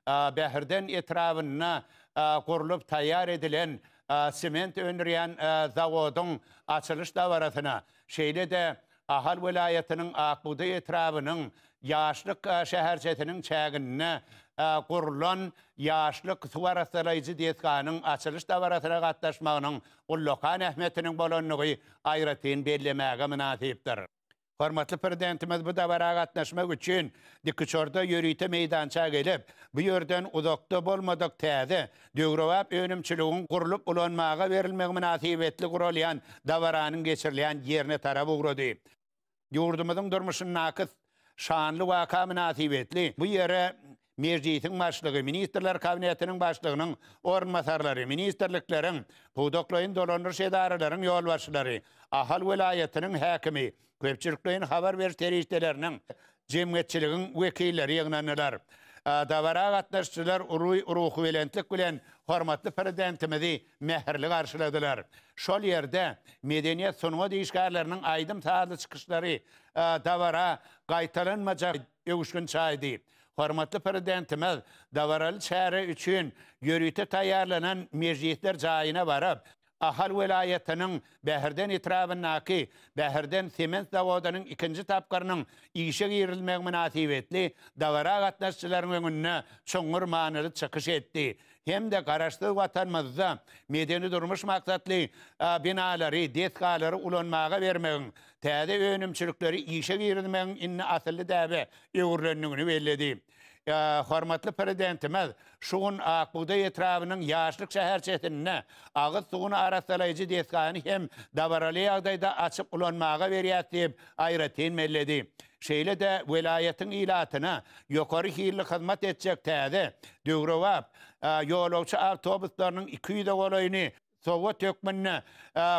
Bäherden etrabynda gurlup taýýar edilen sement öndürýän zawodyň açylyş dabarasyna, şeýle-de Ahal welaýatynyň Ak bugdaý etrabynyň Ýaşlyk şäherçesiniň çäginde gurlan Ýaşlyk suw arassalaýjy desganyň açylyş dabarasyna gatnaşmagynyň ullakan ähmiýetiniň bolandygy aýratyn bellemäge mynasypdyr. Hormatly Prezidentimiz bu dabara gatnaşmak üçin dikuçarda ýörite meýdança gelip, bu ýerden uzakda bolmadyk täze, döwrebap önümçiligiň gurlup ulanmaga berilmegi mynasybetli guralýan dabaranyň geçirilýän ýerine tarap ugrady. Ýurdumyzyň durmuşyndaky şanly waka mynasybetli bu ýere Mejlisiň Başlygy, Ministrler Kabinetiniň Başlygynyň orunbasarlary, ministrlikleriň, pudaklaýyn dolandyryş edaralaryň ýolbaşçylary, Ahal welaýatynyň häkimi, köpçülikleýin habar beriş serişdeleriniň, jemgyýetçiligiň wekilleri ýygnandylar. Dabara gatnaşyjylar uly ruhubelentlik bilen hormatly Prezidentimizi mähirli garşyladylar. Şol ýerde medeniýet, sungat işgärleriniň aýdym-sazly çykyşlary dabara gaýtalanmajak öwüşgin çaýdy. Hormatly Prezidentimiz dabaraly çäre üçin ýörite taýýarlanan mejlisler jaýyna baryp, Ahal welaýatynyň Bäherden etrabyndaky Bäherden sement zawodynyň ikinji tapgyrynyň işe girizilmegi mynasybetli dabara gatnaşyjylaryň öňünde çuňňur manyly çykyş etdi hem-de Garaşsyz Watanymyzda medeni-durmuş maksatly binalary, desgalary ulanmaga bermegiň, täze önümçilikleri işe girizmegiň indi asylly däbe öwrülendigini belledi. Hormatly Prezidentimiz şu gün Ak bugdaý etrabynyň Ýaşlyk şäherçesinde agyz suwuny arassalaýjy desgany hem dabaraly ýagdaýda açyp ulanmaga berýäs diýip aýratyn belledi. Şeýle-de welaýatyň ilatyna ýokary hilli hyzmat etjek täze, döwrebap ýolagçy awtobuslarynyň 200-e golaýyny sowgat hökmünde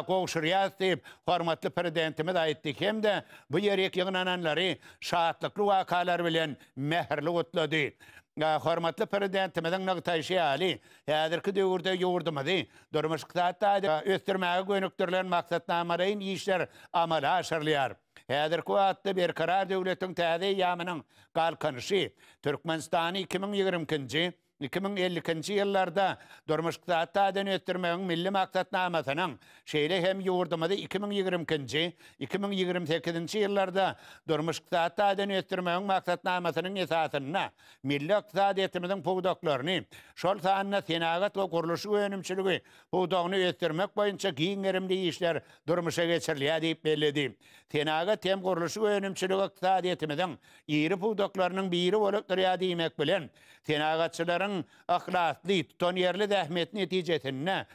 gowşurýarys diýip, hormatly Prezidentimiz aýtdy hem-de bu ýerik ýygnananlary şatlykly wakalar bilen mähirli gutlady. Hormatly Prezidentimiziň nygtaýşy ýaly, häzirki döwürde ýurdumyzy durmuş-ykdysady taýdan ösdürmäge gönükdirilen maksatnamalaýyn işler amala aşyrylýar. Häzirki wagtda Berkarar döwletiň täze eýýamynyň Galkynyşy, Türkmenistany 2022-nji, 2052-nji ýyllarda durmuş-ykdysady taýdan ösdürmegiň Milli maksatnamasynyň, şeýle hem ýurdumyzy 2022-nji, 2028-nji ýyllarda durmuş-ykdysady taýdan ösdürmegiň maksatnamasynyň esasynda milli ykdysadyýetimiziň pudaklaryny, şol sanda senagat we gurluşyk önümçiligi pudagyny ösdürmek boýunça giň gerimli işler durmuşa geçirilýär diýip belledi. Senagat hem gurluşyk önümçiligi ykdysadyýetimiziň iri pudaklarynyň biri bolup durýar diýmek bilen, Senagatçylaryň yhlasly, tutanýerli zähmeti netijesinde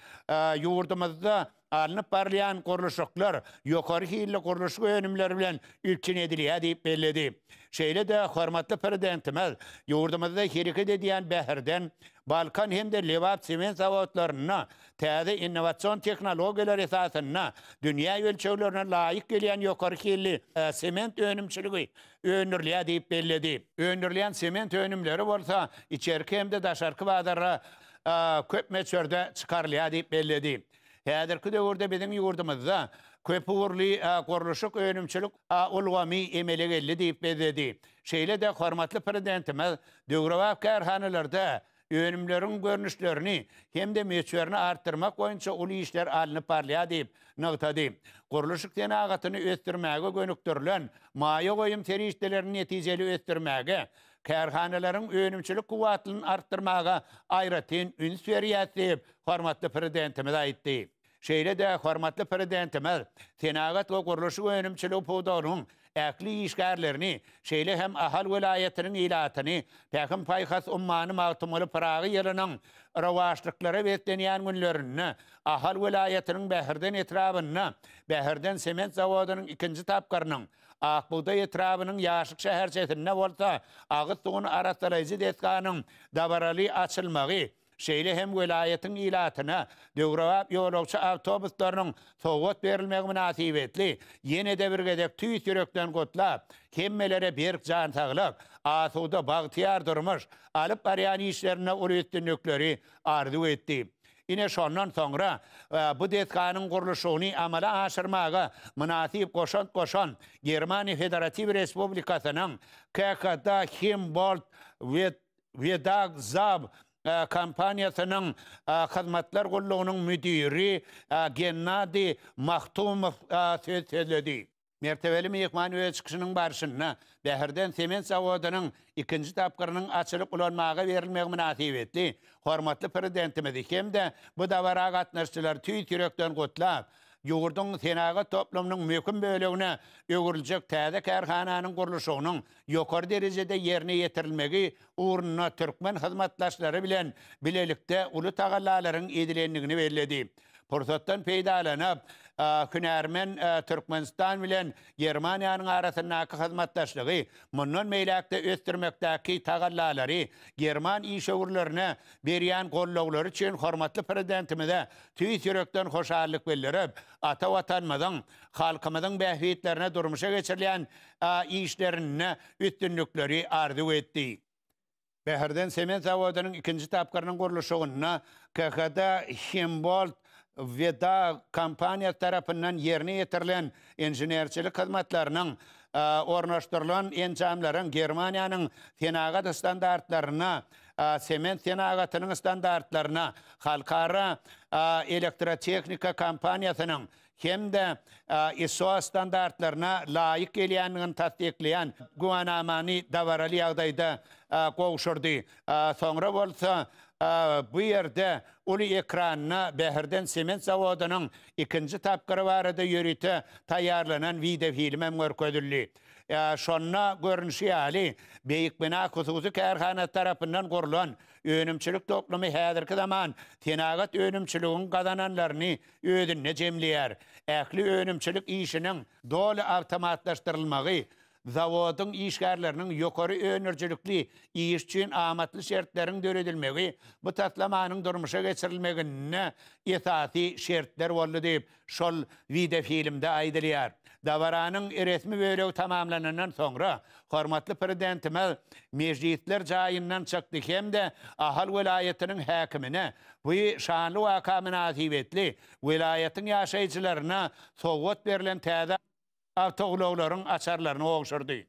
ýurdumyzda alnyp barylýan gurluşyklar ýokary hilli gurluşyk önümleri bilen üpjün edilýär diýip belledi. Şeýle-de hormatly Prezidentimiz ýurdumyzda hereket edýän Bäherden, Balkan hem-de Lebap sement zawodlarynda täze innowasion tehnologiýalar esasynda dünýä ölçeglerine laýyk gelýän ýokary hilli sement önümçiligi öndürilýär diýip belledi. Öndürilýän sement önümleri bolsa içerki hem-de daşarky bazara köp möçberde çykarylýar diýip belledi. Häzirki döwürde biziň ýurdumyzda köpugurly gurluşyk önümçilik ulgamy emele geldi diýip belledi. Şeýle-de hormatly Prezidentimiz döwrebap kärhanalarda önümleriň görnüşlerini hem-de möçberini artdyrmak boýunça uly işler alnyp barylýar diýip nygtady. Gurluşyk senagatyny ösdürmäge gönükdirilen maýa goýum serişdelerini netijeli ösdürmäge, kärhanalaryň önümçilik kuwwatlyny artdyrmaga aýratyn üns berýäs diýip, hormatly Prezidentimiz aýtdy. Şeýle-de hormatly Prezidentimiz senagat we gurluşyk önümçiligi pudagynyň ähli işgärlerini, şeýle hem Ahal welaýatynyň ilatyny Pähim-paýhas ummany Magtymguly Pyragy ýylynyň rowaçlyklara beslenýän günlerinde Ahal welaýatynyň Bäherden etrabynda Bäherden sement zawodynyň ikinji tapgyrynyň, Ak bugdaý etrabynyň Ýaşlyk şäherçesinde bolsa agyz suwuny arassalaýjy desganyň dabaraly açylmagy Şeýle hem welaýatyň ilatyna döwrebap ýolagçy awtobuslarynyň sowgat berilmegi mynasybetli ýene-de bir gezek tüýs ýürekden gutlap, hemmelere berk jan saglyk, asuda, bagtyýar durmuş, alyp barýan işlerinde uly üstünlikleri arzuw etdi. Ine, şondan soňra bu desganyň gurluşygyny amala aşyrmaga mynasyp goşant goşan Germaniýa Federatiw Respublikasynyň KKD Himbold. Wedag Zab kompaniýasynyň hyzmatlar gullugynyň müdiri Gennadiý Mahtumow söz sözledi. Mertebeli myhman öz çykyşynyň barşynda Bäherden sement zawodynyň ikinji tapgyrynyň açylyp ulanmaga berilmegi mynasybetli hormatly Prezidentimizi hem-de bu dabara gatnaşyjylary tüýs ýürekden gutlap, ýurduň senagat toplumynyň möhüm bölegine öwrüljek täze kärhananyň gurluşygynyň ýokary derejede ýerine ýetirilmegi ugrunda türkmen hyzmatdaşlary bilen bilelikde uly tagallalaryň edilendigini belledi. Pursatdan peýdalanyp, hünärmen Türkmenistan bilen Germaniýanyň arasyndaky hyzmatdaşlygy mundan beýläk-de ösdürmekdäki tagallalary, german işewürlerine berýän goldawlary üçin hormatly Prezidentimize tüýs ýürekden hoşallyk bildirip, ata Watanymyzyň, halkymyzyň bähbitlerine durmuşa geçirilýän işlerinde üstünlikleri arzuw etdi. Bäherden sement zawodynyň ikinji tapgyrynyň gurluşygynda KHD Himbold Weda kompaniýasy tarapyndan ýerine ýetirilen inženerçilik hyzmatlarynyň, ornaşdyrylan enjamlaryň Germaniýanyň senagat standartlaryna, sement senagatynyň standartlaryna, halkara elektrotehnika kompaniýasynyň hem-de ISO standartlaryna laýyk gelýändigini tassyklaýan güwänamany dabaraly ýagdaýda gowşurdy. Soňra bolsa bu ýerde uly ekranda Bäherden sement zawodynyň ikinji tapgyry barada ýörite taýýarlanan wideofilm hem görkezildi. Şonda görnüşi ýaly, Beýik Bina hususy kärhanasy tarapyndan gurlan önümçilik toplumy häzirki zaman senagat önümçiligiň gazananlaryny özünde jemleýär. Ähli önümçilik işiniň doly awtomatlaşdyrylmagy, zawodyň işgärleriniň ýokary öndürijilikli iş üçin amatly şertleriň döredilmegi bu taslamanyň durmuşa geçirilmeginde esasy şertler boldy diýip, şol wideofilmde aýdylýar. Dabaranyň resmi bölegi tamamlanandan soňra, hormatly Prezidentimiz mejlisler jaýyndan çykdy hem-de Ahal welaýatynyň häkimine Bu şanly waka mynasybetli welaýatyň ýaşaýjylaryna sowgat berlen täze awtoulaglaryň açarlaryny gowşurdy.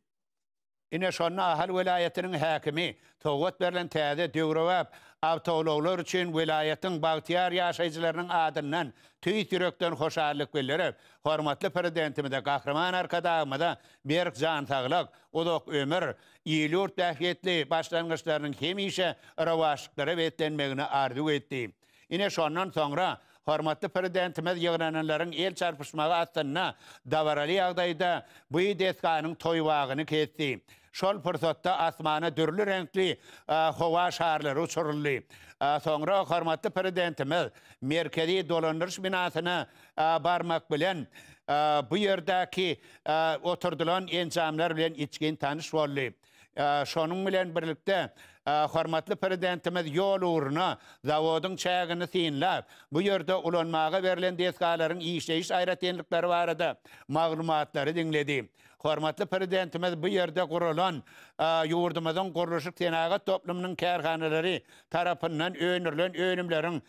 Ine, şonda Ahal welaýatynyň häkimi sowgat berlen täze döwrebap awtoulaglar üçin welaýatyň bagtyýar ýaşaýjylarynyň adyndan tüýs ýürekden hoşallyk bildirip, hormatly Prezidentimize, Gahryman Arkadagymyza berk jan saglyk, uzak ömür, il-ýurt bähbitli başlangyçlarynyň hemişe rowaçlyklara beslenmegini arzuw etdi. Ine, şondan soňra hormatly Prezidentimiz ýygnananlaryň el çarpyşmagy astynda dabaraly ýagdaýda bu desganyň toýbagyny kesdi. Şol pursatda asmana dürli reňkli howa şarlary uçuryldy. Soňra hormatly Prezidentimiz merkezi dolandyryş binasyna barmak bilen, bu ýerdäki oturdylan enjamlar bilen içgin tanyş boldy. Şonuň bilen birlikde, hormatly Prezidentimiz ýol ugruna zawodyň çägini synlap, bu ýerde ulanmaga berlen desgalaryň işleýiş aýratynlyklary barada maglumatlary diňledi. Hormatly Prezidentimiz bu ýerde guralan ýurdumyzyň gurluşyk-senagat toplumynyň kärhanalary tarapyndan öndürilen önümleriň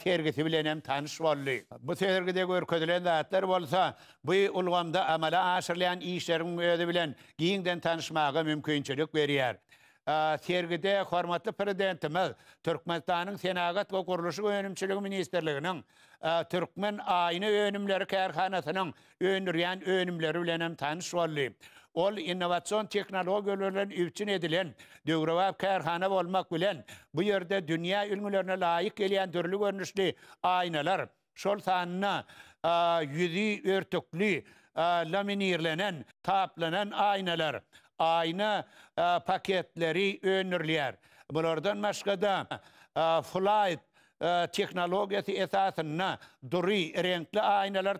sergisi bilen hem tanyş boldy. Bu sergide görkezilen zatlar bolsa bu ulgamda amala aşyrylýan işleriň özi bilen giňden tanyşmaga mümkinçilik berýär. Sergide hormatly Prezidentimiz Türkmenistanyň Senagat we gurluşyk önümçiligi ministrliginiň Türkmen aýna önümleri kärhanasynyň öndürýän önümleri bilen hem tanyş boldy. Ol innowasion tehnologiýalar bilen üpjün edilen döwrebap kärhana bolmak bilen, bu ýerde dünýä ülňülerine laýyk gelýän dürli görnüşli aýnalar, şol sanda ýüzi örtükli, laminirlenen, taplanan aýnalar, aýna paketleri öndürilýär. Bulardan başga-da, flaýt tehnologiýasy esasynda dury reňkli aýnalar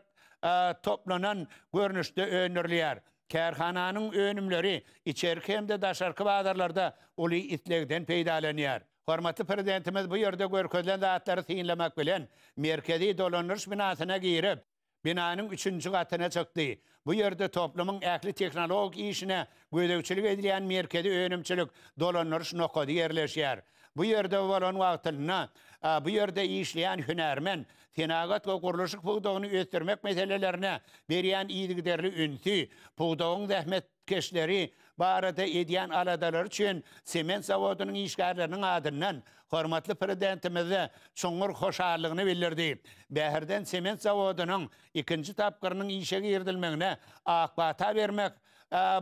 toplanan görnüşde öndürilýär. Kärhananyň önümleri içerki hem-de daşarky bazarlarda uly islegden peýdalanýar. Hormatly Prezidentimiz bu ýerde görkezilen zatlary synlamak bilen, merkezi dolandyryş binasyna girip, Binanyň üçünji gatyna çykdy. Bu ýerde toplumyň ähli tehnologik işine gözegçilik edilýän merkezi önümçilik dolandyryş nokady ýerleşýär. Bu ýerde bolan wagtynda bu ýerde işleýän hünärmen senagat we gurluşyk pudagyny ösdürmek meselelerine berýän yzygiderli ünsi, pudagyň zähmetkeşleri. barada edýän aladalary üçin sement zawodynyň işgärleriniň adyndan hormatly Prezidentimize çuňňur hoşallygyny bildirdi. Bäherden sement zawodynyň ikinji tapgyrynyň işe girizilmegine ak pata bermek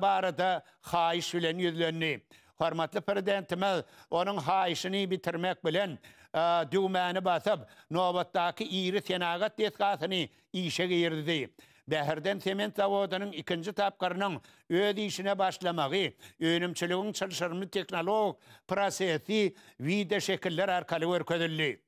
barada haýyş bilen ýüzlendi. Hormatly Prezidentimiz onuň haýyşyny bitirmek bilen, düwmäni basyp, nobatdaky iri senagat desgasyny işe girizdi. Bäherden sement zawodynyň ikinji tapgyrynyň öz işine başlamagy önümçiligiň çylşyrymly tehnologik prosesi wideoşekiller arkaly görkezildi.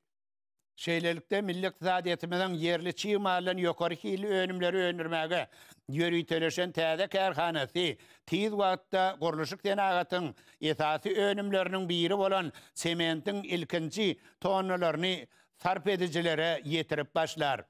Şeýlelikde, milli ykdysadyýetimiziň ýerli çig maldan ýokary hilli önümleri öndürmäge ýöriteleşen täze kärhanasy tiz wagtda gurluşyk senagatyň esasy önümleriniň biri bolan sementiň ilkinji tonnalaryny sarp edijilere ýetirip başlar.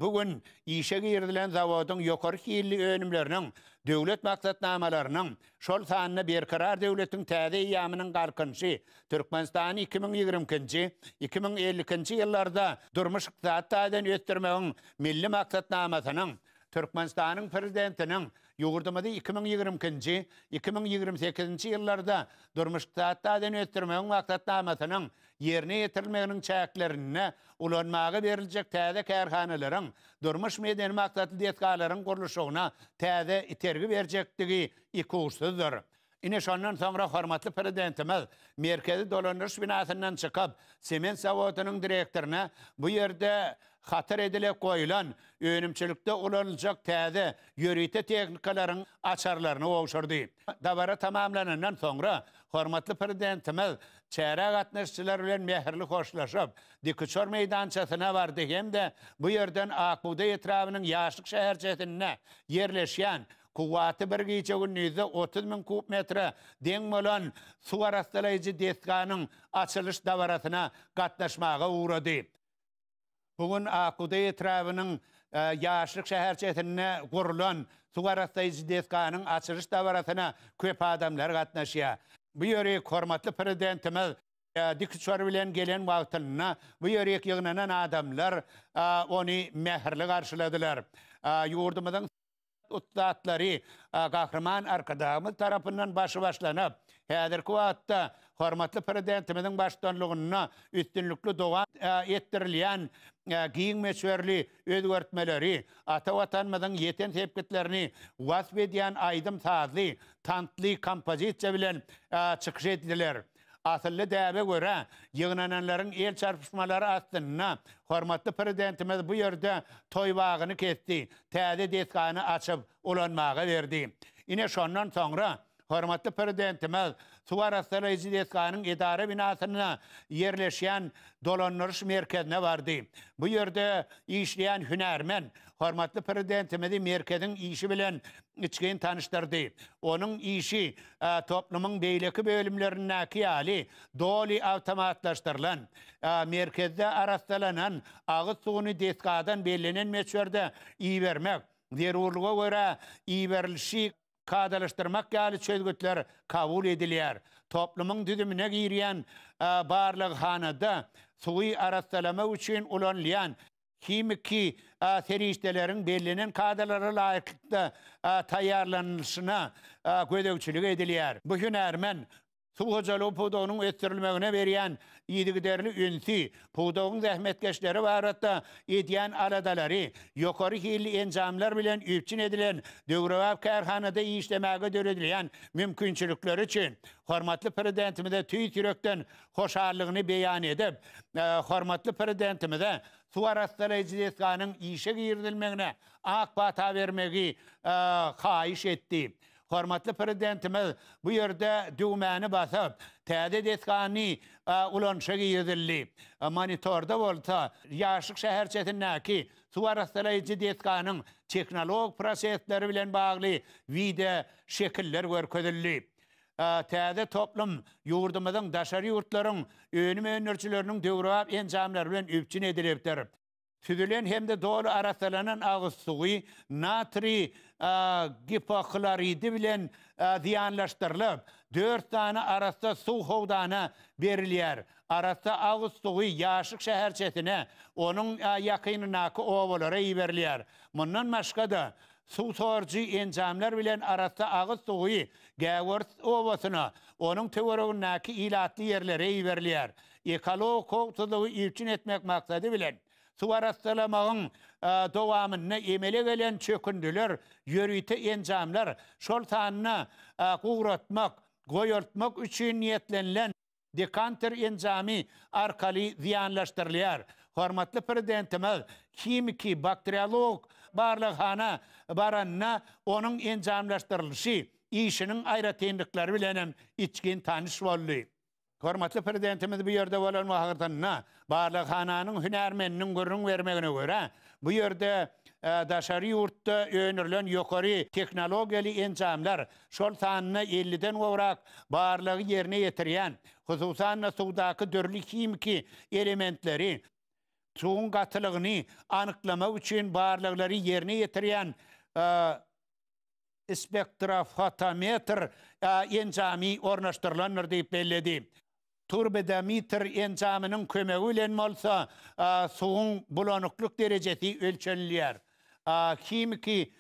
Bu gün işe girizilen zawodyň ýokary hilli önümleriniň döwlet maksatnamalarynyň, şol sanda Berkarar döwletiň täze eýýamynyň Galkynyşy, Türkmenistany 2022-nji, 2052-nji ýyllarda durmuş-ykdysady taýdan ösdürmegiň Milli maksatnamasynyň, Türkmenistanyň Prezidentiniň ýurdumyzy 2022-nji, 2028-nji ýyllarda durmuş-ykdysady taýdan ösdürmegiň maksatnamasynyň ýerine ýetirilmeginiň çäklerinde ulanmaga beriljek täze kärhanalaryň, durmuş-medeni maksatly desgalaryň gurluşygyna täze itergi berjekdigi ikuçsuzdyr. Ine, şondan soňra hormatly Prezidentimiz merkezi dolandyryş binasyndan çykyp, sement zawodynyň direktoryna bu ýerde hatar edilip goýlan, önümçilikde ulanyljak täze, ýörite tehnikalaryň açarlaryny gowşurdy. Dabara tamamlanandan soňra, hormatly Prezidentimiz çärä gatnaşyjylar bilen mähirli hoşlaşyp, dikuçar meýdançasyna bardy hem-de bu ýerden Ak bugdaý etrabynyň Ýaşlyk şäherçesinde ýerleşýän Kuwwaty bir gije-gündizde 30 müň kub metre deň bolan suw arassalaýjy desganyň açylyş dabarasyna gatnaşmaga ugrady. Bu gün Akbugdaý etrabynyň Ýaşlyk şäherçesinde gurlan suw arassaýjy desganyň açylyş dabarasyna köp adamlar gatnaşýar. Bu ýerik hormatly Prezidentimiz dikuçar bilen gelen wagtynda bu ýerik ýygnanan adamlar ony mähirli garşyladylar. Ýurdumyzyň Ussatlary Gahryman Arkadagymyz tarapyndan başy başlanyp, häzirki wagtda hormatly Prezidentimiziň baştutanlygynda üstünlikli dowam etdirilýän giň möçberli özgertmeleri, ata Watanymyzyň ýeten sepgitlerini wasp edýän aýdym-sazly, tansly kompozisiýa bilen çykyş etdiler. Asylly däbe görä, ýygnananlaryň el çarpyşmalary astynda hormatly Prezidentimiz bu ýerde toý bagyny kesdi, täze desgany açyp, ulanmaga berdi. Ine, şondan soňra hormatly Prezidentimiz suw arassalaýjy desganyň edara binasynda ýerleşýän dolandyryş merkezine bardy. Bu ýerde işleýän hünärmen hormatly Prezidentimizi merkeziň işi bilen içgin tanyşdyrdy. Onuň işi toplumyň beýleki bölümlerindäki ýaly doly awtomatlaşdyrylan. Merkezde arassalanan agyz suwuny desgadan bellenen möçberde ibermek, zerurlyga görä iberilişi kadalaşdyrmak ýaly çözgütler kabul edilýär. Toplumyň düzümine girýän barlaghanada suwy arassalamak üçin ulanylýan himiki serişdeleriň bellenen kadalara laýyklykda taýýarlanylyşyna gözegçilik edilýär. Bu hünärmen suw hojalygy pudagynyň ösdürilmegine berýän yzygiderli ünsi, pudagyň zähmetkeşleri babatda edýän aladalary, ýokary hilli enjamlar bilen üpjün edilen döwrebap kärhanada işlemäge döredilýän mümkinçilikleri üçin hormatly Prezidentimize tüýs ýürekden hoşallygyny beýan edip, hormatly Prezidentimize suw arassalaýjy desganyň işe girizilmegine ak pata bermegi haýyş etdi. Hormatly Prezidentimiz bu ýerde düwmäni basyp, täze desgany ulanyşa girizildi. Monitorda bolsa Ýaşlyk şäherçesindäki suw arassalaýjy desganyň tehnologik prosesleri bilen bagly wideo şekiller görkezildi. Täze toplum ýurdumyzyň daşary ýurtlaryň önüm öndürijileriniň döwrebap enjamlary bilen üpjün edilipdir. Süzülen hem-de doly arassalanan agyz suwy natriý gipohloridi bilen zyýanlaşdyrylyp, dört sany arassa suw howdana berilýär. Arassa agyz suwy Ýaşlyk şäherçesine, onuň ýakynyndaky obalara iberilýär. Mundan başga-da, Suw sorujy enjamlar bilen arassa agyz suwy Gäwers obasyna, onuň töweregindäki ilatly ýerlere iberilýär. Ekologik howpsuzlygy üpjün etmek maksady bilen, suw arassalamagyň dowamynda emele gelen çökündiler ýörite enjamlar, şol sanda guratmak, goýaltmak üçin niýetlenilen Dekanter enjamy arkaly zyýanlaşdyrylýar. Hormatly Prezidentimiz himiki, bakteriologik barlaghana baranda onuň enjamlaşdyrylyşy, işiniň aýratynlyklary bilen hem içgin tanyş boldy. Hormatly Prezidentimiz bu ýerde bolan wagtynda barlaghananyň hünärmeniniň gürrüň bermegine görä, bu ýerde daşary ýurtda öndürilen ýokary tehnologiýaly enjamlar, şol sanda elliden gowrak barlagy ýerine ýetirýän, hususan-da, suwdaky dürli himiki elementleri, suwuň gatylygyny anyklamak üçin barlaglary ýerine ýetirýän spektrofotometr enjamy ornaşdyrylandyr diýip belledi. Turbidometr enjamynyň kömegi bilen bolsa suwuň bulanyklyk derejesi ölçenilýär. Himiki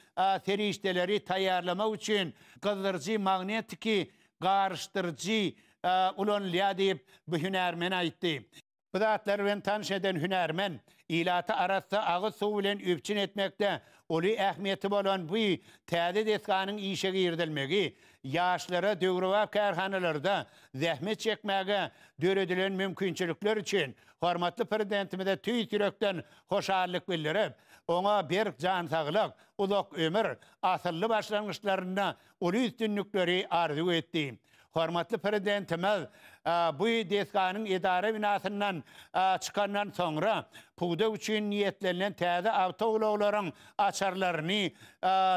serişdeleri taýýarlamak üçin gyzdyryjy magnetiki garyşdyryjy ulanylýar diýip, bu hünärmen aýtdy. Bu zatlar bilen tanyş eden hünärmen, ilaty arassa agyz suwy bilen üpjün etmekde uly ähmiýeti bolan bu täze desganyň işe girizilmegi, ýaşlara döwrebap kärhanalarda zähmet çekmäge döredilen mümkinçilikler üçin hormatly Prezidentimize tüýs ýürekden hoşallyk bildirip, oňa berk jan saglyk, uzak ömür, asylly başlangyçlarynda uly üstünlikleri arzuw etdi. Hormatly Prezidentimiz bu desganyň edara binasyndan çykandan soňra, pudak üçin niýetlenilen täze awtoulaglaryň açarlaryny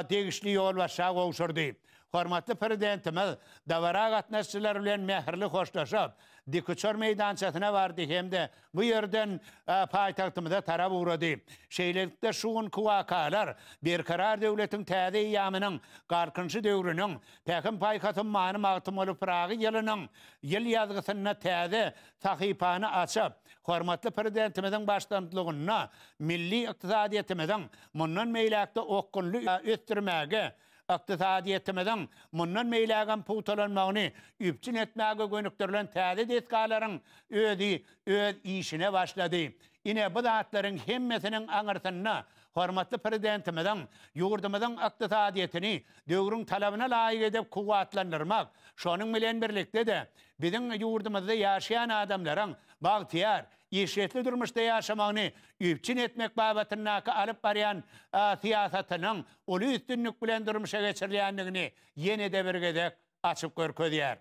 degişli ýolbaşça gowşurdy. Hormatly Prezidentimiz dabara gatnaşyjylar bilen mähirli hoşlaşyp, dikuçar meýdançasyna bardy hem-de bu ýerden paýtagtymyza tarap ugrady. Şeýlelikde, şu günki wakalar Berkarar döwletiň täze eýýamynyň Galkynyşy döwrüniň Pähim-paýhas ummany Magtymguly Pyragy ýylynyň ýyl ýazgysynda täze sahypany açyp, hormatly Prezidentimiziň baştutanlygynda milli ykdysadyýetimiziň mundan beýläk-de okgunly ösdürmäge, ykdysadyýetimiziň mundan beýlägem pugtalanmagyny üpjün etmäge gönükdirilen täze desgalaryň özi öz işine başlady. Ine, bu zatlaryň hemmesiniň aňyrsynda hormatly Prezidentimiziň ýurdumyzyň ykdysadyýetini döwrüň talabyna laýyk edip kuwwatlandyrmak, şonuň bilen birlikde-de, biziň ýurdumyzda ýaşaýan adamlaryň bagtyýar, eşretli durmuşda ýaşamagyny üpjün etmek babatyndaky alyp barýan syýasatynyň uly üstünlik bilen durmuşa geçirilýändigini ýene-de bir gezek açyp görkezýär.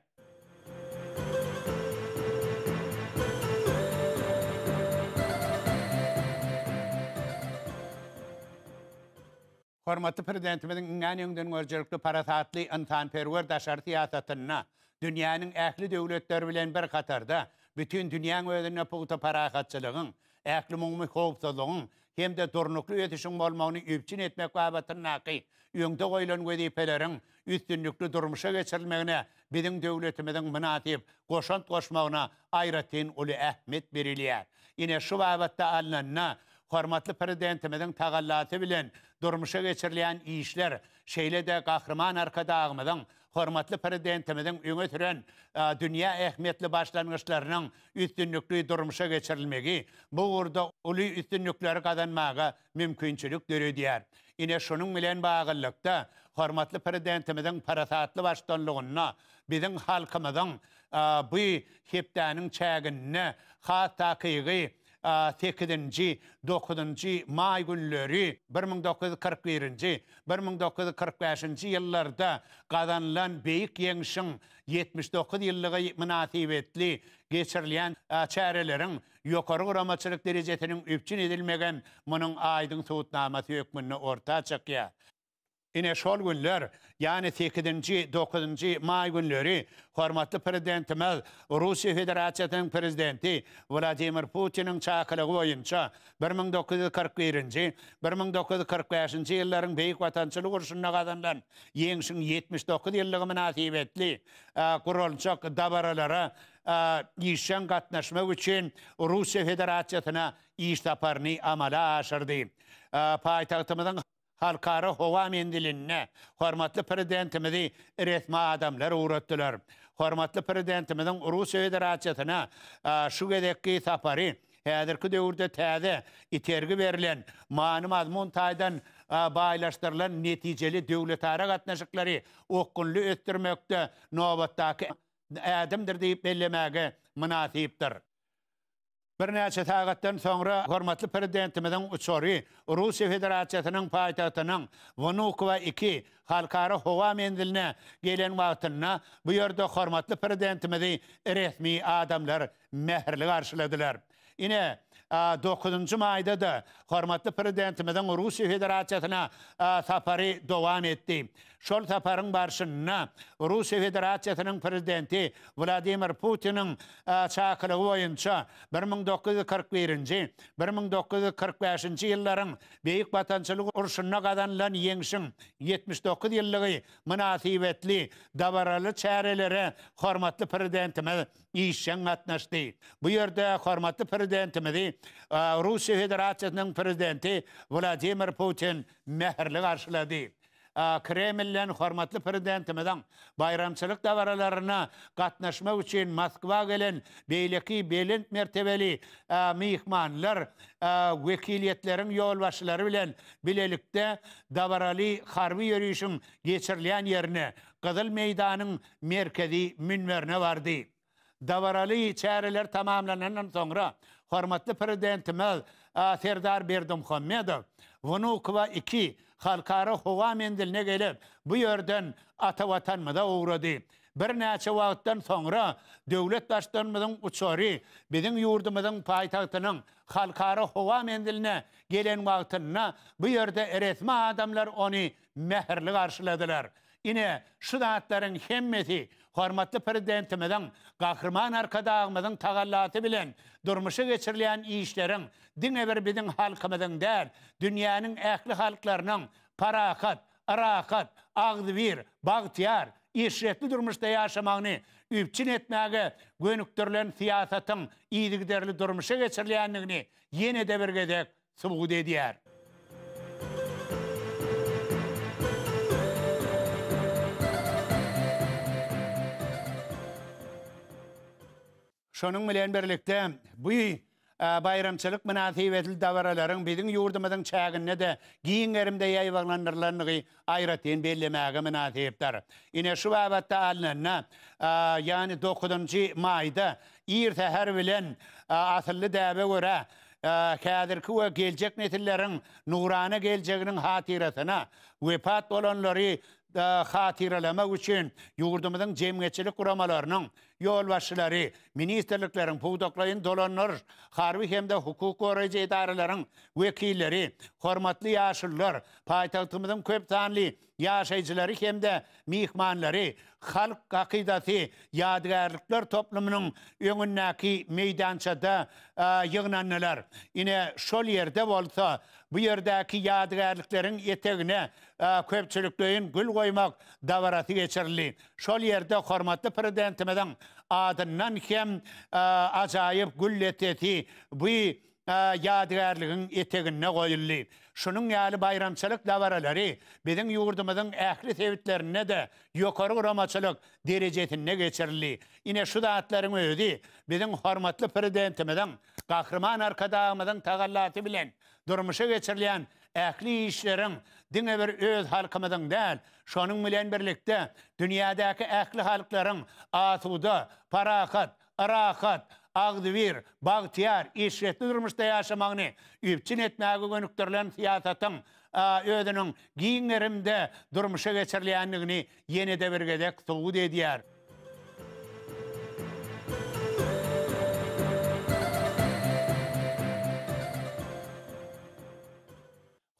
Hormatly Prezidentimiziň iňňän öňdengörüjilikli, parasatly, ynsanperwer daşary syýasatynda dünýäniň ähli döwletleri bilen bir hatarda, bütin dünýäň özünde pugta parahatçylygyň, ählumumy howpsuzlygyň hem-de durnukly ösüşiň bolmagyny üpjün etmek babatyndaky öňde goýlan wezipeleriň üstünlikli durmuşa geçirilmegine biziň döwletimiziň mynasyp goşant goşmagyna aýratyn uly ähmiýet berilýär. Ine, şu babatda alnanda, hormatly Prezidentimiziň tagallasy bilen durmuşa geçirilýän işler, şeýle-de Gahryman Arkadagymyzyň, hormatly Prezidentimiziň öňe süren dünýä ähmiýetli başlangyçlarynyň üstünlikli durmuşa geçirilmegi bu ugurda uly üstünlikleri gazanmaga mümkinçilik döredýär. Ine, şunuň bilen baglylykda, hormatly Prezidentimiziň parasatly baştutanlygynda biziň halkymyzyň bu hepdäniň çäginde, has takygy, sekizinji, dokuzynjy maý günleri 1941-nji, 1945-nji ýyllarda gazanylan Beýik Ýeňşiň 79 ýyllygy mynasybetli geçirilýän çäreleriň ýokary guramaçylyk derejesiniň üpjün edilmegem munuň aýdyň subutnamasy hökmünde orta çykýar. Ine, şol günler, ýagny sekizinji, dokuzynjy maý günleri hormatly Prezidentimiz Russiýa Federasiýasynyň Prezidenti Wladimir Putiniň çakylygy boýunça 1941-nji, 1945-nji ýyllaryň Beýik Watançylyk urşunda gazanylan Ýeňşiň 79 ýyllygy mynasybetli guraljak dabaralara işjeň gatnaşmak üçin Russiýa Federasiýasyna iş saparyny amala aşyrdy. Paýtagtymyzyň. Halkara howa menzilinde hormatly Prezidentimizi resmi adamlar ugratdylar. Hormatly Prezidentimiziň Russiýa Federasiýasyna şu gezekki sapary häzirki döwürde täze itergi berlen, many-mazmun taýdan baýlaşdyrylan netijeli döwletara gatnaşyklary okgunly ösdürmekde nobatdaky ädimdir diýip bellemäge mynasypdyr. Birnäçe sagatdan soňra hormatly Prezidentimiziň uçary Russiýa Federasiýasynyň paýtagtynyň Wnukowa II halkara howa menziline gelen wagtynda bu ýerde hormatly Prezidentimizi resmi adamlar mähirli garşyladylar. Ine, dokuzynjy maýda-da hormatly Prezidentimiziň Russiýa Federasiýasyna sapary dowam etdi. Şol saparyň barşynda Russiýa Federasiýasynyň Prezidenti Wladimir Putiniň çakylygy boýunça 1941-nji, 1945-nji ýyllaryň Beýik Watançylyk urşunda gazanylan Ýeňşiň 79 ýyllygy mynasybetli dabaraly çärelere hormatly Prezidentimiz işjeň gatnaşdy. Bu ýerde hormatly Prezidentimizi Russiýa Federasiýasynyň Prezidenti Wladimir Putin mähirli garşylady. Kremlden hormatly Prezidentimiziň baýramçylyk dabaralaryna gatnaşmak üçin Moskwa gelen beýleki belent mertebeli myhmanlar wekiliýetleriň ýolbaşçylary bilen bilelikde dabaraly harby ýörişiň geçirilýän ýerine, Gyzyl meýdanyň merkezi münberine bardy. Dabaraly çäreler tamamlanandan soňra, hormatly Prezidentimiz Serdar Berdimuhamedow Wnukowa II Halkara howa menziline gelip, bu ýerden ata Watanymyza ugrady. Birnäçe wagtdan soňra döwlet Baştutanymyzyň uçary biziň ýurdumyzyň paýtagtynyň Halkara howa menziline gelen wagtynda bu ýerde resmi adamlar ony mähirli garşyladylar. Ine, şu zatlaryň hemmesi hormatly Prezidentimiziň, Gahryman Arkadagymyzyň tagallasy bilen durmuşa geçirilýän işleriň diňe bir biziň halkymyzyň däl, dünýäniň ähli halklarynyň parahat, rahat, agzybir, bagtyýar, eşretli durmuşda ýaşamagyny üpjün etmäge gönükdirilen syýasatyň yzygiderli durmuşa geçirilýändigini ýene-de bir gezek subut edýär. Şonuň bilen birlikde, bu baýramçylyk mynasybetli dabaralaryň biziň ýurdumyzyň çäginde-de giň gerimde ýaýbaňlandyrylandygy aýratyn bellemäge mynasypdyr. Ine, şu babatda alnanda, ýagny dokuzynjy maýda ir säher bilen asylly däbe görä, häzirki we geljek nesilleriň nurana geljeginiň hatyrasyna wepat bolanlary hatyralamak üçin ýurdumyzyň jemgyýetçilik guramalarynyň ýolbaşçylary, ministrlikleriň, pudaklaýyn dolandyryş, harby hem-de hukuk goraýjy edaralaryň wekilleri, hormatly ýaşulular, paýtagtymyzyň köp sanly ýaşaýjylary hem-de myhmanlary Halk hakydasy ýadygärlikler toplumynyň öňündäki meýdançada ýygnandylar. Ine, şol ýerde bolsa, bu ýerdäki ýadygärlikleriň etegine köpçülikleýin gül goýmak dabarasy geçirildi. Şol ýerde hormatly Prezidentimiziň adyndan hem ajaýyp gül dessesi bu ýadygärligiň eteginde goýuldy. Şunuň ýaly baýramçylyk dabaralary biziň ýurdumyzyň ähli sebitlerinde-de ýokary guramaçylyk derejesinde geçirildi. Ine, şu zatlaryň özi biziň hormatly Prezidentimiziň, Gahryman Arkadagymyzyň tagallasy bilen durmuşa geçirilýän ähli işleriň diňe bir öz halkymyzyň däl, şonuň bilen birlikde, dünýädäki ähli halklaryň asuda, parahat, rahat, agzybir, bagtyýar, eşretli durmuşda ýaşamagyny üpjün etmäge gönükdirilen syýasatyň özüniň giň gerimde durmuşa geçirilýändigini ýene-de bir gezek subut edýär.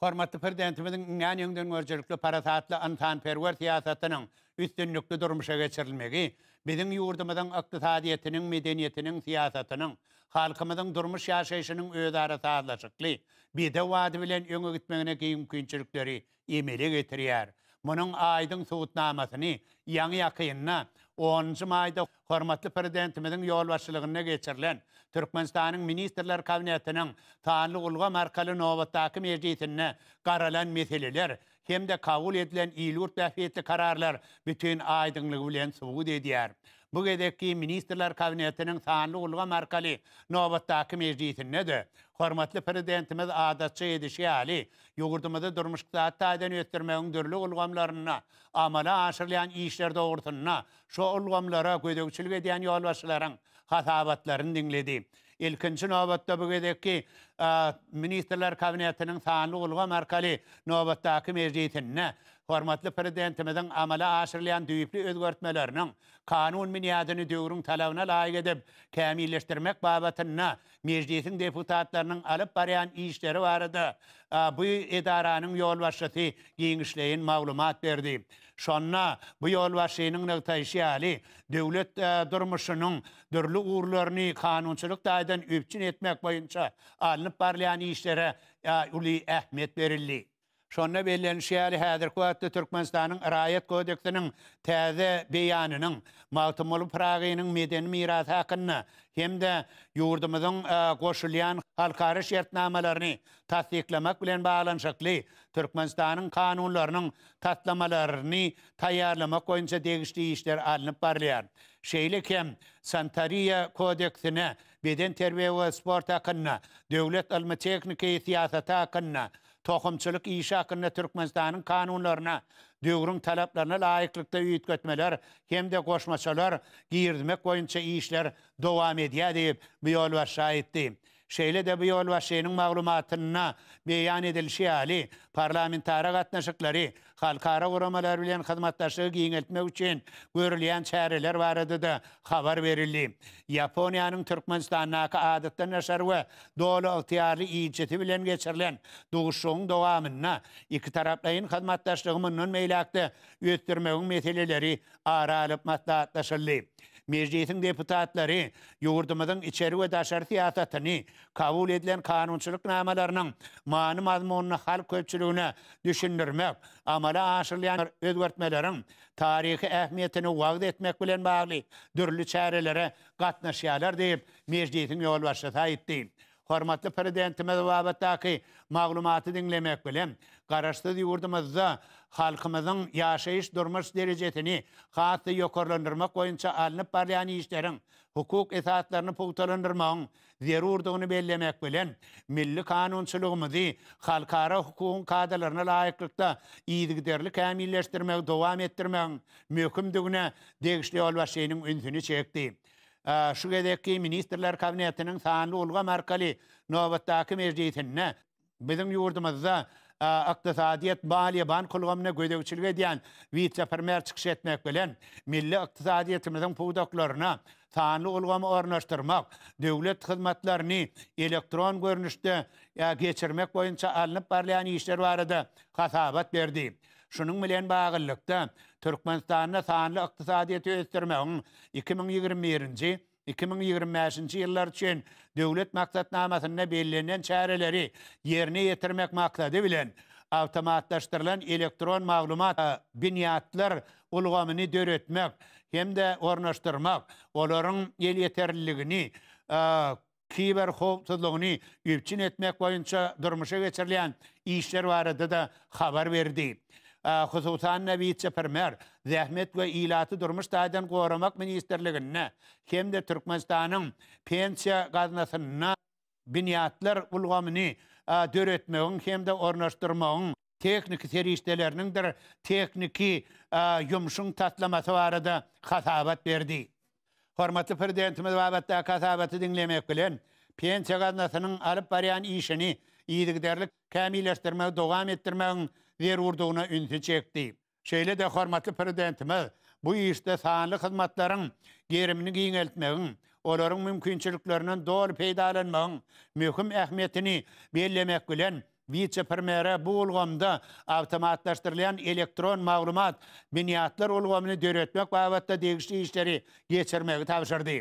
Hormatly Prezidentimiziň iňňän öňdengörüjilikli, parasatly, ynsanperwer syýasatynyň üstünlikli durmuşa geçirilmegi biziň ýurdumyzyň ykdysadyýetiniň, medeniýetiniň, syýasatynyň, halkymyzyň durmuş-ýaşaýşynyň özara sazlaşykly, bedew bady bilen öňe gitmegine giň mümkinçilikleri emele getirýär. Munuň aýdyň subutnamasyny ýaňy-ýakynda Onunjy maýda hormatly Prezidentimiziň ýolbaşçylygynda geçirilen Türkmenistanyň Ministrler Kabinetiniň sanly ulgam arkaly nobatdaky mejlisinde garalan meseleler hem-de kabul edilen il-ýurt bähbitli kararlar bütin aýdyňlygy bilen subut edýär. Bu gezekki Ministrler Kabinetiniň sanly ulgam arkaly nobatdaky mejlisinde-de hormatly Prezidentimiz adatça edişi ýaly, ýurdumyzy durmuş-ykdysady taýdan ösdürmegiň dürli ulgamlarynda amala aşyrylýan işler dogrusynda şo ulgamlara gözegçilik edýän ýolbaşçylaryň hasabatlaryny diňledi. Ilkinji nobatda bu gezekki Ministrler Kabinetiniň sanly ulgam arkaly nobatdaky mejlisinde hormatly Prezidentimiziň amala aşyrylýan düýpli özgertmeleriniň kanun binýadyny döwrüň talabyna laýyk edip kämilleşdirmek babatynda Mejlisiň deputatlarynyň alyp barýan işleri barada bu edaranyň ýolbaşçysy giňişleýin maglumat berdi. Şonda bu ýolbaşçynyň nygtaýşy ýaly, döwlet durmuşynyň dürli ugurlaryny kanunçylyk taýdan üpjün etmek boýunça alnyp barylýan işlere uly ähmiýet berildi. Şonda bellenişi ýaly, häzirki wagtda Türkmenistanyň Raýat kodeksiniň täze beýanynyň, Magtymguly Pyragynyň medeni mirasy hakynda hem-de ýurdumyzyň goşulýan halkara şertnamalaryny tassyklamak bilen baglanyşykly Türkmenistanyň kanunlarynyň taslamalaryny taýýarlamak boýunça degişli işler alnyp barylýar. Şeýle hem Sanitariýa kodeksine, Bedenterbiýe we sport hakynda, Döwlet ylmy-tehniki syýasaty hakynda, Tohumçylyk işi hakynda Türkmenistanyň Kanunlaryna döwrüň talaplaryna laýyklykda üýtgetmeler hem-de goşmaçalar girizmek boýunça işler dowam edýär diýip, bu ýolbaşçy aýtdy. Şeýle-de bu ýolbaşçynyň maglumatynda beýan edilişi ýaly, parlamentara gatnaşyklary, halkara guramalar bilen hyzmatdaşlygy giňeltmek üçin görülýän çäreler barada-da habar berildi. Ýaponiýanyň Türkmenistandaky Adatdan daşary we Doly ygtyýarly ilçisi bilen geçirilen duşuşygyň dowamynda ikitaraplaýyn hyzmatdaşlygy mundan beýläk-de ösdürmegiň meseleleri ara alyp maslahatlaşyldy. Mejlisiň deputatlary ýurdumyzyň içeri we daşary syýasatyny, kabul edilen kanunçylyk namalarynyň many-mazmunyny halk köpçüligine düşündirmek, amala aşyrylýan özgertmeleriň taryhy ähmiýetini wagyz etmek bilen bagly dürli çärelere gatnaşýarlar diýip, Mejlisiň ýolbaşçysy aýtdy. Hormatly Prezidentimiz bu babatdaky maglumaty diňlemek bilen, Garaşsyz ýurdumyzda halkymyzyň ýaşaýyş-durmuş derejesini has-da ýokarlandyrmak boýunça alnyp barylýan işleriň hukuk esaslaryny pugtalandyrmagyň zerurdygyny bellemek bilen, milli kanunçylygymyzy halkara hukugyň kadalaryna laýyklykda yzygiderli kämilleşdirmegi dowam etdirmegiň möhümdigine degişli ýolbaşçynyň ünsüni çekdi. Şu gezekki Ministrler Kabinetiniň sanly ulgam arkaly nobatdaky mejlisinde biziň ýurdumyzda ykdysadyýet, maliýe, bank ulgamyna gözegçilik edýän wise-premýer çykyş etmek bilen, milli ykdysadyýetimiziň pudaklaryna sanly ulgamy ornaşdyrmak, döwlet hyzmatlaryny elektron görnüşde geçirmek boýunça alnyp barylýan işler barada hasabat berdi. Şunuň bilen baglylykda, Türkmenistanda sanly ykdysadyýeti ösdürmegiň 2021-nji, 2025-nji ýyllar üçin Döwlet maksatnamasynda bellenen çäreleri ýerine ýetirmek maksady bilen, awtomatlaşdyrylan elektron maglumat binýatlar ulgamyny döretmek hem-de ornaşdyrmak, olaryň elýeterliligini, kiberhowpsuzlygyny üpjün etmek boýunça durmuşa geçirilýän işler barada-da habar berdi. Hususan-da, wise-premýer Zähmet we ilaty durmuş taýdan goramak ministrliginde hem-de Türkmenistanyň Pensiýa gaznasynda binýatlar ulgamyny döretmegiň hem-de ornaşdyrmagyň tehniki serişdeleriniňdir tehniki ýumşuň taslamasy barada hasabat berdi. Hormatly Prezidentimiz babatdaky hasabaty diňlemek bilen, Pensiýa gaznasynyň alyp barýan işini yzygiderli kämilleşdirmegi dowam etdirmegiň zerurdygyna ünsi çekdi. Şeýle-de hormatly Prezidentimiz bu işde sanly hyzmatlaryň gerimini giňeltmegiň, olaryň mümkinçiliklerinden doly peýdalanmagyň möhüm ähmiýetini bellemek bilen, wise-premýere bu ulgamda awtomatlaşdyrylýan elektron maglumat binýatlar ulgamyny döretmek babatda degişli işleri geçirmegi tabşyrdy.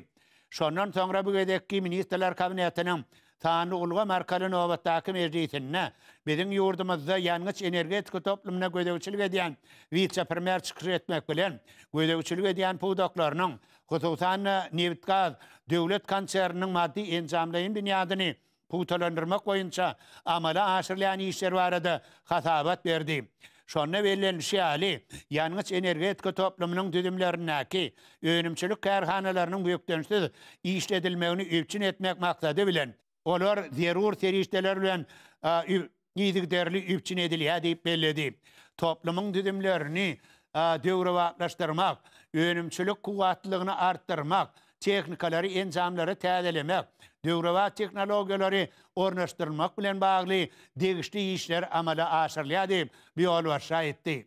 Şondan soňra bu gezekki Ministrler Kabinetiniň. sanly ulgam arkaly nobatdaky mejlisinde biziň ýurdumyzda ýangyç-energetika toplumyna gözegçilik edýän wise-premýer çykyş etmek bilen, gözegçilik edýän pudaklarynyň, hususan-da, nebitgaz döwlet konserniniň maddy-enjamlaýyn binýadyny pugtalandyrmak boýunça amala aşyrylýan işler barada hasabat berdi. Şonda bellenilişi ýaly, ýangyç-energetika toplumynyň düzümlerindäki önümçilik kärhanalarynyň bökdençsiz işledilmegini üpjün etmek maksady bilen, olar zerur serişdeler bilen yzygiderli üpjün edilýär diýip belledi. Toplumyň düzümlerini döwrebaplaşdyrmak, önümçilik kuwwatlylygyny artdyrmak, tehnikalary, enjamlary täzelemek, döwrebap tehnologiýalary ornaşdyrmak bilen bagly degişli işler amala aşyrylýar diýip, bu ýolbaşçy aýtdy.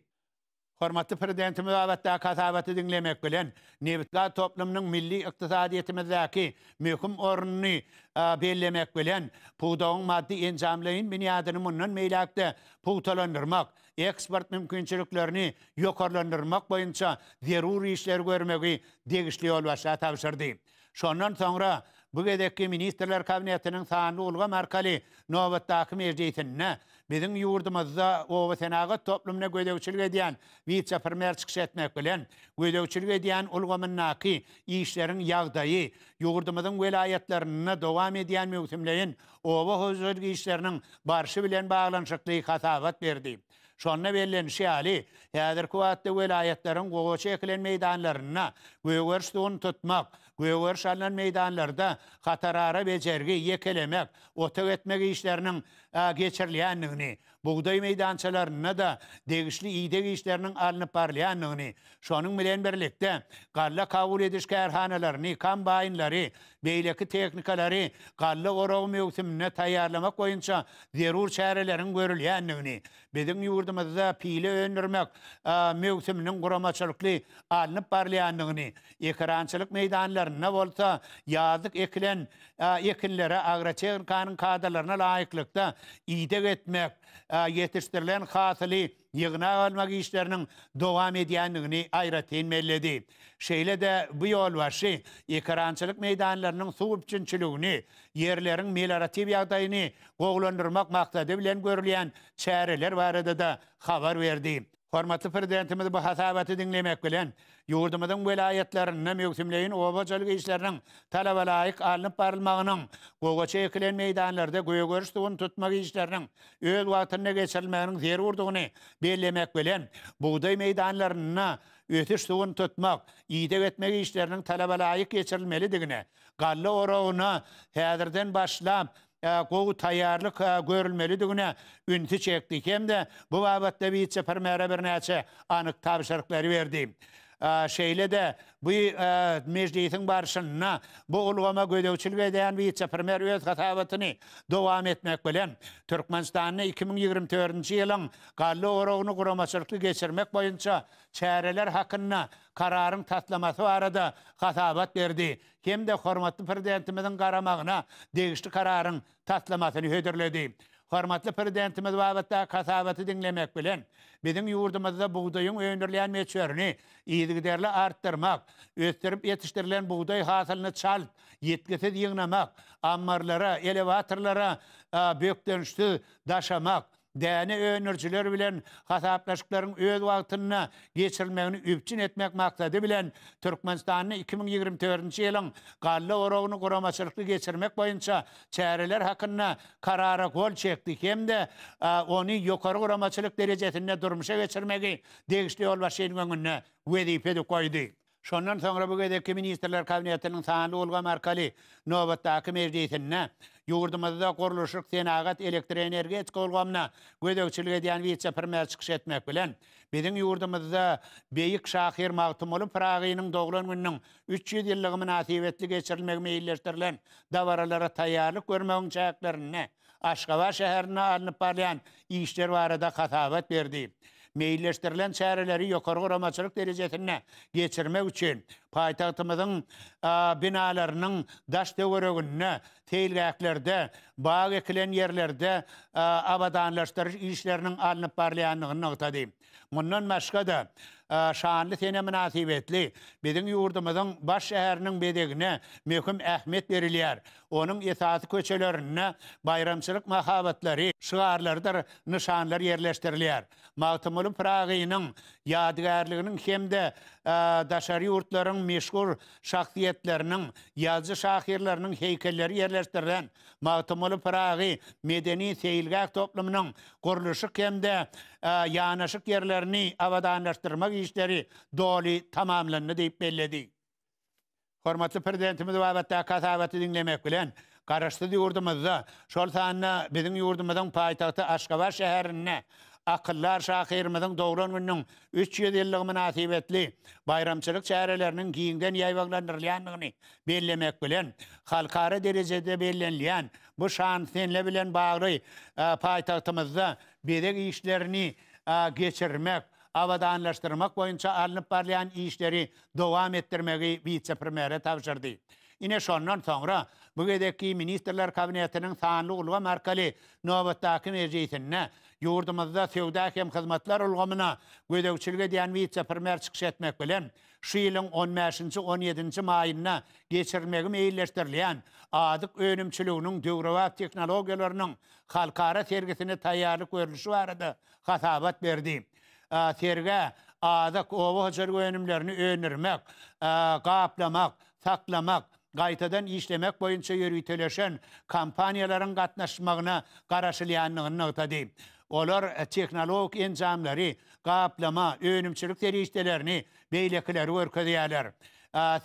Hormatly Prezidentimiz babatdaky hasabaty diňlemek bilen, nebitgaz toplumynyň milli ykdysadyýetimizdäki möhüm ornuny bellemek bilen, pudagyň maddy-enjamlaýyn binýadyny mundan beýläk-de pugtalandyrmak, eksport mümkinçiliklerini ýokarlandyrmak boýunça zerur işleri görmegi degişli ýolbaşça tabşyrdy. Şondan soňra bu gezekki Ministrler Kabinetiniň sanly ulgam arkaly nobatdaky mejlisinde biziň ýurdumyzda obasenagat toplumyna gözegçilik edýän wise-premýer çykyş etmek bilen, gözegçilik edýän ulgamyndaky işleriň ýagdaýy, ýurdumyzyň welaýatlarynda dowam edýän möwsümleýin oba hojalyk işleriniň barşy bilen baglanyşykly hasabat berdi. Şonda bellenişi ýaly, häzirki wagtda welaýatlaryň gowaça ekilen meýdanlarynda gögeriş suwuny tutmak, gögeriş alnan meýdanlarda hatarara bejergi, ýekelemek, otag etmek işleriniň geçirilýändigini, bugdaý meýdançalarynda-da degişli ideg işleriniň alnyp barylýandygyny, şonuň bilen birlikde, galla kabul ediş kärhanalaryny, kombaýnlary, beýleki tehnikalary galla oragy möwsümine taýýarlamak boýunça zerur çäreleriň görülýändigini, biziň ýurdumyzda pile öndürmek möwsüminiň guramaçylykly alnyp barylýandygyny, ekerançylyk meýdanlarynda bolsa ýazlyk ekilen ekinlere agrotehnikanyň kadalaryna laýyklykda ideg etmek, ýetişdirilen hasyly ýygnap almak işleriniň dowam edýändigini aýratyn belledi. Şeýle-de bu ýolbaşçy ekerançylyk meýdanlarynyň suw üpjünçiligini, ýerleriň melioratiw ýagdaýyny gowulandyrmak maksady bilen görülýän çäreler barada-da habar berdi. Hormatly Prezidentimiz bu hasabaty diňlemek bilen, ýurdumyzyň welaýatlarynda möwsümleýin oba hojalyk işleriniň talabalaýyk alnyp barylmagynyň, gowaça ekilen meýdanlarda gögeriş suwuny tutmak işleriniň öz wagtynda geçirilmeginiň zerurdygyny bellemek bilen, bugdaý meýdanlarynda ösüş suwuny tutmak, ideg etmek işleriniň talabalaýyk geçirilmelidigine, galla oragyna häzirden başlap gowy taýýarlyk görülmelidigine ünsi çekdi hem-de bu babatda wise-premýere birnäçe anyk tabşyryklary berdi. Şeýle-de bu mejlisiň barşynda bu ulgama gözegçilik edýän wise-premýer öz hasabatyny dowam etmek bilen, Türkmenistanda 2024-nji ýylyň galla oragyny guramaçylykly geçirmek boýunça çäreler hakynda Kararyň taslamasy barada hasabat berdi hem-de hormatly Prezidentimiziň garamagyna degişli Kararyň taslamasyny hödürledi. Hormatly Prezidentimiz babatdaky hasabaty diňlemek bilen, biziň ýurdumyzda bugdaýyň öndürilýän möçberini yzygiderli artdyrmak, ösdürip ýetişdirilen bugdaý hasylyny çalt, ýitgisiz ýygnamak, ammarlara, elewatorlara bökdençsiz daşamak, däne öndürijiler bilen hasaplaşyklaryň öz wagtynda geçirilmegini üpjün etmek maksady bilen, Türkmenistanda 2024-nji ýylyň galla oragyny guramaçylykly geçirmek boýunça çäreler hakynda Karara gol çekdi hem-de ony ýokary guramaçylyk derejesinde durmuşa geçirmegi degişli ýolbaşçynyň öňünde wezipe edip goýdy. Şondan soňra bu gezekki Ministrler Kabinetiniň sanly ulgam arkaly nobatdaky mejlisinde ýurdumyzda gurluşyk, senagat, elektroenergetika ulgamyna gözegçilik edýän wise-premýer çykyş etmek bilen, biziň ýurdumyzda beýik şahyr Magtymguly Pyragynyň doglan gününiň 300 ýyllygy mynasybetli geçirilmegi meýilleşdirilen dabaralara taýýarlyk görmegiň çäklerinde Aşgabat şäherinde alnyp barylýan işler barada hasabat berdi. Meýilleşdirilen çäreleri ýokary guramaçylyk derejesinde geçirmek üçin, Paýtagtymyzyň binalarynyň daş-töwereginde, seýilgählerde, bag ekilen ýerlerde abadanlaşdyryş işleriniň alnyp barylýandygyny nygtady. Mundan başga-da, şanly sene mynasybetli biziň ýurdumyzyň baş şäheriniň bezegine möhüm ähmiýet berilýär. Onuň esasy köçelerinde baýramçylyk mahabatlary, şygarlardyr nyşanlar ýerleşdirilýär. Magtymguly Pyragynyň ýadygärliginiň hem-de daşary ýurtlaryň meşhur şahsyýetleriniň, ýazyjy-şahyrlarynyň heýkelleri ýerleşdirilen Magtymguly Pyragy medeni-seýilgäh toplumynyň gurluşyk hem-de ýanaşyk ýerlerini abadanlaşdyrmak işleri doly tamamlandy diýip belledi. Hormatly Prezidentimiz babatdaky hasabaty diňlemek bilen, Garaşsyz ýurdumyzda, şol sanda biziň ýurdumyzyň paýtagty Aşgabat şäherinde akyldar şahyrymyzyň doglan gününiň 300 ýyllygy mynasybetli baýramçylyk çäreleriniň giňden ýaýbaňlandyrylýandygyny bellemek bilen, halkara derejede bellenilýän bu şanly sene bilen bagly paýtagtymyzda bezeg işlerini geçirmek, abadanlaşdyrmak boýunça alnyp barylýan işleri dowam etdirmegi wise-premýere tabşyrdy. Ine, şondan soňra bu gezekki Ministrler Kabinetiniň sanly ulgam arkaly nobatdaky mejlisinde ýurdumyzda söwda hem hyzmatlar ulgamyna gözegçilik edýän wise-premýer çykyş etmek bilen, şu ýylyň on bäşinji, on ýedinji maýynda geçirilmegi meýilleşdirilýän azyk önümçiliginiň döwrebap tehnologiýalarynyň halkara sergisine taýýarlyk görlüşi barada hasabat berdi. Sergä azyk, oba hojalyk önümlerini öndürmek, gaplamak, saklamak, gaýtadan işlemek boýunça ýöriteleşen kompaniýalaryň gatnaşmagyna garaşylýandygyny nygtady. Olar tehnologik enjamlary, gaplama, önümçilik serişdelerini, beýlekileri görkezýärler.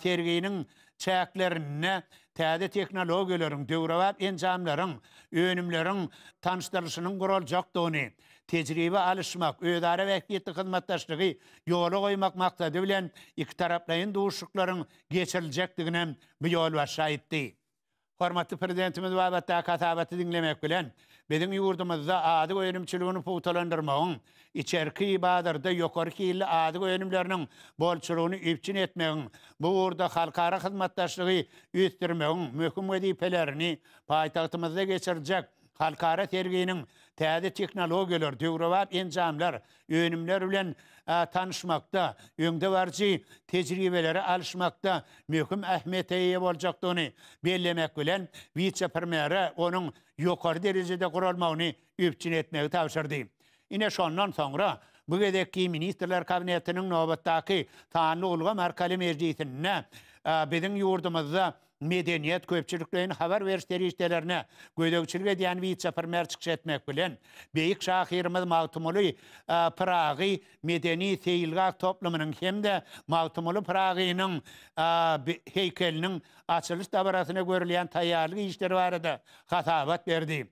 Serginiň çäklerinde täze tehnologiýalaryň, döwrebap enjamlaryň, önümleriň tanyşdyrylyşynyň guraljakdygyny, tejribe alyşmak, özara bähbitli hyzmatdaşlygy ýola goýmak maksady bilen ikitaraplaýyn duşuşyklaryň geçiriljekdiginem bu ýolbaşçy aýtdy. Hormatly Prezidentimiz babatdaky hasabaty diňlemek bilen, biziň ýurdumyzda azyk önümçiligini pugtalandyrmagyň, içerki bazarda ýokary hilli azyk önümleriniň bolçulygyny üpjün etmegiň, bu ugurda halkara hyzmatdaşlygy ösdürmegiň möhüm wezipelerini paýtagtymyzda geçiriljek halkara serginiň täze tehnologiýalar, döwrebap enjamlar, önümler bilen tanyşmakda, öňdebaryjy tejribeleri alyşmakda möhüm ähmiýete eýe boljakdygyny bellemek bilen, wise-premýere onuň ýokary derejede guralmagyny üpjün etmegi tabşyrdy. Ine, şondan soňra bu gezekki Ministrler Kabinetiniň nobatdaky sanly ulgam arkaly mejlisinde biziň ýurdumyzda medeniýet, köpçülikleýin habar beriş serişdelerine gözegçilik edýän wise-premýer çykyş etmek bilen, beýik şahyrymyz Magtymguly Pyragy medeni-seýilgäh toplumynyň hem-de Magtymguly Pyragynyň heýkeliniň açylyş dabarasyna görülýän taýýarlyk işleri barada hasabat berdi.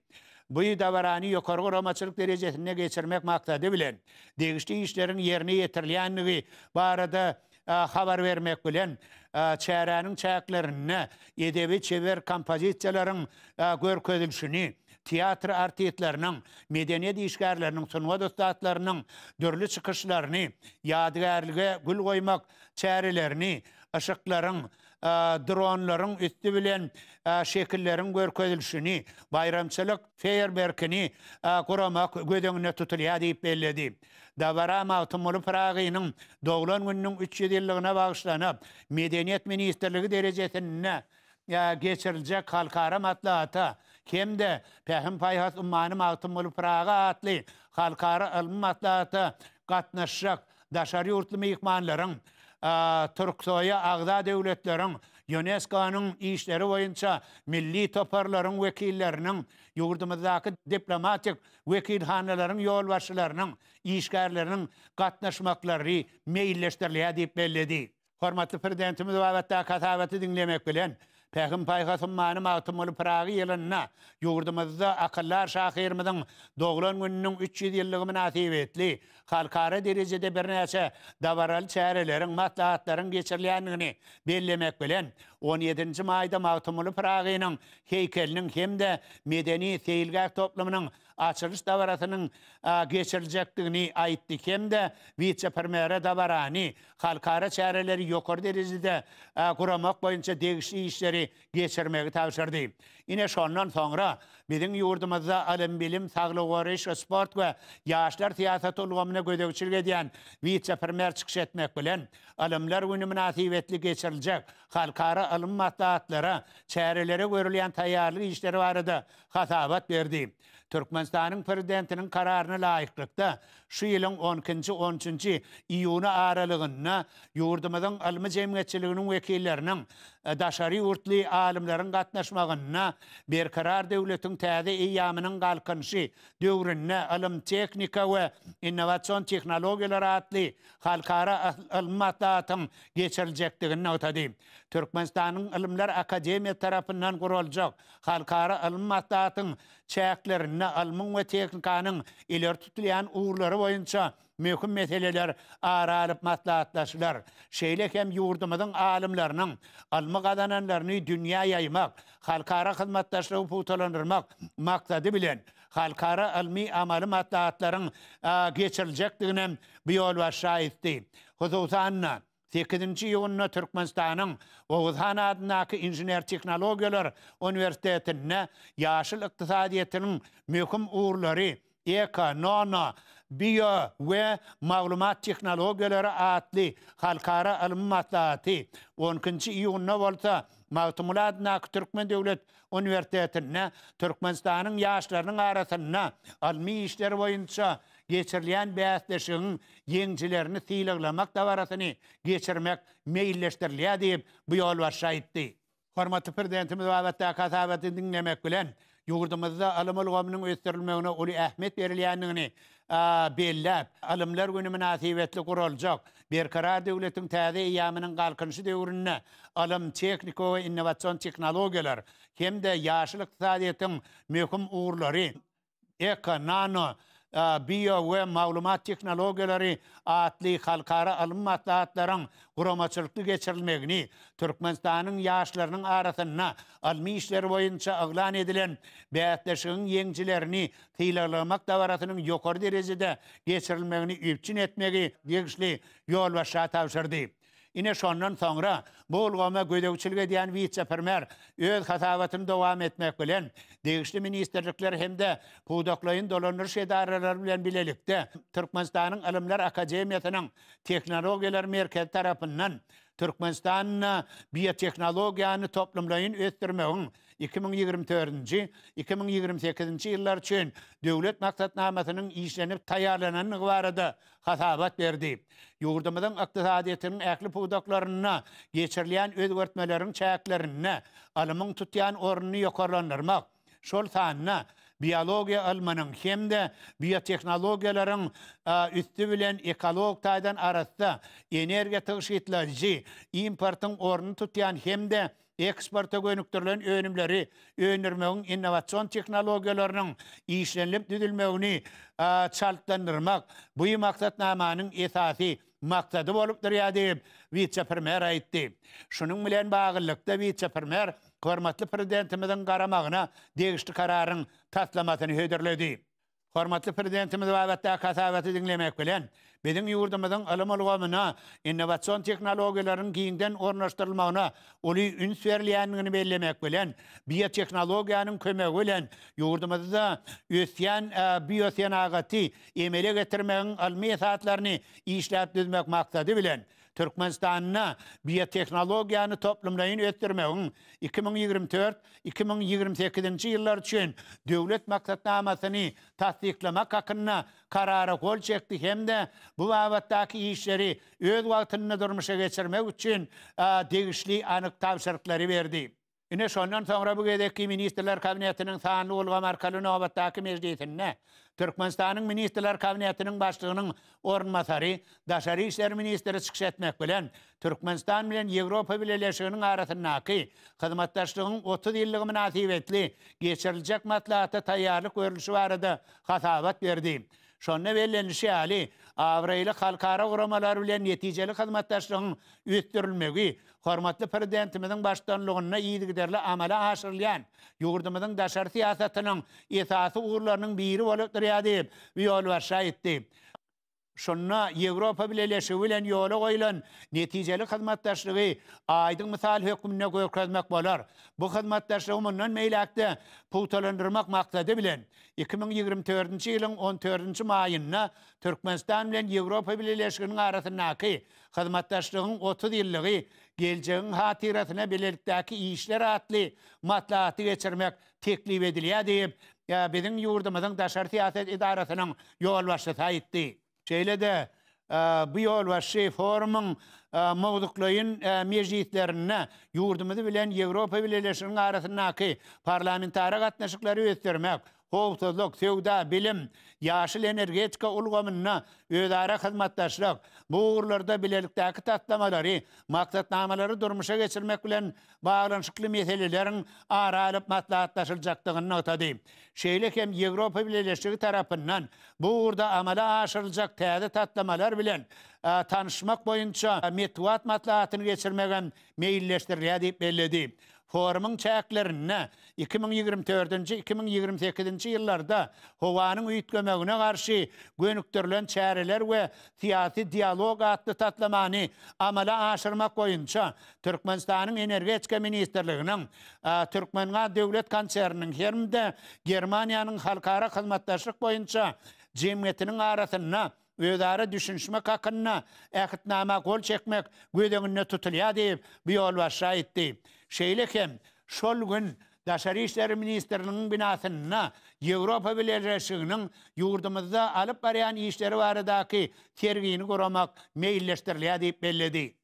Bu dabarany ýokary guramaçylyk derejesinde geçirmek maksady bilen, degişli işleriň ýerine ýetirilýändigi barada habar bermek bilen, çäräniň çäklerinde edebi-çeber kompozisiýalaryň görkezilişini, teatr artistleriniň, medeniýet işgärleriniň, sungat ussatlarynyň dürli çykyşlaryny, ýadygärlige gül goýmak çärelerini, yşyklaryň, dronlaryň üsti bilen şekilleriň görkezilişini, baýramçylyk feýerwerkini guramak göz öňünde tutulýar diýip belledi. Dabara Magtymguly Pyragynyň doglan gününiň 300 ýyllygyna bagyşlanyp, Medeniýet ministrligi derejesinde geçiriljek halkara maslahata hem-de Pähim-paýhas ummany Magtymguly Pyragy atly halkara ylmy maslahata gatnaşjak daşary ýurtly myhmanlaryň, Türksoýa agza döwletleriň Ýunesko-nyň işleri boýunça milli toparlaryň wekilleriniň, ýurdumyzdaky diplomatik wekilhanalaryň ýolbaşçylarynyň, işgärleriniň gatnaşmaklary meýilleşdirilýär diýip belledi. Hormatly Prezidentimiz babatdaky hasabaty diňlemek bilen, Pähim-paýhas ummany Magtymguly Pyragy ýylynda ýurdumyzda akyldar şahyrymyzyň doglan gününiň 300 ýyllygy mynasybetli halkara derejede birnäçe dabaraly çäreleriň, maslahatlaryň geçirilýändigini bellemek bilen, on ýedinji maýda Magtymguly Pyragynyň heýkeliniň hem-de medeni-seýilgäh toplumynyň. açylyş dabarasynyň geçiriljekdigini aýtdy hem-de wise-premýere dabarany, halkara çäreleri ýokary derejede guramak boýunça degişli işleri geçirmegi tabşyrdy. Ine, şondan soňra biziň ýurdumyzda ylym-bilim, saglygy goraýyş we sport we ýaşlar syýasaty ulgamyna gözegçilik edýän wise-premýer çykyş etmek bilen, Ylymlar güni mynasybetli geçiriljek halkara ylmy maslahatlara, çärelere görülýän taýýarlyk işleri barada hasabat berdi. Türkmenistanyň Prezidentiniň Kararyna laýyklykda, şu ýylyň on ikinji, on üçünji iýuny aralygynda ýurdumyzyň ylmy jemgyýetçiliginiň wekilleriniň, daşary ýurtly alymlaryň gatnaşmagynda Berkarar döwletiň täze eýýamynyň Galkynyşy döwründe ylym, tehnika we innowasion tehnologiýalar atly halkara ylmy maslahatyň geçiriljekdigini nygtady. Türkmenistanyň Ylymlar akademiýasy tarapyndan guraljak halkara ylmy maslahatyň çäklerinde ylmyň we tehnikanyň ileri tutulýan ugurlary boýunça möhüm meseleler ara alyp maslahatlaşylar. Şeýle hem ýurdumyzyň alymlarynyň ylmy gazananlaryny dünýä ýaýmak, halkara hyzmatdaşlygy pugtalandyrmak maksady bilen, halkara ylmy-amaly maslahatlaryň geçiriljekdiginem bu ýolbaşçy aýtdy. Hususan-da, Sekizinji iýunda Türkmenistanyň Oguz han adyndaky Inžener-tehnologiýalar uniwersitetinde ýaşyl ykdysadyýetiniň möhüm ugurlary, eko, nono, bio we maglumat tehnologiýalary atly halkara ylmy maslahaty, on ikinji iýunda bolsa Magtymguly adyndaky Türkmen döwlet uniwersitetinde Türkmenistanyň ýaşlarynyň arasynda ylmy işler boýunça geçirilýän bäsleşigiň ýeňijilerini sylaglamak dabarasyny geçirmek meýilleşdirilýär diýip, bu ýolbaşçy aýtdy. Hormatly Prezidentimiz babatdaky hasabaty diňlemek bilen, ýurdumyzda ylym ulgamynyň ösdürilmegine uly ähmiýet berilýändigini belläp, Ylymlar güni mynasybetli guraljak Berkarar döwletiň täze eýýamynyň Galkynyşy döwründe ylym, tehnika we innowasion tehnologiýalar hem-de ýaşyl ykdysadyýetiň möhüm ugurlary, Eko, nano, bio we maglumat tehnologiýalary atly halkara ylmy maslahatlaryň guramaçylykly geçirilmegini, Türkmenistanyň ýaşlarynyň arasynda ylmy işler boýunça yglan edilen bäsleşigiň ýeňijilerini sylaglamak dabarasynyň ýokary derejede geçirilmegini üpjün etmegi degişli ýolbaşça tabşyrdy. Ine şondan soňra bu ulgama gözegçilik edýän wise-premýer öz hasabatyny dowam etmek bilen, degişli ministrlikler hem-de pudaklaýyn dolandyryş edaralary bilen bilelikde Türkmenistanyň Ylymlar akademiýasynyň Tehnologiýalar merkezi tarapyndan Türkmenistanda biotehnologiýany toplumlaýyn ösdürmegiň 2024-nji, 2028-nji ýyllar üçin Döwlet maksatnamasynyň işlenip taýýarlanandygy barada hasabat berdi. Ýurdumyzyň ykdysadyýetiniň ähli pudaklarynda geçirilýän özgertmeleriň çäklerinde ylmyň tutýan ornuny ýokarlandyrmak, şol sanda biologiýa ylmynyň hem-de biotehnologiýalaryň üsti bilen ekologik taýdan arassa, energiýa tygşytlaýjy, importyň ornuny tutýan hem-de eksporta gönükdirilen önümleri öndürmegiň innowasion tehnologiýalarynyň işlenilip düzülmegini çaltlandyrmak bu maksatnamanyň esasy maksady bolup durýar diýip, wise-premýer aýtdy. Şunuň bilen baglylykda, wise-premýer hormatly Prezidentimiziň garamagyna degişli Kararyň taslamasyny hödürledi. Hormatly Prezidentimiz babatdaky hasabaty diňlemek bilen, biziň ýurdumyzyň ylym ulgamyna innowasion tehnologiýalaryň giňden ornaşdyrylmagyna uly üns berilýändigini bellemek bilen, biotehnologiýanyň kömegi bilen ýurdumyzda ösýän biosenagaty emele getirmegiň ylmy esaslaryny işläp düzmek maksady bilen, Türkmenistanda biotehnologiýany toplumlaýyn ösdürmegiň 2024, 2028-nji ýyllar üçin Döwlet maksatnamasyny tassyklamak hakynda Karara gol çekdi hem-de bu babatdaky işleri öz wagtynda durmuşa geçirmek üçin degişli anyk tabşyryklary berdi. Ine, şondan soňra bu gezekki Ministrler Kabinetiniň sanly ulgam arkaly nobatdaky mejlisinde Türkmenistanyň Ministrler Kabinetiniň Başlygynyň orunbasary, daşary işler ministri çykyş etmek bilen, Türkmenistan bilen Ýewropa Bileleşiginiň arasyndaky hyzmatdaşlygyň 30 ýyllygy mynasybetli geçiriljek maslahata taýýarlyk görlüşi barada hasabat berdi. Şonda bellenilişi ýaly, abraýly halkara guramalar bilen netijeli hyzmatdaşlygyň ösdürilmegi hormatly Prezidentimiziň baştutanlygynda yzygiderli amala aşyrylýan ýurdumyzyň daşary syýasatynyň esasy ugurlarynyň biri bolup durýar diýip, ýolbaşçy aýtdy. Şunda Ýewropa Bileleşigi bilen ýola goýlan netijeli hyzmatdaşlygy aýdyň mysal hökmünde görkezmek bolar. Bu hyzmatdaşlygy mundan beýläk-de pugtalandyrmak maksady bilen, 2024-nji ýylyň on dördünji maýynda Türkmenistan bilen Ýewropa Bileleşiginiň arasyndaky hyzmatdaşlygyň 30 ýyllygy, geljegiň hatyrasyna bilelikdäki işler atly maslahaty geçirmek teklip edilýär diýip, biziň ýurdumyzyň daşary syýasat edarasynyň ýolbaşçysy aýtdy. Şeýle-de, bu ýolbaşçy forumyň mowzuklaýyn mejlislerinde ýurdumyz bilen Ýewropa Bileleşiginiň arasyndaky parlamentara gatnaşyklary ösdürmek, howpsuzlyk, söwda, bilim, ýaşyl energetika ulgamynda özara hyzmatdaşlyk, bu ugurlarda bilelikdäki taslamalary, maksatnamalary durmuşa geçirmek bilen baglanyşykly meseleleriň ara alyp maslahatlaşyljakdygyny nygtady. Şeýle hem Ýewropa Bileleşigi tarapyndan bu ugurda amala aşyryljak täze taslamalar bilen tanyşmak boýunça metbugat maslahatyny geçirmegem meýilleşdirilýär diýip belledi. Forumyň çäklerinde 2024-nji, 2028-nji ýyllarda howanyň üýtgemegine garşy gönükdirilen çäreler we syýasy dialog atly taslamany amala aşyrmak boýunça Türkmenistanyň Energetika ministrliginiň, Türkmengaz döwlet konserniniň hem-de Germaniýanyň Halkara hyzmatdaşlyk boýunça jemgyýetiniň arasynda özara düşünişmek hakynda Ähtnama gol çekmek göz öňünde tutulýar diýip, bu ýolbaşçy aýtdy. Şeýle hem şol gün Daşary işler ministrliginiň binasynda Ýewropa Bileleşiginiň ýurdumyzda alyp barýan işleri baradaky sergini guramak meýilleşdirilýär diýip belledi.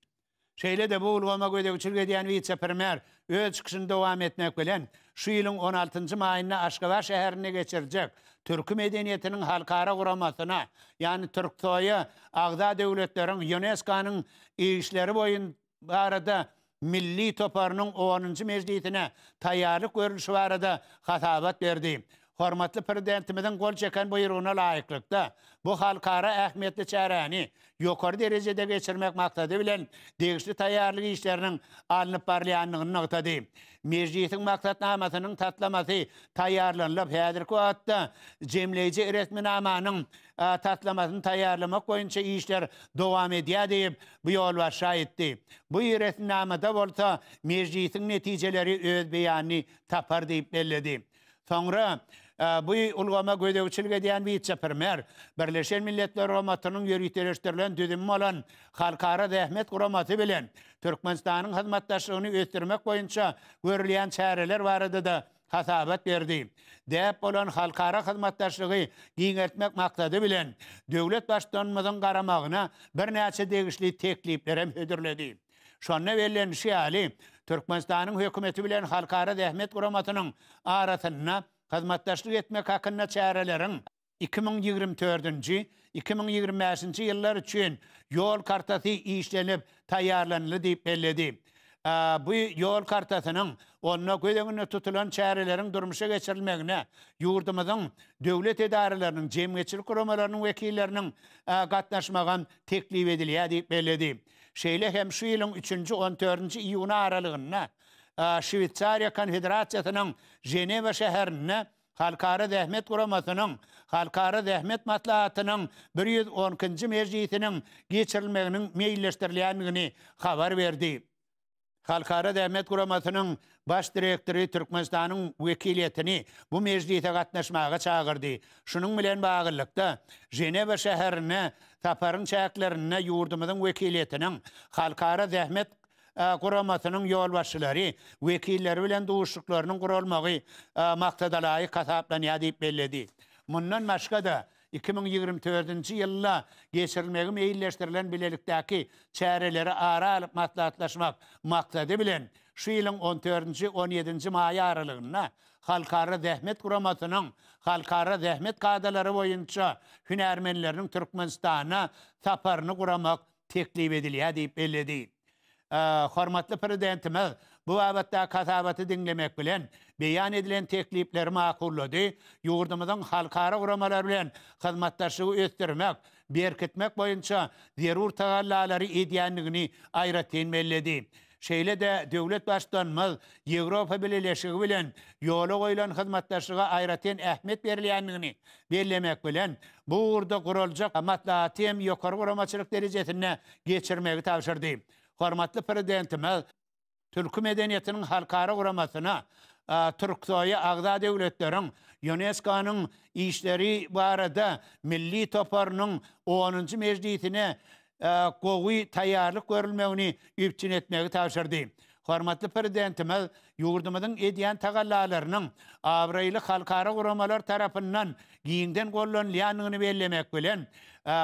Şeýle-de bu ulgama gözegçilik edýän wise-premýer öz çykyşyny dowam etmek bilen, şu ýylyň on altynjy maýynda Aşgabat şäherinde geçiriljek Türki medeniýetiniň halkara guramasyna, ýagny TÜRKSOÝa agza döwletleriň ÝUNESKO-nyň işleri boýun barada milli toparynyň onunjy mejlisine taýýarlyk görlüşi barada hasabat berdi. Hormatly Prezidentimiziň gol çeken Buýrugyna laýyklykda, bu halkara ähmiýetli çäräni ýokary derejede geçirmek maksady bilen degişli taýýarlyk işleriniň alnyp barylýandygyny nygtady. Mejlisiň maksatnamasynyň taslamasy taýýarlanylyp, häzirki wagtda jemleýji resminamanyň taslamasyny taýýarlamak boýunça işler dowam edýär diýip, bu ýolbaşçy aýtdy. Bu resminamada bolsa mejlisiň netijeleri öz beýanyny tapar diýip belledi. Soňra bu ulgama gözegçilik edýän wise-premýer, Birleşen Milletler Guramasynyň ýöriteleşdirilen düzümi bolan Halkara Zähmet Guramasy bilen Türkmenistanyň hyzmatdaşlygyny ösdürmek boýunça görülýän çäreler barada-da hasabat berdi. Däp bolan halkara hyzmatdaşlygy giňeltmek maksady bilen, döwlet Baştutanymyzyň garamagyna birnäçe degişli tekliplerem hödürledi. Şonda bellenişi ýaly, Türkmenistanyň Hökümeti bilen Halkara Zähmet Guramasynyň arasynda hyzmatdaşlyk etmek hakynda çäreleriň 2024-nji, 2025-nji ýyllar üçin Ýol kartasy işlenip taýýarlanyldy diýip belledi. Bu Ýol kartasynyň onda göz öňünde tutulan çäreleriň durmuşa geçirilmegine ýurdumyzyň döwlet edaralarynyň, jemgyýetçilik guramalarynyň wekilleriniň gatnaşmagam teklip edilýär diýip belledi. Şeýle hem şu ýylyň üçünji, on dördünji iýuny aralygynda Şweýsariýa Konfederasiýasynyň Ženewa şäherinde Halkara Zähmet Guramasynyň Halkara Zähmet Maslahatynyň 112-nji mejlisiniň geçirilmeginiň meýilleşdirilýändigini habar berdi. Halkara Zähmet Guramasynyň Baş direktory Türkmenistanyň wekiliýetini bu mejlise gatnaşmaga çagyrdy. Şunuň bilen baglylykda, Ženewa şäherine saparyň çäklerinde ýurdumyzyň wekiliýetiniň Halkara Zähmet Guramasynyň ýolbaşçylary, wekilleri bilen duşuşyklarynyň guralmagy maksadalaýyk hasaplanýar diýip belledi. Mundan başga-da, 2024-nji ýylda geçirilmegi meýilleşdirilen bilelikdäki çäreleri ara alyp maslahatlaşmak maksady bilen, şu ýylyň on dördünji, on ýedinji maýy aralygynda Halkara Zähmet Guramasynyň Halkara zähmet kadalary boýunça hünärmenleriniň Türkmenistana saparyny guramak teklip edilýär diýip belledi. Hormatly Prezidentimiz bu babatdaky hasabaty diňlemek bilen, beýan edilen teklipleri makullady, ýurdumyzyň halkara guramalar bilen hyzmatdaşlygy ösdürmek, berkitmek boýunça zerur tagallalary edýändigini aýratyn belledi. Şeýle-de döwlet Baştutanymyz Ýewropa Bileleşigi bilen ýola goýlan hyzmatdaşlyga aýratyn ähmiýet berilýändigini bellemek bilen, bu ugurda guraljak maslahaty hem ýokary guramaçylyk derejesinde geçirmegi tabşyrdy. Hormatly Prezidentimiz Türki medeniýetiniň halkara guramasyna, Türksoýa agza döwletleriň Ýunesko-nyň işleri barada milli toparynyň onunjy mejlisine gowy taýýarlyk görülmegini üpjün etmegi tabşyrdy. Hormatly Prezidentimiz ýurdumyzyň edýän tagallalarynyň abraýly halkara guramalar tarapyndan giňden gollanylýandygyny bellemek bilen,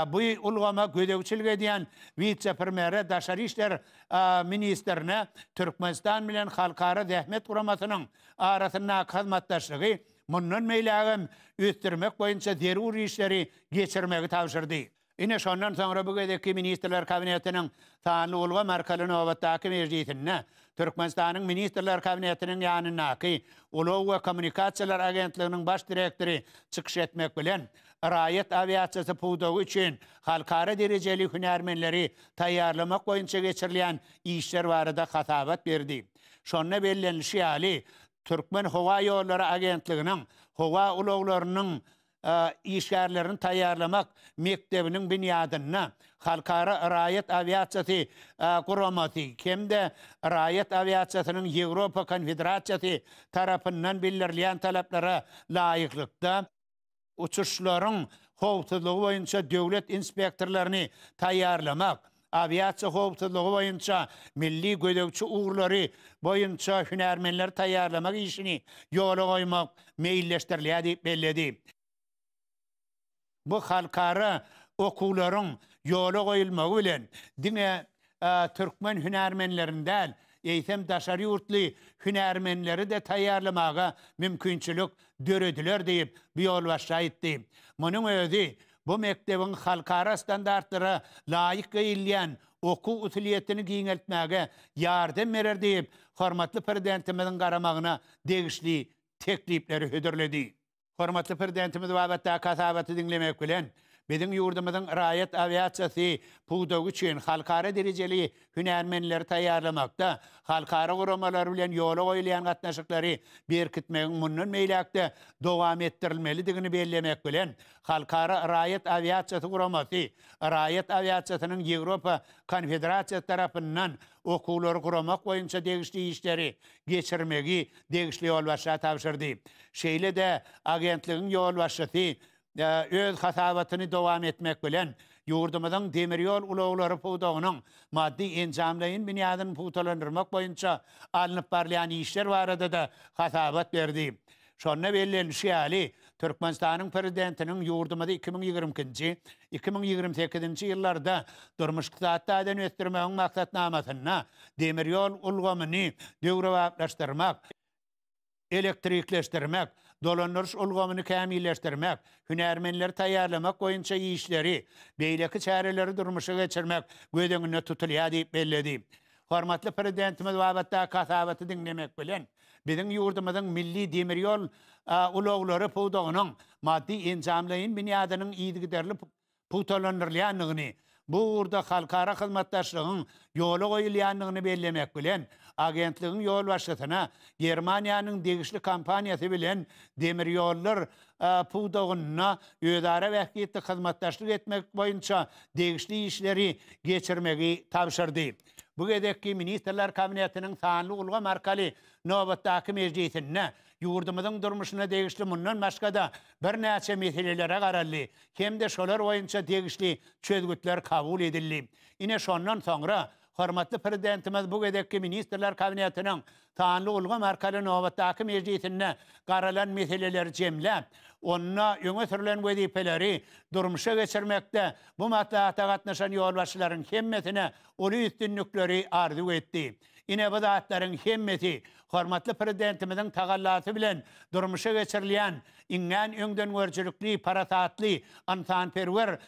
bu ulgama gözegçilik edýän wise-premýere, daşary işler ministrine Türkmenistan bilen Halkara Zähmet Guramasynyň arasyndaky hyzmatdaşlygy mundan beýlägem ösdürmek boýunça zerur işleri geçirmegi tabşyrdy. Ine, şondan soňra bu gezekki Ministrler Kabinetiniň sanly ulgam arkaly nobatdaky mejlisinde Türkmenistanyň Ministrler Kabinetiniň ýanyndaky Ulag we kommunikasiýalar agentliginiň baş direktory çykyş etmek bilen, raýat awiasiýasy pudagy üçin halkara derejeli hünärmenleri taýýarlamak boýunça geçirilýän işler barada hasabat berdi. Şonda bellenilişi ýaly, Türkmenhowaýollary agentliginiň howa ulaglarynyň işgärlerini taýýarlamak mekdebiniň binýadynda Halkara raýat awiasiýasy guramasy hem-de Raýat awiasiýasynyň Ýewropa konfederasiýasy tarapyndan bildirilýän talaplara laýyklykda, uçuşlaryň howpsuzlygy boýunça döwlet inspektorlaryny taýýarlamak, awiasiýa howpsuzlygy boýunça milli gözegçi ugurlary boýunça hünärmenleri taýýarlamak işini ýola goýmak meýilleşdirilýär diýip belledi. Bu halkara okuwlaryň ýola goýulmagy bilen, diňe türkmen hünärmenlerini däl, eýsem daşary ýurtly hünärmenleri-de taýýarlamaga mümkinçilik dörediler diýip, bu ýolbaşçy aýtdy. Munuň özi Bu mekdebiň halkara standartlara laýyk geýilýän okuw usulyýetini giňeltmäge ýardam berer diýip, hormatly Prezidentimiziň garamagyna degişli teklipleri hödürledi. Hormatly Prezidentimiz babatdaky hasabaty diňlemek bilen, biziň ýurdumyzyň raýat awiasiýasy pudagy üçin halkara derejeli hünärmenleri taýýarlamakda halkara guramalary bilen ýola goýulýan gatnaşyklary berkitmegiň mundan beýläk-de dowam etdirilmelidigini bellemek bilen, Halkara raýat awiasiýasy guramasy, Raýat awiasiýasynyň Ýewropa konfederasiýasy tarapyndan okuwlary guramak boýunça degişli işleri geçirmegi degişli ýolbaşça tabşyrdy. Şeýle-de agentligiň ýolbaşçysy öz hasabatyny dowam etmek bilen, ýurdumyzyň demir ýol ulaglary pudagynyň maddy-enjamlaýyn binýadyny pugtalandyrmak boýunça alnyp barylýan işler barada-da hasabat berdi. Şonda bellenilişi ýaly, Türkmenistanyň Prezidentiniň ýurdumyzy 2022-nji, 2028-nji ýyllarda durmuş-ykdysady taýdan ösdürmegiň maksatnamasynda demir ýol ulgamyny döwrebaplaşdyrmak, elektrikleşdirmek, dolandyryş ulgamyny kämilleşdirmek, hünärmenleri taýýarlamak boýunça işleri, beýleki çäreleri durmuşa geçirmek göz öňünde tutulýar diýip belledi. Hormatly Prezidentimiz babatdaky hasabaty diňlemek bilen, biziň ýurdumyzyň milli demir ýol ulaglary pudagynyň maddy-enjamlaýyn binýadynyň yzygiderli pugtalandyrylýandygyny, bu ugurda halkara hyzmatdaşlygyň ýola goýulýandygyny bellemek bilen, agentligiň ýolbaşçysyna Germaniýanyň degişli kompaniýasy bilen demir ýollar pudagynda özara bähbitli hyzmatdaşlyk etmek boýunça degişli işleri geçirmegi tabşyrdy. Bu gezekki Ministrler Kabinetiniň sanly ulgam arkaly nobatdaky mejlisinde ýurdumyzyň durmuşyna degişli mundan başga-da birnäçe meselelere garaldy hem-de şolar boýunça degişli çözgütler kabul edildi. Ine, şondan soňra hormatly Prezidentimiz bu gezekki Ministrler Kabinetiniň sanly ulgam arkaly nobatdaky mejlisinde garalan meseleleri jemläp, onda öňe sürlen wezipeleri durmuşa geçirmekde bu maslahata gatnaşan ýolbaşçylaryň hemmesine uly üstünlikleri arzuw etdi. Ine, bu zatlaryň hemmesi hormatly Prezidentimiziň tagallasy bilen durmuşa geçirilýän iňňän öňdengörüjilikli, parasatly, ynsanperwer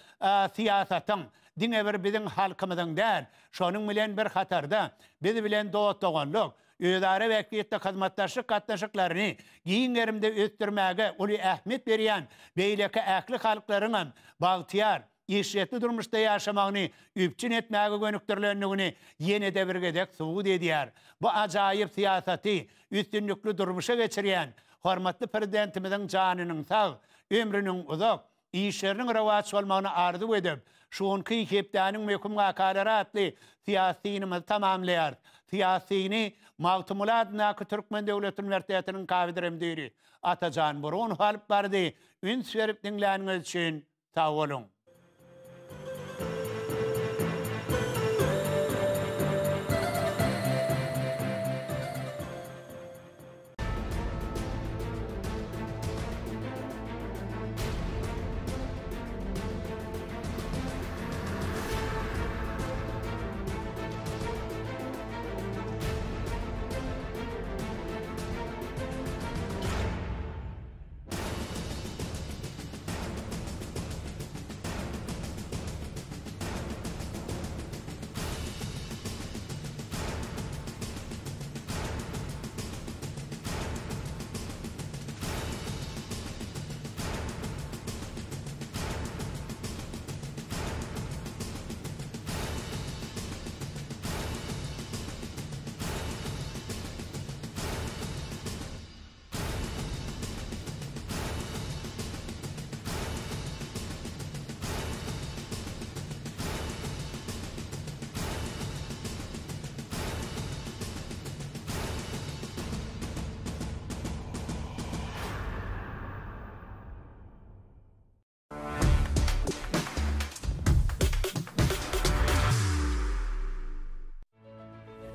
syýasatyň diňe bir biziň halkymyzyň däl, şonuň bilen bir hatarda, biz bilen dost-doganlyk, özara bähbitli hyzmatdaşlyk gatnaşyklaryny giň gerimde ösdürmäge uly ähmiýet berýän beýleki ähli halklaryňam bagtyýar, eşretli durmuşda ýaşamagyny üpjün etmäge gönükdirilendigini ýene-de bir gezek subut edýär. Bu ajaýyp syýasaty üstünlikli durmuşa geçirýän hormatly Prezidentimiziň janynyň sag, ömrüniň uzak, işleriniň rowaç bolmagyny arzuw edip, şu günki Hepdäniň möhüm wakalary atly syýasy synymyzy tamamlaýarys. Syýasy syny Magtymguly adyndaky Türkmen döwlet uniwersitetiniň kafedra müdiri Atajan Burunow alyp bardy. Üns berip diňläniňiz üçin sag boluň!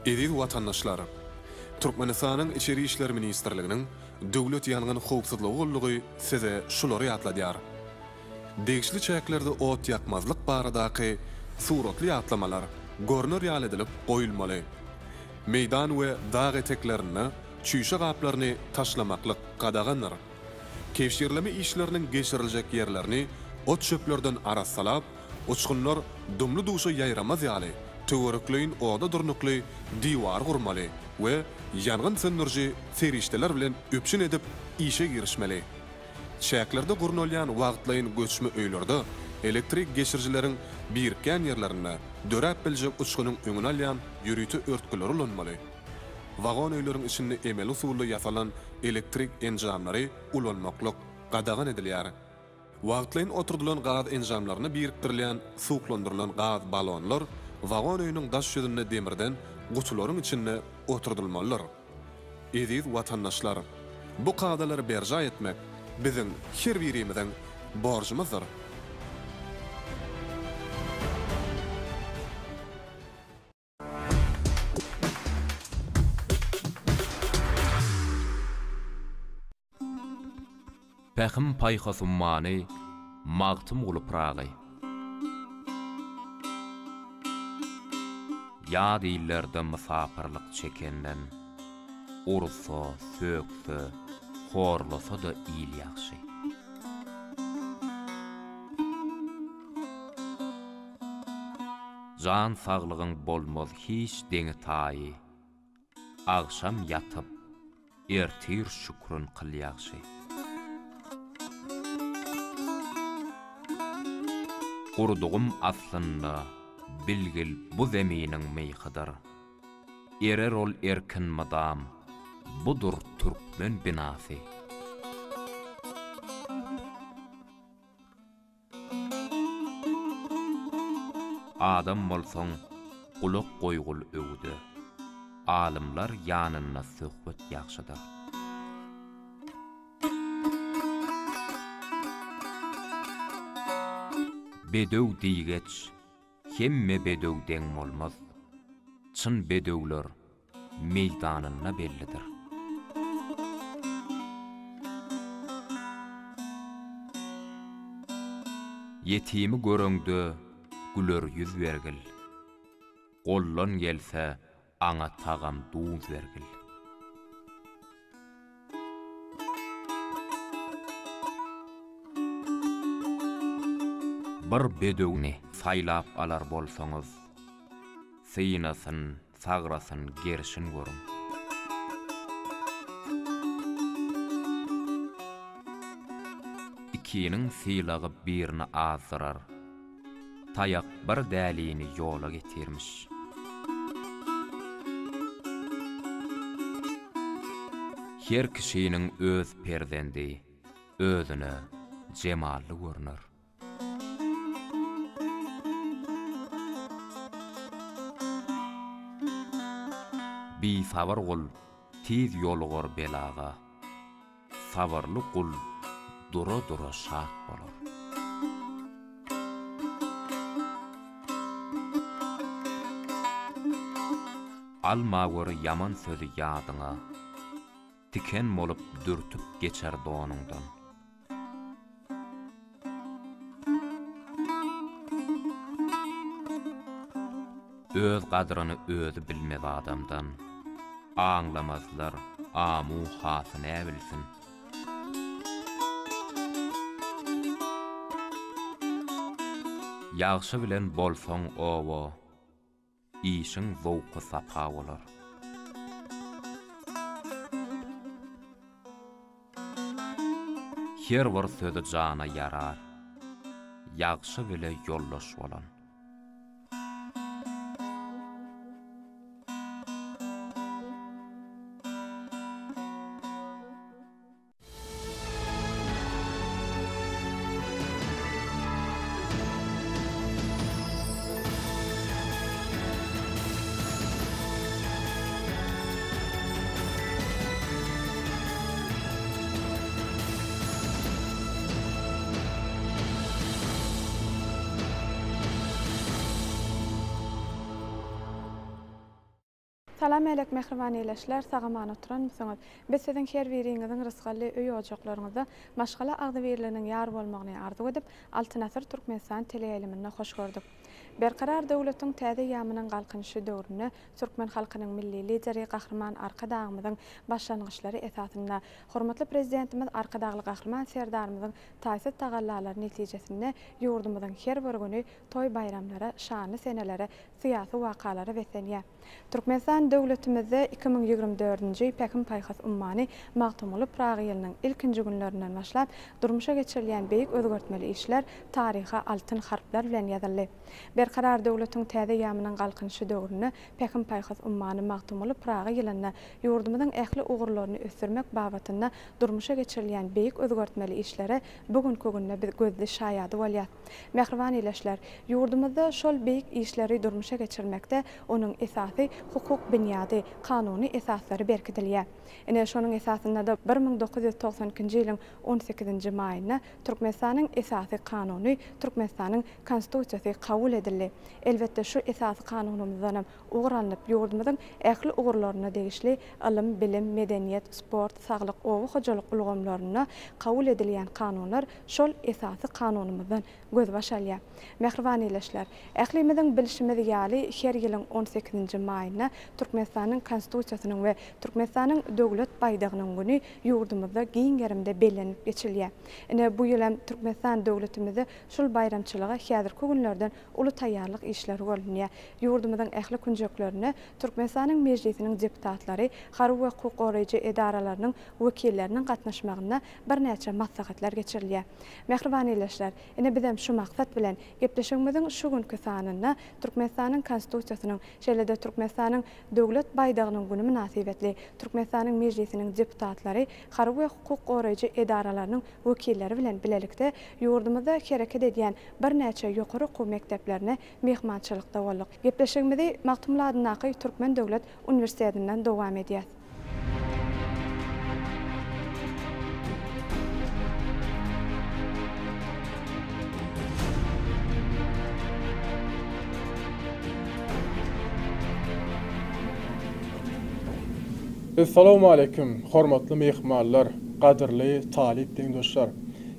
Eziz watandaşlar! Türkmenistanyň Içeri işler ministrliginiň Döwlet ýangyn howpsuzlygy gullugy size şulary ýatladýar. Degişli çäklerde ot ýakmazlyk baradaky suratly ýatlamalar görner ýaly edilip goýulmaly. Meýdan we dag eteklerinde çüýşe gaplaryny taşlamaklyk gadagandyr. Kebşirleme işleriniň geçiriljek ýerlerini ot-çöplerden arassalap, uçgunlar dumly-duşa ýaýramaz ýaly, töwerekleýin oda durnukly diwar gurmaly we ýangyn söndüriji serişdeler bilen üpjün edip işe girişmeli. Çäklerde gurnalýan wagtlaýyn göçme öýlerde elektrik geçirijileriň birikýän ýerlerinde döräp biljek uçgunyň öňüni alýan ýörite örtgüleri ulanmaly. Wagon öýleriň içinde emeli usulda ýasalan elektrik enjamlary ulanmaklyk gadagan edilýär. Wagtlaýyn oturdylan gaz enjamlaryna birikdirilýän suwuklandyrylan gaz balonlar wagon öýüniň daş ýüzünde demirden gutularyň içinde oturdylmalydyr. Eziz watandaşlar! Bu kadalary berjaý etmek biziň her birimiziň borjumyzdyr. Pähim-paýhas ummany Magtymguly Pyragy. Ýat illerde mysapyrlyk çekenden, Ursa, sökse, horlasa-da il ýagşy. Jan saglygyň bolmaz hiç deňi-taýy, Agşam ýatyp, ertir şükrün kyl ýagşy. Gurdugym aslynda, bilgil bu zeminiň myhydyr. Erer ol erkin mydam, budur türkmen binasy. Adam bolsaň, gulak goýgul öwüde. Alymlar ýanynda söhbet ýagşydyr. Bedew diýgeç, Hemme bedew deň bolmaz. Çyn bedewler meýdanynda bellidir. Ýetimi göreňde güler ýüz bergil. Goldan gelse aňa tagam duz bergil. Bir bedewni saýlap alar bolsaňyz, synasyn, sagrasyn, gerşin görüň. Ikiniň sylagy birini azdyrar. Taýak bir dälini ýola getirmiş. Her kişiniň öz perzendi özüne jemally görner. Bisabyr gul tiz ýolugar belaga. Sabyrly gul dura-dura şat bolar. Almaweri ýaman sözi ýadyňa. Tiken bolup dürtüp geçer donuňdan. Öz gadryny özi bilmez adamdan. Aňlamazlar, amu hasy näbilsin. Ýagşy bilen bolsaň oba. Işiň zowky-sapa bolar. Her bir sözi jana ýarar. Ýagşy bile ýoldaş bolan. Salam älek mähriban ildeşler sagaman oturanmysyňyz? Biz siziň her biriňiziň rysgally öý ojaklaryňyzda maşgala agzybirliginiň ýar bolmagyny arzuw edip Altyn asyr Türkmenistan teleýaýlymynda hoş gördük. Berkarar döwletiň täze eýýamynyň Galkynyşy döwründe türkmen halkynyň Milli Lideri Gahryman Arkadagymyzyň başlangyçlary esasynda hormatly Prezidentimiz Arkadagly Gahryman Serdarymyzyň taýsyz tagallalary netijesinde ýurdumyzyň her bir güni toý-baýramlara, şanly senelere, syýasy wakalara beslenýär. Türkmenistan döwletimizde 2024-nji Pähim-paýhas ummany Magtymguly Pyragy ýylynyň ilkinji günlerinden başlap durmuşa geçirilýän beýik özgertmeli işler taryha altyn harplar bilen ýazyldy. Berkarar döwletiň täze eýýamynyň Galkynyşy döwründe Pähim-paýhas ummany Magtymguly Pyragy ýylynda ýurdumyzyň ähli ugurlaryny ösdürmek babatynda durmuşa geçirilýän beýik özgertmeli işlere bu günki günde biz gözli şaýady bolýas. Mähriban ildeşler, ýurdumyzda şol beýik işleri durmuşa geçirmekde onuň esasy hukuk binýady, kanuny esaslary berkidilýär. Ine, şonuň esasynda-da 1992-nji ýylyň on sekizinji maýynda Türkmenistanyň Esasy Kanuny, Türkmenistanyň Konstitusiýasy kabul edildi. Elbetde, şu Esasy Kanunymyzdanam ugur alnyp, ýurdumyzyň ähli ugurlaryna degişli ylym, bilim, medeniýet, sport, saglyk, oba hojalyk ulgamlarynda kabul edilýän kanunlar şol Esasy Kanunymyzdan gözbaş alýar. Mähriban ildeşler! Ählimiziň bilşimiz ýaly, her ýylyň on sekizinji maýynda Türkmenistanyň Konstitusiýasynyň we Türkmenistanyň Döwlet baýdagynyň güni ýurdumyzda giň gerimde bellenilip geçilýär. Ine, bu ýyl hem Türkmenistan döwletimizde şul baýramçylyga häzirki günlerden uly taýýarlyk işleri görülýär. Ýurdumyzyň ähli künjeklerinde Türkmenistanyň Mejlisiniň deputatlary, harby we hukuk goraýjy edaralarynyň wekilleriniň gatnaşmagynda birnäçe maslahatlar geçirilýär. Mähriban ildeşler, ine bizem şu maksat bilen, gepleşigimiziň şu günki sanynda Türkmenistanyň Konstitusiýasynyň, şeýle-de Türkmenistanyň Döwlet baýdagynyň güni mynasybetli Türkmenistanyň Mejlisiniň deputatlary, harby we hukuk goraýjy edaralarynyň wekilleri bilen bilelikde ýurdumyzda hereket edýän birnäçe ýokary okuw mekdeplerine myhmançylykda bolduk. Gepleşigimizi Magtymguly adyndaky Türkmen döwlet uniwersitetinden dowam edýäs. Essalawmaleýkim, hormatly myhmanlar, gadyrly talyp deň-duşlar!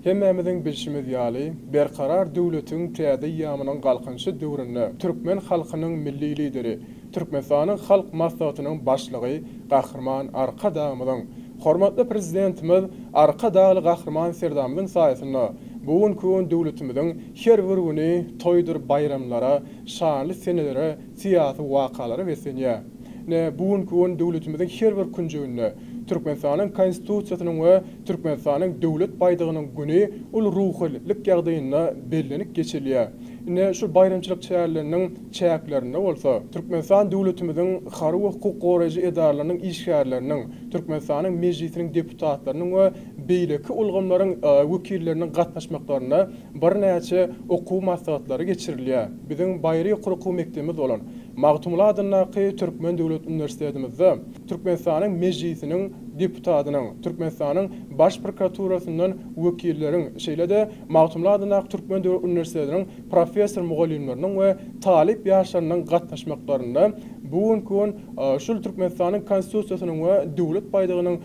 Hemmämiziň bilşimiz ýaly, Berkarar döwletiň täze eýýamynyň Galkynyşy döwründe türkmen halkynyň Milli Lideri, Türkmenistanyň Halk Maslahatynyň Başlygy Gahryman Arkadagymyzyň, hormatly Prezidentimiz Arkadagly Gahryman Serdarymyzyň saýasynda bu günki gün döwletimiziň her bir güni toýdur baýramlara, şanly senelere, syýasy wakalara beslenýär. Ine, bu günki gün döwletimiziň her bir künjeginde. Türkmenistanyň Konstitusiýasynyň we Türkmenistanyň Döwlet baýdagynyň güni uly ruhubelentlik ýagdaýynda bellenip geçilýär. Ine, şu baýramçylyk çäreleriniň çäklerinde bolsa, Türkmenistan döwletimiziň harby we hukuk goraýjy edaralarynyň işgärleriniň, Türkmenistanyň Mejlisiniň deputatlarynyň we beýleki ulgamlaryň wekilleriniň gatnaşmaklarynda birnäçe okuw maslahatlary geçirilýär. Biziň baýry ýokary okuw mekdebimiz bolan Magtymguly adyndaky Türkmen döwlet uniwersitetimizde Türkmenistanyň Mejlisiniň deputatynyň, Türkmenistanyň Baş prokuraturasyndan wekilleriň, şeýle-de Magtymguly adyndaky Türkmen döwlet uniwersitetiniň professor-mugallymlarynyň we talyp ýaşlarynyň gatnaşmaklarynda bu günki gün şul Türkmenistanyň Konstitusiýasynyň we Döwlet baýdagynyň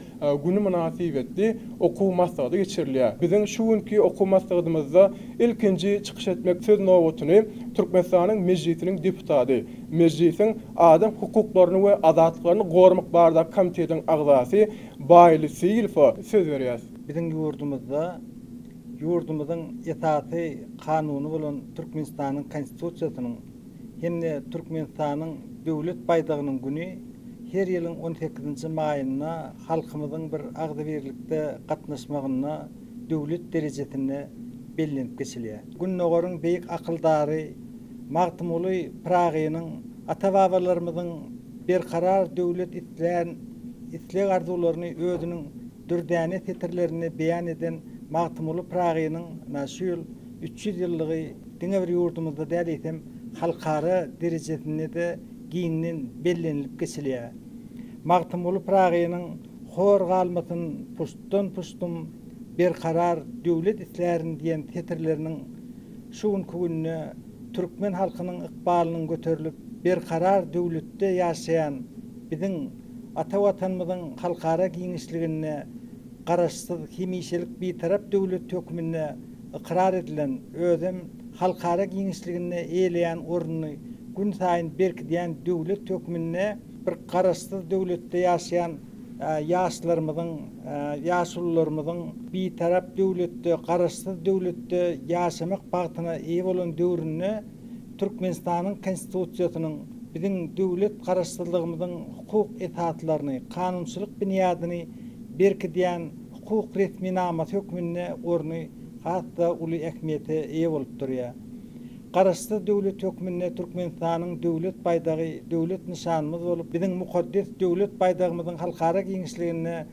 güni mynasybetli okuw maslahaty geçirilýär. Biziň şu günki okuw maslahatymyzda ilkinji çykyş etmek söz nobatyny Türkmenistanyň Mejlisiniň deputady, Mejlisiň Adam hukuklaryny we azatlyklaryny goramak baradaky komitetiň agzasy Baýly Seýilowa söz berýäs. Biziň ýurdumyzda ýurdumyzyň esasy kanuny bolan Türkmenistanyň Konstitusiýasynyň hem-de Türkmenistanyň Döwlet baýdagynyň güni her ýylyň on sekizinji maýynda halkymyzyň bir agzybirlikde gatnaşmagynda döwlet derejesinde bellenip geçilýär. Gündogaryň beýik akyldary Magtymguly Pyragynyň ata-babalarymyzyň berkarar döwlet islän isleg-arzuwlaryny özüniň dürdäne setirlerinde beýan eden Magtymguly Pyragynyň şu ýyl 300 ýyllygy diňe bir ýurdumyzda däl, eýsem, halkara derejesinde-de giňden bellenilip geçilýär. Magtymguly Pyragynyň Hor galmasyn puştdan-puşdum, berkarar döwlet islärin diýen setirleriniň şu günki günde türkmen halkynyň ykbalynyň göterilip, berkarar döwletde ýaşaýan biziň ata Watanymyzyň halkara giňişliginde Garaşsyz, hemişelik Bitarap döwlet hökmünde ykrar edilen, özem halkara giňişliginde eýeleýän ornuny günsaýyn berkidýän döwlet hökmünde bir Garaşsyz döwletde ýaşaýan ýaşlarymyzyň, ýaşulularymyzyň Bitarap döwletde, Garaşsyz döwletde ýaşamak bagtyna eýe bolan döwründe Türkmenistanyň Konstitusiýasynyň biziň döwlet Garaşsyzlygymyzyň hukuk esaslaryny, kanunçylyk binýadyny berkidýän hukuk resminamasy hökmünde orny has-da uly ähmiýete eýe bolup durýar. Garaşsyz döwlet hökmünde Türkmenistanyň Döwlet baýdagy döwlet nyşanymyz bolup, biziň mukaddes Döwlet baýdagymyzyň halkara giňişliginde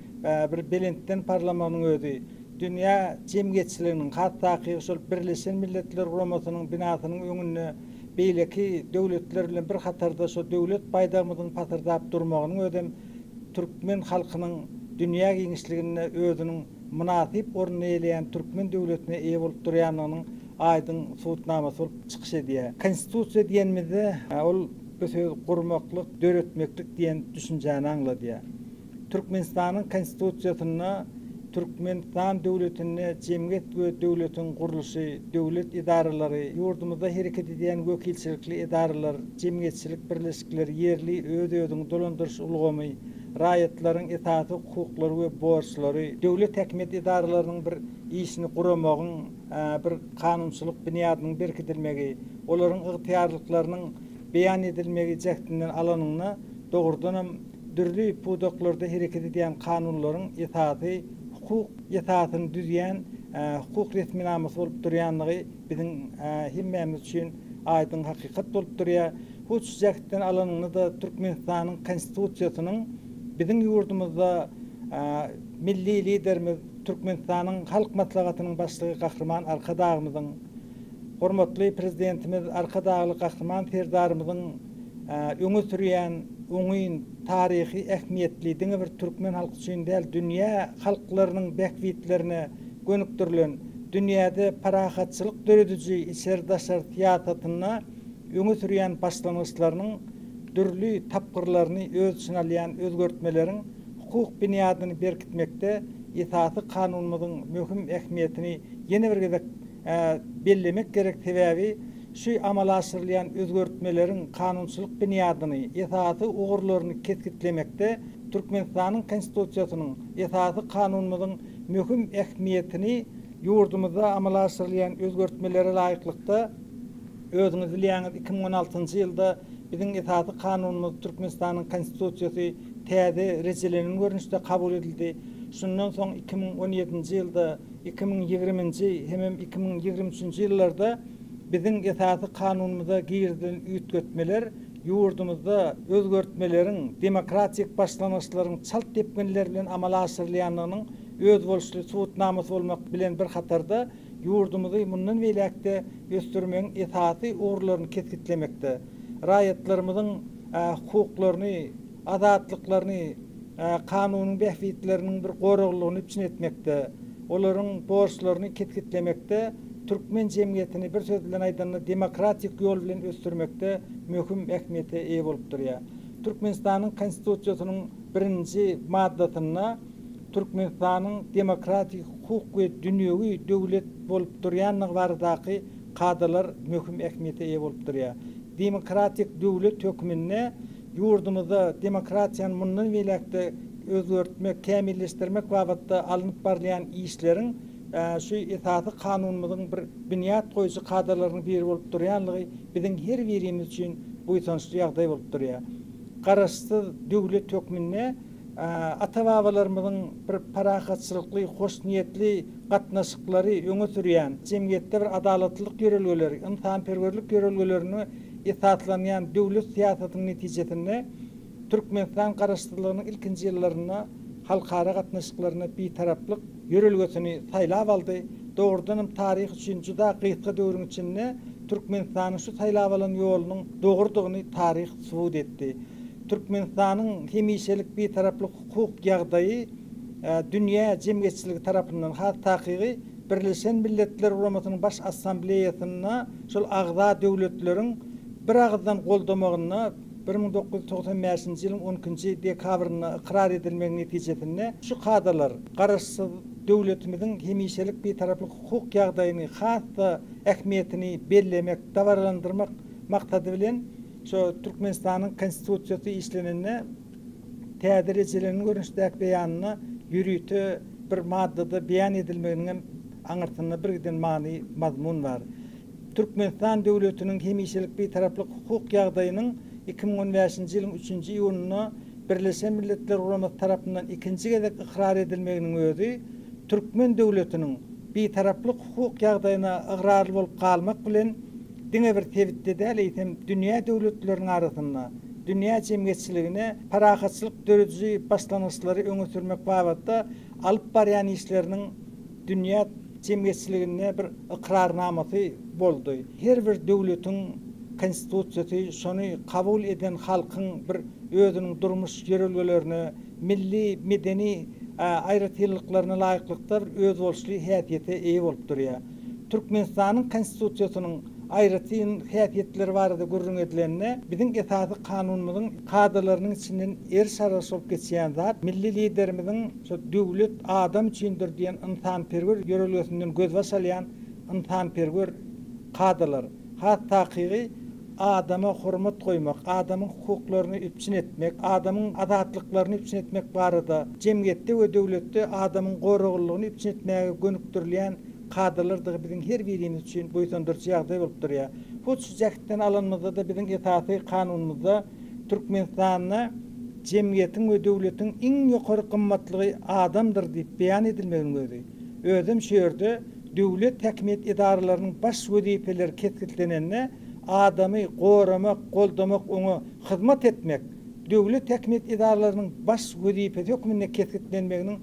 bir belentden parlamagynyň özi dünýä jemgyýetçiliginiň, has takygy şol Birleşen Milletler Guramasynyň binasynyň öňünde beýleki döwletler bilen bir hatarda şo Döwlet baýdagymyzyň pasyrdap durmagynyň özem türkmen halkynyň dünýä giňişliginde özüniň mynasyp ornuny eýeleýän türkmen döwletine eýe bolup durýandygynyň aýdyň subutnamasy bolup çykyş edýär. Konstitusiýa diýenimizde, ol bu söz gurmaklyk, döretmeklik diýen düşünjäni aňladýar. Türkmenistanyň Konstitusiýasynda Türkmenistan döwletinde jemgyýet we döwletiň gurluşy, döwlet edaralary, ýurdumyzda hereket edýän wekilçilikli edaralar, jemgyýetçilik birleşikleri, ýerli öz-özüňi dolandyryş ulgamy, raýatlaryň esasy hukuklary we borçlary, döwlet häkimiýet edaralarynyň bir işini guramagyň bir kanunçylyk binýadynyň berkidilmegi, olaryň ygtyýarlyklarynyň beýan edilmegi jähtinden alanyňda, dogrudanam, dürli pudaklarda hereket edýän kanunlaryň esasy hukuk esasyny düzýän hukuk resminamasy bolup durýandygy biziň hemmämiz üçin aýdyň hakykat bolup durýar. Hut şu jähtden alanyňda-da Türkmenistanyň Konstitusiýasynyň biziň ýurdumyzda Milli Liderimiz, Türkmenistanyň Halk Maslahatynyň Başlygy Gahryman Arkadagymyzyň, hormatly Prezidentimiz Arkadagly Gahryman Serdarymyzyň öňe sürýän oňyn taryhy ähmiýetli, diňe bir türkmen halky üçin däl, dünýä halklarynyň bähbitlerine gönükdirilen, dünýäde parahatçylyk dörediji içeri-daşary syýasatynda öňe sürýän başlangyçlarynyň dürli tapgyrlaryny öz içine alýan özgertmeleriň hukuk binýadyny berkitmekde Esasy Kanunymyzyň möhüm ähmiýetini ýene bir gezek bellemek gerek, sebäbi şu amala aşyrylýan özgertmeleriň kanunçylyk binýadyny, esasy ugurlaryny kesgitlemekde Türkmenistanyň Konstitusiýasynyň, Esasy Kanunymyzyň möhüm ähmiýetini ýurdumyzda amala aşyrylýan özgertmelere laýyklykda, özüňiz bilýäňiz, 2016-njy ýylda biziň Esasy Kanunymyz, Türkmenistanyň Konstitusiýasy. täze rejelenen görnüşde kabul edildi. Şundan soň 2017-nji ýylda, 2020-nji hemem 2023-nji ýyllarda biziň Esasy Kanunymyza girizilen üýtgetmeler ýurdumyzda özgertmeleriň, demokratik başlangyçlaryň çalt depginler bilen amala aşyrylýandygynyň özboluşly subutnamasy bolmak bilen bir hatarda, ýurdumyzy mundan beýläk-de ösdürmegiň esasy ugurlaryny kesgitlemekde, raýatlarymyzyň hukuklaryny, azatlyklaryny, kanunyň bähbitleriniň bir goraglylygyny üpjün etmekde, olaryň borçlaryny kesgitlemekde türkmen jemgyýetini bir söz bilen aýdanda demokratik ýol bilen ösdürmekde möhüm ähmiýete eýe bolup durýar. Türkmenistanyň Konstitusiýasynyň birinji maddasynda Türkmenistanyň demokratik, hukuk we dünýewi döwlet bolup durýandygy baradaky kadalar möhüm ähmiýete eýe bolup durýar. Demokratik döwlet hökmünde ýurdumyzda demokratiýany mundan beýläk-de özgertmek, kämilleşdirmek babatda alnyp barylýan işleriň şu Esasy Kanunymyzyň bir binýat goýujy kadalarynyň biri bolup durýanlygy biziň her birimiz üçin buýsançly ýagdaý bolup durýar. Garaşsyz döwlet hökmünde ata-babalarymyzyň bir parahatçylykly, hoşniýetli gatnaşyklary öňe sürýän, jemgyýetde bir adalatlylyk ýörelgeleri, ynsanperwerlik ýörelgelerine esaslanýan döwlet syýasatynyň netijesinde Türkmenistan Garaşsyzlygynyň ilkinji ýyllarynda halkara gatnaşyklarynda bitaraplyk ýörelgesini saýlap aldy. Dogrudanam taryh üçin juda gysga döwrüň içinde Türkmenistanyň şu saýlap alan ýolunyň dogrudygyny taryh subut etdi. Türkmenistanyň hemişelik bitaraplyk hukuk ýagdaýy dünýä jemgyýetçiligi tarapyndan, has takygy Birleşen Milletler Guramasynyň Baş Assambleýasynda şol agza döwletleriň biragyzdan goldamagynda 1995-nji ýylyň on ikinji dekabrynda ykrar edilmegi netijesinde şu kadalar Garaşsyz döwletimiziň hemişelik Bitaraplyk hukuk ýagdaýyny has-da ähmiýetini bellemek, dabaralandyrmak maksady bilen şu Türkmenistanyň Konstitusiýasy işlenende täze rejelenen görnüşdäki beýanynda ýörite bir maddada beýan edilmeginiň hem aňyrsynda birgiden many, mazmun bar. Türkmenistan döwletiniň hemişelik Bitaraplyk hukuk ýagdaýynyň 2015-nji ýylyň üçünji iýunynda Birleşen Milletler Guramasy tarapyndan ikinji gezek ykrar edilmeginiň özi türkmen döwletiniň Bitaraplyk hukuk ýagdaýyna ygrarly bolup galmak bilen, diňe bir sebitde däl, eýsem, dünýä döwletleriniň arasynda, dünýä jemgyýetçiligine parahatçylyk dörediji başlangyçlary öňe sürmek babatda alyp barýan işleriniň dünýä jemgyýetçiliginde bir ykrarnamasy boldy. Her bir döwletiň Konstitusiýasy şony kabul eden halkyň bir özüniň durmuş ýörelgelerine, milli, medeni aýratynlyklaryna laýyklykda bir özboluşly häsiýete eýe bolup durýar. Türkmenistanyň Konstitusiýasynyň aýratyn häsiýetleri barada gürrüň edilende, biziň Esasy Kanunymyzyň kadalarynyň içinden eriş-argaç bolup geçýän zat, milli Liderimiziň şu Döwlet adam üçindir diýen ynsanperwer ýörelgesinden gözbaş alýan ynsanperwer kadalar, has takygy, adama hormat goýmak, adamyň hukuklaryny üpjün etmek, adamyň azatlyklaryny üpjün etmek barada, jemgyýetde we döwletde adamyň goraglylygyny üpjün etmäge gönükdirilýän kadalardygy biziň her birimiz üçin buýsandyryjy ýagdaý bolup durýar. Hut şu jähtden alanymyzda-da biziň Esasy Kanunymyzda Türkmenistanda jemgyýetiň we döwletiň iň ýokary gymmatlygy adamdyr diýip beýan edilmeginiň özi, özem şu ýerde döwlet häkimiýet edaralarynyň baş wezipeleri kesgitlenende adamy goramak, goldamak, oňa hyzmat etmek döwlet häkimiýet edaralarynyň baş wezipesi hökmünde kesgitlenmeginiň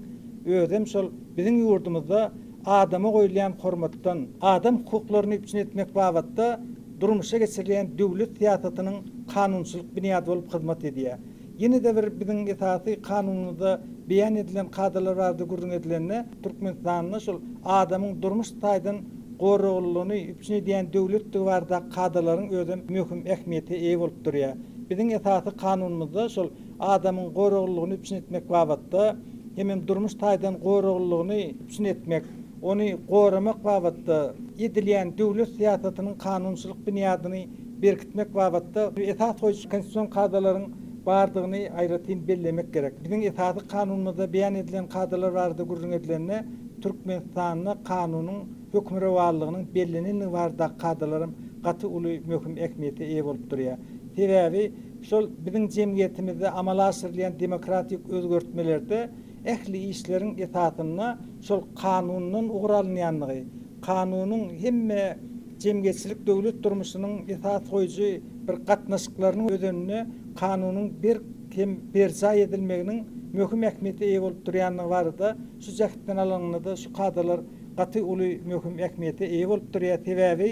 özem şol biziň ýurdumyzda adama goýulýan hormatdan, adam hukuklaryny üpjün etmek babatda durmuşa geçirilýän döwlet syýasatynyň kanunçylyk binýady bolup hyzmat edýär. Ýene-de bir biziň esasy Kanunymyzda beýan edilen kadalar barada gürrüň edilende, Türkmenistanda şol adamyň durmuş taýdan goraglylygyny üpjün edýän döwletdigi baradaky kadalaryň özem möhüm ähmiýete eýe bolup durýar. Biziň esasy Kanunymyzda şol adamyň goraglylygyny üpjün etmek babatda hemem durmuş taýdan goraglylygyny üpjün etmek, ony goramak babatda edilýän döwlet syýasatynyň kanunçylyk binýadyny berkitmek babatda esas goýujy konstitusion kadalaryň bardygyny aýratyn bellemek gerek. Biziň Esasy Kanunymyzda beýan edilen kadalar barada gürrüň edilende, Türkmenistanda kanunyň hökmürowanlygynyň bellenendigi baradaky kadalaram gaty uly möhüm ähmiýete eýe bolup durýar. Sebäbi. Şol biziň jemgyýetimizde amala aşyrylýan demokratik özgertmelerde ähli işleriň esasynda şol kanundan ugur alynýandygy, kanunyň hemme jemgyýetçilik-döwlet durmuşynyň esas goýujy bir gatnaşyklarynyň özeninde kanunyň berk hem berjaý edilmeginiň möhüm ähmiýete eýe bolup durýandygy barada şu jähtden alanyňda-da şu kadalar gaty uly möhüm ähmiýete eýe bolup durýar. Sebäbi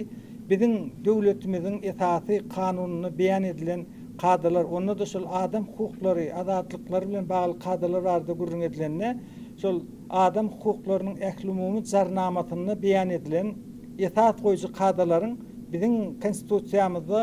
biziň döwletimiziň esasy kanunynda beýan edilen kadalar, onda-da şol adam hukuklary, azatlyklary bilen bagly kadalar barada gürrüň edilende, şol adam hukuklarynyň ählumumy jarnamasynda beýan edilen esas goýujy kadalaryň biziň Konstitusiýamyzda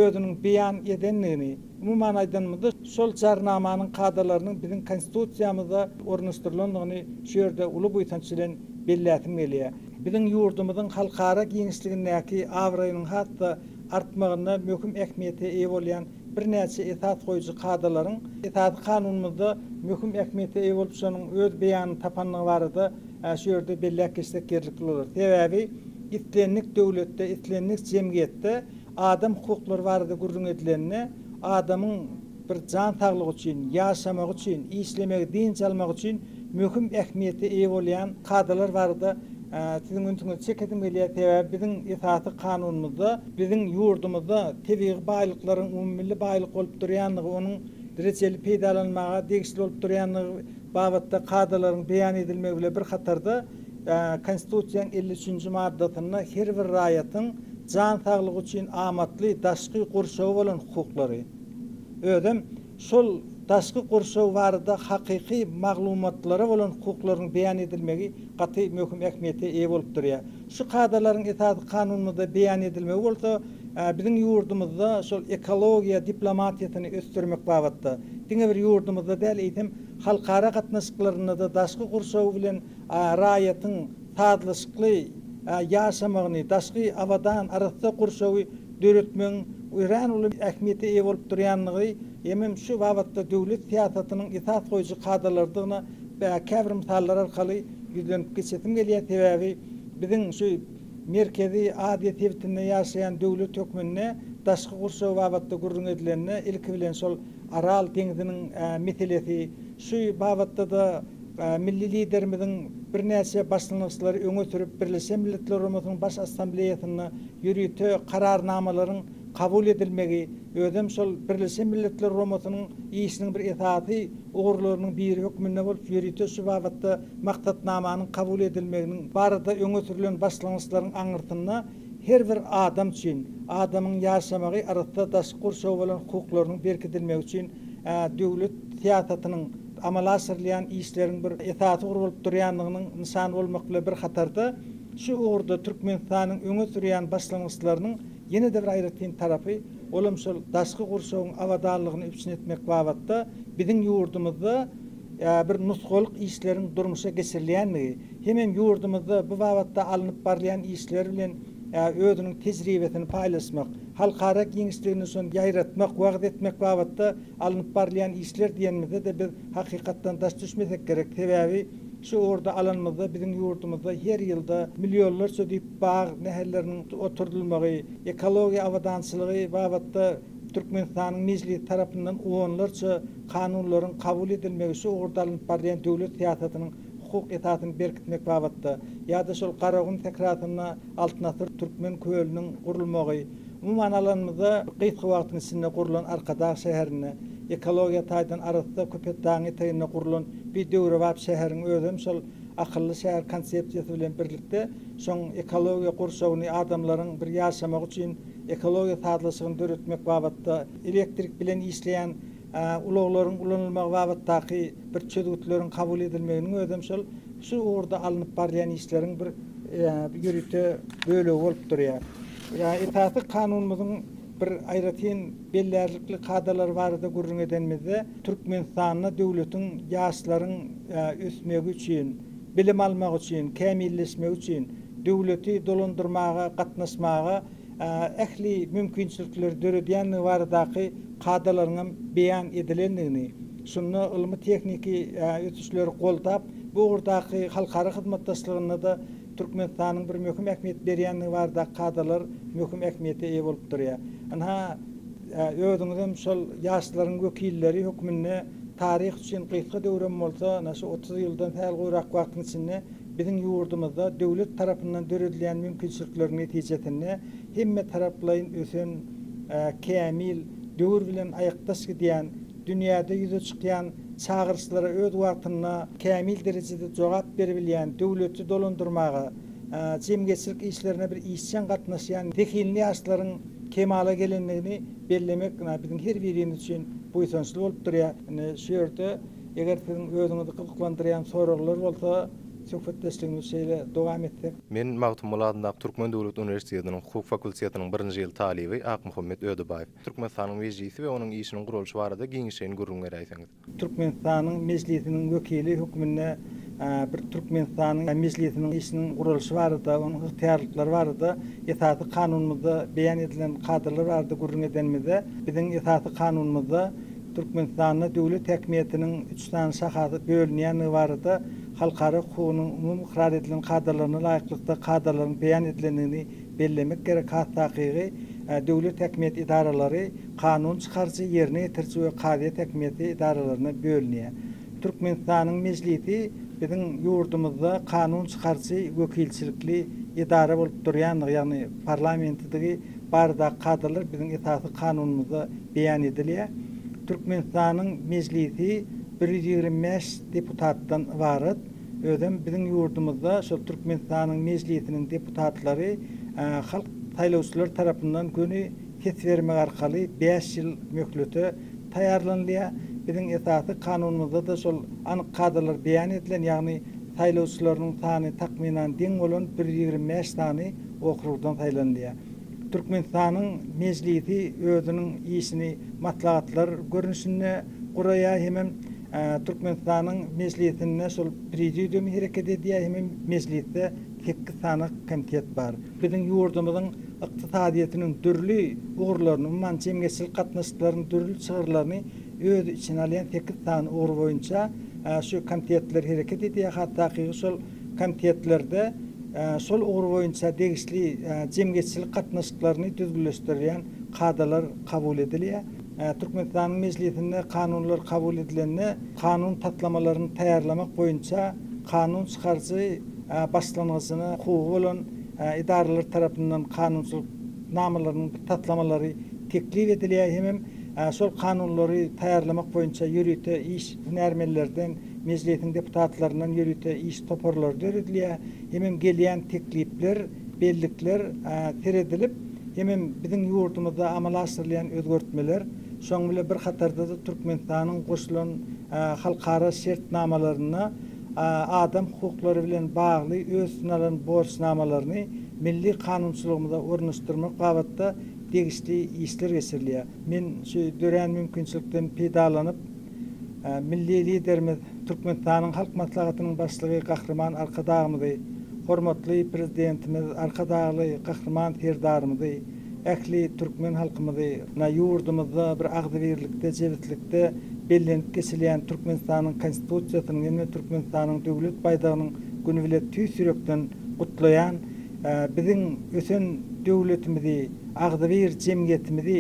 özüniň beýan edendigini, umuman aýdanymyzda, şol jarnamanyň kadalarynyň biziň Konstitusiýamyzda ornaşdyrylandygyny şu ýerde uly buýsanç bilen belläsim gelýär. Biziň ýurdumyzyň halkara giňişligindäki abraýynyň has-da artmagynda möhüm ähmiýete eýe bolýan birnäçe esas goýujy kadalaryň Esasy Kanunymyzda möhüm ähmiýete eýe bolup, şonuň öz beýanyny tapandygy barada şu ýerde belläp geçsek ýerlikli bolar. Sebäbi islendik döwletde, islendik jemgyýetde adam hukuklary barada gürrüň edilende, adamyň bir jan saglygy üçin, ýaşamagy üçin, işlemegi, dynç almagy üçin möhüm ähmiýete eýe bolýan kadalar barada siziň ünsüňizi çekesim gelýär. Sebäbi biziň Esasy Kanunymyzda biziň ýurdumyzda tebigy baýlyklaryň umumymilli baýlyk bolup durýandygy, onuň rejeli peýdalanmaga degişli bolup durýandygy babatda kadalaryň beýan edilmegi bilen bir hatarda, Konstitusiýanyň 53-nji maddasynda her bir raýatyň jan saglygy üçin amatly daşky gurşawa bolan hukuklary, özem şol daşky gurşaw barada hakyky maglumatlara bolan hukuklaryň beýan edilmegi gaty möhüm ähmiýete eýe bolup durýar. Şu kadalaryň esasy kanunymyzda beýan edilmegi bolsa, biziň ýurdumyzda şol ekologiýa diplomatiýasyny ösdürmek babatda, diňe bir ýurdumyzda däl, eýsem, halkara gatnaşyklarynda-da daşky gurşaw bilen raýatyň sazlaşykly ýaşamagyny, daşky abadan, arassa gurşawy döretmegiň örän uly ähmiýete eýe bolup durýandygy hemem şu babatda döwlet syýasatynyň esas goýujy kadalarydygyna käbir mysallar arkaly ýüzlenip geçesim gelýär. Sebäbi biziň şu Merkezi Aziýa sebitinde ýaşaýan döwlet hökmünde daşky gurşaw babatda gürrüň edilende ilki bilen şol Aral deňziniň meselesi, şu babatda-da Milli Liderimiziň birnäçe başlangyçlary öňe sürüp, Birleşen Milletler Guramasynyň Baş Assambleýasynda ýörite Kararnamalaryň kabul edilmegi, özem şol Birleşen Milletler Guramasynyň işiniň bir esasy ugurlarynyň biri hökmünde bolup, ýörite şu babatda Maksatnamanyň kabul edilmeginiň barada öňe sürlen başlangyçlaryň aňyrsynda her bir adam üçin, adamyň ýaşamagy, arassa daşky gurşawa bolan hukuklarynyň berkidilmegi üçin döwlet syýasatynyň, amala aşyrylýan işleriň bir esasy ugry bolup durýandygynyň nyşany bolmak bilen bir hatarda, şu ugurda Türkmenistanyň öňe sürýän başlangyçlarynyň ýene-de bir aýratyn tarapy, olam şol daşky gurşawyň abadanlygyny üpjün etmek babatda biziň ýurdumyzda bir nusgalyk işleriň durmuşa geçirilýändigi hemem ýurdumyzda bu babatda alnyp barylýan işler bilen özüniň tejribesini paýlaşmak, halkara giňişliginde şony ýaýratmak, wagyz etmek babatda alnyp barylýan işler diýenimizde-de biz hakykatdan daş düşmesek gerek. Sebäbi şu ugurda alanymyzda biziň ýurdumyzda her ýylda millionlarça düýp bag nähelleriniň oturdylmagy, ekologiýa abadançylygy babatda Türkmenistanyň Mejlisi tarapyndan onlarça kanunlaryň kabul edilmegi şu ugurda alnyp barylýan döwlet syýasatynyň hukuk esasyny berkitmek babatda ýa-da şol Garagum sährasynda Altyn asyr Türkmen kölüniň gurulmagy, umuman alanymyzda, gysga wagtyň içinde gurlan Arkadag şäherinde, ekologiýa taýdan arassa Köpetdagyň eteginde gurlan bir döwrebap şäheriň özem şol akylly şäher konsepsiýasy bilen birlikde şoň ekologiýa gurşawyny adamlaryň bir ýaşamagy üçin ekologiýa sazlaşygyny döretmek babatda elektrik bilen işleýän ulaglaryň ulanylmagy babatdaky bir çözgütleriň kabul edilmeginiň özem şol şu ugurda alnyp barylýan işleriň bir ýörite bölegi bolup durýar. Esasy Kanunymyzyň bir aýratyn bellärlikli kadalary barada gürrüň edenimizde, Türkmenistanda döwletiň ýaşlaryň ösmegi üçin, bilim almagy üçin, kämilleşmegi üçin, döwleti dolandyrmaga gatnaşmaga ähli mümkinçilikleri döredýändigi baradaky kadalaryňam beýan edilendigini, şunda ylmy-tehniki ösüşleri goldap, bu ugurdaky halkara hyzmatdaşlygynda-da Türkmenistanyň bir möhüm ähmiýet berýändigi baradaky kadalar möhüm ähmiýete eýe bolup durýar. Ynha, özüňizem şol ýaşlaryň wekilleri hökmünde taryh üçin gysga döwrem bolsa, ana şu 30 ýyldan sähel gowrak wagtyň içinde biziň ýurdumyzda döwlet tarapyndan döredilýän mümkinçilikleriň netijesinde hemme taraplaýyn ösen, kämil, döwür bilen aýakdaş gidýän, dünýäde ýüze çykýan çagyryşlara öz wagtynda kämil derejede jogap beribilýän, döwleti dolandyrmaga, jemgyýetçilik işlerine bir işjeň gatnaşýan zehinli ýaşlaryň kemala gelendigini bellemek biziň her birimiz üçin buýsançly bolup durýar. Indi şu ýerde eger siziň özüňizi gyzyklandyrýan soraglar bolsa, söhbetdeşligimizi şeýle dowam etsek. Men Magtymguly adyndaky Türkmen döwlet uniwersitetiniň hukuk fakultetiniň birinji ýyl talyby Akmuhammet Ödebaýew. Türkmenistanyň Mejlisi we onuň işiniň guralyşy barada giňişleýin gürrüň beräýseňiz. Türkmenistanyň Mejlisiniň wekili hökmünde bir Türkmenistanyň Mejlisiniň işiniň guralyşy barada, onuň ygtyýarlyklary barada Esasy Kanunymyzda beýan edilen kadalar barada gürrüň edenimizde, biziň Esasy Kanunymyzda Türkmenistanda döwlet häkimiýetiniň üç sany şahasy bölünýändigi barada halkara hukugynyň umumy ykrar edilen kadalaryna laýyklykda kadalaryň beýan edilendigini bellemek gerek, has takygy, döwlet häkimiýet edaralary kanun çykaryjy, ýerine ýetiriji we kazyýet häkimiýeti edaralaryna bölünýär. Türkmenistanyň Mejlisi biziň ýurdumyzda kanun çykaryjy wekilçilikli edara bolup durýandygy, ýagny parlamentidigi baradaky kadalar biziň Esasy Kanunymyzda beýan edilýär. Türkmenistanyň Mejlisi 125 deputatdan ybarat. Özem biziň ýurdumyzda şol Türkmenistanyň Mejlisiniň deputatlary halk saýlawçylary tarapyndan göni ses bermek arkaly bäş ýyl möhlete taýýarlanylýar. Biziň Esasy Kanunymyzda-da şol anyk kadalar beýan edilen, ýagny saýlawçylarynyň sany takmynan deň bolan 125 sany okrugdan saýlanylýar. Türkmenistanyň Mejlisi özüniň işini maslahatlar görnüşinde guraýar hemem Türkmenistanyň Mejlisinde şol prezidium hereket edýär hemem Mejlisde sekiz sany komitet bar. Biziň ýurdumyzyň ykdysadyýetiniň dürli ugurlaryny, umuman jemgyýetçilik gatnaşyklarynyň dürli çygyrlaryny öz içine alýan sekiz sany ugur boýunça şu komitetler hereket edýär. Has takygy şol komitetlerde şol ugur boýunça degişli jemgyýetçilik gatnaşyklaryny düzgünleşdirýän kadalar kabul edilýär. Türkmenistanyň Mejlisinde kanunlar kabul edilende kanun taslamalaryny taýýarlamak boýunça kanun çykaryjy başlangyjyna hukugy bolan edaralar tarapyndan kanunçylyk namalarynyň taslamalary teklip edilýär hemem şol kanunlary taýýarlamak boýunça ýörite iş hünärmenlerden, Mejlisiň deputatlaryndan ýörite iş toparlary döredilýär, hemem gelýän teklipler, bellikler seredilip, hemem biziň ýurdumyzda amala aşyrylýan özgertmeler, şoň bilen bir hatarda-da Türkmenistanyň goşulan halkara şertnamalarynda adam hukuklary bilen bagly öz üstüne alan borçnamalaryny milli kanunçylygymyza ornaşdyrmak babatda degişli işler geçirilýär. Men şu dörän mümkinçilikden peýdalanyp, Milli Liderimiz, Türkmenistanyň Halk Maslahatynyň Başlygy Gahryman Arkadagymyzy, hormatly Prezidentimiz Arkadagly Gahryman Serdarymyzy, ähli türkmen halkymyzy ýurdumyzda bir agzybirlikde, jebislikde bellenip geçilýän Türkmenistanyň Konstitusiýasynyň hem-de Türkmenistanyň Döwlet baýdagynyň güni bilen tüýs ýürekden gutlaýan. Biziň ösen döwletimizi, agzybir jemgyýetimizi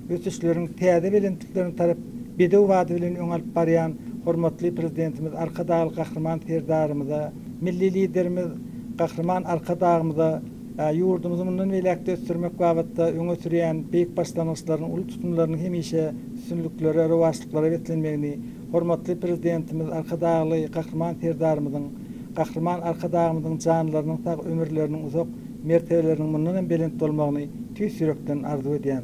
ösüşleriň täze belentliklerine tarap bedew bady bilen öňe alyp barýan hormatly Prezidentimiz Arkadagly Gahryman Serdarymyza, Milli Liderimiz Gahryman Arkadagymyza ýurdumyzy mundan beýläk-de ösdürmek babatda öňe sürýän beýik başlangyçlarynyň, uly tutumlarynyň hemişe üstünliklere, rowaçlyklara beslenmegini, hormatly Prezidentimiz Arkadagly Gahryman Serdarymyzyň, Gahryman Arkadagymyzyň janlarynyň sag, ömürleriniň uzak, mertebeleriniň mundan hem belent bolmagyny tüýs ýürekden arzuw edýän.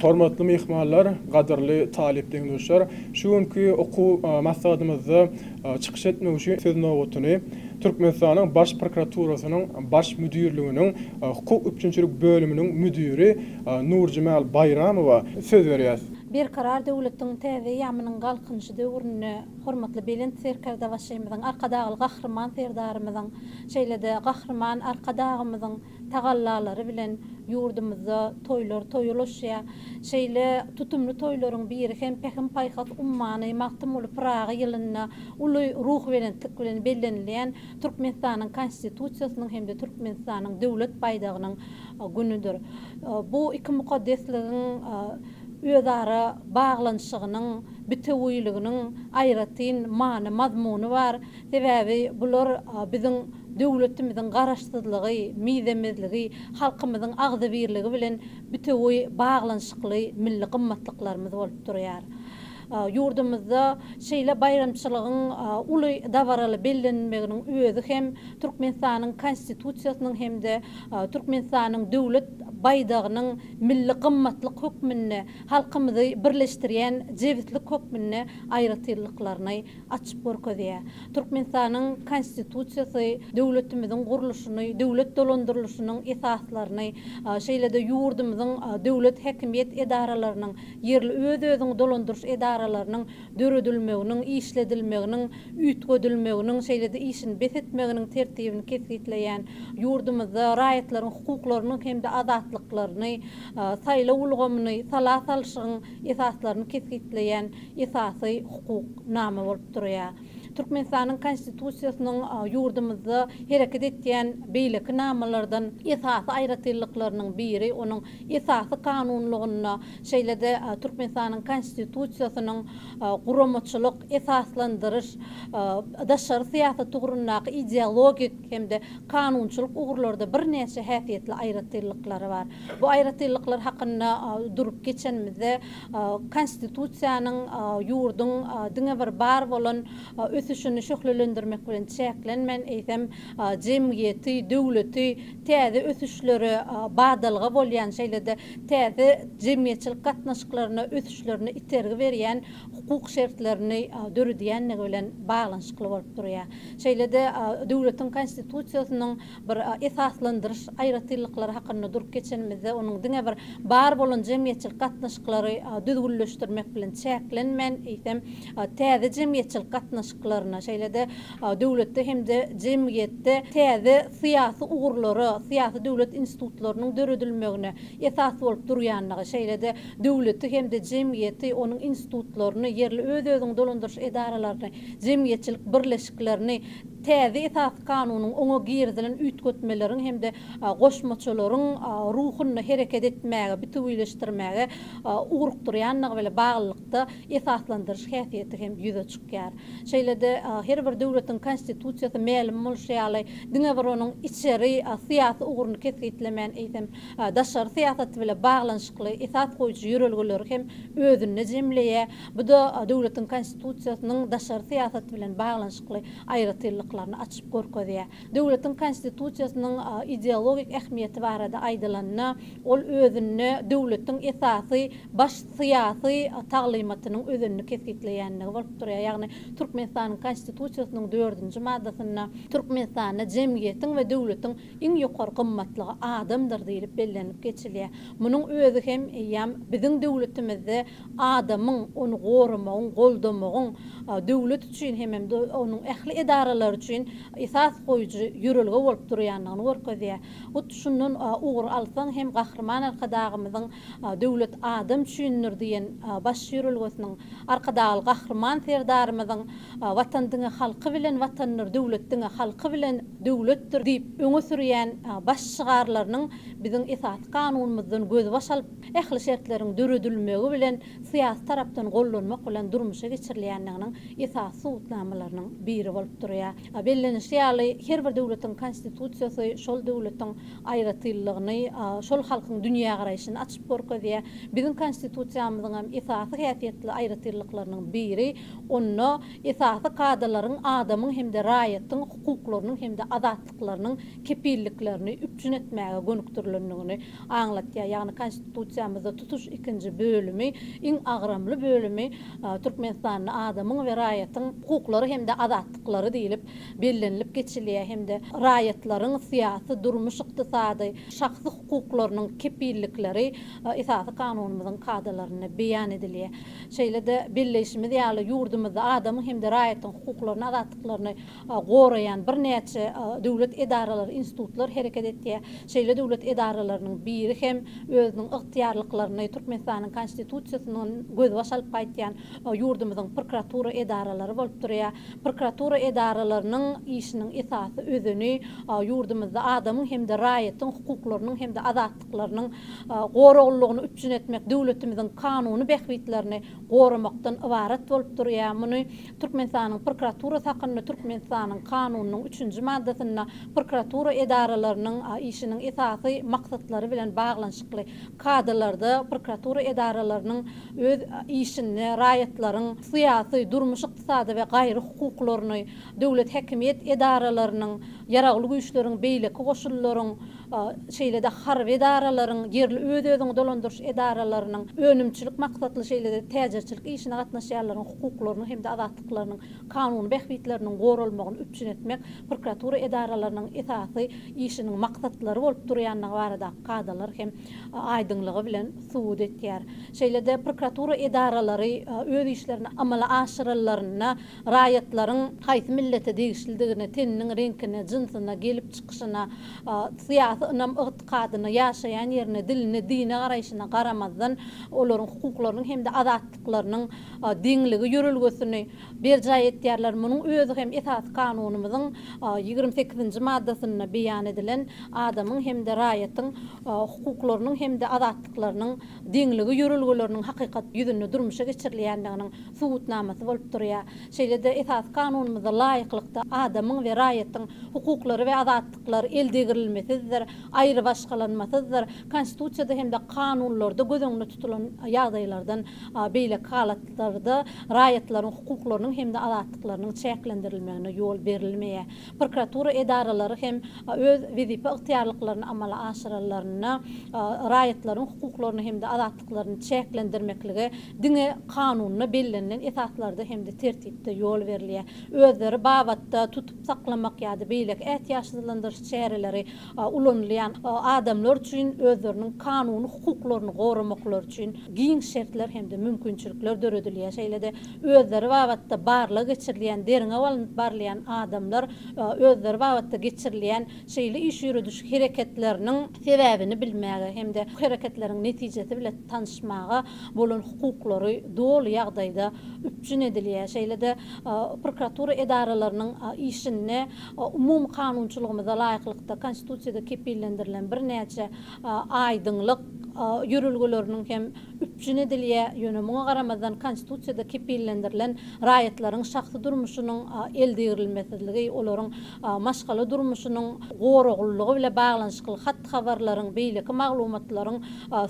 Hormatly myhmanlar, gadyrly talyp deň-duşlar! Şu günki okuw maslahatymyzda çykyş etmek üçin söz nobatyny Türkmenistanyň Baş prokuraturasynyň Baş müdirliginiň hukuk üpjünçilik bölüminiň müdiri Nurjemal Baýramowa söz berýäs. Berkarar döwletiň täze eýýamynyň Galkynyşy döwründe hormatly Belent Serkerdebaşymyzyň, Arkadagly Gahryman Serdarymyzyň, şeýle-de Gahryman Arkadagymyzyň. tagallalary bilen ýurdumyzda toýlar toý ulaşýar. Şeýle tutumly toýlaryň biri hem Pähim-paýhas ummany Magtymguly Pyragy ýylynda uly ruhubelentlik bilen bellenilýän Türkmenistanyň Konstitusiýasynyň hem-de Türkmenistanyň Döwlet baýdagynyň günüdir. Bu iki mukaddesligiň özara baglanyşygynyň, bitewiliginiň aýratyn many-mazmuny bar. Sebäbi bular biziň döwletimiziň garaşsyzlygy, mizemezligi, halkymyzyň agzybirligi bilen bitewi baglanyşykly milli gymmatlyklarymyz bolup durýar. Ýurdumyzda şeýle baýramçylygyň uly dabaraly bellenilmeginiň özi hem Türkmenistanyň Konstitusiýasynyň hem-de Türkmenistanyň Döwlet baýdagynyň milli gymmatlyk hökmünde, halkymyzy birleşdirýän jebislik hökmünde aýratynlyklaryny açyp görkezýär. Türkmenistanyň Konstitusiýasy döwletimiziň gurluşyny, döwlet dolandyrylyşynyň esaslaryny, şeýle-de ýurdumyzyň döwlet häkimiýet edaralarynyň, ýerli öz-özüňi dolandyryş edaralarynyň döredilmeginiň, işledilmeginiň, üýtgedilmeginiň, şeýle-de işini bes etmeginiň tertibini kesgitleýän, ýurdumyzda raýatlaryň hukuklarynyň hem-de azatlyklaryny, saýlaw ulgamyny, sala salşygyň esaslaryny kesgitleýän esasy hukuk nama bolup durýar. Türkmenistanyň Konstitusiýasynyň ýurdumyzda hereket etýän beýleki namalardan esasy aýratynlyklarynyň biri onuň esasy kanunlygynda, şeýle-de Türkmenistanyň Konstitusiýasynyň guramaçylyk, esaslandyryş, daşary syýasat ugrundaky ideologik hem-de kanunçylyk ugurlarda birnäçe häsiýetli aýratynlyklary bar. Bu aýratynlyklar hakynda durup geçenimizde, Konstitusiýanyň ýurduň diňe bir bar bolan ösüşini şöhlelendirmek bilen çäklenmän, eýsem, jemgyýeti, döwleti täze ösüşlere badalga bolýan, şeýle-de täze jemgyýetçilik gatnaşyklaryna ösüşlerine itergi berýän hukuk şertlerini döredýänligi bilen baglanyşykly bolup durýar. Şeýle-de döwletiň Konstitusiýasynyň bir esaslandyryş aýratynlyklary hakynda durup geçenimizde, onuň diňe bir bar bolan jemgyýetçilik gatnaşyklary düzgünleşdirmek bilen çäklenmän, eýsem, täze jemgyýetçilik gatnaşyklaryna, şeýle-de döwletde hem-de jemgyýetde täze syýasy ugurlara, syýasy döwlet institutlarynyň döredilmegine esas bolup durýanlygy, şeýle-de döwleti hem-de jemgyýeti, onuň institutlaryny, ýerli öz-özüňi dolandyryş edaralaryny, jemgyýetçilik birleşiklerini Täze Esasy Kanunyň oňa girizilen üýtgetmeleriň hem-de goşmaçalaryň ruhunda hereket etmäge, bitewüleşdirmäge ugrukdyrýandygy bilen baglylykda esaslandyryş häsiýeti hem ýüze çykýar. Şeýle-de her bir döwletiň Konstitusiýasy mälim bolşy ýaly, diňe bir onuň içeri syýasy ugruny kesgitlemän, eýsem, daşary syýasaty bilen baglanyşykly esas goýujy ýörelgeleri hem özünde jemleýär. Bu-da döwletiň Konstitusiýasynyň daşary syýasat bilen baglanyşykly aýratynlyklaryny açyp görkezýär. Döwletiň Konstitusiýasynyň ideologik ähmiýeti barada aýdylanda, ol özünde döwletiň esasy baş syýasy taglymatynyň özenini kesgitleýänligi bolup durýar. Ýagny Türkmenistanyň Konstitusiýasynyň dördünji maddasynda Türkmenistanda jemgyýetiň we döwletiň iň ýokary gymmatlygy adamdyr diýlip bellenilip geçilýär. Munuň özi hem eýýäm biziň döwletimizde adamyň, ony goramagyň, goldamagyň döwlet üçin hemem onuň ähli edaralary üçin esas goýujy ýörelge bolup durýandygyny görkezýär. Hut şundan ugur alsaň hem Gahryman Arkadagymyzyň Döwlet adam üçindir diýen baş ýörelgesiniň, Arkadagly Gahryman Serdarymyzyň Watan diňe halky bilen Watandyr, döwlet diňe halky bilen döwletdir diýip öňe sürýän baş şygarlarynyň biziň Esasy Kanunymyzdan gözbaş alyp, ähli şertleriň döredilmegi bilen syýasy tarapdan gollanmak bilen durmuşa geçirilýändiginiň esasy subutnamalarynyň biri bolup durýar. Bellenişi ýaly, her bir döwletiň Konstitusiýasy şol döwletiň aýratynlygyny, şol halkyň dünýägaraýşyny açyp görkezýär. Biziň Konstitusiýamyzyň hem esasy häsiýetli aýratynlyklarynyň biri, onda esasy kadalaryň adamyň hem-de raýatyň hukuklarynyň hem-de azatlyklarynyň kepilliklerini üpjün etmäge gönükdirilendigini aňlatýar. Ýagny Konstitusiýamyzda tutuş ikinji bölümi, iň agramly bölümi Türkmenistanda adamyň we raýatyň hukuklary hem-de azatlyklary diýlip. bellenilip geçilýär hem-de raýatlaryň syýasy, durmuş-ykdysady, şahsy hukuklarynyň kepillikleri Esasy Kanunymyzyň kadalarynda beýan edilýär. Şeýle-de, belleýşimiz ýaly, ýurdumyzda adamyň hem-de raýatyň hukuklaryny, azatlyklaryny goraýan birnäçe döwlet edaralary, institutlar hereket etýär. Şeýle döwlet edaralarynyň biri hem özüniň ygtyýarlyklaryny Türkmenistanyň Konstitusiýasyndan gözbaş alyp gaýtýan ýurdumyzyň prokuratura edaralary bolup durýar. Prokuratura edaralarynyň işiniň esasy özeni ýurdumyzda adamyň hem-de raýatyň hukuklarynyň hem-de azatlyklarynyň goraglylygyny üpjün etmek, döwletimiziň kanuny bähbitlerini goramakdan ybarat bolup durýar. Muny Türkmenistanyň Prokuraturasy hakynda Türkmenistanyň Kanunynyň üçünji maddasynda prokuratura edaralarynyň işiniň esasy maksatlary bilen baglanyşykly kadalarda prokuratura edaralarynyň öz işinde raýatlaryň syýasy, durmuş-ykdysady we gaýry hukuklaryny, döwlet häkimiýet edaralarynyň, Ýaragly Güýçleriň, beýleki goşunlaryň, şeýle-de harby edaralaryň, ýerli öz-özüňi dolandyryş edaralarynyň, önümçilik maksatly, şeýle-de täjirçilik işine gatnaşýanlaryň hukuklarynyň hem-de azatlyklarynyň kanuny bähbitleriniň goralmagyny üpjün etmek prokuratura edaralarynyň esasy işiniň maksatlary bolup durýandygy baradaky kadalar hem aýdyňlygy bilen subut etýär. Şeýle-de prokuratura edaralary öz işlerini amala aşyranlarynda raýatlaryň haýsy millete degişlidigine, teniniň reňkine, jynsyna, gelip çykyşyna, syýasy ynam-ygtykadyna, ýaşaýan ýerine, diline, dine garaýşyna garamazdan, olaryň hukuklarynyň hem-de azatlyklarynyň deňligi ýörelgesini berjaý etýärler. Munuň özi hem Esasy Kanunymyzyň 28-nji maddasynda beýan edilen adamyň hem-de raýatyň hukuklarynyň hem-de azatlyklarynyň deňligi ýörelgeleriniň hakykat ýüzünde durmuşa geçirilýändiginiň subutnamasy bolup durýar. Şeýle-de Esasy Kanunymyza laýyklykda adamyň we raýatyň hukuklary we azatlyklary eldegrilmesizdir, aýrybaşgalanmasyzdyr, Konstitusiýada hem-de kanunlarda göz öňünde tutulan ýagdaýlardan beýleki halatlarda raýatlaryň hukuklarynyň hem-de azatlyklarynyň çäklendirilmegine ýol berilmeýär. Prokuratura edaralary hem öz wezipe ygtyýarlyklaryny amala aşyranlarynda raýatlaryň hukuklaryny hem-de azatlyklaryny çäklendirmeklige diňe kanunda bellenilen esaslarda hem-de tertipde ýol berilýär. Özleri babatda tutup saklamak ýa-da beýleki ätiýaçsyzlandyryş çäreleri ulanylýan adamlar üçin özleriniň kanuny hukuklaryny goramaklary üçin giň şertler hem-de mümkinçilikler döredilýär. Şeýle-de özleri babatda barlag geçirilýän, derňew alnyp barylýan adamlar özleri babatda geçirilýän şeýle iş ýörediş hereketleriniň sebäbini bilmäge hem-de bu hereketleriň netijesi bile tanyşmaga bolan hukuklary doly ýagdaýda üpjün edilýär. Şeýle-de prokuratura edaralarynyň işinde Umumy kanunçylygymyza laýyklykda, Konstitusiýada kepillendirilen birnäçe aýdyňlyk ýörelgeleriniň hem üpjün edilýär. Ýöne muňa garamazdan, Konstitusiýada kepillendirilen raýatlaryň şahsy durmuşynyň eldegrilmesizligi, olaryň maşgala durmuşynyň goraglylygy bile baglanyşykly hat-habarlaryň, beýleki maglumatlaryň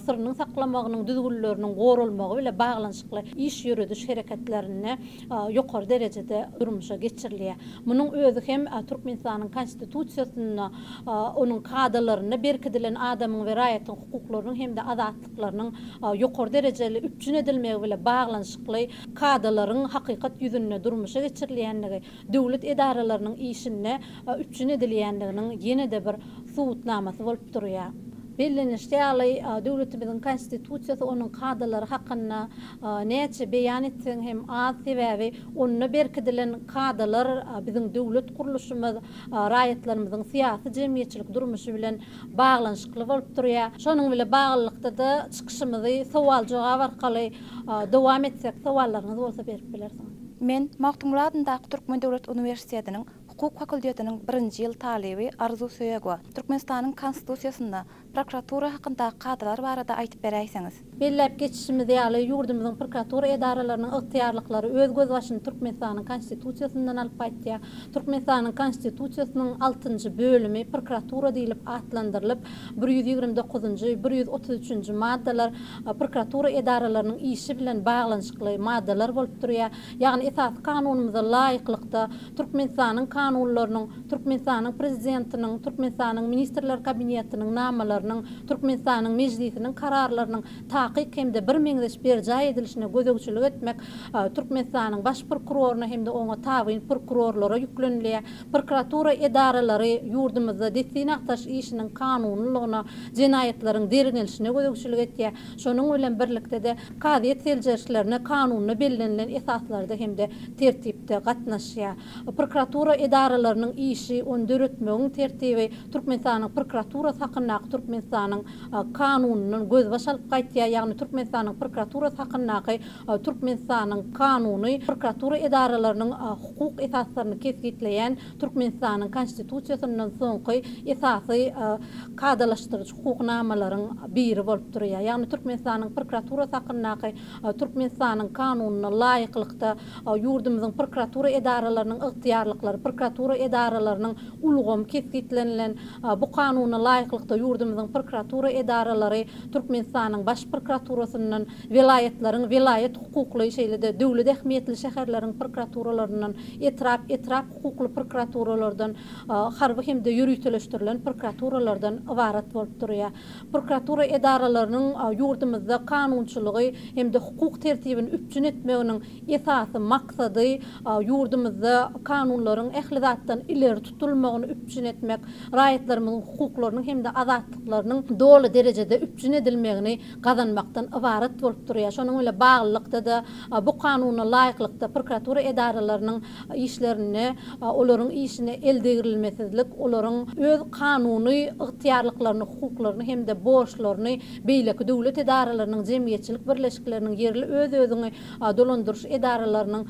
syrynyň saklamagynyň düzgünleriniň goralmagy bile baglanyşykly iş ýörediş hereketlerinde ýokary derejede durmuşa geçirilýär. Munuň özi hem Türkmenistanyň Konstitusiýasynda, onuň kadalarynda berkidilen adamyň we raýatyň hukuklarynyň hem-de azatlyklarynyň ýokary derejeli üpjün edilmegi bile baglanyşykly kadalaryň hakykat ýüzünde durmuşa geçirilýändigi, döwlet edaralarynyň işinde üpjün edilýändiginiň ýene-de bir subutnamasy bolup durýar. Bellenilişi ýaly, döwletimiziň Konstitusiýasy, onuň kadalary hakynda näçe beýan etseň hem az, sebäbi onda berkidilen kadalar biziň döwlet gurluşymyz, raýatlarymyzyň syýasy-jemgyýetçilik durmuşy bilen baglanyşykly bolup durýar. Şonuň bile baglylykda-da çykyşymyzy sowal-jogap arkaly dowam etsek, sowallaryňyz bolsa berip bilersiňiz. Men Magtymguly adyndaky Türkmen döwlet uniwersitetiniň Hukuk fakultetiniň birinji ýyl talyby Arzuw Söýegowa. Türkmenistanyň Konstitusiýasynda prokuratura hakyndaky kadalar barada aýdyp beräýseňiz? Belläp geçişimiz ýaly, ýurdumyzyň prokuratura edaralarynyň ygtyýarlyklary öz gözbaşyny Türkmenistanyň Konstitusiýasyndan alyp gaýtýar. Türkmenistanyň Konstitusiýasynyň altynjy bölümi Prokuratura diýlip atlandyrylyp, 129-njy, 133-nji maddalar prokuratura edaralarynyň işi bilen baglanyşykly maddalar bolup durýar. Ýagny Esasy Kanunymyza laýyklykda, Türkmenistanyň kanunlarynyň, Türkmenistanyň Prezidentiniň, Türkmenistanyň Ministrler Kabinetiniň namalarynyň, Türkmenistanyň Mejlisiniň kararlarynyň taby. takyk hem-de birmeňzeş berjaý edilişine gözegçilik etmek Türkmenistanyň Baş prokuroryna hem-de oňa tabyn prokurorlara ýüklenilýär. Prokuratura edaralary ýurdumyzda dessin-agtaryş işiniň kanunylygyna, jenaýatlaryň derňelişine gözegçilik etýär. Şonuň bilen birlikde-de, kazyýet seljerişlerine kanunda bellenilen esaslarda hem-de tertipde gatnaşýar. Prokuratura edaralarynyň işi, ony döretmegiň tertibi Türkmenistanyň Prokuraturasy hakyndaky Türkmenistanyň Kanunyndan gözbaş alyp gaýtýar, ýagny Türkmenistanyň Prokuraturasy hakyndaky Türkmenistanyň Kanuny prokuratura edaralarynyň hukuk esaslaryny kesgitleýän Türkmenistanyň Konstitusiýasyndan soňky esasy kadalaşdyryjy hukuk namalaryň biri bolup durýar. Ýagny Türkmenistanyň Prokuraturasy hakyndaky Türkmenistanyň Kanunyna laýyklykda ýurdumyzyň prokuratura edaralarynyň ygtyýarlyklary, prokuratura edaralarynyň ulgamy kesgitlenilen. Bu Kanuna laýyklykda ýurdumyzyň prokuratura edaralary Türkmenistanyň Baş prokuraturasyndan, welaýatlaryň welaýat hukukly, şeýle-de döwlet ähmiýetli şäherleriň prokuraturalaryndan, etrap, etrap hukukly prokuraturalardan, harby hem-de ýöriteleşdirilen prokuraturalardan ybarat bolup durýar. Prokuratura edaralarynyň ýurdumyzda kanunçylygy hem-de hukuk tertibini üpjün etmeginiň esasy maksady ýurdumyzda kanunlaryň ähli zatdan ileri tutulmagyny üpjün etmek, raýatlarymyzyň hukuklarynyň hem-de azatlyklarynyň doly derejede üpjün edilmegini gazanmakdan ybarat bolup durýar. Şonuň bilen baglylykda-da, bu Kanuna laýyklykda prokuratura edaralarynyň işlerinde olaryň işine eldegrilmesizlik, olaryň öz kanuny ygtyýarlyklaryny, hukuklaryny hem-de borçlaryny beýleki döwlet edaralarynyň, jemgyýetçilik birleşikleriniň, ýerli öz-özüňi dolandyryş edaralarynyň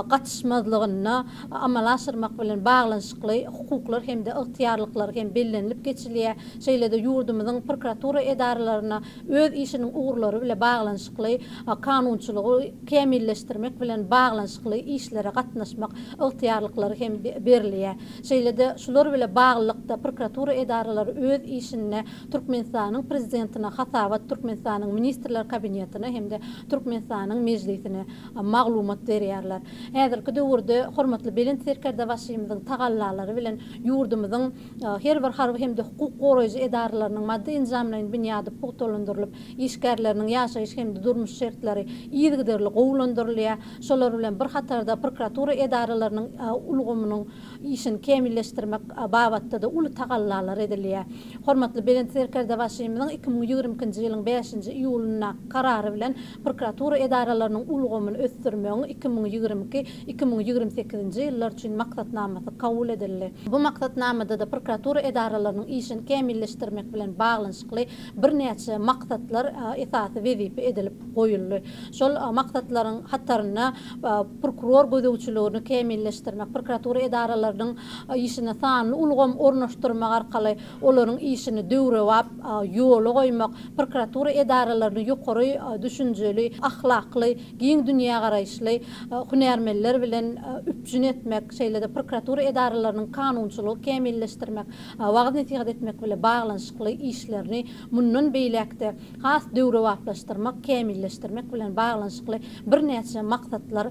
gatyşmazlygynda amala aşyrmak bilen baglanyşykly hukuklar hem-de ygtyýarlyklar hem bellenilip geçilýär. Şeýle-de ýurdumyzyň prokuratura edaralaryna öz işiniň ugurlary bile baglanyşykly kanunçylygy kämilleşdirmek bilen baglanyşykly işlere gatnaşmak ygtyýarlyklary hem berilýär. Şeýle-de şular bile baglylykda prokuratura edaralary öz işinde Türkmenistanyň Prezidentine hasabat, Türkmenistanyň Ministrler Kabinetine hem-de Türkmenistanyň Mejlisine maglumat berýärler. Häzirki döwürde hormatly Belent Serkerdebaşymyzyň tagallalary bilen ýurdumyzyň her bir harby hem-de hukuk goraýjy edaralarynyň maddy-enjamlaýyn binýady pugtalandyrylyp, işgärleriniň ýaşaýyş hem-de durmuş şertleri yzygiderli gowulandyrylýar. Şolar bilen bir hatarda prokuratura edaralarynyň ulgamynyň işini kämilleşdirmek babatda-da uly tagallalar edilýär. Hormatly Belent Serkerdebaşymyzyň 2022-nji ýylyň bäşinji iýulyndaky Karary bilen prokuratura edaralarynyň ulgamyny ösdürmegiň 2022, 2028-nji ýyllar üçin Maksatnamasy kabul edildi. Bu Maksatnamada-da prokuratura edaralarynyň işini kämilleşdirmek bilen baglanyşykly birnäçe maksatlar esasy wezipe edilip goýuldy. Şol maksatlaryň hatarynda prokuror gözegçiligini kämilleşdirmek, prokuratura edaralarynyň işine sanly ulgam ornaşdyrmak arkaly olaryň işini döwrebap ýola goýmak, prokuratura edaralaryny ýokary düşünjeli, ahlakly, giň dünýägaraýyşly hünärmenler bilen üpjün etmek, şeýle-de prokuratura edaralarynyň kanunçylygy kämilleşdirmek, wagyz-nesihat etmek bilen baglanyşykly işlerini mundan beýläk-de has döwrebaplaşdyrmak, kämilleşdirmek bilen baglanyşykly birnäçe maksatlar,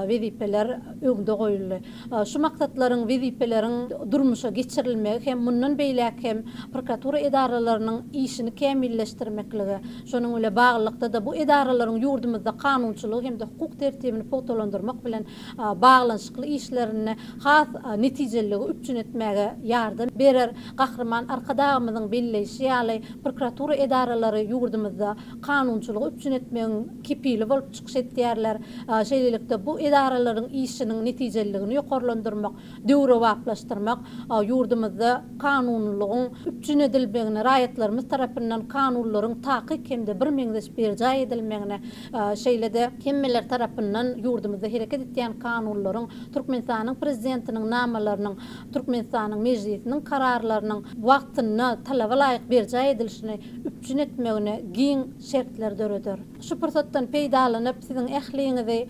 wezipeler öňde goýuldy. Şu maksatlaryň, wezipeleriň durmuşa geçirilmegi hem mundan beýläk hem prokuratura edaralarynyň işini kämilleşdirmeklige, şonuň bile baglylykda-da bu edaralaryň ýurdumyzda kanunçylygy hem-de hukuk tertibini pugtalandyrmak bilen baglanyşykly işlerinde has netijeliligi üpjün etmäge ýardam berer. Gahryman Arkadagymyzyň belleýşi ýaly, prokuratura edaralary ýurdumyzda kanunçylygy üpjün etmegiň kepili bolup çykyş etýärler. Şeýlelikde, bu edaralaryň işiniň netijeliligini ýokarlandyrmak, döwrebaplaşdyrmak ýurdumyzda kanunylygyň üpjün edilmegine, raýatlarymyz tarapyndan kanunlaryň takyk hem-de birmeňzeş berjaý edilmegine, şeýle-de hemmeler tarapyndan ýurdumyzda hereket etýän kanunlaryň, Türkmenistanyň Prezidentiniň namalarynyň, Türkmenistanyň Mejlisiniň kararlarynyň wagtynda talaba laýyk berjaý edilişini üpjün etmegine giň şertler döreder. Şu pursatdan peýdalanyp, siziň ähliňizi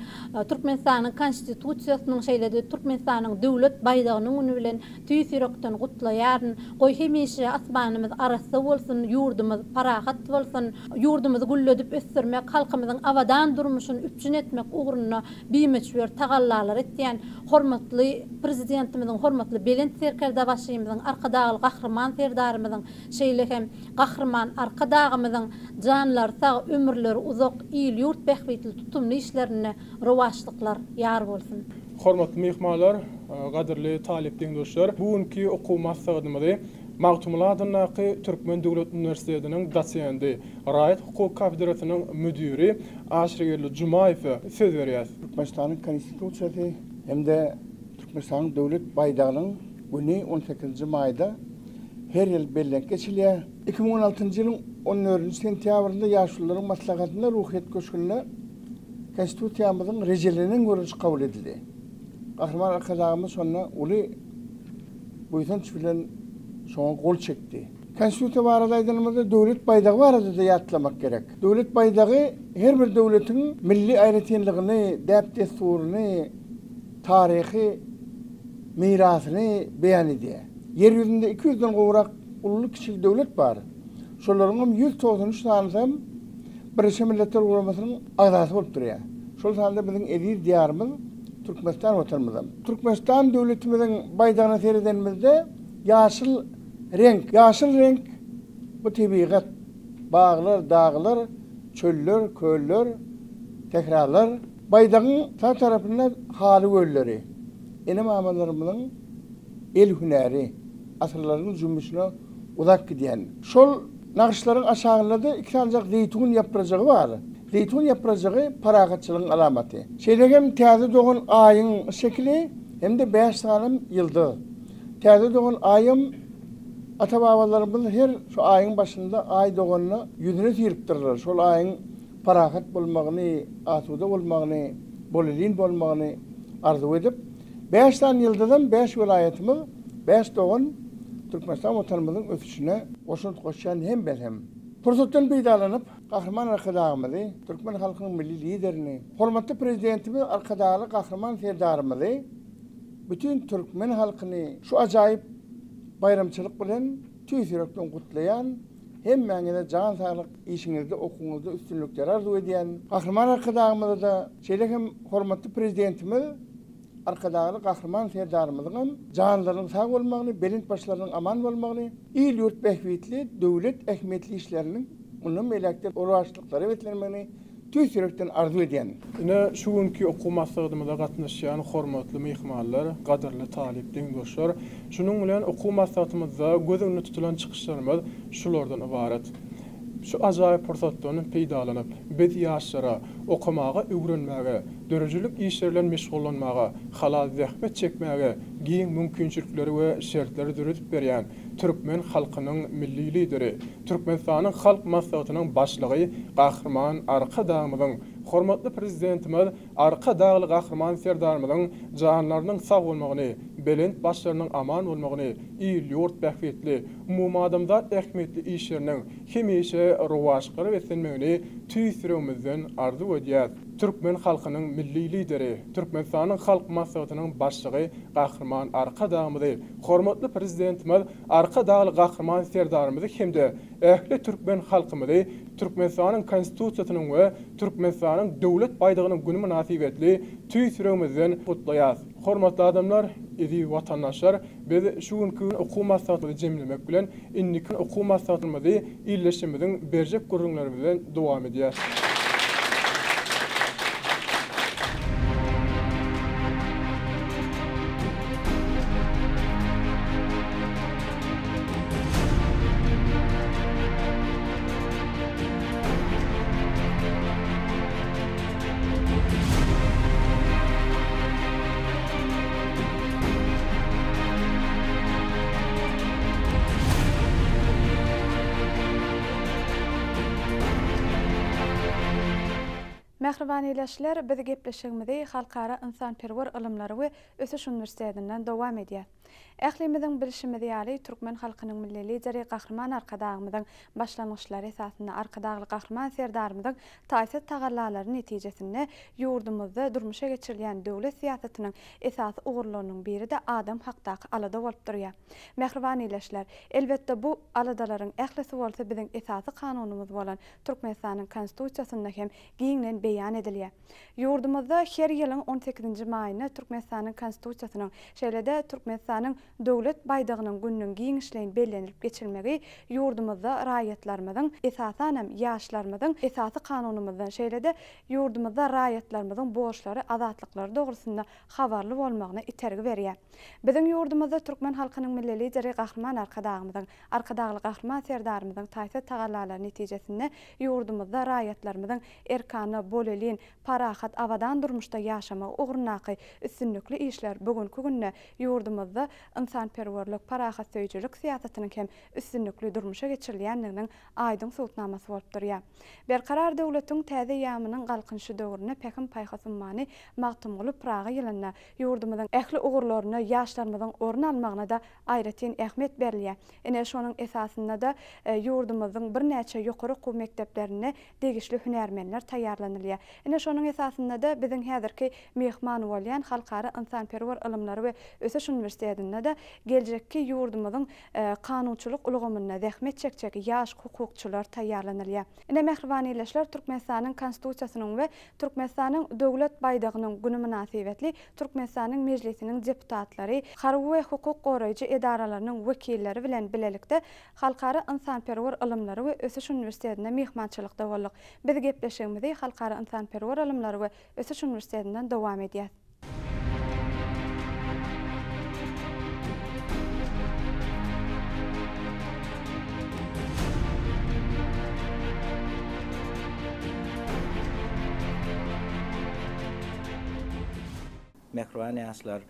Türkmenistanyň Konstitusiýasynyň, şeýle-de Türkmenistanyň Döwlet baýdagynyň güni bilen tüýs ýürekden gutlaýaryn. Goý, hemişe asmanymyz arassa bolsun, ýurdumyz parahat bolsun! Ýurdumyzy gülledip ösdürmek, halkymyzyň abadan durmuşyny üpjün etmek ugrunda bimöçber tagallalar etýän hormatly Prezidentimiziň, hormatly Belent Serkerdebaşymyzyň, Arkadagly Gahryman Serdarymyzyň, şeýle hem Gahryman Arkadagymyzyň janlaryny. Janlary sag, ömürleri uzak, il-ýurt bähbitli tutumly işlerinde rowaçlyklar ýar bolsun! Hormatly myhmanlar, gadyrly talyp deň-duşlar, bu günki okuw maslahatymyzy Magtymguly adyndaky Türkmen döwlet uniwersitetiniň dosenti, raýat hukuk kafedrasynyň müdiri Aşyrgeldi Jumaýewe söz berýäs. Türkmenistanyň Konstitusiýasy hem-de Türkmenistanyň Döwlet baýdagynyň güni on sekizinji maýda her ýyl bellenip geçilýär. 2016-njy ýylyň on dördünji sentýabrynda Ýaşulularyň maslahatynda Ruhyýet köşgünde Konstitusiýamyzyň rejelenen görnüşi kabul edildi. Gahryman Arkadagymyz şonda uly buýsanç bilen şoňa gol çekdi. Konstitusiýa barada aýdanymyzda döwlet baýdagy barada-da ýatlamak gerek. Döwlet baýdagy her bir döwletiň milli aýratynlygyny, däp-dessuryny, taryhy mirasyny beýan edýär. Ýer ýüzünde 200-den gowrak ululy-kiçili döwlet bar. Şolaryň hem 193 sanysy hem Birleşen Milletler Guramasynyň agzasy bolup durýar. Şol sanda biziň eziz Diýarymyz Türkmenistan Watanymyzam. Türkmenistan döwletimiziň baýdagyna seredenimizde ýaşyl reňk, ýaşyl reňk bu tebigat, baglar, daglar, çöller, köller, sähralar. Baýdagyň sag tarapynda haly gölleri, ene-mamalarymyzyň el hünäri, asyrlaryň jümmüşine uzap gidýän. Şol nagyşlaryň aşagynda-da iki sanyjak zeýtun ýaprajygy bar. Zeýtun ýaprajygy parahatçylygyň alamaty. Şeýle hem täze dogan Aýyň şekili hem-de bäş sanam ýyldyz. Täze dogan Aýam ata-babalarymyz her şu Aýyň başynda Aý doganda ýüzüne syrypdyrlar. Şol Aýyň parahat bolmagyny, asuda bolmagyny, bolelin bolmagyny arzuw edip, bäş sany ýyldyzam bäş welaýatymyz, bäş dogan Türkmenistan Watanymyzyň ösüşine goşant goşýan hemmesem. Pursatdan peýdalanyp, Gahryman Arkadagymyzy, türkmen halkynyň Milli Liderini, hormatly Prezidentimiz Arkadagly Gahryman Serdarymyzy, bütin türkmen halkyny şu ajaýyp baýramçylyk bilen tüýs ýürekden gutlaýan, hemmäňize jan saglyk, işiňizde, okuwyňyzda üstünlikler arzuw edýän. Gahryman Arkadagymyza-da, şeýle hem hormatly Prezidentimiz Arkadagly Gahryman Serdarymyzyň hem janlarynyň sag bolmagyny, belent başlarynyň aman bolmagyny, il-ýurt bähbitli, döwlet ähmiýetli işleriniň mundan beýläk-de rowaçlyklara beslenmegini tüýs ýürekden arzuw edýän. Ine, şu günki okuw maslahatymyza gatnaşýan hormatly myhmanlar, gadyrly talyp deň-duşlar! Şunuň bilen okuw maslahatymyzda göz öňünde tutulan çykyşlarymyz şulardan ybarat. Şu ajaýyp pursatdan peýdalanyp, biz ýaşlara okamaga, öwrenmäge, döredijilik işleri bilen meşgullanmaga, halal zähmet çekmäge giň mümkinçilikleri we şertleri döredip berýän türkmen halkynyň Milli Lideri, Türkmenistanyň Halk Maslahatynyň Başlygy Gahryman Arkadagymyzyň, hormatly Prezidentimiz Arkadagly Gahryman Serdarymyzyň janlarynyň sag bolmagyny, belent başlarynyň aman bolmagyny, il-ýurt bähbitli, umumadamzat ähmiýetli işleriniň hemişe rowaçlyklara beslenmegini tüýs ýüregimizden arzuw edýäs. Türkmen halkynyň Milli Lideri, Türkmenistanyň Halk Maslahatynyň Başlygy Gahryman Arkadagymyzy, hormatly Prezidentimiz Arkadagly Gahryman Serdarymyzy hem-de ähli türkmen halkymyzy Türkmenistanyň Konstitusiýasynyň we Türkmenistanyň Döwlet baýdagynyň güni mynasybetli tüýs ýüregimizden gutlaýas. Hormatly adamlar, eziz watandaşlar, biz şu günki okuw maslahatymyzy jemlemek bilen, indiki okuw maslahatymyzy ildeşimiziň berjek gürrüňleri bilen dowam edýäs. Mähriban ildeşler, biz gepleşigimizi Halkara ynsanperwer ylymlary we ösüş uniwersitetinden dowam edýäs. Ählimiziň bilşimiz ýaly, türkmen halkynyň Milli Lideri Gahryman Arkadagymyzyň başlangyçlary esasynda Arkadagly Gahryman Serdarymyzyň taýsyz tagallalary netijesinde ýurdumyzda durmuşa geçirilýän döwlet syýasatynyň esasy ugurlarynyň biri-de adam hakdaky alada bolup durýar. Mähriban ildeşler, elbetde bu aladalaryň ählisi bolsa biziň esasy Kanunymyz bolan Türkmenistanyň Konstitusiýasynda hem giňden beýan edilýär. Ýurdumyzda her ýylyň on sekizinji maýynda Türkmenistanyň Konstitusiýasynyň, şeýle-de Türkmenistanyň. Döwlet baýdagynyň gününiň giňişleýin bellenilip geçilmegi ýurdumyzda raýatlarymyzyň, esasanam, ýaşlarymyzyň Esasy Kanunymyzdan, şeýle-de ýurdumyzda raýatlarymyzyň borçlary, azatlyklary dogrusynda habarly bolmagyna itergi berýär. Biziň ýurdumyzda türkmen halkynyň Milli Lideri Gahryman Arkadagymyzyň, Arkadagly Gahryman Serdarymyzyň taýsyz tagallalary netijesinde ýurdumyzda raýatlarymyzyň erkana, bolelin, parahat, abadan durmuşda ýaşamagy ugrundaky üstünlikli işler bu günki günde ýurdumyzda ynsanperwerlik, parahatsöýüjilik syýasatynyň hem üstünlikli durmuşa geçirilýändiginiň aýdyň subutnamasy bolup durýar. Berkarar döwletiň täze eýýamynyň Galkynyşy döwründe Pähim-paýhas ummany Magtymguly Pyragy ýylynda ýurdumyzyň ähli ugurlarynda ýaşlarymyzyň orun almagyna-da aýratyn ähmiýet berilýär. Ine, şonuň esasynda-da ýurdumyzyň birnäçe ýokary okuw mekdeplerinde degişli hünärmenler taýýarlanylýar. Ine, şonuň esasynda-da biziň häzirki myhman bolýan Halkara ynsanperwer ylymlary we ösüş uniwersitetinde-de geljekki ýurdumyzyň kanunçylyk ulgamynda zähmet çekjek ýaş hukukçylar taýýarlanylýar. Ine, mähriban ildeşler, Türkmenistanyň Konstitusiýasynyň we Türkmenistanyň Döwlet baýdagynyň güni mynasybetli Türkmenistanyň Mejlisiniň deputatlary, harby we hukuk goraýjy edaralarynyň wekilleri bilen bilelikde Halkara ynsanperwer ylymlary we ösüş uniwersitetinde myhmançylykda bolduk. Biz gepleşigimizi Halkara ynsanperwer ylymlary we ösüş uniwersitetinden dowam edýäs. Mähriban ýaşlar!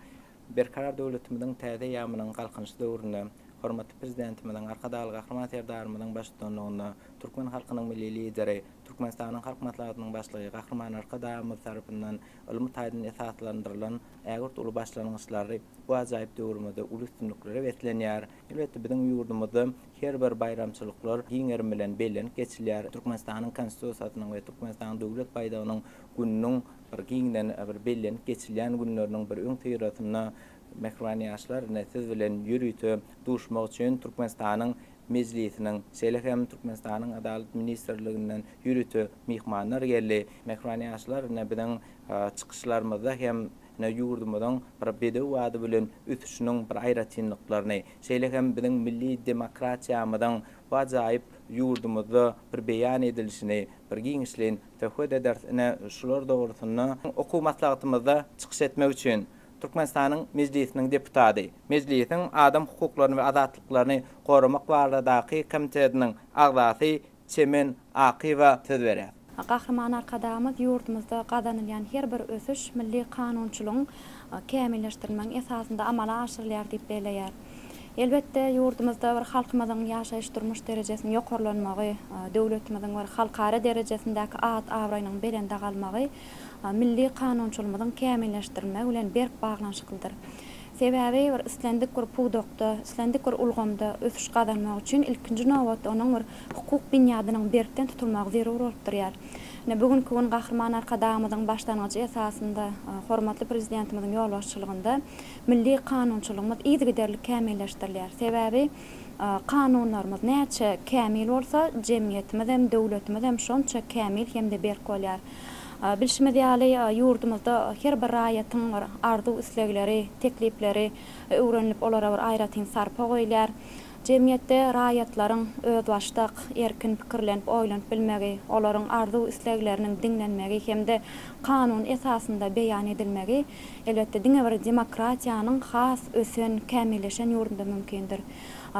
Berkarar döwletimiziň täze eýýamynyň Galkynyşy döwründe hormatly Prezidentimiziň, Arkadagly Gahryman Serdarymyzyň baştutanlygynda türkmen halkynyň Milli Lideri, Türkmenistanyň Halk Maslahatynyň Başlygy Gahryman Arkadagymyz tarapyndan ylmy taýdan esaslandyrylan ägirt uly başlangyçlary bu ajaýyp döwrümizde uly üstünliklere beslenýär. Elbetde, biziň ýurdumyzda her bir baýramçylyklar giň gerim bilen bellenip geçilýär. Türkmenistanyň Konstitusiýasynyň we Türkmenistanyň Döwlet baýdagynyň gününiň bir giňden bir bellenip geçilýän günleriniň bir öňüsyrasynda mähriban ýaşlar, ine, siz bilen ýörite duşmak üçin Türkmenistanyň Mejlisiniň, şeýle hem Türkmenistanyň Adalat ministrliginden ýörite myhmanlar geldi. Mähriban ýaşlar, ine, biziň çykyşlarymyzda hem ine, ýurdumyzyň bir bedew ady bilen ösüşiniň bir aýratynlyklaryny, şeýle hem biziň milli demokratiýamyzyň bu ajaýyp ýurdumyzda bir beýan edilişini bir giňişleýin söhbet ederis. Ine, şular dogrusynda okuw maslahatymyzda çykyş etmek üçin Türkmenistanyň Mejlisiniň deputady, Mejlisiň Adam hukuklaryny we azatlyklaryny goramak baradaky komitetiniň agzasy Çemen Akyýewa söz berýär. Gahryman Arkadagymyz ýurdumyzda gazanylýan her bir ösüş milli kanunçylygyň kämilleşdirilmegiň esasynda amala aşyrylýar diýip belleýär. Elbetde, ýurdumyzda bir halkymyzyň ýaşaýyş-durmuş derejesiniň ýokarlanmagy, döwletimiziň bir halkara derejesindäki at-abraýynyň belende galmagy milli kanunçylymyzyň kämilleşdirilmegi bilen berk baglanyşyklydyr. Sebäbi bir islendik bir pudakda, islendik bir ulgamda ösüş gazanmak üçin ilkinji nobatda onuň bir hukuk binýadynyň berkden tutulmagy zerur bolup durýar. Ine, bu günki gün Gahryman Arkadagymyzyň başlangyjy esasynda, hormatly Prezidentimiziň ýolbaşçylygynda milli kanunçylygymyz yzygiderli kämilleşdirilýär. Sebäbi kanunlarymyz näçe kämil bolsa, jemgyýetimiz hem, döwletimiz hem şonça kämil hem-de berk bolýar. Bilşimiz ýaly, ýurdumyzda her bir raýatyň bir arzuw-islegleri, teklipleri öwrenilip, olara bir aýratyn sarpa goýulýar. Jemgyýetde raýatlaryň özbaşdak, erkin pikirlenip, oýlanyp bilmegi, olaryň arzuw-islegleriniň diňlenmegi hem-de kanun esasynda beýan edilmegi, elbetde, diňe bir demokratiýanyň has ösen, kämilleşen ýurdunda mümkindir.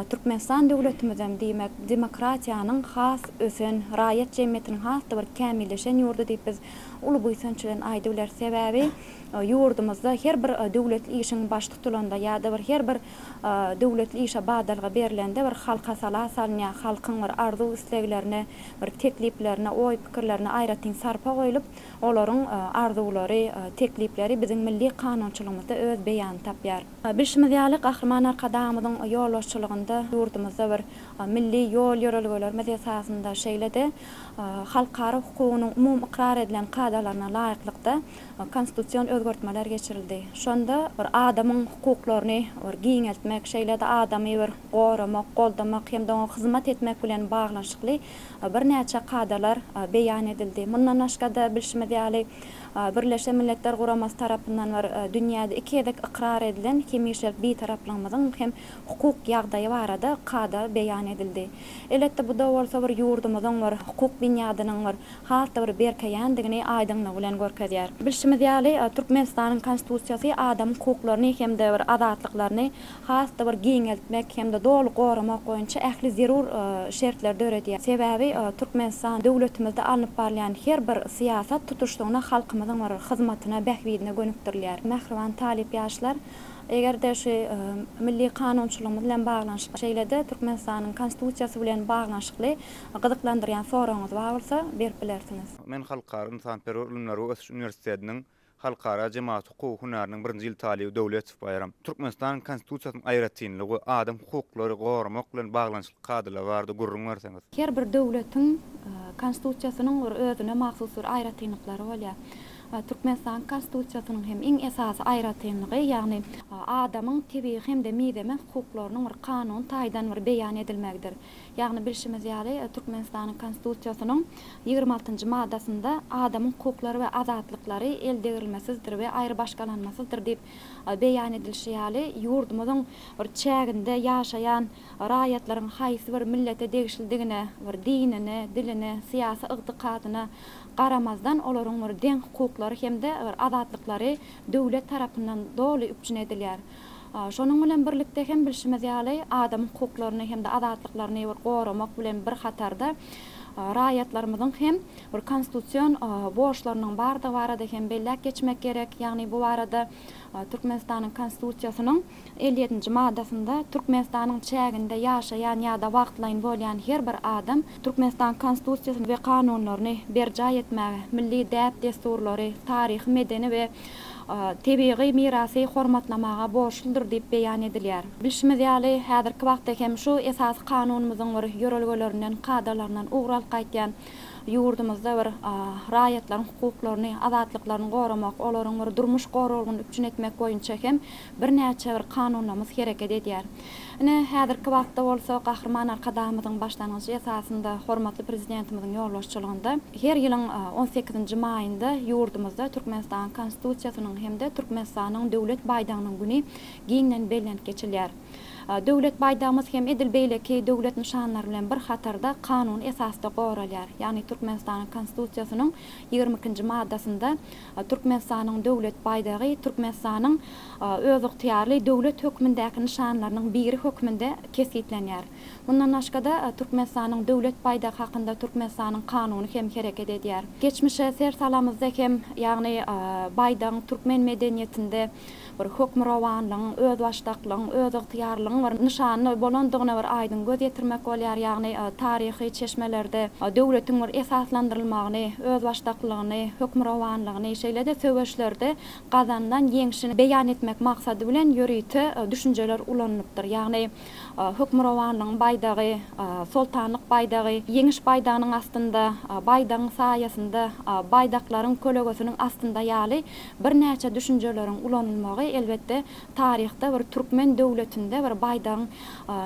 Türkmenistan döwletimizem, diýmek, demokratiýanyň has ösen, raýat jemgyýetiniň has-da bir kämilleşen ýurdy diýip biz uly buýsanç bilen aýdybileris. Sebäbi ýurdumyzda her bir döwletli işiň başy tutulanda ýa-da bir her bir döwletli işe badalga berlende bir halka sala salynýar, halkyň bir arzuw-isleglerine, bir tekliplerine, oý-pikirlerine aýratyn sarpa goýlup, olaryň arzuwlary, teklipleri biziň milli kanunçylygymyzda öz beýanyny tapýar. Bilşimiz ýaly, Gahryman Arkadagymyzyň ýolbaşçylygynda ýurdumyzda bir milli ýol-ýörelgelerimiz esasynda, şeýle-de halkara hukugynyň umumy ykrar edilen kadalary. kadalaryna laýyklykda konstitusion özgertmeler geçirildi. Şonda bir adamyň hukuklaryny bir giňeltmek, şeýle-de adamy bir goramak, goldamak hem-de oňa hyzmat etmek bilen baglanyşykly birnäçe kadalar beýan edildi. Mundan başga-da, bilşimiz ýaly, Birleşen Milletler Guramasy tarapyndan bir dünýäde iki gezek ykrar edilen hemişelik Bitaraplygymyzyň hem hukuk ýagdaýy barada kada beýan edildi. Elbetde, bu-da bolsa bir ýurdumyzyň bir hukuk binýadynyň bir has-da bir berkeýändigini aýdyňlygy bilen görkezýär. Bilşimiz ýaly, Türkmenistanyň Konstitusiýasy adam hukuklaryny hem-de bir azatlyklaryny has-da bir giňeltmek hem-de doly goramak boýunça ähli zerur şertleri döredýär. Sebäbi Türkmenistan döwletimizde alnyp barylýan her bir syýasat tutuşlygyna halkymyzyň bir hyzmatyna, bähbidine gönükdirilýär. Mähriban talyp ýaşlar, eger-de şu milli kanunçylygymyz bilen baglanyşykly, şeýle-de Türkmenistanyň Konstitusiýasy bilen baglanyşykly gyzyklandyrýan soragyňyz bar bolsa, berip bilersiňiz. Men Halkara ynsanperwer ylymlary we ösüş uniwersitetiniň Halkara jemagat hukugy hünäriniň birinji ýyl talyby Döwletow Baýram. Türkmenistanyň Konstitusiýasynyň aýratynlygy we adam hukuklary goramak bilen baglanyşykly kadalary barada gürrüň berseňiz. Her bir döwletiň Konstitusiýasynyň bir özüne mahsus bir aýratynlyklary bolýar. Türkmenistanyň Konstitusiýasynyň hem iň esasy aýratynlygy, ýagny adamyň tebigy hem-de mizemez hukuklarynyň bir kanuny taýdan bir beýan edilmegidir. Ýagny bilşimiz ýaly, Türkmenistanyň Konstitusiýasynyň 26-njy maddasynda adamyň hukuklary we azatlyklary eldegrilmesizdir we aýrybaşgalanmasyzdyr diýip beýan edilişi ýaly, ýurdumyzyň bir çäginde ýaşaýan raýatlaryň haýsy bir millete degişlidigine, bir dinine, diline, syýasy ygtykadyna garamazdan olaryň bir deň hukuklary hem-de bir azatlyklary döwlet tarapyndan doly üpjün edilýär. Şonuň bilen birlikde hem bilşimiz ýaly, adam hukuklaryny hem-de azatlyklaryny bir goramak bilen bir hatarda raýatlarymyzyň hem bir konstitusion borçlarynyň bardygy barada hem belläp geçmek gerek. Ýagny bu barada Türkmenistanyň Konstitusiýasynyň 57-nji maddasynda Türkmenistanyň çäginde ýaşaýan ýa-da wagtlaýyn bolýan her bir adam Türkmenistan Konstitusiýasyny we kanunlaryny berjaý etmäge, milli däp-dessurlary, taryhy-medeni we tebigy mirasy hormatlamaga borçludyr diýip beýan edilýär. Bilşimiz ýaly, häzirki wagtda hem şu Esasy Kanunymyzyň bir ýörelgelerinden, kadalaryndan ugur alyp gaýtýan ýurdumyzda bir raýatlaryň hukuklaryny, azatlyklaryny goramak, olaryň bir durmuş goraglygyny üpjün etmek boýunça hem birnäçe bir kanunlarymyz hereket edýär. Ine, häzirki wagtda bolsa Gahryman Arkadagymyzyň başlangyjy esasynda, hormatly Prezidentimiziň ýolbaşçylygynda her ýylyň on sekizinji maýynda ýurdumyzda Türkmenistanyň Konstitusiýasynyň hem-de Türkmenistanyň Döwlet baýdagynyň güni giňden bellenip geçilýär. Döwlet baýdagymyz hem edil beýleki döwlet nyşanlary bilen bir hatarda kanuny esasda goralýar. Ýagny Türkmenistanyň Konstitusiýasynyň 22-nji maddasynda Türkmenistanyň Döwlet baýdagy Türkmenistanyň özygtyýarly döwlet hökmündäki nyşanlarynyň biri hökmünde kesgitlenýär. Mundan başga-da, Türkmenistanyň Döwlet baýdagy hakynda Türkmenistanyň Kanuny hem hereket edýär. Geçmişe ser salamyzda hem, ýagny baýdagyň türkmen medeniýetinde bir hökmürowanlygyň, özbaşdaklygyň, özygtyýarlygyň bir nyşany bolandygyna bir aýdyň göz ýetirmek bolýar, ýagny taryhy çeşmelerde döwletiň bir esaslandyrylmagyny, özbaşdaklygyny, hökmürowanlygyny, şeýle-de söweşlerde gazanylan ýeňşini beýan etmek maksady bilen ýörite düşünjeler ulanylypdyr, ýagny hökmürowanlygyň baýdagy, soltanlyk baýdagy, ýeňiş baýdagynyň astynda, baýdagyň saýasynda, baýdaklaryň kölegesiniň astynda ýaly birnäçe düşünjeleriň ulanylmagy, elbetde, taryhda bir türkmen döwletinde bir baýdagyň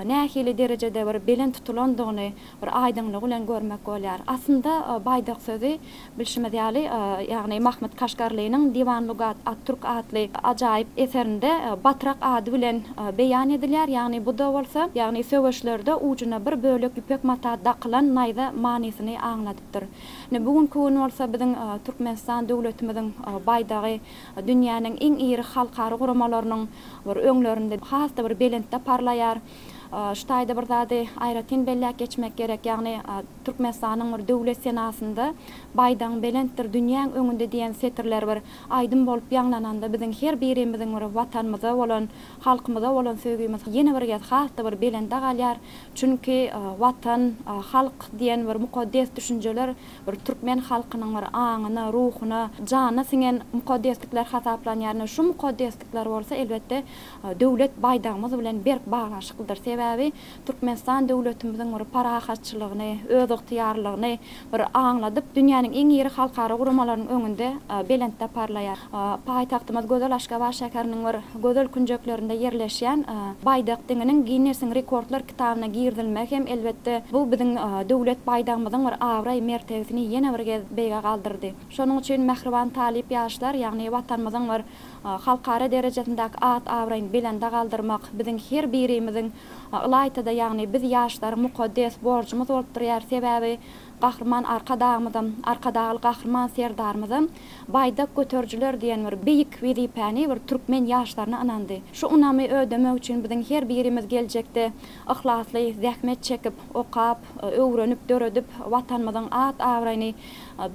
nähili derejede bir belent tutulandygyny bir aýdyňlygy bilen görmek bolýar. Aslynda baýdak sözi, bilşimiz ýaly, ýagny Mahmyt Kaşgarlynyň Diwan Lugat at-Türk atly ajaýyp eserinde batrak ady bilen beýan edilýär, ýagny bu-da bolsa, ýagny söweşlerde ujuna bir bölek ýüpek mata dakylan naýza manysyny aňladypdyr. Ine, bu günki gün bolsa biziň Türkmenistan döwletimiziň baýdagy dünýäniň iň iri halkara guramalarynyň bir öňlerinde has-da bir belentde parlaýar. Şu taýda bir zady aýratyn belläp geçmek gerek, ýagny Türkmenistanyň bir Döwlet senasynda Baýdagyň belentdir dünýäň öňünde diýen setirler bir aýdym bolup ýaňlananda biziň her birimiziň bir Watanymyza bolan, halkymyza bolan söýgimiz ýene bir gez has-da bir belende galýar. Çünki Watan, halk diýen bir mukaddes düşünjeler bir türkmen halkynyň bir aňyna, ruhuna, janyna siňen mukaddeslikler hasaplanýar. Ine şu mukaddeslikler bolsa elbetde döwlet baýdagymyz bilen berk baglanyşyklydyr. Sebäbi Türkmenistan döwletimiziň bir parahatçylygyny, özygtyýarlygyny bir aňladyp, dünýäniň iň iri halkara guramalarynyň öňünde belentde parlaýar. Paýtagtymyz gözel Aşgabat şäheriniň bir gözel künjeklerinde ýerleşýän Baýdak diňiniň Ginnesiň rekordlar kitabyna girizilmegi hem elbetde bu biziň döwlet baýdagymyzyň bir abraý-mertebesini ýene bir gez beýge galdyrdy. Şonuň üçin mähriban talyp ýaşlar, ýagny Watanymyzyň bir halkara derejesindäki at-abraýyny belende galdyrmak biziň her birimiziň, ylaýta-da, ýagny biz ýaşlaryň mukaddes borjumyz bolup durýar. Sebäbi Gahryman Arkadagymyzam, Arkadagly Gahryman Serdarymyzam Baýdak göterijiler diýen bir beýik wezipäni bir türkmen ýaşlaryna ynandy. Şu ynamy ödemek üçin biziň her birimiz geljekde yhlasly zähmet çekip, okap, öwrenip, döredip, Watanymyzyň at-abraýyny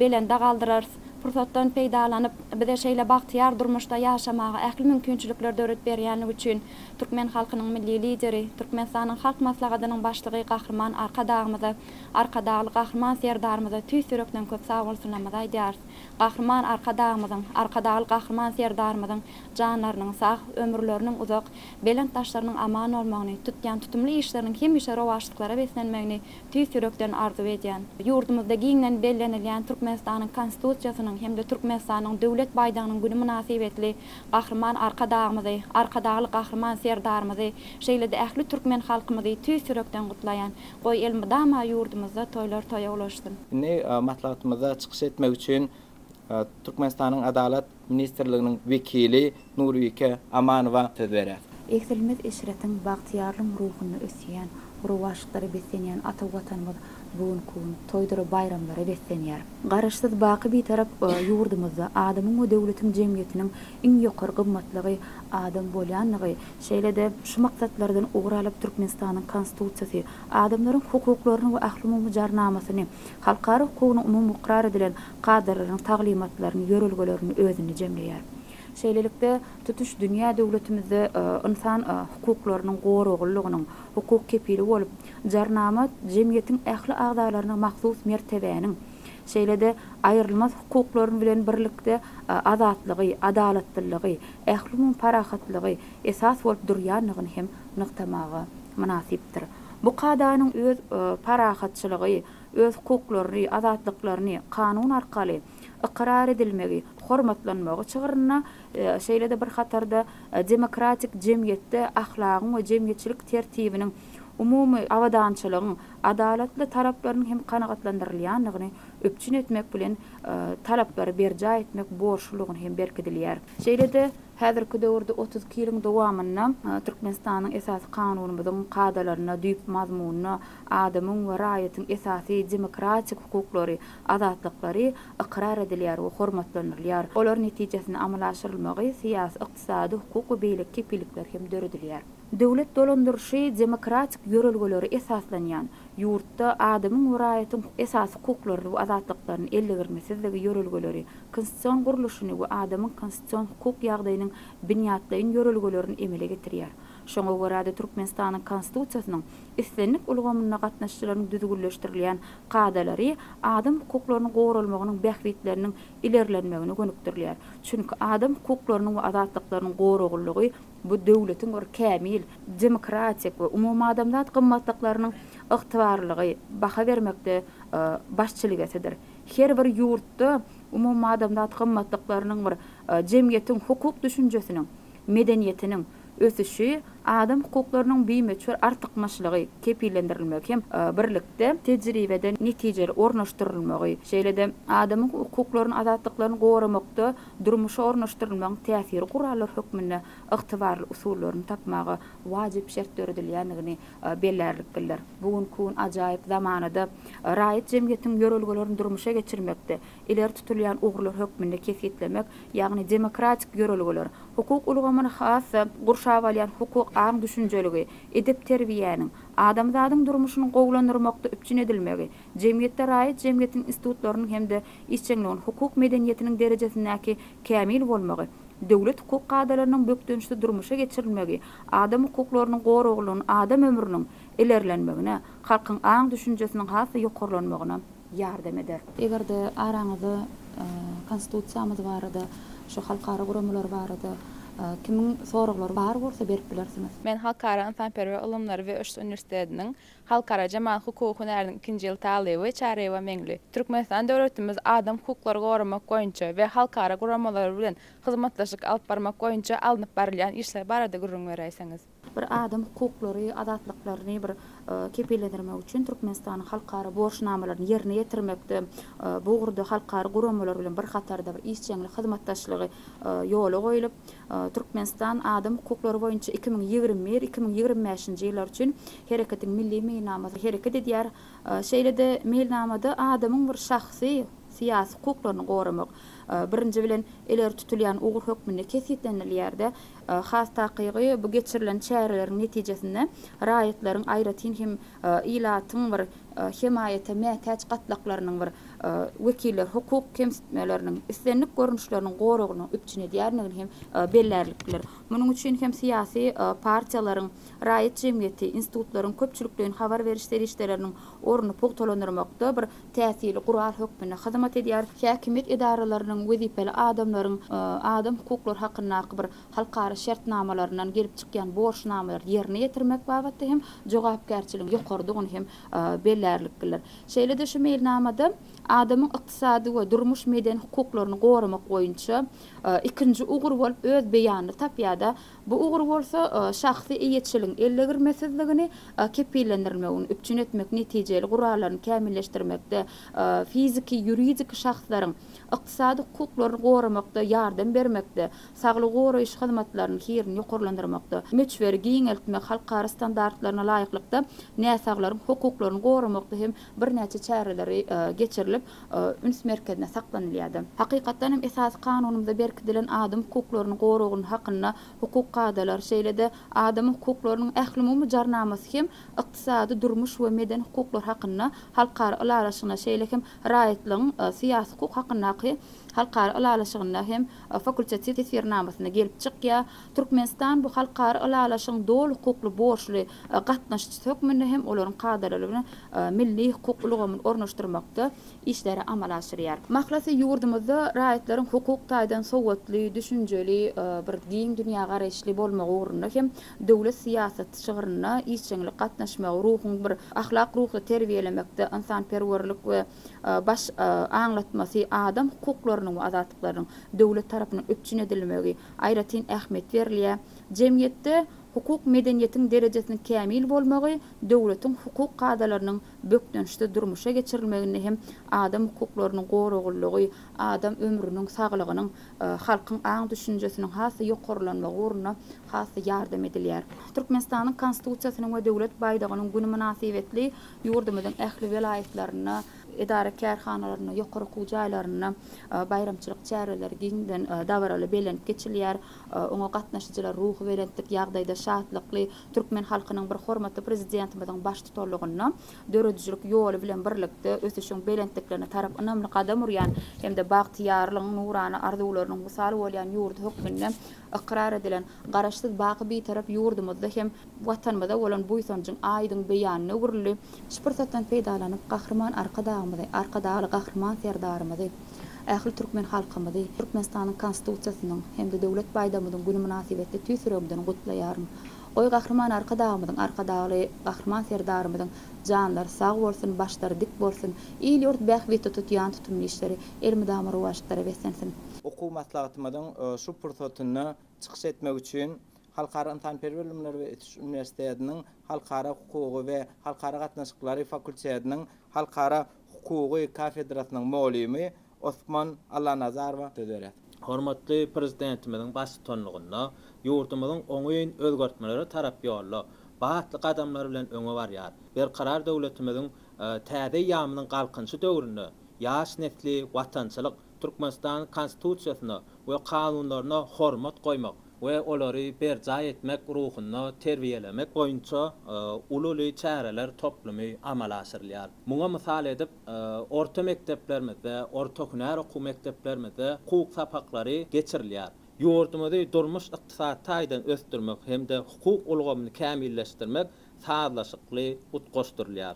belende galdyrarys. Pursatdan peýdalanyp, bize şeýle bagtyýar durmuşda ýaşamaga ähli mümkinçilikleri döredip berýänligi üçin türkmen halkynyň Milli Lideri, Türkmenistanyň Halk Maslahatynyň Başlygy Gahryman Arkadagymyza, Arkadagly Gahryman Serdarymyza tüýs ýürekden köp sagbolsunlarymyzy aýdýarys. Gahryman Arkadagymyzyň, Arkadagly Gahryman Serdarymyzyň janlarynyň sag, ömürleriniň uzak, belent daşlarynyň aman bolmagyny, tutýan tutumly işleriniň hemişe rowaçlyklara beslenmegini tüýs ýürekden arzuw edýän. Ýurdumyzda giňden bellenilýän Türkmenistanyň Konstitusiýasynyň hem-de Türkmenistanyň Döwlet baýdagynyň güni mynasybetli Gahryman Arkadagymyzy, Arkadagly Gahryman Serdarymyzy, şeýle-de ähli türkmen halkymyzy tüýs ýürekden gutlaýan. Goý, elmydama ýurdumyzda toýlar toýa ulaşsyn! Indi maslahatymyzda çykyş etmek üçin Türkmenistanyň Adalat ministrliginiň wekili Nurbike Amanowa söz berýäris. Egsilmez eşretiň, bagtyýarlygyň ruhunda ösýän, rowaçlyklara beslenýän ata Watanymyz bu günki gün toýdur baýramlara beslenýär. Garaşsyz, baky Bitarap ýurdumyzda adamyň we döwletiň jemgyýetiniň iň ýokary gymmatlygy adam bolýanlygy, şeýle-de şu maksatlardan ugur alyp Türkmenistanyň Konstitusiýasy adamlaryň hukuklaryny we ählumumy Jarnamasyny, halkara hukugynyň umumy ykrar edilen kadalarynyň taglymatlaryny, ýörelgelerini özünde jemleýär. Şeýlelikde, tutuş dünýä döwletimizde ynsan hukuklarynyň goraglylygynyň hukuk kepili bolup, Jarnama jemgyýetiň ähli agzalaryna mahsus mertebäniň, şeýle-de aýrylmaz hukuklaryny bilen birlikde azatlygy, adalatlylygy, ählumumy parahatlygy esas bolup durýandygyny hem nygtamaga mynasypdyr. Bu kadanyň öz parahatçylygy, öz hukuklaryny, azatlyklaryny kanun arkaly ykrar edilmegi, hormatlanmagy çygrynda, şeýle-de bir hatarda demokratik jemgyýetde ahlagyň we jemgyýetçilik tertibiniň, umumy abadançylygyň adalatly taraplarynyň hem kanagatlandyrylýandygyny üpjün etmek bilen talaplary berjaý etmek borçlulygyny hem berkidilýär. Şeýle-de Häzirki döwürde 32 ýylyň dowamynda Türkmenistanyň Esasy Kanunymyzyň kadalaryna, düýp mazmunyna adamyň we raýatyň esasy demokratik hukuklary, azatlyklary ykrar edilýär we hormatlanylýar. Olar netijesinde amala aşyrylmagy syýasy, ykdysady, hukuk we beýleki kepillikler hem döredilýär. Döwlet dolandyryşy demokratik ýörelgelere esaslanýan ýurtda adamyň we raýatyň esasy hukuklaryny we azatlyklaryny eldegirmesizligi ýörelgeleri konstitusion gurluşyny we adamyň konstitusion hukuk ýagdaýynyň binýatlaýyn ýörelgelerini emele getirýär. Şoňa görä-de Türkmenistanyň Konstitusiýasynyň islendik ulgamynda gatnaşyjylaryň düzgünleşdirilýän kadalary adam hukuklarynyň goralmagynyň bähbitleriniň ilerlenmegine gönükdirilýär. Çünki adam hukuklarynyň we azatlyklarynyň goraglylygy bu döwletiň bir kämil, demokratik we umumadamzat gymmatlyklarynyň ygtybarlylygy baha bermekde baş çelgesidir. Her bir ýurtda umumadamzat gymmatlyklarynyň bir jemgyýetiň hukuk düşünjesiniň, medeniýetiniň ösüşi adam hukuklarynyň bimöçber artykmaçlygy kepillendirilmegi hem birlikde tejribede netijeli ornaşdyrylmagy, şeýle-de adamyň hukuklaryny, azatlyklaryny goramakda durmuşa ornaşdyrylmagyň täsirli gurallar hökmünde ygtybarly usullaryny tapmaga wajyp şert döredilýändigini bellärlikdirler. Bu günki gün ajaýyp zamanada raýat jemgyýetiniň ýörelgelerini durmuşa geçirmekde ileri tutulýan ugurlar hökmünde kesgitlemek, ýagny demokratik ýörelgeler, hukuk ulgamyny has-da gurşap alýan hukuk aň-düşünjeligi, edep-terbiýäniň, adamzadyň durmuşyny gowulandyrmakda üpjün edilmegi, jemgyýetde raýat jemgyýetiniň institutlarynyň hem-de işjeňliginiň hukuk medeniýetiniň derejesindäki kämil bolmagy, döwlet hukuk kadalarynyň bökdençsiz durmuşa geçirilmegi adam hukuklarynyň goraglylygyny adam ömrüniň ilerlenmegine, halkyň aň-düşünjesiniň has-da ýokarlanmagyna ýardam eder. Eger-de araňyzda Konstitusiýamyz barada, şu halkara guramalary barada. Kimiň soraglary bar bolsa berip bilersiňiz. Men Halkara ynsanperwer ylymlary we ösüş uniwersitetiniň Halkara jemagat hukugy hünäriniň ikinji ýyl talyby Çaryýewa Meňli. Türkmenistan döwletimiz adam hukuklary goramak boýunça we halkara guramalary bilen hyzmatdaşlyk alyp barmak boýunça alnyp barylýan işler barada gürrüň beräýseňiz. Bir adam hukuklary, azatlyklaryny bir kepillendirmek üçin Türkmenistanyň halkara borçnamalaryny ýerine ýetirmekde, bu ugurda halkara guramalar bilen bir hatarda bir işjeňli hyzmatdaşlygy ýola goýlup, Türkmenistan adam hukuklary boýunça 2021, 2025-nji ýyllar üçin Hereketiň milli meýilnamasy hereket edýär. Şeýle-de meýilnamada adamyň bir şahsy syýasy hukuklaryny goramak, birinji bilen ileri tutulýan ugur hökmünde kesgitlenilýär-de, has takygy bu geçirilen çäreleriň netijesinde raýatlaryň, aýratyn hem ilatyň bir hemaýata mätäç gatlaklarynyň bir wekilleri hukuk kemsitmeleriniň islendik görnüşleriniň goragyny üpjün edýändigini hem bellärliklidir. Munuň üçin hem syýasy partiýalaryň, raýat jemgyýeti, institutlaryň köpçülikleýin habar beriş serişdeleriniň ornuny pugtalandyrmakda bir täsirli gural hökmünde hyzmat edýär. Häkimiýet edaralarynyň, wezipeli adamlaryň adam hukuklary hakyndaky bir halkara şertnamalaryndan gelip çykýan borçnamalary ýerine ýetirmek babatda hem jogapkärçiligiň ýokarydygyny hem bellärliklidir. Şeýle-de şu meýilnamada adamyň ykdysady we durmuş-medeni hukuklaryny goramak boýunça ikinji ugur bolup öz beýanyny tapýar-da, Bu ugur bolsa şahsy eýeçiligiň ellegirmesizligini kepillendirilmegini üpjün etmek netijeli gurallaryny kämilleşdirmekde, fiziki, ýuridik şahslaryň ykdysady hukuklaryny goramakda ýardam bermekde, saglygy goraýyş hyzmatlarynyň hilini ýokarlandyrmakda, möçberi giňeltmek, halkara standartlaryna laýyklykda näsaglaryň hukuklaryny goramakda hem birnäçe çäreleri geçirilip, üns merkezinde saklanylýardy. Hakykatdan hem Esasy Kanunymyzda berkidilen adam hukuklarynyň goragyny hakynda hukuk kadalary, şeýle-de Adam hukuklarynyň ählumumy jarnamasy hem Ykdysady, durmuş we medeni hukuklar hakynda halkara ylalaşygyna, şeýle hem Raýatlygyň syýasy hukuk hakyndaky halkara ylalaşygynda hem fakultatiw teswirnamasynda gelip çykýar. Türkmenistan bu halkara ylalaşygyň doly hukukly borçly gatnaşyjysy hökmünde hem olaryň kadalary bilen milli hukuk ulgamyny ornaşdyrmakda işleri amala aşyrýar. Mahlasy, ýurdumyzda raýatlaryň hukuk taýdan sowatly, düşünjeli, bir giň dünýägaraýyşly bolmagy ugrunda hem döwlet syýasaty çygrynda işjeňlik gatnaşmagy, ruhuň bir ahlak ruhda terbiýelemekde ynsanperwerlik we baş aňlatmasy adam hukuklarynyň we azatlyklarynyň döwlet tarapyndan üpjün edilmegi aýratyn ähmiýet berilýär. Jemgyýetde hukuk medeniýetiň derejesiniň kämil bolmagy döwletiň hukuk kadalarynyň bökdençsiz durmuşa geçirilmeginde hem adam hukuklarynyň goraglylygy, adam ömrüniň, saglygynyň, halkyň aň-düşünjesiniň has-da ýokarlanmagy ugrunda has-da ýardam edilýär. Türkmenistanyň Konstitusiýasynyň we Döwlet baýdagynyň güni mynasybetli ýurdumyzyň ähli welaýatlarynda, edara-kärhanalarynda, ýokary okuw jaýlarynda baýramçylyk çäreleri giňden dabaraly bellenip geçilýär. Oňa gatnaşyjylar ruhubelentlik ýagdaýda şatlykly türkmen halkynyň bir hormatly Prezidentimiziň baştutanlygynda döredijilik ýoly bilen birlikde ösüşiň belentliklerine tarap ynamly gadam urýan hem-de bagtyýarlygyň nurana arzuwlarynyň wysaly bolýan ýurdy hökmünde ykrar edilen Garaşsyz, baky Bitarap ýurdumyzda hem Watanymyza bolan buýsanjyň aýdyň beýanyna öwrüldi. Şu pursatdan peýdalanyp, Gahryman Arkadagymyzy, Arkadagly Gahryman Serdarymyzy, ähli türkmen halkymyzy Türkmenistanyň Konstitusiýasynyň hem-de Döwlet baýdagymyzyň güni mynasybetli tüýs ýüregimden gutlaýaryn. Goý, Gahryman Arkadagymyzyň, Arkadagly Gahryman Serdarymyzyň janlary sag bolsun, başlary dik bolsun, il-ýurt bähbitli tutýan tutumly işleri elmydama rowaçlyklara beslensin! Okuw maslahatymyzyň şu pursatynda çykyş etmek üçin Halkara ynsanperwer ylymlary we ösüş uniwersitetiniň Halkara hukugy we halkara gatnaşyklary fakultetiniň Halkara hukugy kafedrasynyň mugallymy Osman Allanazarowa söz berýär. Hormatly Prezidentimiziň baştutanlygynda ýurdumyzyň oňyn özgertmelere tarap ýolda batly gadamlar bilen öňe barýar. Berkarar döwletimiziň täze eýýamynyň Galkynyşy döwründe ýaş nesli watançylyk, Türkmenistanyň Konstitusiýasyna we kanunlaryna hormat goýmak we olary berjaý etmek ruhunda terbiýelemek boýunça uly-uly çäreler toplumy amala aşyrylýar. Muňa mysal edip, orta mekdeplerimizde, orta hünär okuw mekdeplerimizde hukuk sapaklary geçirilýär. Ýurdumyzy durmuş-ykdysady taýdan ösdürmek hem-de hukuk ulgamyny kämilleşdirmek sazlaşykly utgaşdyrylýar.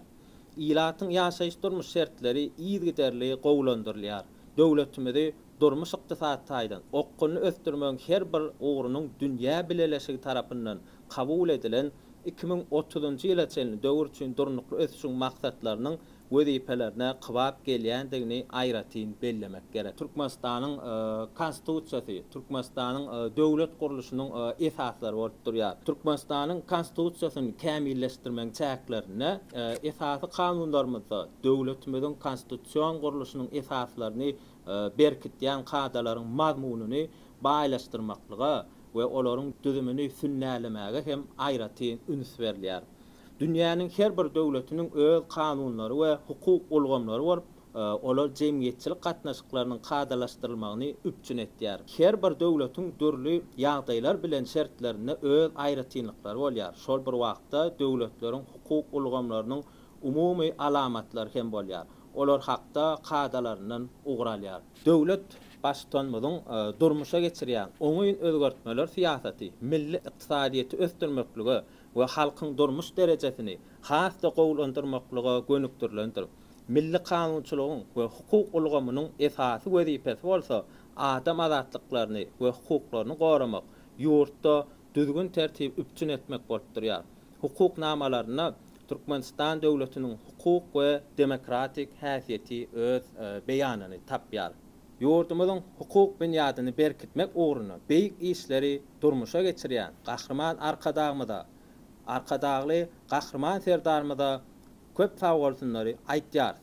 Ilatyň ýaşaýyş-durmuş şertleri yzygiderli gowulandyrylýar. Döwletimizi. durmuş-ykdysady taýdan okgunly ösdürmegiň her bir ugrunyň dünýä bileleşigi tarapyndan kabul edilen 2030-njy ýyla çenli döwür üçin durnukly ösüşiň maksatlarynyň wezipelerine kybap gelýändigini aýratyn bellemek gerek. Türkmenistanyň Konstitusiýasy Türkmenistanyň döwlet gurluşynyň esaslary bolup durýar. Türkmenistanyň Konstitusiýasyny kämilleşdirmegiň çäklerinde Esasy Kanunlarymyzda döwletimiziň konstitusion gurluşynyň esaslaryny berkitýän kadalaryň mazmunyny baýlaşdyrmaklyga we olaryň düzümini sünnälemäge hem aýratyn üns berilýär. Dünýäniň her bir döwletiniň öz kanunlary we hukuk ulgamlary bolup, olar jemgyýetçilik gatnaşyklarynyň kadalaşdyrylmagyny üpjün etýär. Her bir döwletiň dürli ýagdaýlar bilen şertlerinde öz aýratynlyklary bolýar. Şol bir wagtda döwletleriň hukuk ulgamlarynyň umumy alamatlary hem bolýar. Olar hakda kadalaryndan ugur alýar. Döwlet Baştutanymyzyň durmuşa geçirýän oňyn özgertmeler syýasaty milli ykdysadyýeti ösdürmeklige we halkyň durmuş derejesini has-da gowulandyrmaklyga gönükdirilendir. Milli kanunçylygyň we hukuk ulgamynyň esasy wezipesi bolsa adam azatlyklaryny we hukuklaryny goramak, ýurtda düzgün-tertibi üpjün etmek bolup durýar. Hukuk namalarynda Türkmenistan döwletiniň hukuk we demokratik häsiýeti öz beýanyny tapýar. Ýurdumyzyň hukuk binýadyny berkitmek ugrunda beýik işleri durmuşa geçirýän Gahryman Arkadagymyza, Arkadagly Gahryman Serdarymyza köp sagbolsunlary aýtýarys.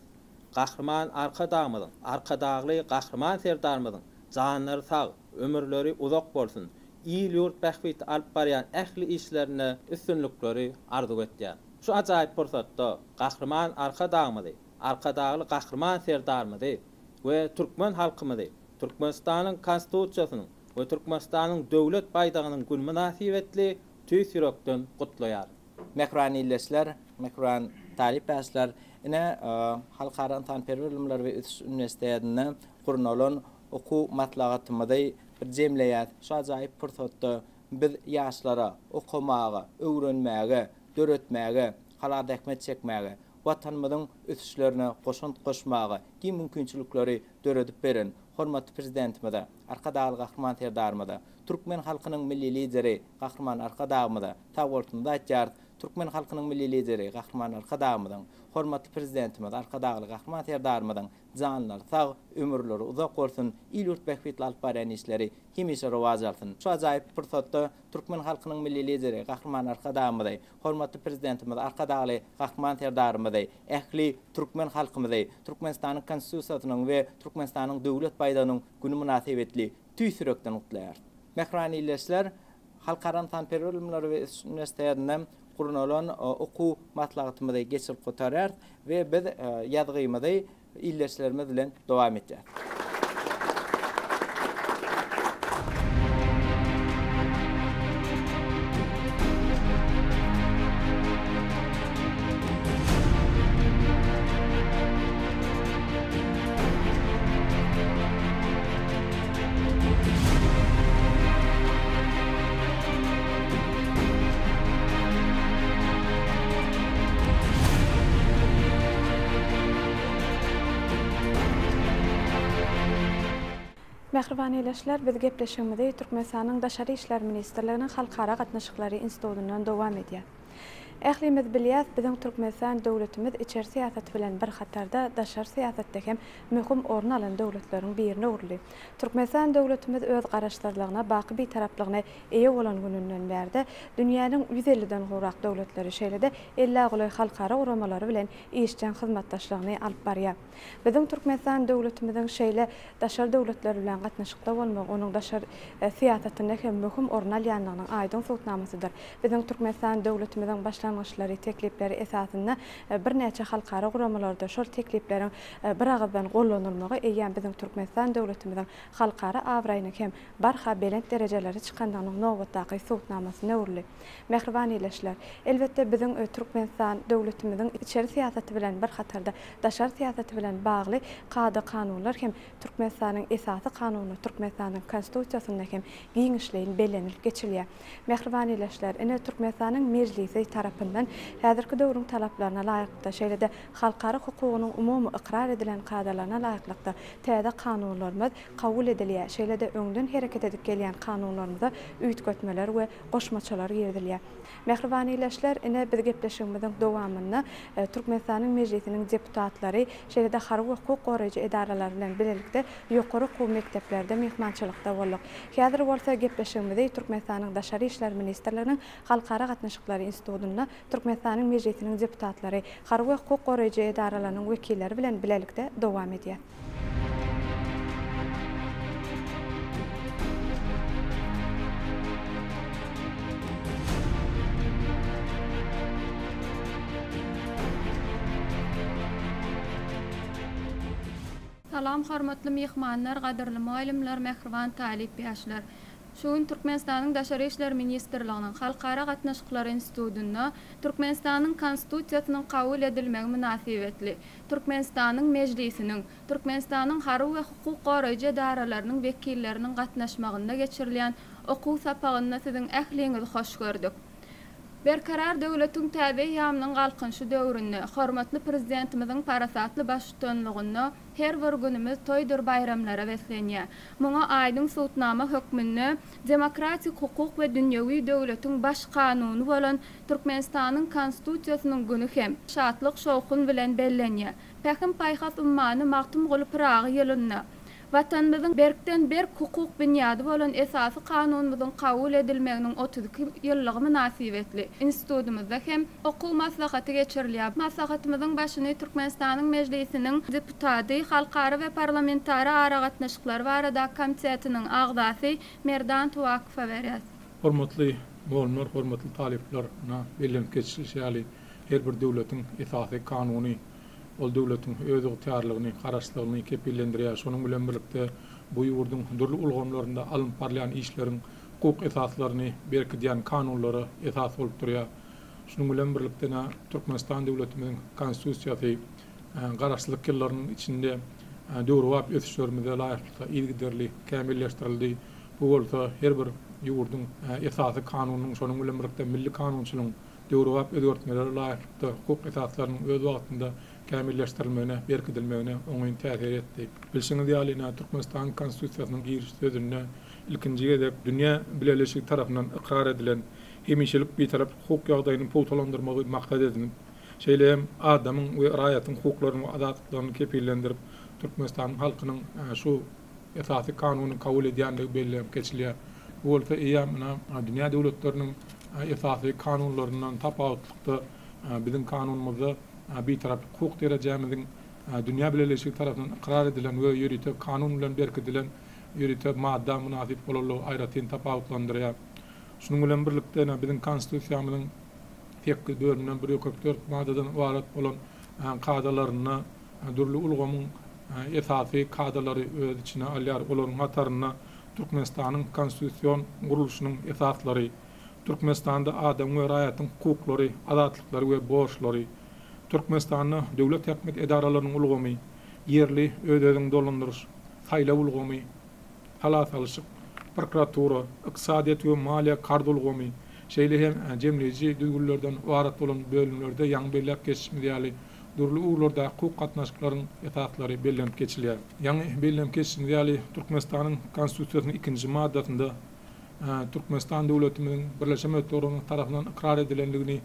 Gahryman Arkadagymyzyň, Arkadagly Gahryman Serdarymyzyň janlary sag, ömürleri uzak bolsun, il-ýurt bähbitli alyp barýan ähli işlerinde üstünlikleri arzuw etýän. Şu ajaýyp pursatda Gahryman Arkadagymyzy, Arkadagly Gahryman Serdarymyzy we türkmen halkymyzy Türkmenistanyň Konstitusiýasynyň we Türkmenistanyň Döwlet baýdagynyň güni mynasybetli tüýs ýürekden gutlaýaryn. Mähriban ildeşler, mähriban talyp ýaşlar, ine, Halkara ynsanperwer ylymlary we ösüş uniwersitetinde gurnalan okuw maslahatymyzy bir jemleýäs. Şu ajaýyp pursatda biz ýaşlara okamaga, öwrenmäge, döretmäge, halal zähmet çekmäge, Watanymyzyň ösüşlerine goşant goşmaga giň mümkinçilikleri döredip beren hormatly Prezidentimize, Arkadagly Gahryman Serdarymyza, türkmen halkynyň Milli Lideri Gahryman Arkadagymyza sagbolsunymyzy aýtýarys. Türkmen halkynyň Milli Lideri Gahryman Arkadagymyzyň, hormatly Prezidentimiz Arkadagly Gahryman Serdarymyzyň janlary sag, ömürleri uzak bolsun, il-ýurt bähbitli alyp barýan işleri hemişe rowaç alsyn! Şu ajaýyp pursatda türkmen halkynyň Milli Lideri Gahryman Arkadagymyzy, hormatly Prezidentimiz Arkadagly Gahryman Serdarymyzy, ähli türkmen halkymyzy Türkmenistanyň Konstitusiýasynyň we Türkmenistanyň Döwlet baýdagynyň güni mynasybetli tüýs ýürekden gutlaýarys. Mähriban ildeşler, Halkara ynsanperwer ylymlary we ösüş uniwersitetinde gurnalan okuw maslahatymyzy geçirip gutarýarys we biz ýazgymyzy ildeşlerimiz bilen dowam etýäris. Mähriban ildeşler, biz gepleşigimizi Türkmenistanyň Daşary işler ministrliginiň Halkara gatnaşyklary institutyndan dowam edýäs. Ählimiz bilýäs, biziň Türkmenistan döwletimiz içeri syýasaty bilen bir hatarda daşary syýasatda hem möhüm orun alan döwletleriň birine öwrüldi. Türkmenistan döwletimiz öz Garaşsyzlygyna, baky Bitaraplygyna eýe bolan gününden bärde dünýäniň 150-den gowrak döwletleri, şeýle-de ellä golaý halkara guramalary bilen işjeň hyzmatdaşlygyny alyp barýar. Biziň Türkmenistan döwletimiziň şeýle daşary döwletler bilen gatnaşykda bolmagy onuň daşary syýasatynda hem möhüm orun alýandygynyň aýdyň subutnamasydyr. Biziň Türkmenistan döwletimiziň başlangyçlary, teklipleri esasynda birnäçe halkara guramalarda şol teklipleriň biragyzdan gollanylmagy eýýäm biziň Türkmenistan döwletimiziň halkara abraýynyň hem barha belent derejelere çykandygynyň nobatdaky subutnamasyna öwrüldi. Mähriban ildeşler! Elbetde, biziň Türkmenistan döwletimiziň içeri syýasaty bilen bir hatarda daşary syýasaty bilen bagly kada-kanunlar hem Türkmenistanyň Esasy Kanunynda, Türkmenistanyň Konstitusiýasynda hem giňişleýin bellenilip geçilýär. Mähriban ildeşler, ine, Türkmenistanyň Mejlisi tarapyndan. tarapyndan häzirki döwrüň talaplaryna laýyklykda, şeýle-de halkara hukugynyň umumy ykrar edilen kadalaryna laýyklykda täze kanunlarymyz kabul edilýär, şeýle-de öňden hereket edip gelýän kanunlarymyza üýtgetmeler we goşmaçalar girizilýär. Mähriban ildeşler, ine, biz gepleşigimiziň dowamynda Türkmenistanyň Mejlisiniň deputatlary, şeýle-de harby we hukuk goraýjy edaralary bilen bilelikde ýokary okuw mekdeplerde myhmançylykda bolduk. Häzir bolsa gepleşigimizi Türkmenistanyň Daşary işler ministrliginiň Halkara gatnaşyklary institutynda Türkmenistanyň Mejlisiniň deputatlary, harby we hukuk goraýjy edaralarynyň wekilleri bilen bilelikde dowam edýäs. Salam hormatly myhmanlar, gadyrly mugallymlar, mähriban talyp ýaşlar! Şu gün Türkmenistanyň Daşary işler ministrliginiň Halkara gatnaşyklary institutynda Türkmenistanyň Konstitusiýasynyň kabul edilmegi mynasybetli Türkmenistanyň Mejlisiniň, Türkmenistanyň harby we hukuk goraýjy edaralarynyň wekilleriniň gatnaşmagynda geçirilýän okuw sapagynda siziň ähliňizi hoş gördük. Berkarar döwletiň täze eýýamynyň Galkynyşy döwründe, hormatly Prezidentimiziň parasatly baştutanlygynda her bir günümiz toýdur baýramlara beslenýär. Muňa aýdyň subutnama hökmünde demokratik hukuk we dünýewi döwletiň Baş Kanuny bolan Türkmenistanyň Konstitusiýasynyň güni hem şatlyk-şowhun bilen bellenýär. Pähim-paýhas ummany Magtymguly Pyragy ýylynda Watanymyzyň berkden-berk hukuk binýady bolan Esasy Kanunymyzyň kabul edilmeginiň 32 ýyllygy mynasybetli institutymyzda hem okuw maslahaty geçirilýär. Maslahatymyzyň başyny Türkmenistanyň Mejlisiniň deputady, Halkara we parlamentara aragatnaşyklary baradaky komitetiniň agzasy Merdan Tuwakowa berýäs. Hormatly mugallymlar, hormatly talyplar, ynha, bellenip geçilişi ýaly, her bir döwletiň esasy kanuny ol döwletiň özygtyýarlygyny, garaşsyzlygyny kepillendirýär. Şonuň bilen birlikde, bu ýurduň dürli ulgamlarynda alnyp barylýan işleriň hukuk esaslaryny berkidýän kanunlara esas bolup durýar. Şunuň bilen birlikde, ynha, Türkmenistan döwletimiziň Konstitusiýasy Garaşsyzlyk ýyllarynyň içinde döwrebap ösüşlerimize laýyklykda yzygiderli kämilleşdirildi. Bu bolsa her bir ýurduň Esasy Kanunynyň, şonuň bilen birlikde milli kanunçylygyň döwrebap özgertmelere laýyklykda hukuk esaslarynyň öz wagtynda kämilleşdirilmegine, berkidilmegine oňyn täsir etdi. Bilşiňiz ýaly, ine, Türkmenistanyň Konstitusiýasynyň giriş sözünde ilkinji gezek dünýä bileleşigi tarapyndan ykrar edilen hemişelik Bitaraplyk hukuk ýagdaýyny pugtalandyrmagy maksat edinip, şeýle hem adamyň we raýatyň hukuklaryny we azatlyklaryny kepillendirip, Türkmenistanyň halkynyň şu Esasy Kanuny kabul edýändigi bellenip geçilýär. Bu bolsa eýýäm ynha dünýä döwletleriniň Esasy Kanunlaryndan tapawutlykda biziň Kanunymyzda Bitaraplyk hukuk derejämiziň dünýä bileleşigi tarapyndan ykrar edilen we ýörite kanun bilen berkidilen ýörite madda mynasyp bolanlygy aýratyn tapawutlandyrýar. Şunuň bilen birlikde ynha biziň Konstitusiýamyzyň sekiz bölümden 144 maddadan ybarat bolan kadalarynda dürli ulgamyň esasy kadalary öz içine alýar. Olaryň hatarynda Türkmenistanyň konstitusion gurluşynyň esaslary, Türkmenistanda adamyň we raýatyň hukuklary, azatlyklary we borçlary, Türkmenistanda döwlet häkimiýet edaralarynyň ulgamy, ýerli öz-özüňi dolandyryş, saýlaw ulgamy, sala salyşyk, prokuratura, ykdysadyýet we maliýe karz ulgamy, şeýle hem jemleýji düzgünlerden ybarat bolan bölümlerde ýaňy belläp geçişimiz ýaly, dürli ugurlardaky hukuk gatnaşyklaryň esaslary bellenip geçilýär. Ýaňy bellenip geçişimiz ýaly, Türkmenistanyň Konstitusiýasynyň ikinji maddasynda Türkmenistan döwletimiziň Birleşen Milletler Guramasy tarapyndan ykrar edilendigini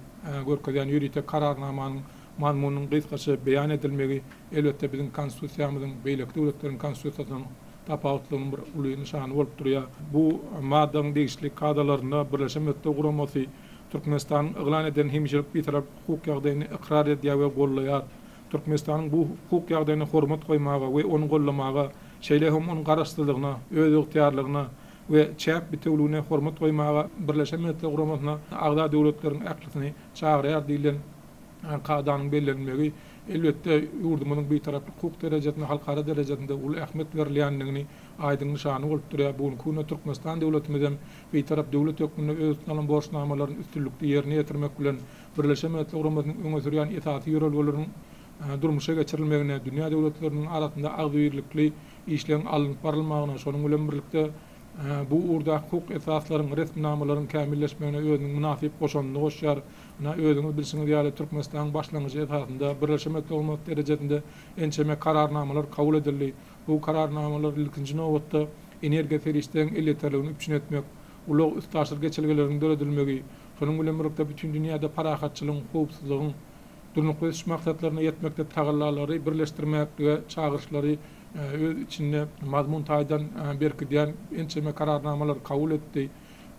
görkezýän ýörite Kararnamanyň mazmunynyň gysgaça beýan edilmegi, elbetde, biziň Konstitusiýamyzyň beýleki döwletleriň Konstitusiýasyndan tapawutlygynyň bir uly nyşany bolup durýar. Bu maddanyň degişli kadalarynda Birleşen Milletler Guramasy Türkmenistanyň yglan eden hemişelik Bitarap hukuk ýagdaýyny ykrar edýär we goldaýar. Türkmenistanyň bu hukuk ýagdaýyna hormat goýmaga we ony goldamaga, şeýle hem onuň garaşsyzlygyna, özygtyýarlygyna we çäk bitewüligine hormat goýmaga Birleşen Milletler Guramasyna agza döwletleriň ählisini çagyrýar diýlen kadanyň bellenilmegi, elbetde, ýurdumyzyň Bitaraplyk hukuk derejesinde halkara derejesinde uly ähmiýet berilýändigini aýdyň nyşany bolup durýar. Bu günki günde Türkmenistan döwletimiz hem Bitarap döwlet hökmünde öz üstüne alan borçnamalaryny üstünlikli ýerine ýetirmek bilen, Birleşen Milletler Guramasynyň öňe sürýän esasy ýörelgeleriniň durmuşa geçirilmegine, dünýä döwletleriniň arasynda agzybirlikli işleň alnyp barylmagyna, şonuň bilen birlikde. bu ugurdaky hukuk esaslaryň, resminamalaryň kämilleşmegine özüniň mynasyp goşandyny goşýar. Ynha, özüňiz bilşiňiz ýaly, Türkmenistanyň başlangyjy esasynda Birleşen Milletler Guramasy derejesinde ençeme Kararnamalar kabul edildi. Bu Kararnamalar ilkinji nobatda energiýa serişdeleriň elýeterligini üpjün etmek, ulag-üstaşyr geçelgeleriniň döredilmegi, şonuň bilen birlikde bütin dünýäde parahatçylygyň, howpsuzlygyň, Durnukly ösüş maksatlaryna ýetmekde tagallalary birleşdirmeklige çagyryşlary öz içinde mazmun taýdan berkidýän ençeme Kararnamalary kabul etdi.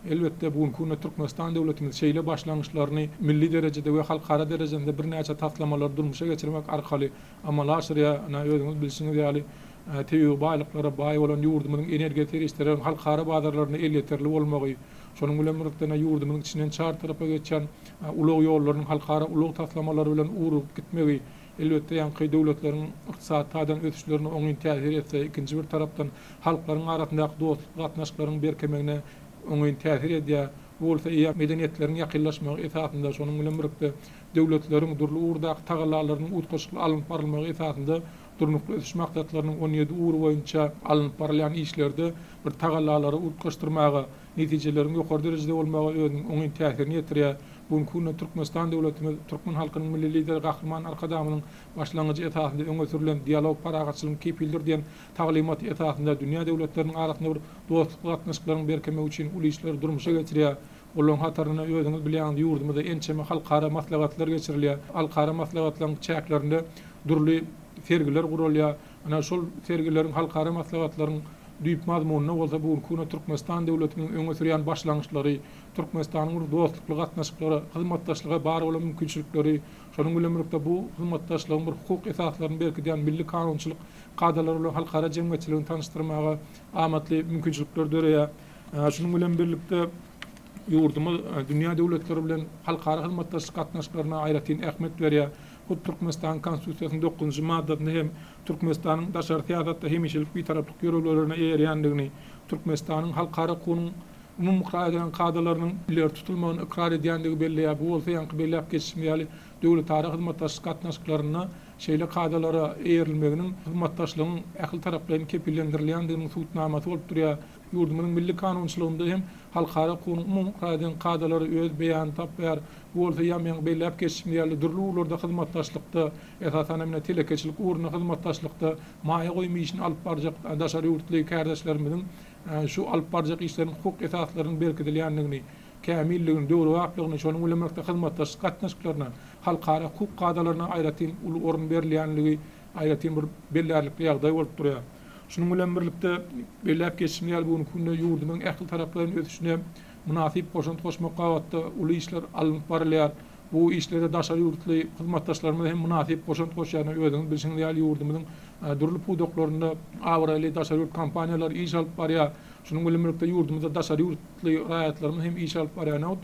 Elbetde, bu günki günde Türkmenistan döwletimiz şeýle başlangyçlaryny milli derejede we halkara derejesinde birnäçe taslamalary durmuşa geçirmek arkaly amala aşyrýar. Ynha, özüňiz bilşiňiz ýaly, tebigy baýlyklara baý bolan ýurdumyzyň energiýa serişdeleriniň halkara bazarlarynda elýeterli bolmagy, şonuň bilen birlikde, ýurdumyzyň içinden çar tarapa geçýän ulag ýollarynyň halkara ulag taslamalary bilen ugrugyp gitmegi, elbetde, ýaňky döwletleriň ykdysady taýdan ösüşlerine oňyn täsir etse, ikinji bir tarapdan, halklaryň arasyndaky dostlukly gatnaşyklaryň berkemegine oňyn täsir edýär. Bu bolsa eýýäm medeniýetleriň ýakynlaşmagy esasynda, şonuň bilen birlikde, döwletleriň dürli ugurdaky tagallalarynyň utgaşykly alnyp barylmagy esasynda Durnukly ösüş maksatlarynyň 17 ugry boýunça alnyp barylýan işlerde bir tagallalary utgaşdyrmaga, netijeleriň ýokary derejede bolmagy özüniň oňyn täsirini ýetirýär. Bu günki günde Türkmenistan döwletimiz türkmen halkynyň Milli Lideri Gahryman Arkadagymyzyň başlangyjy esasynda öňe sürlen Dialog parahatçylygyň kepilidir diýen taglymaty esasynda dünýä döwletleriniň arasynda bir dostlukly gatnaşyklaryň berkemegi üçin uly işleri durmuşa geçirýär. Olaryň hatarynda özüňiz bilýäňiz ýurdumyzda ençeme halkara maslahatlar geçirilýär. Halkara maslahatlaryň çäklerinde dürli sergiler guralýar. Ynha, şol sergileriň, halkara maslahatlaryň düýp mazmunynda bolsa bu günki günde Türkmenistan döwletiniň öňe sürýän başlangyçlary, Türkmenistanyň bir dostlukly gatnaşyklara, hyzmatdaşlyga bar bolan mümkinçilikleri, şonuň bilen birlikde bu hyzmatdaşlygyň bir hukuk esaslaryny berkidýän milli kanunçylyk kadalary bilen halkara jemgyýetçiligini tanyşdyrmaga amatly mümkinçilikler döreýär. Şunuň bilen birlikde, ýurdumyz dünýä döwletleri bilen halkara hyzmatdaşlyk gatnaşyklaryna aýratyn ähmiýet berýär. Hut Türkmenistanyň Konstitusiýasynyň dokuzynjy maddasynda hem Türkmenistanyň daşary syýasatda hemişelik Bitaraplyk ýörelgelerine eýerýändigini, Türkmenistanyň halkara hukugynyň umumy ykrar edilen kadalarynyň ileri tutulmagyny ykrar edýändigi belleýär. Bu bolsa ýaňky belläp geçişim ýaly, döwletara hyzmatdaşlyk gatnaşyklarynda şeýle kadalara eýerilmeginiň hyzmatdaşlygyň ählitaraplaýyn kepillendirilýändiginiň subutnamasy bolup durýar. Ýurdumyzyň milli kanunçylygynda hem halkara hukugynyň umumy ykrar edilen kadalary öz beýanyny tapýar. Bu bolsa ýa meň belläp geçişim ýaly dürli ugurlarda hyzmatdaşlykda, esasan hem ine telekeçilik ugrunda hyzmatdaşlykda maýa goýum işini alyp barjak daşary ýurtly kärdeşlerimiziň şu alyp barjak işleriniň hukuk esaslarynyň berkidilýändigini, kämilligini, döwrebaplygyny, şonuň bilen birlikde hyzmatdaşlyk gatnaşyklaryna, halkara hukuk kadalaryna aýratyn uly orun berilýänligi aýratyn bir bellärlikli ýagdaý bolup durýar. Şunuň bilen birlikde, belläp geçişimiz ýaly, bu günki günde ýurdumyzyň ähli taraplaýyn ösüşine mynasyp goşant goşmak babatda uly işler alnyp barylýar. Bu işlere daşary ýurtly hyzmatdaşlarymyz hem mynasyp goşant goşýarlar. Özüňiz bilşiňiz ýaly, ýurdumyzyň dürli pudaklarynda abraýly daşary ýurt kompaniýalary iş alyp barýar. Şunuň bilen birlikde, ýurdumyzda daşary ýurtly raýatlarymyz hem iş alyp barýar.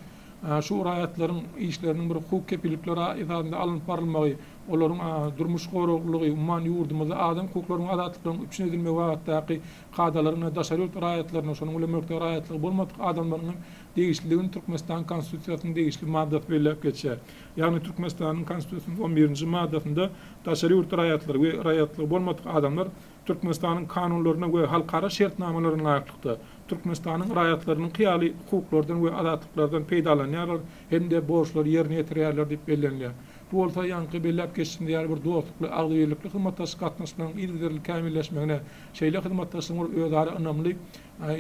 Şu raýatlaryň işleriniň bir hukuk kepillikleri esasynda alnyp barylmagy, olaryň durmuş goraglylygy, umuman, ýurdumyzda adam hukuklarynyň we azatlyklarynyň üpjün edilmegi babatdaky kadalaryň we daşary ýurt raýatlaryna, şonuň bilen birlikde raýatlygy bolmadyk adamlaryň hem degişliligini Türkmenistanyň Konstitusiýasynyň degişli maddasy belläp geçýär. Ýagny Türkmenistanyň Konstitusiýasynyň on birinji maddasynda daşary ýurt raýatlary we raýatlygy bolmadyk adamlar Türkmenistanyň kanunlaryna we halkara şertnamalaryna laýyklykda, Türkmenistanyň raýatlarynyňky ýaly hukuklardan we azatlyklardan peýdalanýarlar hem-de borçlary ýerine ýetirýärler diýip bellenilýär. Bu bolsa, ýaňky belläp geçişimiz ýaly, bir dostlukly, agzybirlikli hyzmatdaşlyk gatnaşyklaryň yzygiderli kämilleşmegine, şeýle hyzmatdaşlygyň bir özara ynamly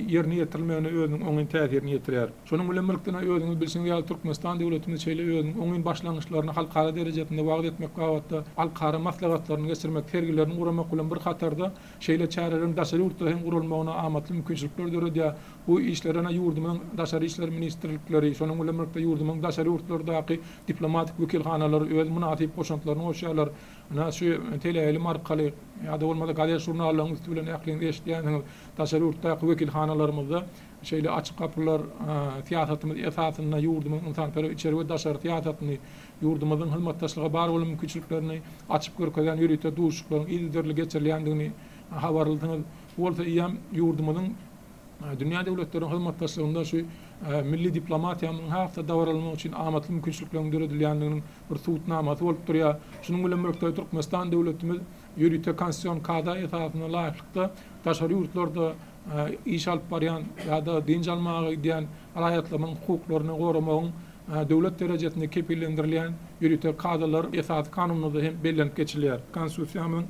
ýerine ýetirilmegine özüniň oňyn täsirini ýetirýär. Şonuň bilen birlikde, özüňiz bilşiňiz ýaly, Türkmenistan döwletimiz şeýle özüniň oňyn başlangyçlaryny halkara derejesinde wagyz etmek babatda halkara maslahatlaryny geçirmek, sergilerini guramak bilen bir hatarda, şeýle çäreleriň daşary ýurtda hem guralmagyna amatly mümkinçilikler döredýär. Bu işlere ýurdumyzyň Daşary işler ministrlikleri, şonuň bilen birlikde ýurdumyzyň daşary ýurtlardaky diplomatik wekilhanalary öz mynasyp goşantlaryny goşýarlar. Ynha, şu teleýaýlym arkaly ýa-da bolmasa gazet-žurnallaryň üsti bilen ähliňiz eşidýänsiňiz, daşary ýurtdaky wekilhanalarymyzda şeýle açyk gapylar syýasatymyz esasynda ýurdumyzyň ynsanperwer içeri we daşary syýasatyny, ýurdumyzyň hyzmatdaşlyga bar bolan mümkinçiliklerini açyp görkezýän ýörite duşuşyklaryň yzygiderli geçirilýändigini habarlysyňyz. Bu bolsa eýýäm ýurdumyzyň dünýä döwletleriniň hyzmatdaşlygynda şu milli diplomatiýamyzyň has-da dabaralanmagy üçin amatly mümkinçilikleriň döredilýändiginiň bir subutnamasy bolup durýar. Şunuň bilen birlikde, Türkmenistan döwletimiz ýörite konstitusion kada esasyna laýyklykda daşary ýurtlarda. iş alyp barýan ýa-da dynç almaga gidýän raýatlarymyzyň hukuklaryny goramagyň döwlet derejesinde kepillendirilýän ýörite kadalar Esasy Kanunymyzda hem bellenip geçilýär. Konstitusiýamyzyň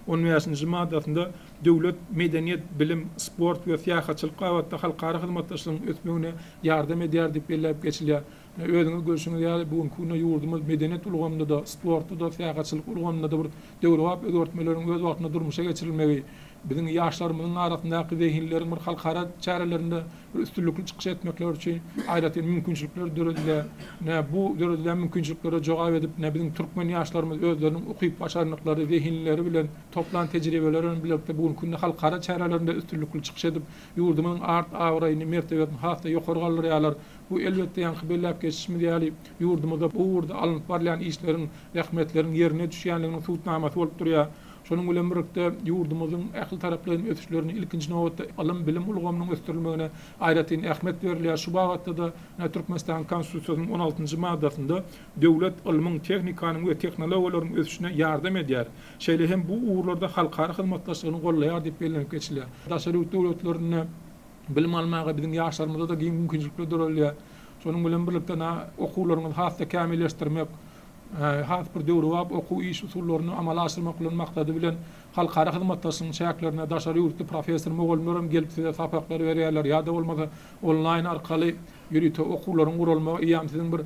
on bäşinji maddasynda döwlet medeniýet, bilim, sport we syýahatçylyk babatda halkara hyzmatdaşlygyň ösmegine ýardam edýär diýip belläp geçilýär. Özüňiz görşüňiz ýaly, bu günki günde ýurdumyz medeniýet ulgamynda-da, sportda-da, syýahatçylyk ulgamynda-da bir döwrebap özgertmeleriň öz wagtynda durmuşa geçirilmegi, biziň ýaşlarymyzyň arasyndaky zehinleriň bir halkara çärelerinde bir üstünlikli çykyş etmekleri üçin aýratyn mümkinçilikler döredilýär. Ine, bu döredilýän mümkinçiliklere jogap edip, ine, biziň türkmen ýaşlarymyz özleriniň ukyp-başarnyklary, zehinleri bilen, toplan tejribeleri bilen birlikde bu günki günde halkara çärelerinde üstünlikli çykyş edip, ýurdumyzyň art-abraýyny, mertebesini has-da ýokary galdyrýarlar. Bu, elbetde, ýaňky belläp geçişimiz ýaly, ýurdumyzda bu ugurda alnyp barylýan işleriň, zähmetleriň ýerine düşýänliginiň subutnamasy bolup durýar. Şonuň bilen birlikde, ýurdumyzyň ähli taraplaýyn ösüşlerini, ilkinji nobatda, ylym-bilim ulgamynyň ösdürilmegine aýratyn ähmiýet berilýär. Şu babatda-da, Türkmenistanyň Konstitusiýasynyň on altynjy maddasynda döwlet ylmyň, tehnikanyň we tehnologiýalaryň ösüşine ýardam edýär, şeýle hem bu ugurlarda halkara hyzmatdaşlygyny goldaýar diýip bellenip geçilýär. Daşary ýurt döwletlerinde Bilim almaga biziň ýaşlarymyza-da giň mümkinçilikler döredilýär. Şonuň bilen birlikde okuwlaryňyzy has-da kämilleşdirmek, has bir döwrebap okuw iş usullaryny amala aşyrmak bilen maksady bilen halkara hyzmatdaşlygyň çäklerinde daşary ýurtly professor-mugallymlar hem gelip size sapaklar berýärler ýa-da bolmasa onlaýn arkaly ýörite okuwlaryň guralmagy eýýäm siziň bir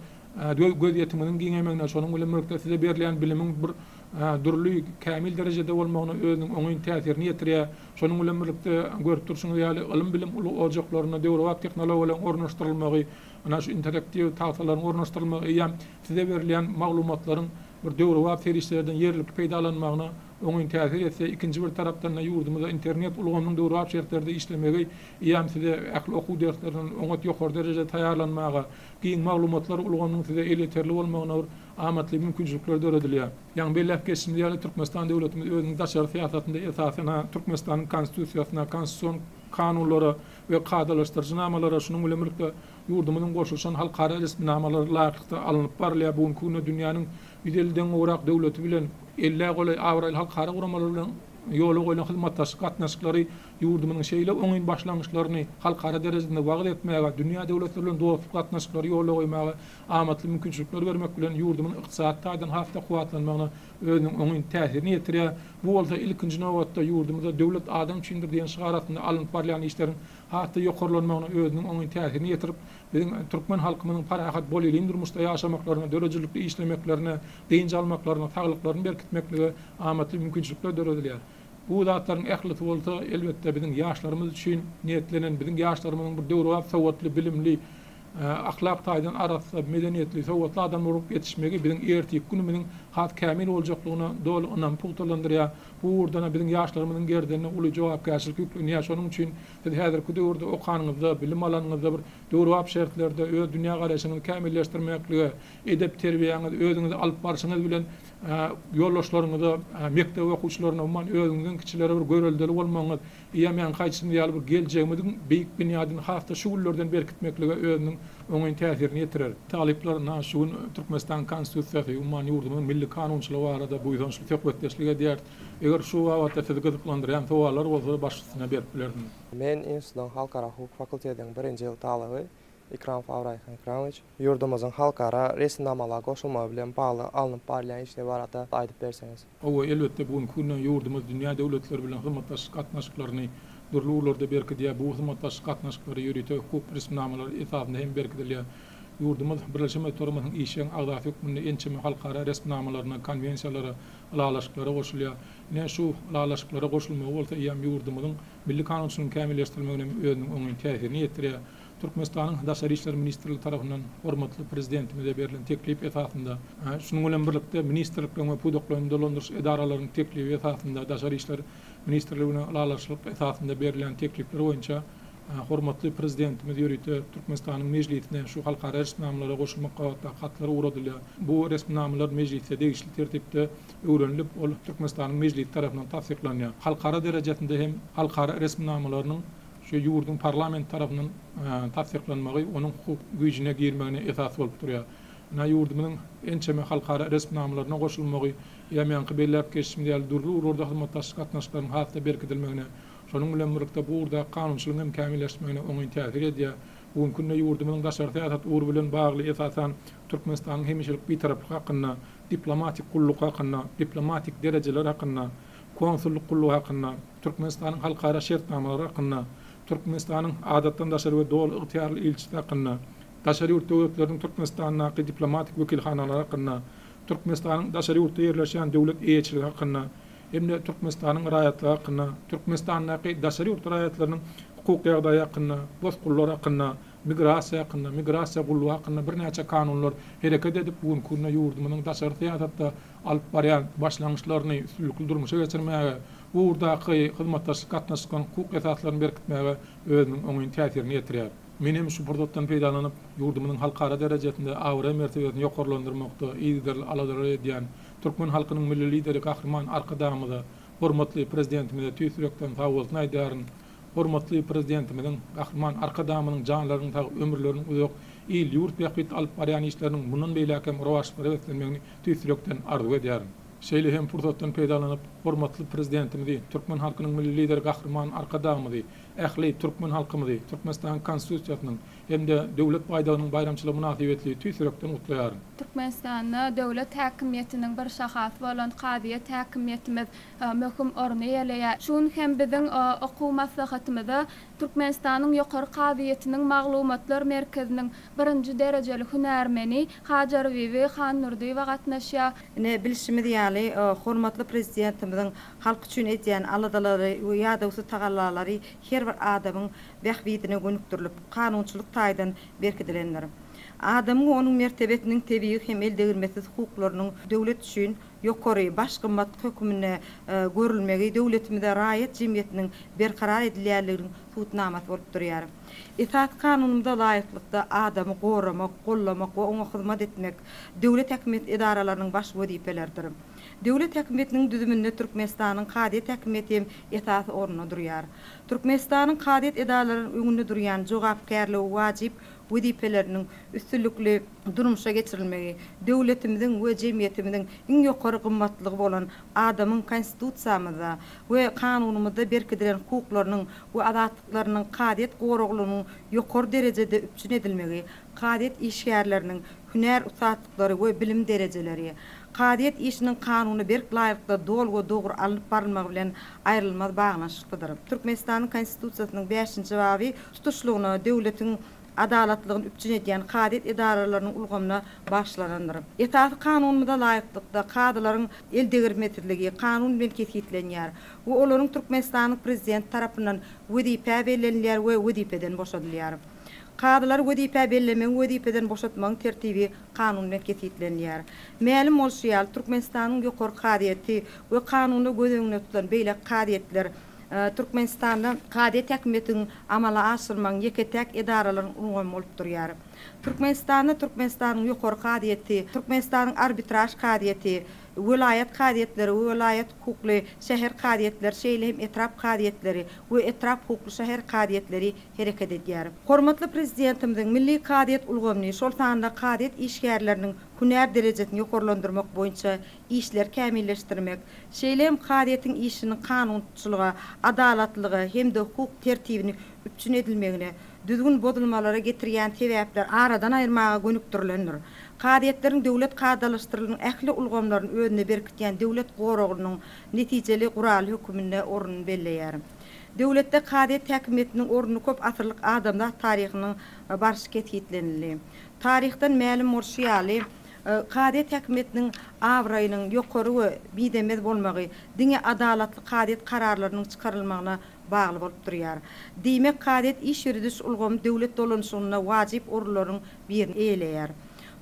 gözýetimiňiziň giňemegine, şonuň bilen birlikde size berilýän bilimiň bir dürli kämil derejede bolmagyna özüniň oňyn täsirini ýetirýär. Şonuň bilen birlikde, görüp durşuňyz ýaly, ylym-bilim uly ojaklarynda döwrebap tehnologiýalaryň ornaşdyrylmagy, ana şu interaktiw tagtalaryň ornaşdyrylmagy eýýäm size berilýän maglumatlaryň bir döwrebap serişdelerden ýerlikli peýdalanmagyna oňyn täsir etse, ikinji bir tarapdan-da ýurdumyzda internet ulgamynyň döwrebap şertlerde işlemegi eýýäm size ähli okuw derslerinden oňat ýokary derejede taýýarlanmaga, giň maglumatlar ulgamynyň size elýeterli bolmagyna bir amatly mümkinçilikler döredilýär. Ýaňy belläp geçişimiz ýaly, Türkmenistan döwletimiz özüniň daşary syýasatynda esasan Türkmenistanyň Konstitusiýasyna, konstitusion kanunlara we kadalaşdyryjy namalara, şunuň bilen birlikde, ýurdumyzyň goşulyşan halkara resminamalara laýyklykda alnyp barylýar. Bu günki günde dünýäniň 150 den gowrak döwleti bilen, ellä golaý abraýly halkara guramalary bilen ýola goýlan hyzmatdaşlyk gatnaşyklary ýurdumyzyň şeýle oňyn başlangyçlaryny halkara derejesinde wagyz etmäge, dünýä döwletleri bilen dostluk gatnaşyklary ýola goýmaga amatly mümkinçilikler bermek bilen, ýurdumyzyň ykdysady taýdan has-da kuwwatlanmagyna özüniň oňyn täsirini ýetirýär. Bu bolsa, ilkinji nobatda, ýurdumyzda Döwlet adam üçindir diýen şygar astynda alnyp barylýan işleriň has-da ýokarlanmagyna özüniň oňyn täsirini ýetirip, biziň türkmen halkymyzyň parahat, bolelin durmuşda ýaşamaklaryna, döredijilikli işlemeklerine, dynç almaklaryna, saglyklaryny berkitmeklige amatly mümkinçilikler döredilýär. Bu zatlaryň ählisi bolsa, elbetde, biziň ýaşlarymyz üçin niýetlenen, biziň ýaşlarymyzyň bir döwrebap sowatly, bilimli, ahlak taýdan arassa, medeniýetli, sowatly adam bolup ýetişmegi biziň ertirki günümiziň has kämil boljaklygyna doly ynamy pugtalandyrýar. Bu ugurdan-da biziň ýaşlarymyzyň gerdenine uly jogapkärçilik ýüklenýär. Şonuň üçin siz häzirki döwürde okanyňyzda, bilim alanyňyzda bir döwrebap şertlerde öz dünýägaraýşyňyzy kämilleşdirmeklige, edep-terbiýäňiz, özüňizi alyp barşyňyz bilen ýoldaşlaryňyza, mekdep okuwçylaryna, umuman, özüňizden kiçilere bir göreldeli bolmagyňyz, Eýýäm ýaňky aýdyşymyz ýaly bu geljegimiziň beýik binýadyny has-da şu günlerden berkitmeklige özüniň oňyn täsirini ýetirer. Talyplar ynha şu gün Türkmenistanyň Konstitusiýasy, umuman ýurdumyzyň milli kanunçylygy barada buýsançly söhbetdeşlik edýäris. Eger şu babatda sizi gyzyklandyrýan sowallar bolsa baş üstüne berip bilersiňiz. Men institutyň Halkara hukuk fakultetiniň birinji ýyl talyby Ikramow Abraýhan Ikramowiç. Ýurdumyzyň halkara resminamalara goşulmagy bilen bagly alnyp barylýan işler barada aýdyp berseňiz. Hawa, elbetde, bu günki günde ýurdumyz dünýä döwletleri bilen hyzmatdaşlyk gatnaşyklaryny dürli ugurlarda berkidýär. Bu hyzmatdaşlyk gatnaşyklary ýörite hukuk resminamalary esasynda hem berkidilýär. Ýurdumyz Birleşen Milletler Guramasynyň işjeň agzasy hökmünde ençeme halkara resminamalaryna, konwensiýalara, ylalaşyklara goşulýar. Ine, şu ylalaşyklara goşulmagy bolsa eýýäm ýurdumyzyň milli kanunçylygyny kämilleşdirmegine hem özüniň oňyn täsirini ýetirýär. Türkmenistanyň Daşary işler ministrligi tarapyndan hormatly Prezidentimize berlen teklip esasynda, şunuň bilen birlikde, ministrlikleriň we pudaklaýyn dolandyryş edaralaryň teklibi esasynda, Daşary işler ministrligi bilen ylalaşyk esasynda berilýän teklipler boýunça hormatly Prezidentimiz ýörite Türkmenistanyň Mejlisine şu halkara resminamalara goşulmak babatdaky hatlar ugradylýar. Bu resminamalar Mejlisde degişli tertipde öwrenilip, ol Türkmenistanyň Mejlisi tarapyndan tassyklanýar. Halkara derejesinde hem halkara resminamalarynyň Şu ýurduň parlamenti tarapyndan tassyklanmagy onuň hukuk güýjüne girmegine esas bolup durýar. Ynha, ýurdumyzyň ençeme halkararesminamalaryna goşulmagy, ýa ýaňky belläp geçişimiz ýaly, dürli ugurlarda hyzmatdaşlyk gatnaşyklarynyň has-da berkidilmegine, Şonuň bilen birlikde bu ugurdaky kanunçylygyň hem kämilleşmegine oňyn täsir edýär. Bu günki günde ýurdumyzyň daşary syýasat ugry bilen bagly esasan Türkmenistanyň hemişelik Bitaraplyk hakynda, diplomatik gulluk hakynda, diplomatik derejeler hakynda, konsullyk gullugy hakynda, Türkmenistanyň halkara şertnamalary hakynda, Türkmenistanyň Adatdan daşary we Doly ygtyýarly ilçisi hakynda, daşary ýurt döwletleriniň Türkmenistandaky diplomatik wekilhanalary hakynda, Türkmenistanyň daşary ýurtda ýerleşýän döwlet eýeçiligi hakynda hem-de Türkmenistanyň raýatlygy hakynda, Türkmenistandaky daşary ýurt raýatlarynyň hukuk ýagdaýy hakynda, bosgunlar hakynda, migrasiýa hakynda, migrasiýa gullugy hakynda birnäçe kanunlar hereket edip, bu günki günde ýurdumyzyň daşary syýasatda alyp barýan başlangyçlaryny üstünlikli durmuşa geçirmäge, bu ugurdaky hyzmatdaşlyk gatnaşyklaryň hukuk esaslaryny berkitmäge özüniň oňyn täsirini ýetirýär. Men hem şu pursatdan peýdalanyp, ýurdumyzyň halkara derejesinde abraý-mertebesini ýokarlandyrmakda yzygiderli aladalar edýän türkmen halkynyň Milli Lideri Gahryman Arkadagymyza, hormatly Prezidentimize tüýs ýürekden sagbolsun aýdýaryn. Hormatly Prezidentimiziň, Gahryman Arkadagymyzyň janlarynyň sag, ömürleriniň uzak, il-ýurt bähbitli alyp barýan işleriniň mundan beýläk hem rowaçlyklara beslenmegini tüýs ýürekden arzuw edýärin. Şeýle hem pursatdan peýdalanyp, hormatly Prezidentimizi, türkmen halkynyň Milli Lideri Gahryman Arkadagymyzy, ähli türkmen halkymyzy Türkmenistanyň Konstitusiýasynyň hem-de Döwlet baýdagynyň baýramçylygy mynasybetli tüýs ýürekden gutlaýaryn. Türkmenistanda döwlet häkimiýetiniň bir şahasy bolan kazyýet häkimiýetimiz möhüm orny eýeleýär. Şu gün hem biziň okuw maslahatymyza Türkmenistanyň Ýokary kazyýetiniň Maglumatlar merkeziniň birinji derejeli hünärmeni Hajarbibi Handurdyýewa gatnaşýar. Ine, bilşimiz ýaly, hormatly Prezidentimiziň halk üçin edýän aladalary we ýadawsyz tagallalary her bir adamyň bähbidine gönükdirilip, kanunçylyk taýdan berkidilendir. Adamyň we onuň mertebesiniň tebigy hem eldegrilmesiz hukuklarynyň döwlet üçin ýokary, baş gymmatlyk hökmünde görülmegi döwletimizde raýat jemgyýetiniň berkarar edilýänliginiň subutnamasy bolup durýar. Esasy Kanunymyza laýyklykda adamy goramak, gollamak we oňa hyzmat etmek döwlet häkimiýet edaralarynyň baş wezipeleridir. Döwlet häkimiýetiniň düzüminde Türkmenistanyň kazyýet häkimiýeti hem esasy orunda durýar. Türkmenistanyň kazyýet edaralarynyň öňünde durýan jogapkärli we wajyp wezipeleriniň üstünlikli durmuşa geçirilmegi, döwletimiziň we jemgyýetimiziň iň ýokary gymmatlygy bolan adamyň Konstitusiýamyzda we Kanunymyzda berkidilen hukuklarynyň we azatlyklarynyň kazyýet goraglygynyň ýokary derejede üpjün edilmegi, kazyýet işgärleriniň hünär ussatlyklary we bilim derejeleri, kazyýet işiniň kanuna berk laýyklykda doly we dogry alnyp barylmagy bilen aýrylmaz baglanyşyklydyr. Türkmenistanyň Konstitusiýasynyň bäşinji baby tutuşlygyna döwletiň adalatlygyny üpjün edýän kazyýet edaralarynyň ulgamyna bagyşlanandyr. Esasy Kanunymyza laýyklykda, kazylaryň eldegirmesizligi kanun bilen kesgitlenýär we olaryň Türkmenistanyň Prezidenti tarapyndan wezipä bellenilýär we wezipeden boşadylýar. Kazylary wezipä bellemegiň wezipeden boşatmagyň tertibi kanun bilen kesgitlenilýär. Mälim bolşy ýaly, Türkmenistanyň Ýokary kazyýeti we kanunda göz öňünde tutulan beýleki kazyýetler Türkmenistanda kazyýet häkimiýetiniň amala aşyrmagyň ýeke-täk edaralaryň ulgamy bolup durýar. Türkmenistanda Türkmenistanyň Ýokary kazyýeti, Türkmenistanyň Arbitraž kazyýeti, welaýat kazyýetleri we welaýat hukukly şäher kazyýetleri, şeýle hem etrap kazyýetleri we etrap hukukly şäher kazyýetleri hereket edýär. Hormatly Prezidentimiziň milli kazyýet ulgamyny, şol sanda kazyýet işgärleriniň hünär derejesini ýokarlandyrmak boýunça işleri kämilleşdirmek, şeýle hem kazyýetiň işiniň kanunçylyga, adalatlylyga hem-de hukuk tertibini üpjün edilmegine, düzgün bozulmalara getirýän sebäpleri aradan aýyrmaga gönükdirilendir. Kazyýetleriň döwlet kadalaşdyrylygynyň ähli ulgamlaryny özünde berkitýän döwlet goragynyň netijeli guraly höküminde ornuny belleýär. Döwletde kazyýet häkimiýetiniň ornuny köp asyrlyk adamzat taryhynyň barşy kesgitlenildi. Taryhdan mälim bolşy ýaly, kazyýet häkimiýetiniň abraýynyň ýokary we mizemez bolmagy diňe adalatly kazyýet kararlarynyň çykarylmagyna bagly bolup durýar. Diýmek, kazyýet iş ýörediş ulgamy döwlet dolanyşygynda wajyp orunlaryň birini eýeleýär.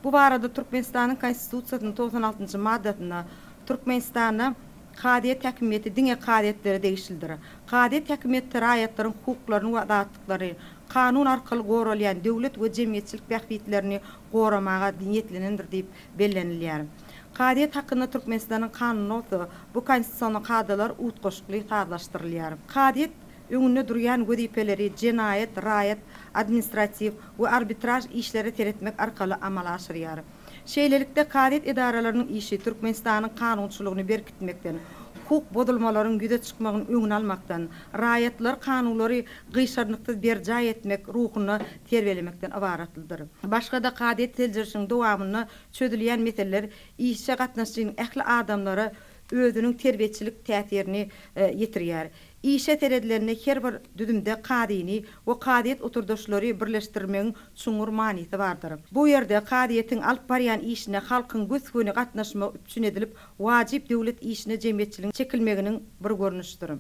Bu barada Türkmenistanyň Konstitusiýasynyň 96-njy maddasynda Türkmenistanda Kazyýet häkimiýeti diňe kazyýetlere degişlidir. Kazyýet häkimiýeti raýatlaryň hukuklaryny we azatlyklaryny, kanun arkaly goralýan döwlet we jemgyýetçilik bähbitlerini goramaga niýetlenendir diýip bellenilýär. Kazyýet hakynda Türkmenistanyň Kanunynda bolsa bu konstitusion kadalar utgaşykly sazlaşdyrylýar. Kazyýet öňünde durýan wezipeleri jenaýat, raýat, administratiw we arbitraž işlere seretmek arkaly amala aşyrýar. Şeýlelikde, kazyýet edaralarynyň işi Türkmenistanyň kanunçylygyny berkitmekden, hukuk bozulmalaryň ýüze çykmagynyň öňüni almakdan, raýatlary kanunlary gyşarnyksyz berjaý etmek ruhunda terbiýelemekden ybaratlydyr. Başga-da kazyýet seljerişiniň dowamynda çözülýän meseleler işe gatnaşyjynyň ähli adamlara özüniň terbiýeçilik täsirini ýetirýär. Işe seredilende her bir düzümde kazyny we kazyýet oturdaşlary birleşdirmegiň çuňňur manysy bardyr. Bu ýerde kazyýetiň alyp barýan işine halkyň gös-göni gatnaşmagy üpjün edilip, wajyp döwlet işine jemgyýetçiligiň çekilmeginiň bir görnüşidir.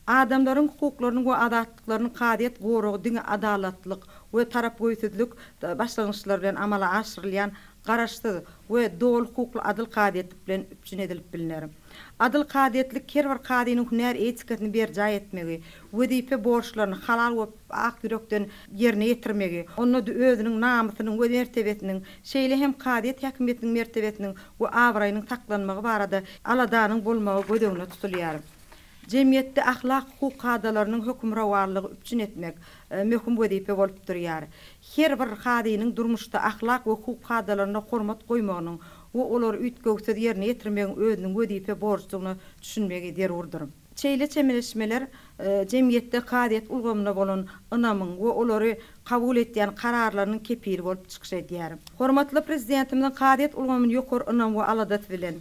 Adamlaryň hukuklarynyň we azatlyklarynyň kazyýet goragy diňe adalatlylyk we tarapgöýsüzlik başlangyçlary bilen amala aşyrylýan garaşsyz we doly hukukly adyl kazyýetlik bilen üpjün edilip bilner. Adyl kazyýetlik her bir kazynyň hünär etikasyny berjaý etmegi, wezipe borçlaryny halal we ak ýürekden ýerine ýetirmegi, onda özüniň namysynyň we mertebesiniň, şeýle hem kazyýet häkimiýetiniň mertebesiniň we abraýynyň saklanmagy barada aladanyň bolmagy göz öňünde tutulýar. Jemgyýetde ahlak-hukuk kadalarynyň hökmürowanlygy üpjün etmek möhüm wezipe bolup durýar. Her bir kazynyň durmuşda ahlak we hukuk kadalaryna hormat goýmagynyň we olary üýtgewsiz ýerine ýetirmegiň özüniň wezipe borjudygyna düşünmegi zerurdyr. Şeýle çemeleşmeler jemgyýetde kazyýet ulgamyna bolan ynamyň we olary kabul edýän kararlarynyň kepili bolup çykyş edýär. Hormatly Prezidentimiziň kazyýet ulgamyny ýokary ynam we aladasy bilen,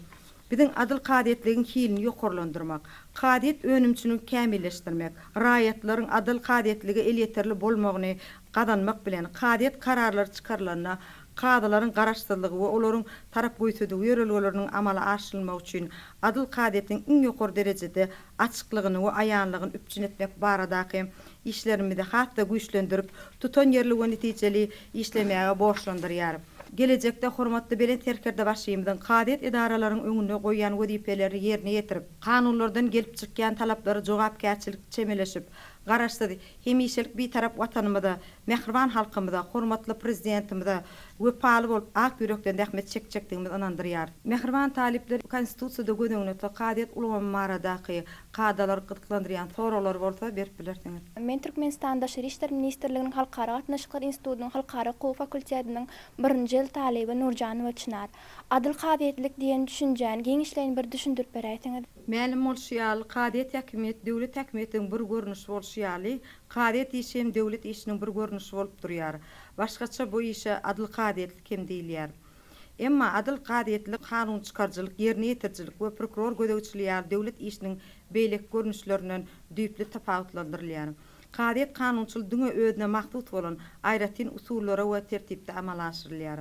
biziň adyl kazyýetligiň hilini ýokarlandyrmak, kazyýet önümçiligini kämilleşdirmek, raýatlaryň adyl kazyýetlige elýeterli bolmagyny gazanmak bilen, kazyýet kararlary çykarylanda kazylaryň garaşsyzlygy we olaryň tarapgöýsüzligi ýörelgeleriniň amala aşyrylmagy üçin adyl kazyýetiň iň ýokary derejede açyklygyny we aýanlygyny üpjün etmek baradaky işlerimizi has-da güýçlendirip, tutanýerli we netijeli işlemäge borçlandyrýar. Gelejekde hormatly Belent Serkerdebaşymyzyň kazyýet edaralaryň öňünde goýýan wezipelerini ýerine ýetirip, kanunlardan gelip çykýan talaplara jogapkärçilikli çemeleşip, Garaşsyz, hemişelik Bitarap Watanymyza, mähriban halkymyza, hormatly Prezidentimize wepaly bolup, ak ýürekden zähmet çekjekdigimizi ynandyrýar. Mähriban talyplar, Konstitusiýada göz öňünde tutulan kazyýet ulgamy baradaky kadalar gyzyklandyrýan soraglar bolsa berip bilersiňiz. Men Türkmenistanyň Daşary işler ministrliginiň Halkara gatnaşyklary institutynyň Halkara hukugy fakultetiniň birinji ýyl talyby Nurjanowa Çynar. Adyl kazyýetlilik diýen düşünjäni giňişleýin bir düşündirip beräýseňiz. Mälim bolşy ýaly, kazyýet häkimiýet döwlet häkimiýetiniň bir görnüşi bolşy ýaly, kazyýet işi hem döwlet işiniň bir görnüşi bolup durýar. Başgaça bu işe adyl kazyýetlik hem diýilýär. Emma adyl kazyýetlik kanunçykaryjylyk, ýerine ýetirijilik we prokuror gözegçiligi ýaly döwlet işiniň beýleki görnüşlerinden düýpli tapawutlandyrylýar. Kazyýet kanunçylygy diňe özüne mahsus bolan aýratyn usullara we tertipde amala aşyrylýar.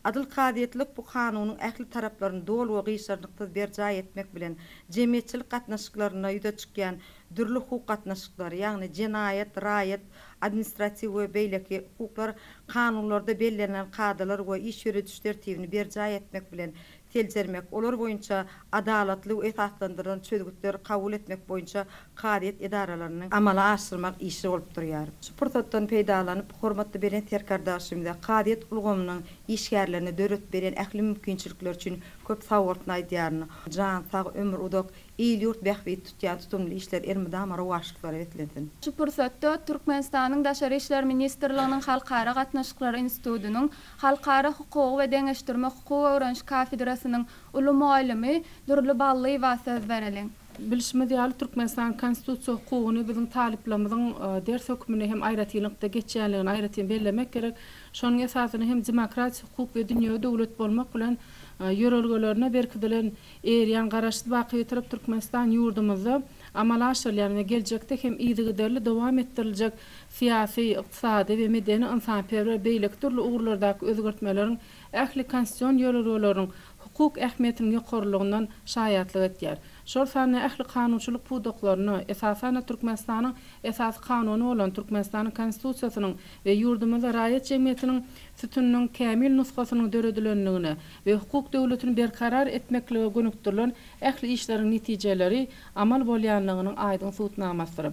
Adyl kazyýetlik bu kanunyň ähli taraplaryny doly we gyşarnyksyz berjaý etmek bilen, jemgyýetçilik gatnaşyklarynda ýüze çykýan dürli hukuk gatnaşyklary, ýagny jenaýat, raýat, administratiw we beýleki hukuklar kanunlarda bellenilen kadalar we iş ýörediş tertibini berjaý etmek bilen seljermek, olar boýunça adalatly we esaslandyrylan çözgütleri kabul etmek boýunça kazyýet edaralarynyň amala aşyrmak işi bolup durýar. Şu pursatdan peýdalanyp, hormatly Belent Serkerdebaşymyza kazyýet ulgamynyň işgärlerine döredip berýän ähli mümkinçilikleri üçin köp sagbolsun aýdýaryn. Jan sag, ömür uzak, il-ýurt bähbit tutýan tutumly işler elmydama rowaçlyklara beslensin! Şu pursatda Türkmenistanyň Daşary işler ministrliginiň Halkara gatnaşyklary institutynyň Halkara hukugy we deňeşdirme hukuk öwreniş kafedrasynyň uly mugallymy Dürli Ballyýewa söz bereliň. Bilşimiz ýaly, Türkmenistanyň Konstitusiýa hukugyny biziň talyplarymyzyň ders hökmünde hem aýratynlykda geçýänligini aýratyn bellemek gerek. Şonuň esasynda hem demokratik hukuk we dünýewi döwlet bolmak bilen ýörelgelerine berkidilen eýerýän Garaşsyz baky Bitarap Türkmenistan ýurdumyzda amala aşyrylýan we geljekde hem yzygiderli dowam etdiriljek syýasy, ykdysady we medeni-ynsanperwer beýleki dürli ugurlardaky özgertmeleriň ähli konstitusion ýörelgeleriniň hukuk ähmiýetiniň ýokarylygyndan şaýatlyk edýär. Şol sanda ähli kanunçylyk pudaklarynda, esasan-da Türkmenistanyň Esasy Kanuny bolan Türkmenistanyň Konstitusiýasynyň we ýurdumyzda raýat jemgyýetiniň sütüniniň kämil nusgasynyň döredilendigine we hukuk döwletini berkarar etmeklige gönükdirilen ähli işleriň netijeleri amal bolýanlygynyň aýdyň subutnamasydyr.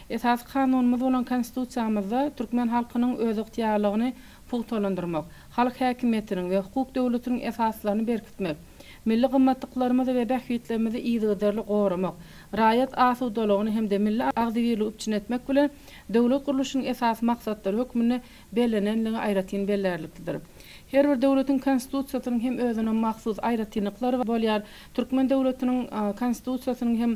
Esasy Kanunymyz bolan Konstitusiýamyzda türkmen halkynyň özygtyýarlygyny pugtalandyrmak, halk häkimiýetiniň we hukuk döwletiniň esaslaryny berkitmek, milli gymmatlyklarymyzy we bähbitlerimizi yzygiderli goramak, raýat asudalygyny hem-de milli agzybirligi üpjün etmek bilen, döwlet gurluşynyň esasy maksatlary hökmünde bellenenligi aýratyn bellärliklidir. Her bir döwletiň Konstitusiýasynyň hem özüne mahsus aýratynlyklary bolýar. Türkmen döwletiniň Konstitusiýasynyň hem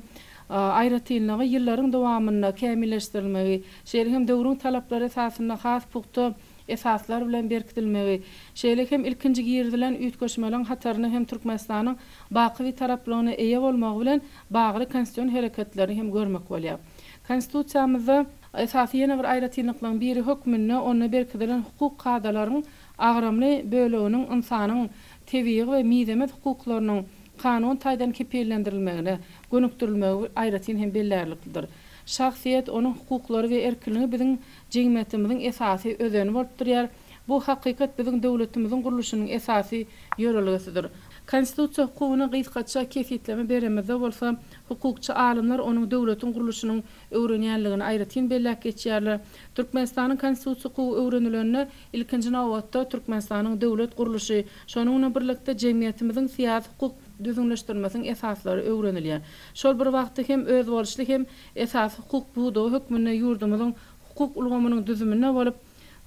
aýratynlygy ýyllaryň dowamynda kämilleşdirilmegi, şeýle hem döwrüň talaplary esasynda has pugta esaslar bilen berkidilmegi, şeýle hem ilkinji girizilen üýtgeşmeleriň hatarynda hem Türkmenistanyň baky Bitaraplygyna eýe bolmagy bilen bagly konstitusion hereketlerini hem görmek bolýar. Konstitusiýamyzda esasy ýene bir aýratynlyklaryň biri hökmünde onda berkidilen hukuk kadalaryň agramly böleginiň ynsanyň tebigy we mizemez hukuklarynyň kanun taýdan kepillendirilmegine gönükdirilmegi aýratyn hem bellärliklidir. Şahsyýet, onuň hukuklary we erkinligi biziň jemgyýetimiziň esasy özeni bolup durýar. Bu hakykat biziň döwletimiziň gurluşynyň esasy ýörelgesidir. Konstitusiýa hukugyna gysgaça kesgitleme beremizde bolsa, hukukçy alymlar onuň döwletiň gurluşynyň öwrenýänligini aýratyn belläp geçýärler. Türkmenistanyň konstitusiýa hukugy öwrenilende, ilkinji nobatda, Türkmenistanyň döwlet gurluşy, şonuň bilen birlikde jemgyýetimiziň syýasy-hukuk düzgünleşdirmesiniň esaslary öwrenilýär. Şol bir wagtda hem özboluşly hem esasy hukuk pudagy hökmünde ýurdumyzyň hukuk ulgamynyň düzüminde bolup,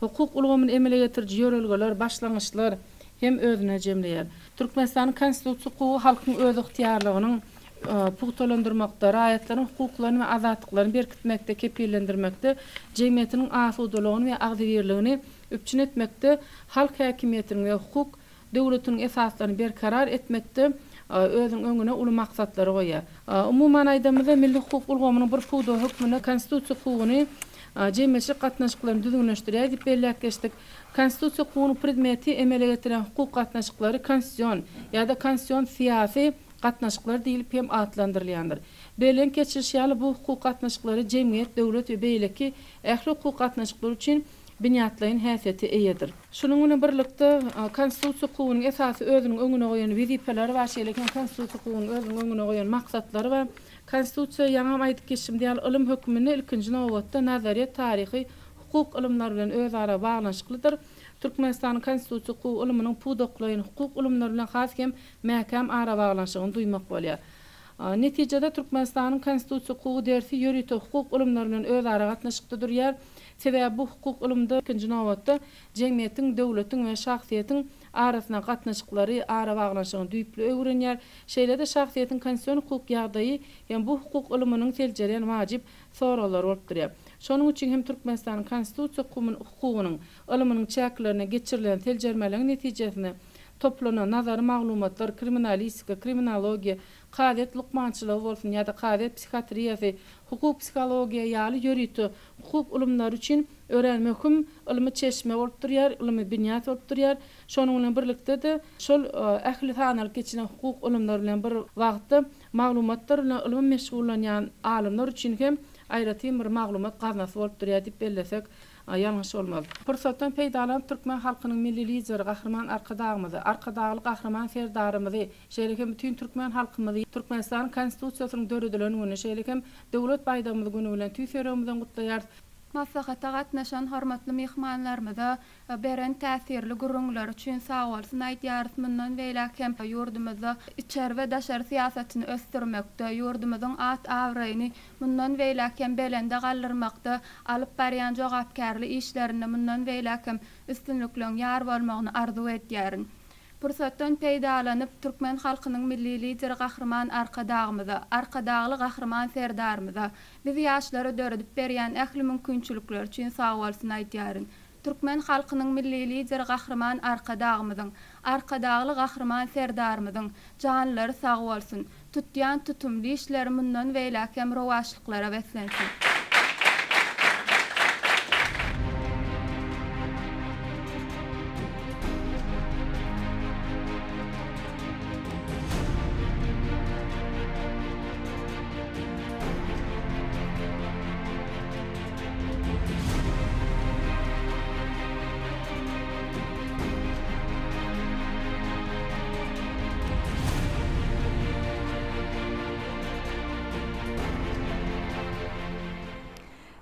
hukuk ulgamyny emele getiriji ýörelgeler, başlangyçlar hem özünde jemleýär. Türkmenistanyň Konstitusiýa hukugy halkyň özygtyýarlygynyň pugtalandyrmakda, raýatlaryň hukuklaryny we azatlyklaryny berkitmekde, kepillendirmekde, jemgyýetiniň asudalygyny we agzybirligini üpjün etmekde, halk häkimiýetiniň we hukuk döwletiniň esaslaryny berkarar etmekde özüniň öňüne uly maksatlary goýýar. Umuman aýdamyzda, milli hukuk ulgamynyň bir pudagy hökmünde konstitusiýa hukugyny jemgyýetçilik gatnaşyklaryny düzgünleşdirýär diýip belläp geçdik. Konstitusiýa hukugynyň predmeti emele getirýän hukuk gatnaşyklary konstitusion ýa-da konstitusion syýasy gatnaşyklar diýlip hem atlandyrylýandyr. Bellenip geçilişi ýaly, bu hukuk gatnaşyklary jemgyýet, döwlet we beýleki ähli hukuk gatnaşyklary üçin binýatlaýyn häsiýete eýedir. Şunuň bilen birlikde, konstitusiýa hukugynyň esasy özüniň öňüne goýan wezipeleri bar, şeýle hem konstitusiýa hukugynyň özüniň öňüne goýan maksatlary bar. Konstitusiýa, ýaňam aýdyp geçişim ýaly, ylym hökmünde ilkinji nobatda nazaryýet, taryhy, hukuk ylymlary bilen özara baglanyşyklydyr. Türkmenistanyň konstitusiýa hukugy ylmynyň pudaklaýyn hukuk ylymlary bilen has hem mäkäm arabaglanyşygyny duýmak bolýar. Netijede, Türkmenistanyň konstitusiýa hukugy dersi ýörite hukuk ylymlary bilen özara gatnaşykda durýar. Sebäbi bu hukuk ylymda ilkinji nobatda jemgyýetiň, döwletiň we şahsyýetiň arasynda gatnaşyklary, arabaglanyşygyny düýpli öwrenýär. Şeýle-de şahsyýetiň konstitusion hukuk ýagdaýy hem bu hukuk ylymynyň seljerýän wajyp soraglary bolup durýar. Şonuň üçin hem Türkmenistanyň konstitusiýa hukugynyň ylymynyň çäklerinde geçirilen seljermeleriň netijesinde toplanan nazary maglumatlar kriminalistika, kriminologiýa, kazyýet lukmançylygy bolsun ýa-da kazyýet psihiatriýasy, hukuk psihologiýa ýaly ýörite hukuk ylymlary üçin örän möhüm ylmy çeşme bolup durýar, ylmy binýat bolup durýar. Şonuň bilen birlikde-de, şol ähli sanalyp geçilen hukuk ylymlary bilen bir wagtda maglumatlar bilen ylmy meşgullanýan alymlar üçin hem aýratyn bir maglumat gaznasy bolup durýar diýip bellesek, ýalňyş bolmaz. Pursatdan peýdalanyp, türkmen halkynyň Milli Lideri Gahryman Arkadagymyzy, Arkadagly Gahryman Serdarymyzy, şeýle hem bütin türkmen halkymyzy Türkmenistanyň Konstitusiýasynyň döredilen güni, şeýle hem Döwlet baýdagymyz güni bilen tüýs ýüregimizden gutlaýarys. Maslahata gatnaşan hormatly myhmanlarymyza beren täsirli gürrüňleri üçin sagbolsun aýdýarys. Mundan beýläk hem ýurdumyzda içeri we daşary syýasatyny ösdürmekde, ýurdumyzyň at-abraýyny mundan beýläk hem belende galdyrmakda alyp barýan jogapkärli işlerinde mundan beýläk hem üstünlikleriň ýar bolmagyny arzuw edýärin. Pursatdan peýdalanyp, türkmen halkynyň Milli Lideri Gahryman Arkadagymyza, Arkadagly Gahryman Serdarymyza biz ýaşlara döredip berýän ähli mümkinçilikleri üçin sagbolsun aýdýaryn. Türkmen halkynyň Milli Lideri Gahryman Arkadagymyzyň, Arkadagly Gahryman Serdarymyzyň janlary sag bolsun, tutýan tutumly işleri mundan beýläk hem rowaçlyklara beslensin!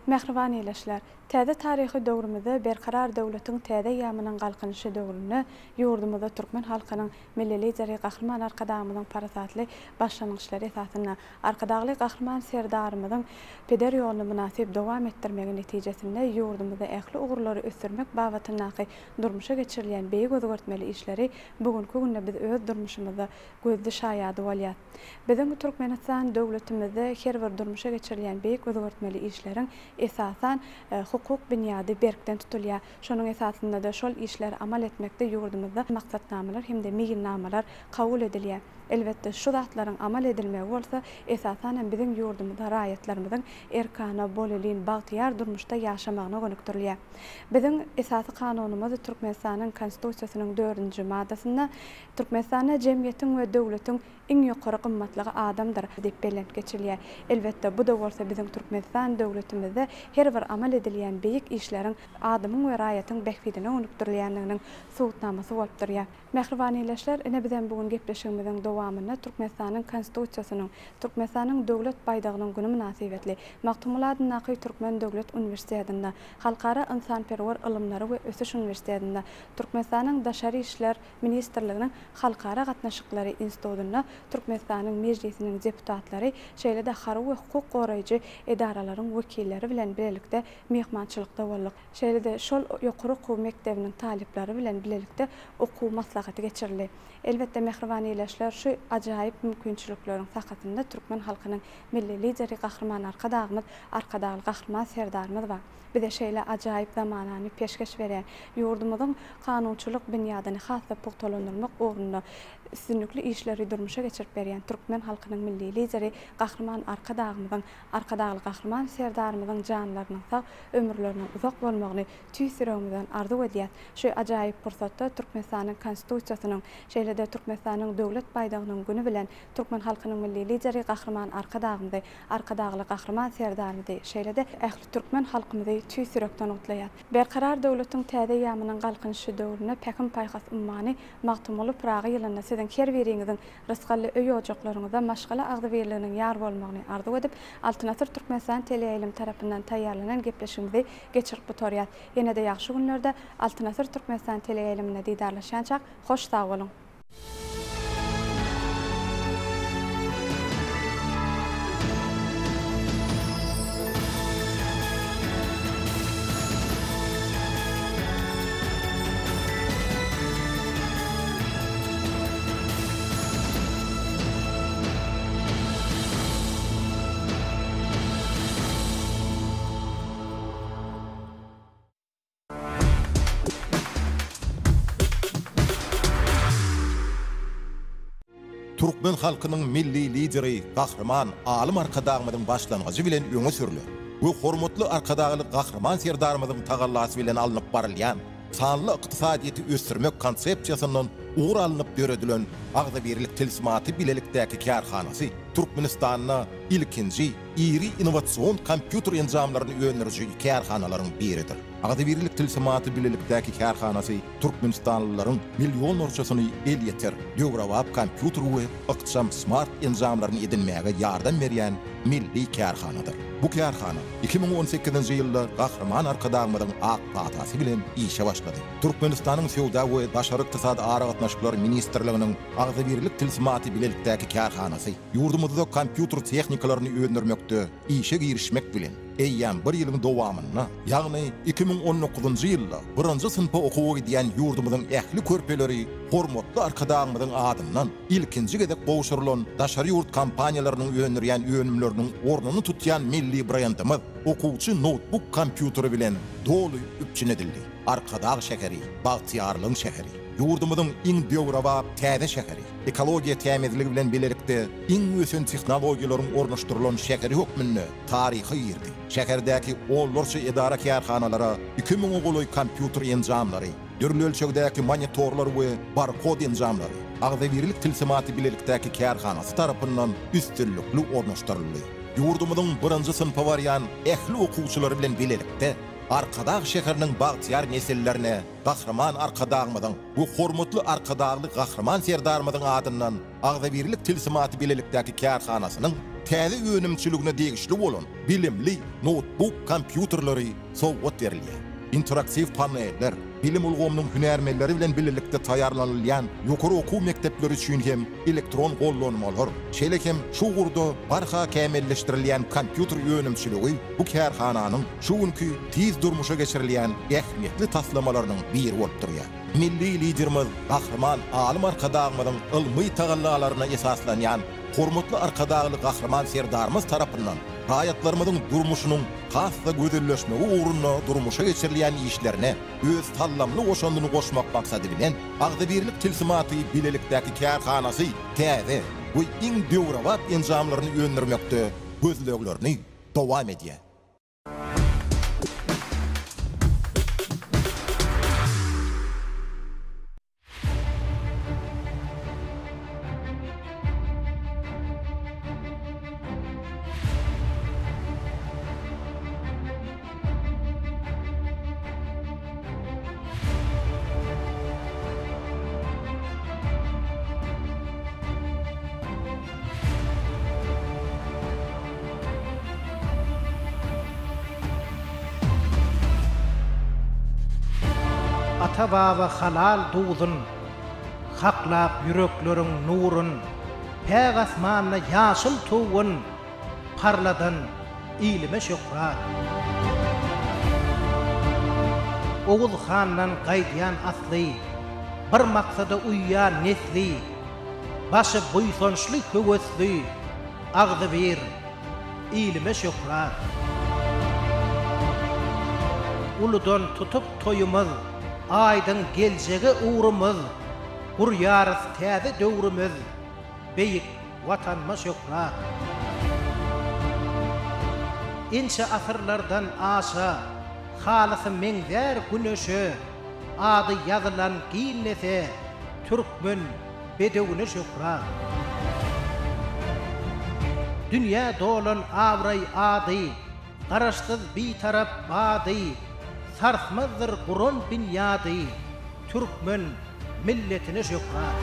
Mähriban ildeşler! Täze taryhy döwrümizde Berkarar döwletiň täze eýýamynyň Galkynyşy döwründe ýurdumyzda türkmen halkynyň Milli Lideri Gahryman Arkadagymyzyň parasatly başlangyçlary esasynda Arkadagly Gahryman Serdarymyzyň peder ýoluny mynasyp dowam etdirmegi netijesinde ýurdumyzda ähli ugurlary ösdürmek babatyndaky durmuşa geçirilýän beýik özgertmeli işleri bu günki günde biz öz durmuşymyzda gözli şaýady bolýas. Biziň Türkmenistan döwletimizde her bir durmuşa geçirilýän beýik özgertmeli işleriň esasan hukuk binýady berkden tutulýar. Şonuň esasynda-da şol işleri amal etmekde ýurdumyzda maksatnamalar hem-de meýilnamalar kabul edilýär. Elbetde, şu zatlaryň amal edilmegi bolsa, esasan hem biziň ýurdumyzda raýatlarymyzyň erkana, bolelin, bagtyýar durmuşda ýaşamagyna gönükdirilýär. Biziň Esasy Kanunymyz Türkmenistanyň Konstitusiýasynyň dördünji maddasynda Türkmenistanda jemgyýetiň we döwletiň iň ýokary gymmatlygy adamdyr diýip bellenip geçilýär. Elbetde, bu-da bolsa biziň Türkmenistan döwletimizde her bir amal edilýän beýik işleriň adamyň we raýatyň bähbidine gönükdirilýändiginiň subutnamasy bolup durýar. Mähriban ildeşler, ine bizem bu gün gepleşigimiziň dowamynda Türkmenistanyň Konstitusiýasynyň, Türkmenistanyň Döwlet baýdagynyň güni mynasybetli Magtymguly adyndaky Türkmen döwlet uniwersitetinde, Halkara ynsanperwer ylymlary we ösüş uniwersitetinde, Türkmenistanyň Daşary işler ministrliginiň Halkara gatnaşyklary institutynda Türkmenistanyň Mejlisiniň deputatlary, şeýle-de harby we hukuk goraýjy edaralaryň wekilleri bilen bilelikde myhmançylykda bolduk. Şeýle-de şol ýokary okuw mekdebiniň talyplary bilen bilelikde okuw maslahaty geçirildi. Elbetde, mähriban ildeşler, şu ajaýyp mümkinçilikleriň sakasynda türkmen halkynyň Milli Lideri Gahryman Arkadagymyz, Arkadagly Gahryman Serdarymyz bar. Bize şeýle ajaýyp zamanany peşgeş berýän, ýurdumyzyň kanunçylyk binýadyny has-da pugtalandyrmak ugrunda üstünlikli işleri durmuşa geçirip berýän türkmen halkynyň Milli Lideri Gahryman Arkadagymyzyň, Arkadagly Gahryman Serdarymyzyň janlarynyň sag, ömürleriniň uzak bolmagyny tüýs ýüregimizden arzuw edýäs. Şu ajaýyp pursatda Türkmenistanyň Konstitusiýasynyň, şeýle-de Türkmenistanyň Döwlet baýdagynyň güni bilen türkmen halkynyň Milli Lideri Gahryman Arkadagymyzy, Arkadagly Gahryman Serdarymyzy, şeýle-de ähli türkmen halkymyzy tüýs ýürekden gutlaýas. Berkarar döwletiň täze eýýamynyň Galkynyşy döwründe Pähim-paýhas ummany Magtymguly Pyragy ýylynda siziň her biriňiziň rysgally öý-ojaklaryňyzda maşgala agzybirliginiň ýar bolmagyny arzuw edip, Altyn asyr Türkmenistan teleýaýlymy tarapyndan taýýarlanan gepleşigimizi geçirip gutarýas. Ýene-de ýagşy günlerde Altyn asyr Türkmenistan teleýaýlymynda didarlaşýançak, hoş sag boluň! Türkmen halkynyň Milli Lideri Gahryman Alym Arkadagymyzyň başlangyjy bilen öňe sürlen we hormatly Arkadagly Gahryman Serdarymyzyň tagallasy bilen alnyp barylýan sanly ykdysadyýeti ösdürmek konsepsiýasyndan ugur alnyp döredilen Agzybirlik tilsimaty bilelikdäki kärhanasy Türkmenistanda ilkinji iri innowasion kompýuter enjamlaryny öndüriji kärhanalaryň biridir. Agzybirlik tilsimaty bilelikdäki kärhanasy türkmenistanlylaryň millionlarçasyny elýeter, döwrebap kompýuter we ykjam smart enjamlaryny edinmäge ýardam berýän milli kärhanadyr. Bu kärhana 2018-nji ýylda Gahryman Arkadagymyzyň ak patasy bilen işe başlady. Türkmenistanyň Söwda we daşary ykdysady aragatnaşyklar ministrliginiň Agzybirlik tilsimaty bilelikdäki kärhanasy Ýurdumyzda kompýuter tehnikalaryny öndürmekde işe girişmek bilen, eýýäm bir ýylyň dowamynda, ýagny 2019-njy ýylda birinji synpa okuwa gidýän ýurdumyzyň ähli körpeleri hormatly Arkadagymyzyň adyndan ilkinji gezek gowşurylan daşary ýurt kompaniýalarynyň öndürýän önümleriniň ornuny tutýan milli brendimiz okuwçy noutbuk kompýuteri bilen doly üpjün edildi. Arkadag şäheri, bagtyýarlygyň şäheri. Ýurdumyzyň iň döwrebap täze şäheri. Ekologiýa tämizligi bilen bilelikde iň ösen tehnologiýalaryň ornaşdyrylan şäheri hökmünde taryha girdi. Şäherdäki onlarça edara-kärhanalara iki müňe golaý kompýuter enjamlary, dürli ölçegdäki monitorlar we barkod enjamlary Agzybirlik tilsimaty bilelikdäki kärhanasy tarapyndan üstünlikli ornaşdyryldy. Ýurdumyzyň birinji synpa barýan ähli okuwçylary bilen bilelikde Arkadag şäheriniň bagtyýar nesillerine Gahryman Arkadagymyzyň we hormatly Arkadagly Gahryman Serdarymyzyň adyndan Agzybirlik tilsimaty bilelikdäki kärhanasynyň. täze önümçiligine degişli bolan bilimli noutbuk kompýuterleri sowgat berilýär. Interaktiw paneller, bilim ulgamynyň hünärmenleri bilen bilelikde taýýarlanylýan ýokary okuw mekdepleri üçin hem elektron gollanmalar, şeýle hem şu ugurda barha kämilleşdirilýän kompýuter önümçiligi bu kärhananyň şu günki tiz durmuşa geçirilýän ähmiýetli taslamalarynyň biri bolup durýar. Milli Liderimiz Gahryman Alym Arkadagymyzyň ylmy tagallalaryna esaslanýan hormatly Arkadagly Gahryman Serdarymyz tarapyndan raýatlarymyzyň durmuşynyň has-da gözelleşmegi ugrunda durmuşa geçirilýän işlerine öz saldamly goşandyny goşmak maksady bilen, Agzybirlik tilsimaty bilelikdäki kärhanasy täze we iň döwrebap enjamlaryny öndürmekde gözleglerini dowam edýär. Ata-baba halal duzun, Haklap ýürekleriň nurun, Päk asmanda ýaşyl tugun Parladan ilime şöhrat. Oguz handan gaýdýan asly, Bir maksada uýýan nesli, Başy buýsançly höwesli, Agzybir ilime şöhrat. Uludan tutup toýumyz, Aýdyň geljege ugrumyz, Gurýarys täze döwrümiz, Beýik Watanyma şöhrat. Ençe asyrlardan aşa, Halysy meňzär güneşe, Ady ýazylan Ginnese, Türkmen bedewine şöhrat. Dünýä dolan abraý ady, Garaşsyz Bitarap bady, Sarsmazdyr guran binýady, Türkmen milletine şöhrat.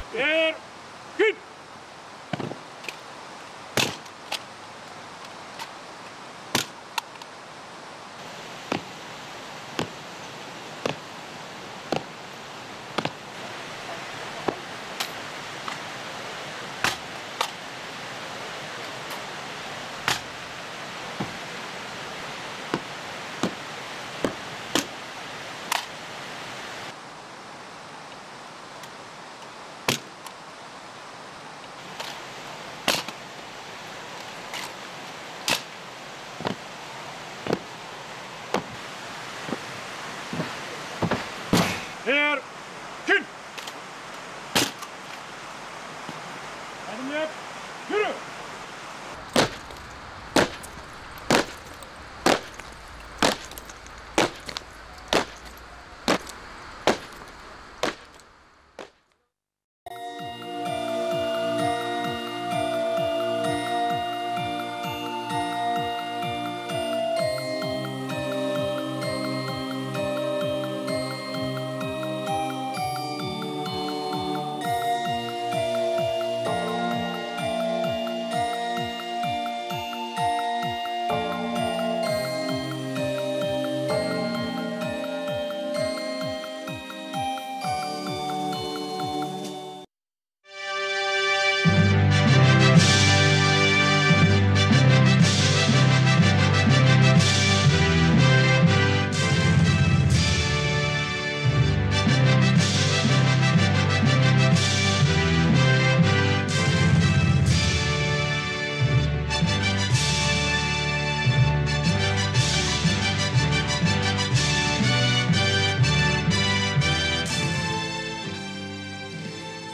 Bir, git! Erkin! Ädim ýap, ýürü!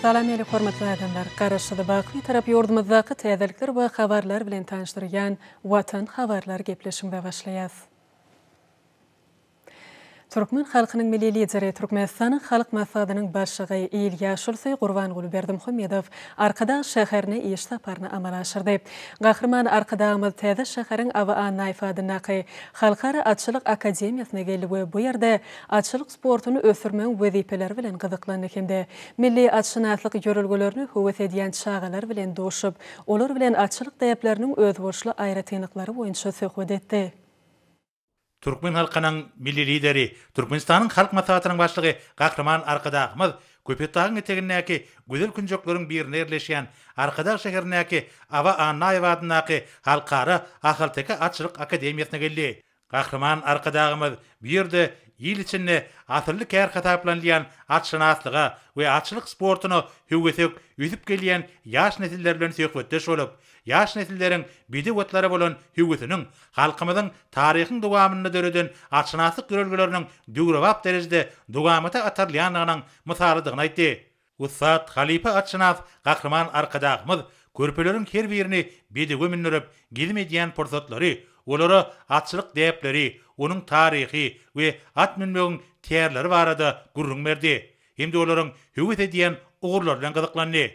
Salam ähli hormatly adamlar! Garaşsyz baky Bitarap ýurdumyzdaky täzelikler we habarlar bilen tanyşdyrýan Watan habarlar gepleşigimize başlaýas. Türkmen halkynyň Milli Lideri, Türkmenistanyň Halk Maslahatynyň Başlygy, Il ýaşulusy Gurbanguly Berdimuhamedow Arkadag şäherine iş saparyny amala aşyrdy. Gahryman Arkadagymyz täze şäheriň Aba Annaýew adyndaky Halkara atçylyk akademiýasyna geldi we bu ýerde atçylyk sportuny ösdürmegiň wezipeleri bilen gyzyklandy hem-de milli atşynaslyk ýörelgelerini höwes edýän çagalar bilen duşup, olar bilen atçylyk däpleriniň özboluşly aýratynlyklary boýunça söhbet etdi. Türkmen halkynyň Milli Lideri, Türkmenistanyň Halk Maslahatynyň Başlygy Gahryman Arkadagymyz Köpetdagyň etegindäki gözel künjekleriň birinde ýerleşýän Arkadag şäherindäki Aba Annaýew adyndaky Halkara ahalteke atçylyk akademiýasyna geldi. Gahryman Arkadagymyz bu ýerde il içinde asylly kär hasaplanylýan atşynaslyga we atçylyk sportuna höwesek ösüp gelýän ýaş nesiller bilen söhbetdeş bolup, ýaş nesilleriň bedew atlara bolan höwesiniň halkymyzyň taryhyň dowamynda döreden atşynaslyk ýörelgeleriniň döwrebap derejede dowamata atarylýandygynyň mysalydygyny aýtdy. Ussat halypa atşynas Gahryman Arkadagymyz körpeleriň her birini bedewe mündürip, gezim edýän pursatlary, olara atçylyk däpleri, onuň taryhy we at münmegiň tärleri barada gürrüň berdi hem-de olaryň höwes edýän ugurlary bilen gyzyklandy.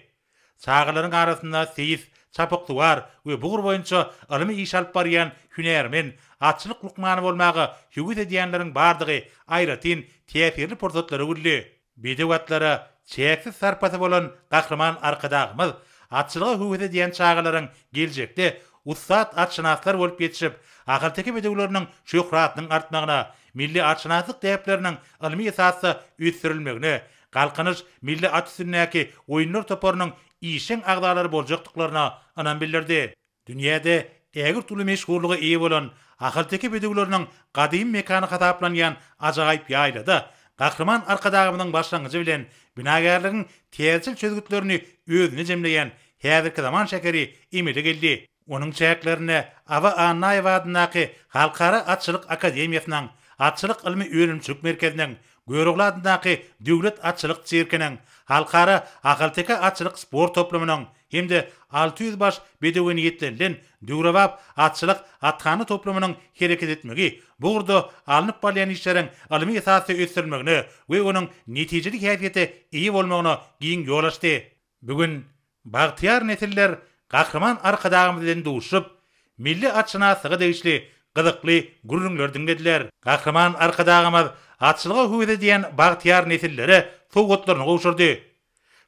Çagalaryň arasynda seýis, çapyksuwar we bu ugur boýunça ylmy iş alyp barýan hünärmen, atçylyk lukmany bolmaga höwes edýänleriň bardygy aýratyn täsirli pursatlara öwrüldi. Bedew atlara çäksiz sarpasy bolan Gahryman Arkadagymyz atçylyga höwes edýän çagalaryň geljekde ussat atşynaslar bolup ýetişip, ahalteke bedewleriniň şöhratynyň artmagyna, milli atşynaslyk däpleriniň ylmy esasda ösdürilmegine, Galkynyş milli at üstündäki oýunlar toparynyň işjeň agzalary boljakdyklaryna ynam bildirdi. Dünýäde ägirt uly meşhurlyga eýe bolan ahalteke bedewleriniň gadymy mekany hasaplanýan ajaýyp ýaýlada Gahryman Arkadagymyzyň başlangyjy bilen binagärligiň täzeçil çözgütlerini özünde jemleýän häzirki zaman şäheri emele geldi. Onuň çäklerinde Aba Annaýew adyndaky Halkara atçylyk akademiýasynyň, Atçylyk ylmy-önümçilik merkeziniň, Görogly adyndaky Döwlet atçylyk sirkiniň, Halkara ahalteke atçylyk sport toplumynyň hem-de 600 baş bedewe niýetlenilen döwrebap atçylyk athana toplumynyň hereket etmegi bu ugurda alnyp barylýan işleriň ylmy esasda ösdürilmegine we onuň netijeli häsiýete eýe bolmagyna giň ýol açdy. Bu gün bagtyýar nesiller Gahryman Arkadagymyz bilen duşuşyp, milli atşynaslyga degişli gyzykly gürrüňleri diňlediler. Gahryman Arkadagymyz atçylyga höwes edýän bagtyýar nesillere sowgatlaryny gowşurdy.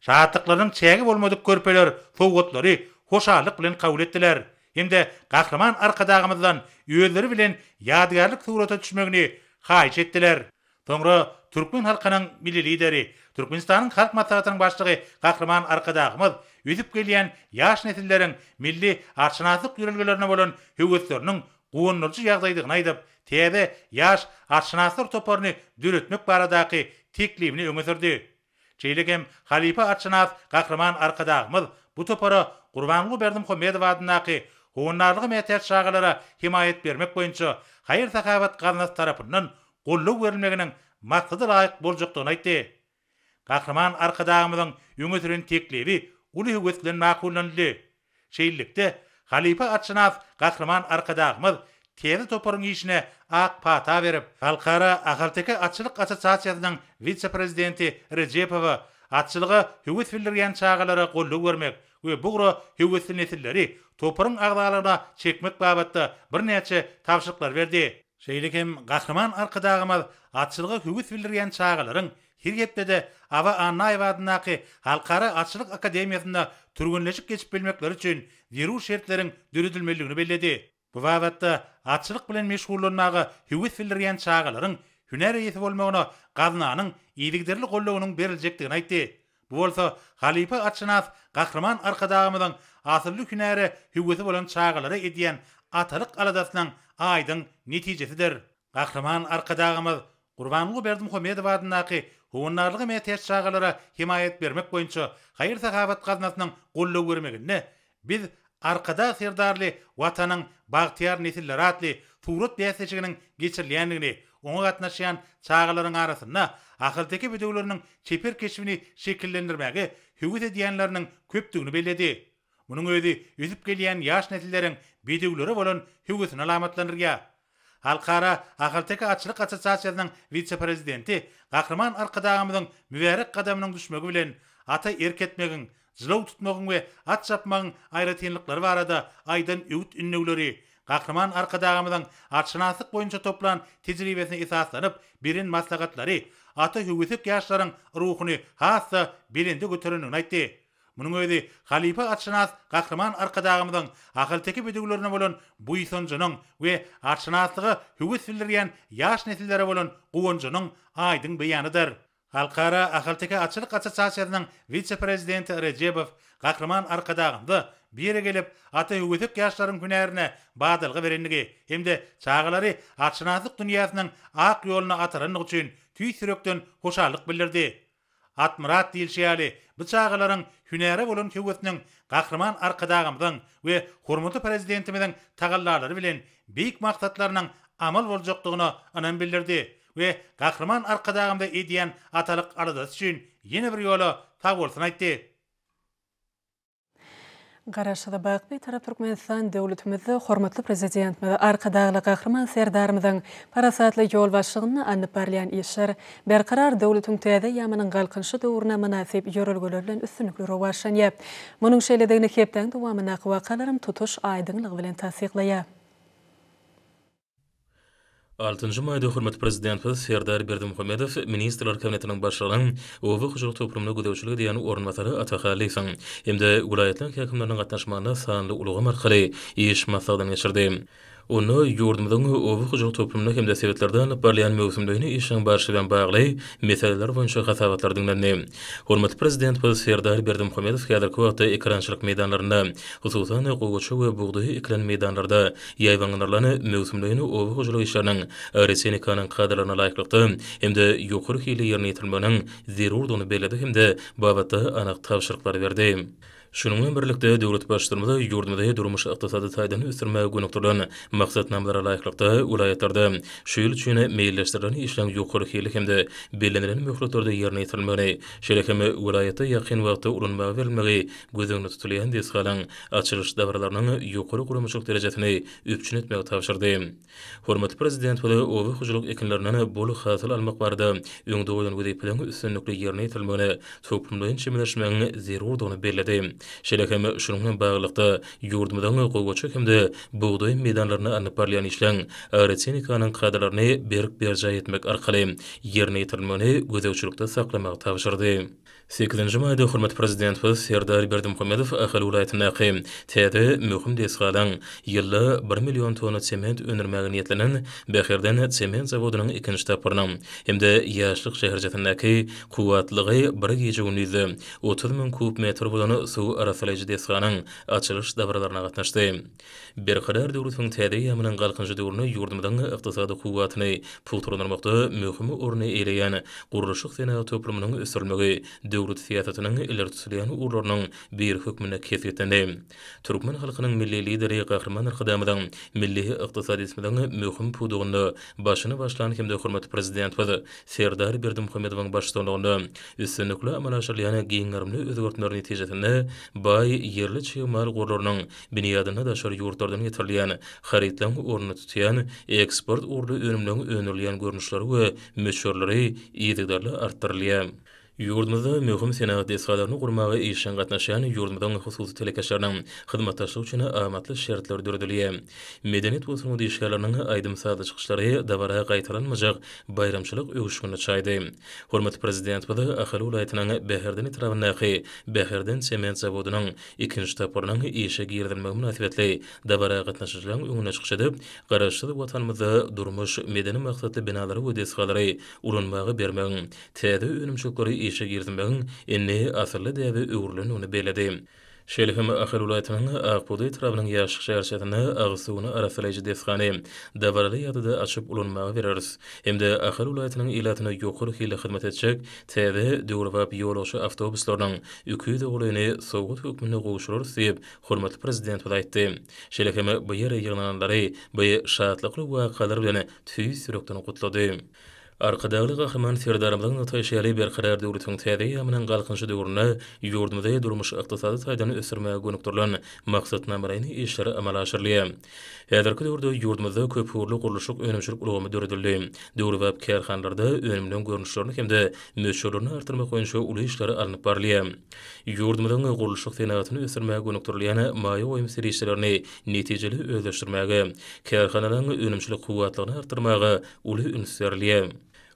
Şatlyklarynyň çägi bolmadyk körpeler sowgatlary hoşallyk bilen kabul etdiler hem-de Gahryman Arkadagymyzdan özleri bilen ýadygärlik surata düşmegini haýyş etdiler. Soňra türkmen halkynyň Milli Lideri, Türkmenistanyň Halk Maslahatynyň Başlygy Gahryman Arkadagymyz ösüp gelýän ýaş nesilleriň milli atşynaslyk ýörelgelerine bolan höwesleriniň guwandyryjy ýagdaýdygyny aýdyp, täze ýaş atşynaslar toparyny döretmek baradaky teklibini öňe sürdi. Şeýle hem halypa atşynas Gahryman Arkadagymyz bu topara Gurbanguly Berdimuhamedow adyndaky Howandarlyga mätäç çagalara hemaýat bermek boýunça haýyr-sahawat gaznasy tarapyndan goldaw berilmeginiň maksada laýyk boljakdygyny aýtdy. Gahryman Arkadagymyzyň öňe süren teklibi uly höwes bilen makullanyldy. Şeýlelikde, halypa atşynas Gahryman Arkadagymyz täze toparyň işine ak pata berip, Halkara ahalteke atçylyk assosiasiýasynyň wise-prezidenti Rejepowa atçylyga höwes bildirýän çagalara goldaw bermek we bu ugra höwesli nesilleri toparyň agzalygyna çekmek babatda birnäçe tabşyryklary berdi. Şeýle hem Gahryman Arkadagymyz atçylyga höwes bildirýän çagalaryň her hepdede Aba Annaýew adyndaky Halkara atçylyk akademiýasynda türgenleşik geçip bilmekleri üçin zerur şertleriň döredilmelidigini belledi. Bu babatda atçylyk bilen meşgullanmaga höwes bildirýän çagalaryň hünär eýesi bolmagyna gaznanyň yzygiderli goldawynyň beriljekdigini aýtdy. Bu bolsa halypa atşynas Gahryman Arkadagymyzyň asylly hünäre höwesi bolan çagalara edýän atalyk aladasynyň aýdyň netijesidir. Gahryman Arkadagymyz Gurbanguly Berdimuhamedow adyndaky Howandarlyga mätäç çagalara hemaýat bermek boýunça haýyr-sahawat gaznasynyň goldaw bermeginde Biz Arkadag Serdarly Watanyň bagtyýar nesilleri atly surat bäsleşiginiň geçirilýändigini, oňa gatnaşýan çagalaryň arasynda ahalteke bedewleriniň çeper keşbini şekillendirmäge höwes edýänleriniň köpdügini belledi. Munuň özi ösüp gelýän ýaş nesilleriň bedewlere bolan höwesini alamatlandyrýar. Halkara ahalteke atçylyk assosiasiýasynyň wise-prezidenti Gahryman Arkadagymyzyň mübärek gadamynyň düşmegi bilen ata erk etmegiň, jylaw tutmagyň we at çapmagyň aýratynlyklary barada aýdan öwüt-ündewleri, Gahryman Arkadagymyzyň atşynaslyk boýunça toplan tejribesine esaslanyp beren maslahatlary ata höwesek ýaşlaryň ruhuny has-da belende göterendigini aýtdy. Munuň özi halypa atşynas Gahryman Arkadagymyzyň ahalteke bedewlerine bolan buýsanjynyň we atşynaslyga höwes bildirýän ýaş nesillere bolan guwanjynyň aýdyň beýanydyr. Halkara ahalteke atçylyk assosiasiýasynyň wise-prezidenti Rejebow Gahryman Arkadagymyza bu ýere gelip, ata höwesek ýaşlaryň hünärine badalga berendigi hem-de çagalary atşynaslyk dünýäsiniň ak ýoluna atarandygy üçin tüýs ýürekden hoşallyk bildirdi. Atmyrat diýlişi ýaly, bu çagalaryň hünäre bolan höwesiniň Gahryman Arkadagymyzyň we hormatly Prezidentimiziň tagallalary bilen beýik maksatlarynyň amal boljakdygyna ynam bildirdi we Gahryman Arkadagymyza edýän atalyk aladasy üçin ýene bir ýola sagbolsun aýtdy. Garaşsyz, baky Bitarap Türkmenistan döwletimizde hormatly Prezidentimiz Arkadagly Gahryman Serdarymyzyň parasatly ýolbaşçylygynda alnyp barylýan işler Berkarar döwletiň täze eýýamynyň Galkynyşy döwrüne mynasyp ýörelgeler bilen üstünlikli rowaçlanýar. Munuň şeýledigini hepdäň dowamyndaky wakalaram tutuş aýdyňlygy bilen tassyklaýar. Altynjy maýda hormatly Prezidentimiz Serdar Berdimuhamedow Ministrler Kabinetiniň Başlygynyň oba hojalyk toplumyna gözegçilik edýän orunbasary Ata Hallyýewiň hem-de welaýatlaryň häkimleriniň gatnaşmagynda sanly ulgam arkaly iş maslahatyny geçirdi. Onda ýurdumyzyň oba hojalyk toplumynda hem-de sebitlerde alnyp barylýan möwsümleýin işleriň barşy bilen bagly meseleler boýunça hasabatlar diňlendi. Hormatly Prezidentimiz Serdar Berdimuhamedow häzirki wagtda ekerançylyk meýdanlarynda, hususan-da, gowaça we bugdaý ekilen meýdanlarda Ýaýbaňlandyrylan möwsümleýin oba hojalyk işleriniň agrotehnikanyň kadalaryna laýyklykda hem-de ýokary hilli ýerine ýetirilmeginiň zerurdygyny belledi hem-de babatda anyk tabşyryklary berdi. Şunuň bilen birlikde, döwlet Baştutanymyz ýurdumyzy durmuş-ykdysady taýdan ösdürmäge gönükdirilen maksatnamalara laýyklykda, welaýatlarda şu ýyl üçin meýilleşdirilen işleriň ýokary hilli hem-de bellenilen möhletlerde ýerine ýetirilmegini, şeýle hem welaýatda ýakyn wagtda ulanmaga berilmegi göz öňünde tutulýan desgalaryň açylyş dabaralarynyň ýokary guramaçylyk derejesini üpjün etmegi tabşyrdy. Hormatly Prezidentimiz oba hojalyk ekinlerinden bol hasyl almak barada öňde goýlan wezipeleriň üstünlikli ýerine ýetirilmegine toplumlaýyn çemeleşmegiň zerurdygyny belledi. Şeýle hem şunuň bilen baglylykda, ýurdumyzyň gowaça hem-de bugdaý meýdanlarynda alnyp barylýan işleň agrotehnikanyň kadalaryny berk berjaý etmek arkaly ýerine ýetirilmegini gözegçilikde saklamagy tabşyrdy. Sekizinji maýda hormatly Prezidentimiz Serdar Berdimuhamedow Ahal welaýatyndaky täze möhüm desgalaryň, ýylda bir million tonna sement öndürmäge niýetlenen Bäherden sement zawodynyň ikinji tapgyrynyň hem-de Ýaşlyk şäherçesindäki kuwwatlylygy bir gije-gündizde 30 müň kub metr bolan suw arassalaýjy desganyň açylyş dabaralaryna gatnaşdy. Berkarar döwletiň täze eýýamynyň Galkynyşy döwründe ýurdumyzyň ykdysady kuwwatyny pugtalandyrmakda möhüm orny eýeleýän gurluşyk-senagat toplumynyň ösdürilmegi döwlet syýasatynyň ileri tutulýan ugurlarynyň biri hökmünde kesgitlendi. Türkmen halkynyň Milli Lideri Gahryman Arkadagymyzyň milli ykdysadyýetimiziň möhüm pudagynda başyny başlan hem-de hormatly Prezidentimiz Serdar Berdimuhamedowyň baştutanlygynda üstünlikli amala aşyrylýan giň gerimli özgertmeler netijesinde baý ýerli çig mal gorlarynyň binýadynda daşary ýurtlardan getirilýän harytlaryň ornuny tutýan eksport ugurly önümleriň öndürilýän görnüşleri we möçberleri yzygiderli artdyrylýar. Ýurdumyzda möhüm senagat desgalaryny gurmaga işjeň gatnaşýan ýurdumyzyň hususy telekeçileriniň hyzmatdaşlygy üçin amatly şertler döredilýär. Medeniýet we sungat işgärleriniň aýdym-sazly çykyşlary dabara gaýtalanmajak baýramçylyk öwüşginini çaýdy. Hormatly Prezidentimiz Ahal welaýatynyň Bäherden etrabyndaky Bäherden sement zawodynyň Ikinji tapgyrynyň işe girizilmegi mynasybetli dabara gatnaşyjylaryň öňünde çykyş edip, Garaşsyz Watanymyzda durmuş, medeni maksatly binalary we desgalary ulanmaga bermegiň, täze önümçilikleri işe girizmegiň indi asylly däbe öwrülendigini belledi. Şeýle hem Ahal welaýatynyň Ak bugdaý etrabynyň Ýaşlyk şäherçesinde agyz suwuny arassalaýjy desgany dabaraly ýagdaýda açyp ulanmaga bereris hem-de Ahal welaýatynyň ilatyna ýokary hilli hyzmat etjek täze döwrebap ýolagçy awtobuslarynyň 200 golaýyny sowgat hökmünde gowşurarys diýip, hormatly Prezidentimiz aýtdy. Şeýle hem bu ýere ýygnananlary bu şatlykly wakalar bilen tüýs ýürekden gutlady. Arkadagly Gahryman Serdarymyzyň nygtaýşy ýaly, Berkarar döwletiň täze eýýamynyň Galkynyşy döwründe ýurdumyzy durmuş-ykdysady taýdan ösdürmäge gönükdirilen maksatnamalaýyn işler amala aşyrylýar. Häzirki döwürde ýurdumyzda köpugurly gurluşyk-önümçilik ulgamy döredildi. Döwrebap kärhanalarda önümleň görnüşlerini hem-de möçberlerini artdyrmak boýunça uly işler alnyp barylýar. Ýurdumyzyň gurluşyk senagatyny ösdürmäge gönükdirilýän maýa goýum serişdelerini netijeli özleşdirmäge, kärhanalaryň önümçilik kuwwatlygyny artdyrmaga uly üns berilýär.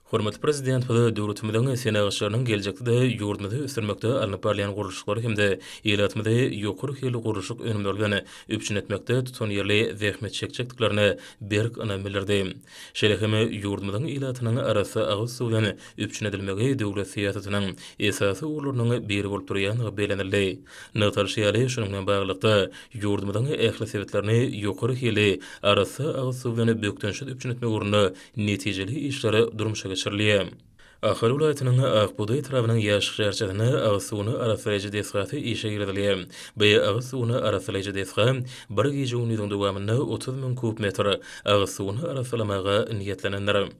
Hormatly Prezidentimiz döwletimiziň senagatçylarynyň geljekde-de ýurdumyzy ösdürmekde alnyp barylýan gurluşyklary hem-de ilatymyzy ýokary hilli gurluşyk önümleri bilen üpjün etmekde tutanýerli zähmet çekjekdiklerine berk ynam bildirdi. Şeýle hem ýurdumyzyň ilatynyň arassa agyz suw bilen üpjün edilmegi döwlet syýasatynyň esasy ugurlarynyň biri bolup durýandygy bellenildi. Nygtalyşy ýaly, şunuň bilen baglylykda, ýurdumyzyň ähli sebitlerini ýokary hilli arassa agyz suw bilen bökdençsiz üpjün etmek ugrunda netijeli işler durmuşa geçirilýär. Ahal welaýatynyň Ak bugdaý etrabynyň Ýaşlyk şäherçesinde agyz suwuny arassalaýjy desgasy işe girizilýär. Bu agyz suwuny arassalaýjy desga bir gije-gündiziň dowamynda 30 müň kub metr agyz suwuny arassalamaga niýetlenendir.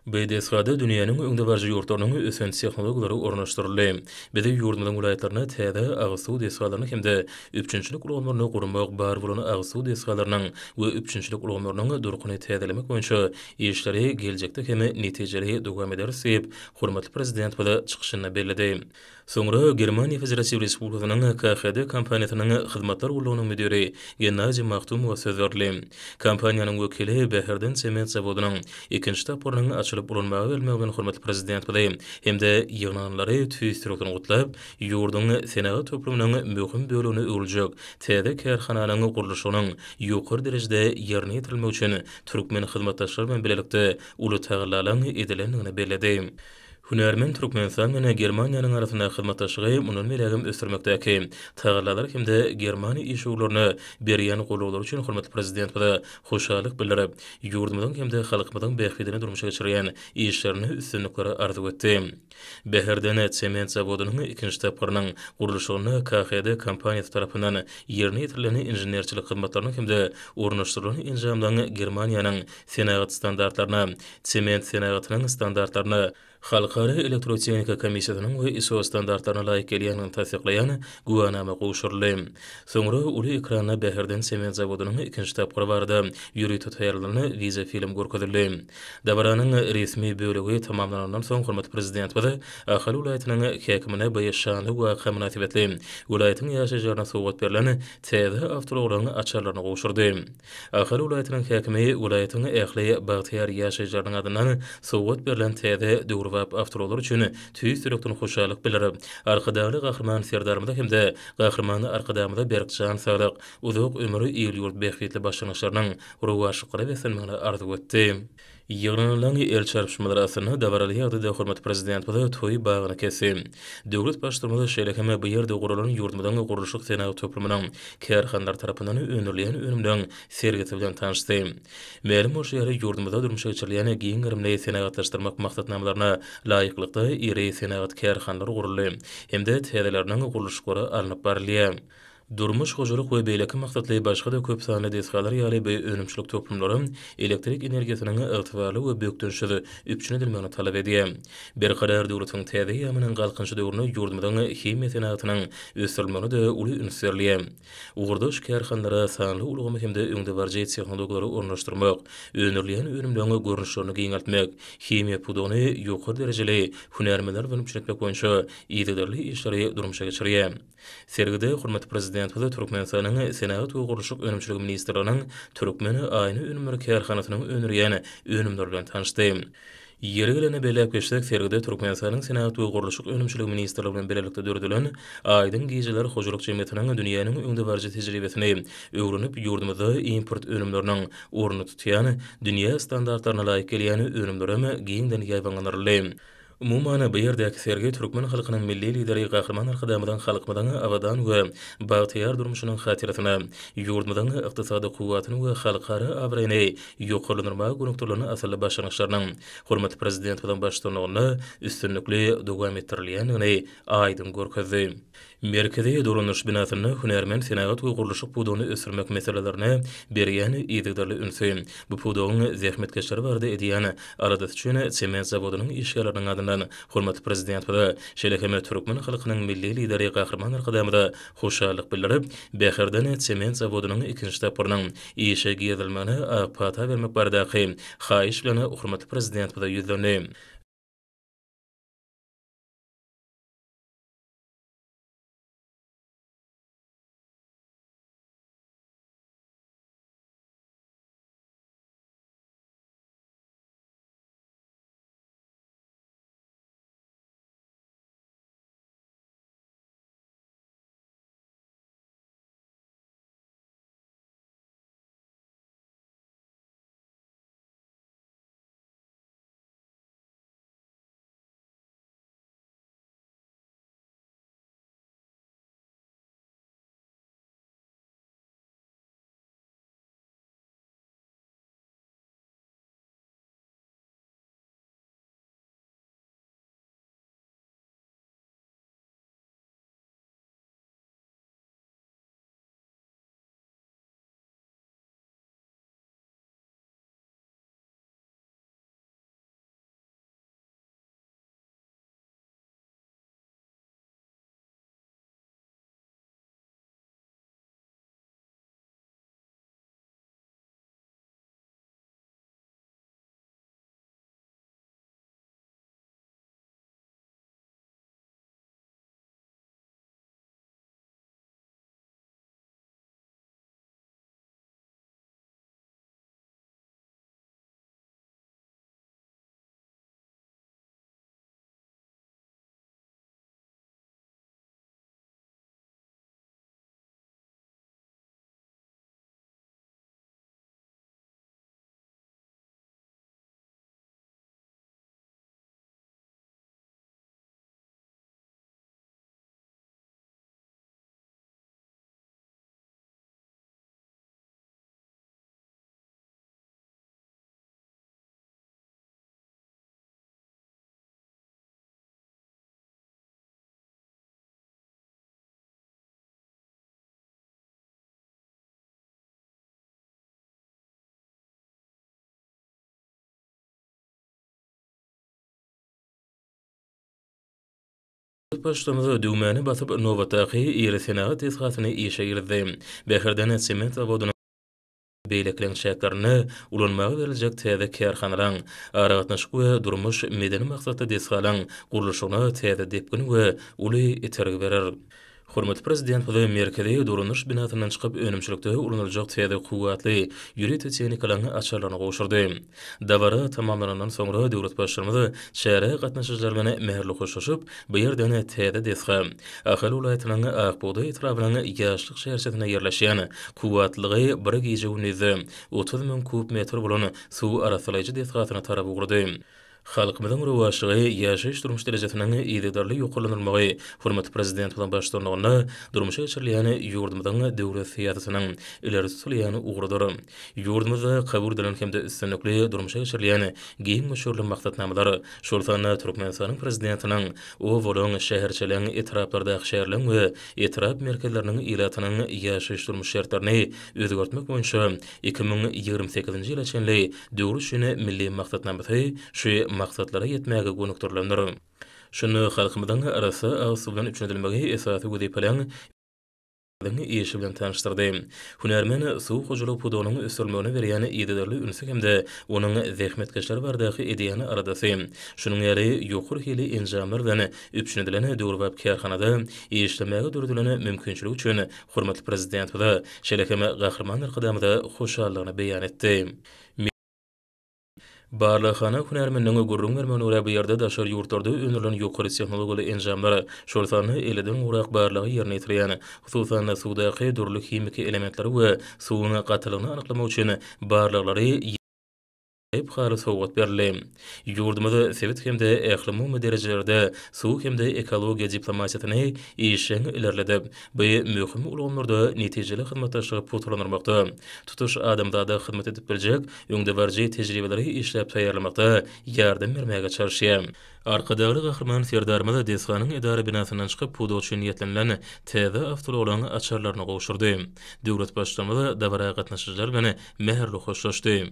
Bu desgada dünýäniň öňdebaryjy ýurtlarynyň ösen tehnologiýalary ornaşdyryldy. Biz ýurdumyzyň welaýatlarynda täze agyz suw desgalaryny hem-de üpjünçilik ulgamlaryny gurmak, bar bolan agyz suw desgalarynyň we üpjünçilik ulgamlarynyň durkuny täzelemek boýunça işleri geljekde hem netijeli dowam ederis diýip, hormatly Prezidentimiz çykyşynda belledi. Soňra Germaniýa Federatiw Respublikasynyň KHD kompaniýasynyň hyzmatlar gullugynyň müdiri Gennadiý Mahtumowa söz berildi. Kompaniýanyň wekili Bäherden sement zawodynyň ikinji tapgyrynyň açylyp ulanmaga berilmegi bilen hormatly Prezidentimizi hem-de ýygnananlary tüýs ýürekden gutlap, ýurduň senagat toplumynyň möhüm bölegine öwrüljek täze kärhananyň gurluşygynyň ýokary derejede ýerine ýetirilmegi üçin türkmen hyzmatdaşlary bilen bilelikde uly tagallalaryň edilendigini belledi. Hünärmen Türkmenistan bilen Germaniýanyň arasyndaky hyzmatdaşlygy mundan beýlägem ösdürmekdäki tagallalar hem-de german işewürlerine berýän goldawlary üçin hormatly Prezidentimize hoşallyk bildirip, ýurdumyzyň hem-de halkymyzyň bähbidine durmuşa geçirýän işlerinde üstünlikleri arzuw etdi. Bäherden sement zawodynyň ikinji tapgyrynyň gurluşygynda KHD kompaniýasy tarapyndan ýerine ýetirilen inženerçilik hyzmatlarynyň hem-de ornaşdyrylan enjamlaryň Germaniýanyň senagat standartlaryna Sement senagatynyň standartlaryna Halkara elektrotehnika komissiýasynyň we ISO standartlaryna laýyk gelýändigini tassyklaýan güwänama gowşuryldy. Soňra uly ekranda Bäherden sement zawodynyň ikinji tapgyry barada ýörite taýýarlanan wideofilm görkezildi. Dabaranyň resmi bölegi tamamlanandan soň hormatly Prezidentimiz Ahal welaýatynyň häkimine bu şanly waka mynasybetli welaýatyň ýaşaýjylaryna sowgat berlen täze awtoulaglaryň açarlaryny gowşurdy. Ahal welaýatynyň häkimi welaýatyň ähli bagtyýar ýaşaýjylarynyň adyndan sowgat berlen täze döwrebap awtoulaglar üçin tüýs ýürekden hoşallyk bildirip, Arkadagly Gahryman Serdarymyza hem-de Gahryman Arkadagymyza berk jan saglyk, uzak ömür, il-ýurt bähbitli başlangyçlarynyň rowaçlyklara beslenmegini arzuw etdi. Ýygnanylan el çarpyşmalar astynda dabaraly ýagdaýda hormatly Prezidentimiz toý bagyny kesdi. Döwlet Baştutanymyz şeýle hem bu ýerde guralan ýurdumyzyň gurluşyk-senagat toplumynyň kärhanalary tarapyndan öndürilýän önümleriň sergisi bilen tanyşdy. Mälim bolşy ýaly, ýurdumyzda durmuşa geçirilýän giň gerimli senagatlaşdyrmak maksatnamalaryna laýyklykda iri senagat kärhanalary guruldy hem-de täzeleriniň gurluşyklary alnyp barylýar. Durmuş, hojalyk we beýleki maksatly başga-da köp sanly desgalar ýaly bu önümçilik toplumlary elektrik energiýasynyň ygtybarly we bökdençsiz üpjün edilmegini talap edýär. Berkarar döwletiň täze eýýamynyň Galkynyşy döwründe ýurdumyzyň himiýa senagatynyň ösdürilmegine-de uly üns berilýär. Ugurdaş kärhanalara sanly ulgamy hem-de öňdebaryjy tehnologiýalary ornaşdyrmak, öndürilýän önümleriň görnüşlerini giňeltmek, himiýa pudagyny ýokary derejeli hünärmenler bilen üpjün etmek boýunça yzygiderli işleri durmuşa geçirýär. Sergide hormatly Prezidentimiz Türkmenistanyň Senagat we gurluşyk önümçiligi ministrliginiň Türkmen aýna önümleri kärhanasynyň öndürýän önümleri bilen tanyşdy. Ýeri gelende belläp geçsek, sergide Türkmenistanyň Senagat we gurluşyk önümçiligi ministrligi bilen bilelikde döredilen Aýdyň gijeler hojalyk jemgyýetiniň dünýäniň öňdebaryjy tejribesini öwrenip, ýurdumyzda import önümleriniň ornuny tutýan, dünýä standartlaryna laýyk gelýän önümlerem giňden ýaýbaňlandyryldy. Umuman, bu ýerdäki sergi türkmen halkynyň Milli Lideri Gahryman Arkadagymyzyň halkymyzyň abadan we bagtyýar durmuşynyň hatyrasyna, ýurdumyzyň ykdysady kuwwatyny we halkara abraýyny ýokarlandyrmaga gönükdirilen asylly başlangyçlarynyň hormatly Prezidentimiziň baştutanlygynda üstünlikli dowam etdirilýändigini aýdyň görkezdi. Merkezi dolandyryş binasynda hünärmen senagat we gurluşyk pudagyny ösdürmek meselelerine berýän yzygiderli ünsi, bu pudagyň zähmetkeşleri barada edýän aladasy üçin sement zawodynyň işgärleriniň adyndan hormatly Prezidentimize, şeýle hem türkmen halkynyň Milli Lideri Gahryman Arkadagymyza hoşallyk bildirip, Bäherden sement zawodynyň ikinji tapgyrynyň işe girizilmegine ak pata bermek baradaky haýyş bilen hormatly Prezidentimize ýüzlendi. Döwlet Baştutanymyz düwmäni basyp, nobatdaky iri senagat desgasyny işe girizdi. Bäherden sement zawodynyň beýlekileň çäklerinde ulanmaga beriljek täze kärhanalaň, aragatnaşyk we durmuş-medeni maksatly desgalaň gurluşygyna täze depgin we uly itergi berer. Hormatly Prezidentimiz merkezi dolandyryş binasyndan çykyp, önümçilikde ulanyljak täze kuwwatly ýörite tehnikalaryň açarlaryny gowşurdy. Dabara tamamlanandan soňra döwlet Baştutanymyz çärä gatnaşyjylar bilen mähirli hoşlaşyp, bu ýerden täze desga, Ahal welaýatynyň Ak bugdaý etrabynyň Ýaşlyk şäherçesinde ýerleşýän, kuwwatlylygy bir gije-gündizde 30 müň kub metr bolan suw arassalaýjy desgasyna tarap ugrady. Halkymyzyň rowaçlygy, ýaşaýyş-durmuş derejesiniň yzygiderli ýokarlandyrylmagy hormatly Prezidentimiziň baştutanlygynda durmuşa geçirilýän ýurdumyzyň döwlet syýasatynyň ileri tutulýan ugrudyr. Ýurdumyzda kabul edilen hem-de üstünlikli durmuşa geçirilýän giň möçberli maksatnamalar, şol sanda Türkmenistanyň Prezidentiniň obalaryň, şäherçeleriň, etraplardaky şäherleriň we etrap merkezleriniň ilatynyň ýaşaýyş-durmuş şertlerini özgertmek boýunça 2028-nji ýyla çenli döwür üçin milli maksatnamasy şu maksatlara ýetmäge gönükdirilendir. Şunda halkymyzyň arassa agyz suw bilen üpjün edilmegi esasy wezipeleriň işi bilen tanyşdyrdy. Hünärmen suw hojalygy pudagynyň ösdürilmegine berýän yzygiderli ünsi hem-de onuň zähmetkeşler baradaky edýän aladasy, şunuň ýaly ýokary hili enjamlar bilen üpjün edilen döwrebap kärhanada işlemäge döredilen mümkinçilik üçin hormatly Prezidentimize, şeýle hem Gahryman Arkadagymyza hoşallygyny beýan etdi. Barlaghana hünärmeniniň gürrüň bermegine görä, bu ýerde daşary ýurtlarda öndürilen ýokary tehnologiýaly enjamlar, şol sanda elliden gowrak barlagy ýerine ýetirýän, hususan-da, suwdaky dürli himiki elementleri we suwuň gatylygyny anyklamak üçin barlaglary. Ajaýyp haly sowgat berildi. Ýurdumyz sebit hem-de ählumumy derejelerde suw hem-de ekologiýa diplomatiýasyny işjeň ilerledip, bu möhüm ulgamlarda netijeli hyzmatdaşlygy pugtalandyrmakda, tutuş adamzada hyzmat edip biljek öňdebaryjy tejribeleri işläp taýýarlamakda ýardam bermäge çalyşýar. Arkadagly Gahryman Serdarymyz desganyň edara binasyndan çykyp, pudak üçin niýetlenilen täze awtoulaglaryň açarlaryny gowşurdy. Döwlet Baştutanymyz dabara gatnaşyjylar bilen mähirli hoşlaşdy.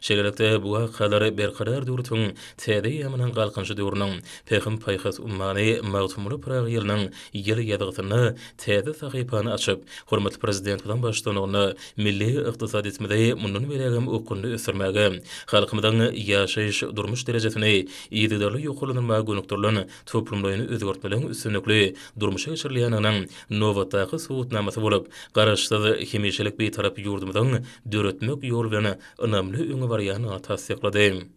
Şeýlelikde, bu wakalar Berkarar döwletiň täze eýýamynyň Galkynyşy döwrüniň Pähim-paýhas ummany Magtymguly Pyragy ýylynyň ýyl ýazgysynda täze sahypany açyp, hormatly Prezidentimiziň baştutanlygynda milli ykdysadyýetimizi mundan beýlägem okgunly ösdürmäge, halkymyzyň ýaşaýyş-durmuş derejesini yzygiderli ýokarlandyrmaga gönükdirilen toplumlaýyn özgertmeleriň üstünlikli durmuşa geçirilýändiginiň nobatdaky subutnamasy bolup, Garaşsyz, hemişelik Bitarap ýurdumyzyň döretmek ýoly bilen ynamly öňe barýandygyny tassyklady.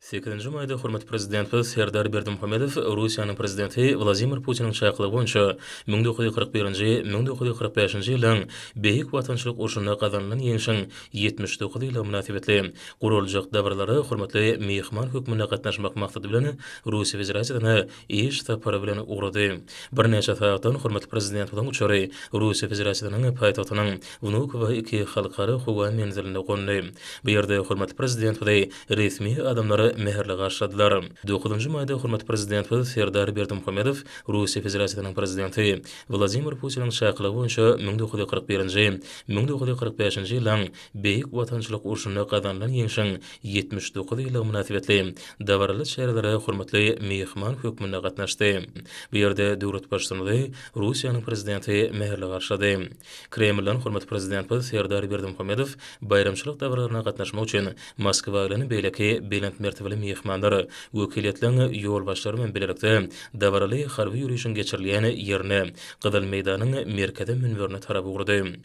Sekizinji maýda hormatly Prezidentimiz Serdar Berdimuhamedow Russiýanyň Prezidenti Wladimir Putiniň çakylygy boýunça 1941-nji, 1945-nji ýyllaryň Beýik Watançylyk urşunda gazanylan Ýeňşiň 79 ýyllygy mynasybetli guraljak dabaralara hormatly myhman hökmünde gatnaşmak maksady bilen Russiýa Federasiýasyna iş sapary bilen ugrady. Birnäçe sagatdan hormatly Prezidentimiziň uçary Russiýa Federasiýasynyň paýtagtynyň Wnukowo II halkara howa menzilinde gondy. Bu ýerde hormatly Prezidentimizi resmi adamlar mähirli garşyladylar. Dokuzynjy maýda hormatly Prezidentimiz Serdar Berdimuhamedow Russiýa Federasiýasynyň Prezidenti Wladimir Putiniň çakylygy boýunça 1941-nji, 1945-nji ýyllaryň Beýik Watançylyk urşunda gazanylan Ýeňşiň 79 ýyllygy mynasybetli dabaraly çärelere hormatly myhman hökmünde gatnaşdy. Bu ýerde döwlet Baştutanymyzy Russiýanyň Prezidenti mähirli garşylady. Kremlden hormatly Prezidentimiz Serdar Berdimuhamedow baýramçylyk dabaralaryna gatnaşmak üçin Moskwa gelen beýleki belent mertebeli myhmanlar, wekiliýetleriň ýolbaşçylary bilen bilelikde dabaraly harby ýörişiň geçirilýän ýerine, Gyzyl meýdanyň merkezi münberine tarap ugrady.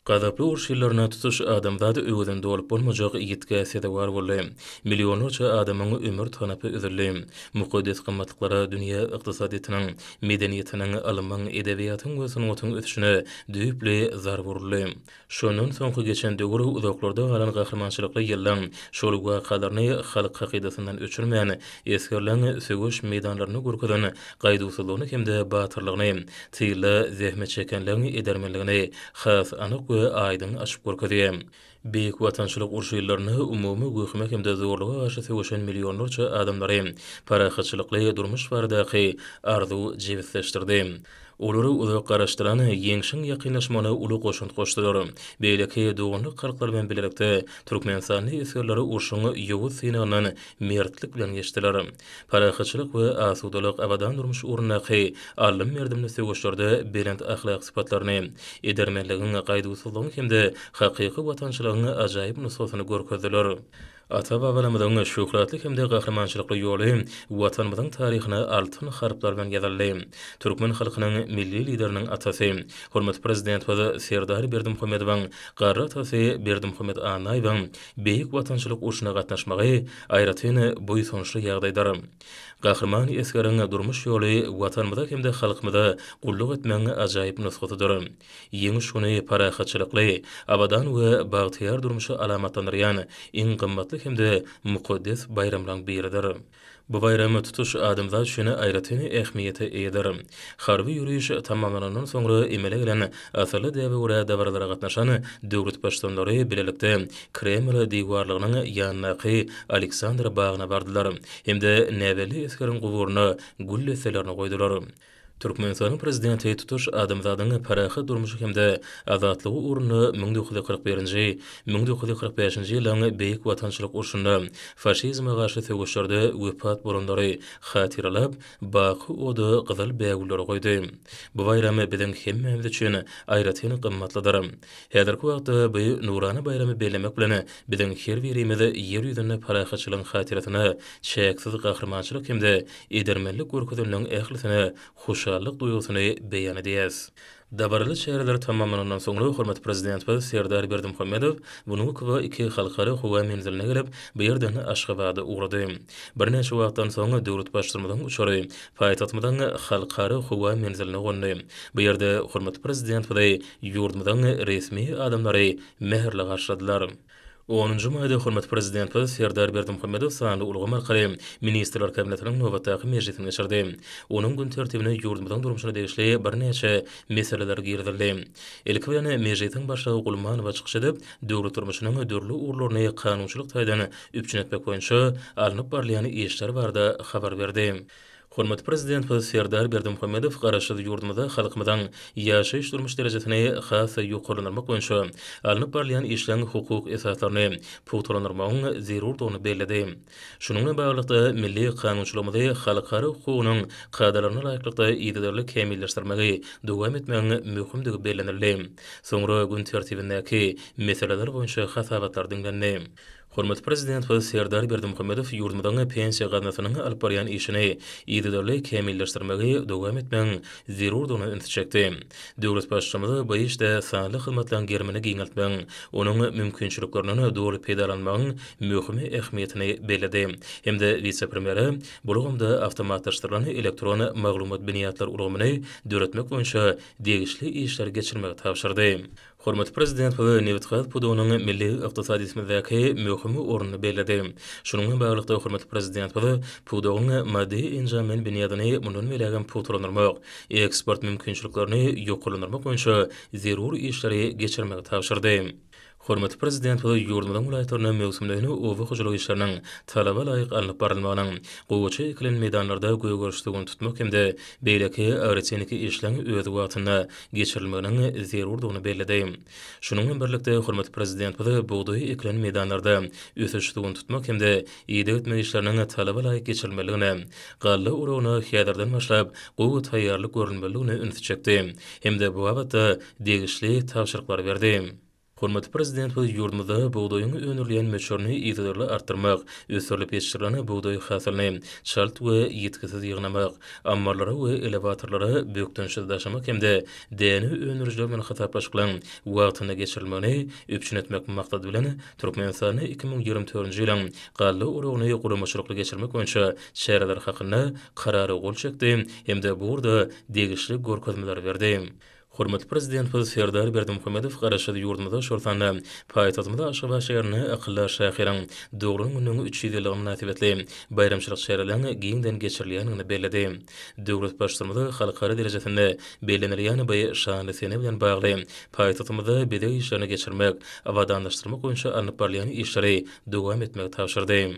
Gazaply uruş ýyllarynda tutuş adamzat öwezini dolup bolmajak ýitgä sezewar boldy. Millionlarça adamyň ömür tanapy üzüldi. Mukaddes gymmatlyklara dünýä ykdysadyýetiniň, medeniýetiniň, ylmyň, edebiýatyň we sungatyň ösüşine düýpli zarba uruldy. Şondan soňky geçen döwür uzaklarda galan gahrymançylykly ýyllaň şol wakalaryny halk hakydasyndan öçürmän, esgerleň söweş meýdanlarynda görkezen gaýduwsyzlygyny hem-de batyrlygyny, tylda zähmet çekenleň edermenligini has anyk we aýdyň açyp görkezýär. Beýik Watançylyk urşy ýyllarynda umumy wehime hem-de zorluga garşy söweşen millionlarça adamlary parahatçylykly durmuş baradaky arzuw jebisleşdirdi. Olary uzak garaşdyran Ýeňşiň ýakynlaşmagyna uly goşant goşdular. Beýleki doganlyk halklar bilen bilelikde türkmenistanly esgerler urşuň ýowuz synagyndan mertlik bilen geçdiler. Parahatçylyk we asudalyk, abadan durmuş ugrundaky aldym-berdimli söweşlerde belent ahlak sypatlaryny, edermenligiň, gaýduwsyzlygyň hem-de hakyky watançylygyň ajaýyp nusgasyny görkezdiler. Ata-babalarymyzyň şöhratly hem-de gahrymançylykly ýoly Watanymyzyň taryhyna altyn harplar bilen ýazyldy. Türkmen halkynyň Milli Lideriniň atasy, hormatly Prezidentimiz Serdar Berdimuhamedowyň garry atasy Berdimuhamet Annaýewiň Beýik Watançylyk urşuna gatnaşmagy aýratyn buýsançly ýagdaýdyr. Gahryman esgeriň durmuş ýoly Watanymyza hem-de halkymyza gulluk etmegiň ajaýyp nusgasydyr. Ýeňiş güni parahatçylykly, abadan we bagtyýar durmuşy alamatlandyrýan iň gymmatly hem-de mukaddes baýramlaryň biridir. Bu baýram tutuş adamzat üçin aýratyn ähmiýete eýedir. Harby ýöriş tamamlanandan soňra emele gelen asylly däbe görä dabaralara gatnaşan döwlet Baştutanlary bilelikde Kreml diwarlygynyň ýanyndaky Aleksandr bagyna bardylar hem-de näbelli esgeriň guburyna gül desselerini goýdular. Türkmenistanyň Prezidenti tutuş adamzadyň parahat durmuşy hem-de azatlygy ugrunda 1941-nji, 1945-nji ýyllaryň Beýik Watançylyk urşunda faşizme garşy söweşlerde wepat bolanlary hatyralap, baky oda gyzyl bägülleri goýdy. Bu baýram biziň hemmämiz üçin aýratyn gymmatlydyr. Häzirki wagtda bu nurana baýramy bellemek bilen, biziň her birimiz Ýer ýüzünde parahatçylygyň hatyrasyna çäksiz gahrymançylyk hem-de edermenlik görkezenleriň ählisine hoşallyk duýgusyny beýan edýäris. Dabaraly çäreler tamamlanandan soňra, hormatly Prezidentimiz Serdar Berdimuhamedow Wnukowo II Halkara howa menziline gelip, bu ýerden Aşgabada ugrady. Birnäçe wagtdan soň döwlet Baştutanymyzyň uçary paýtagtymyzyň Halkara howa menziline gondy. Bu ýerde hormatly Prezidentimizi ýurdumyzyň resmi adamlary mähirli garşyladylar. Onunjy maýda hormatly Prezidentimiz Serdar Berdimuhamedow sanly ulgam arkaly Ministrler Kabinetiniň nobatdaky mejlisini geçirdi. Onuň gün tertibine ýurdumyzyň durmuşyna degişli birnäçe meseleler girizildi. Ilki bilen, mejlisiň başlygy Gulmanowa çykyş edip, döwlet durmuşynyň dürli ugurlaryny kanunçylyk taýdan üpjün etmek boýunça alnyp barylýan işler barada habar berdi. Hormatly Prezidentimiz Serdar Berdimuhamedow Garaşsyz ýurdumyzda halkymyzyň ýaşaýyş-durmuş derejesini has-da ýokarlandyrmak boýunça alnyp barylýan işleň hukuk esaslaryny pugtalandyrmagyň zerurdygyny belledi. Şunuň bilen baglylykda, milli kanunçylygymyzy halkara hukugynyň kadalaryna laýyklykda yzygiderli kämilleşdirmegi dowam etmegiň möhümdigi bellenildi. Soňra gün tertibindäki meseleler boýunça hasabatlar diňlendi. Hormatly Prezidentimiz Serdar Berdimuhamedow ýurdumyzyň Pensiýa gaznasynyň alyp barýan işini yzygiderli kämilleşdirmegi dowam etmegiň zerurdygyna ünsi çekdi. Döwlet Baştutanymyz bu işde sanly hyzmatlaryň gerimini giňeltmegiň, onuň mümkinçiliklerinden doly peýdalanmagyň möhüm ähmiýetini belledi hem-de wise-premýere bu ulgamda awtomatlaşdyrylan elektron maglumat binýatlar ulgamyny döretmek boýunça degişli işleri geçirmegi tabşyrdy. Hormatly Prezidentimiz nebitgaz pudagynyň milli ykdysadyýetimizdäki möhüm ornuny belledi. Şunuň bilen baglylykda, hormatly Prezidentimiz pudagyň maddy-enjamlaýyn binýadyny mundan beýlägem pugtalandyrmak, eksport mümkinçiliklerini ýokarlandyrmak boýunça zerur işleri geçirmegi tabşyrdy. Hormatly Prezidentimiz ýurdumyzyň welaýatlarynda möwsümleýin oba hojalyk işleriniň talaba laýyk alnyp barylmagynyň, gowaça ekilen meýdanlarda gögeriş suwuny tutmak hem-de beýleki agrotehniki işleň öz wagtynda geçirilmeginiň zerurdygyny belledi. Şunuň bilen birlikde, hormatly Prezidentimiz bugdaý ekilen meýdanlarda ösüş suwuny tutmak hem-de ideg etmek işleriniň talaba laýyk geçirilmelidigine, galla oragyna häzirden başlap gowy taýýarlyk görülmelidigine ünsi çekdi hem-de bu babatda degişli tabşyryklary berdi. Hormatly Prezidentimiz ýurdumyzda bugdaýyň öndürilýän möçberini yzygiderli artdyrmak, ösdürilip ýetişdirilen bugdaý hasylyny çalt we ýitgisiz ýygnamak, ammarlara we elewatorlara bökdençsiz daşamak hem-de däne öndürijiler bilen hasaplaşyklaryň wagtynda geçirilmegini üpjün etmek maksady bilen, Türkmenistanda 2024-nji ýylyň galla oragyny guramaçylykly geçirmek boýunça çäreler hakynda Karara gol çekdi hem-de bu ugurda degişli görkezmeleri berdi. Hormatly Prezidentimiz Serdar Berdimuhamedow Garaşsyz ýurdumyzda, şol sanda paýtagtymyz Aşgabat şäherinde akyldar şahyryň doglan gününiň 300 ýyllygy mynasybetli baýramçylyk çäreleriň giňden geçirilýändigini belledi. Döwlet Baştutanymyz halkara derejesinde bellenilýän bu şanly sene bilen bagly paýtagtymyzda bezeg işlerini geçirmek, abadanlaşdyrmak boýunça alnyp barylýan işleri dowam etmegi tabşyrdy.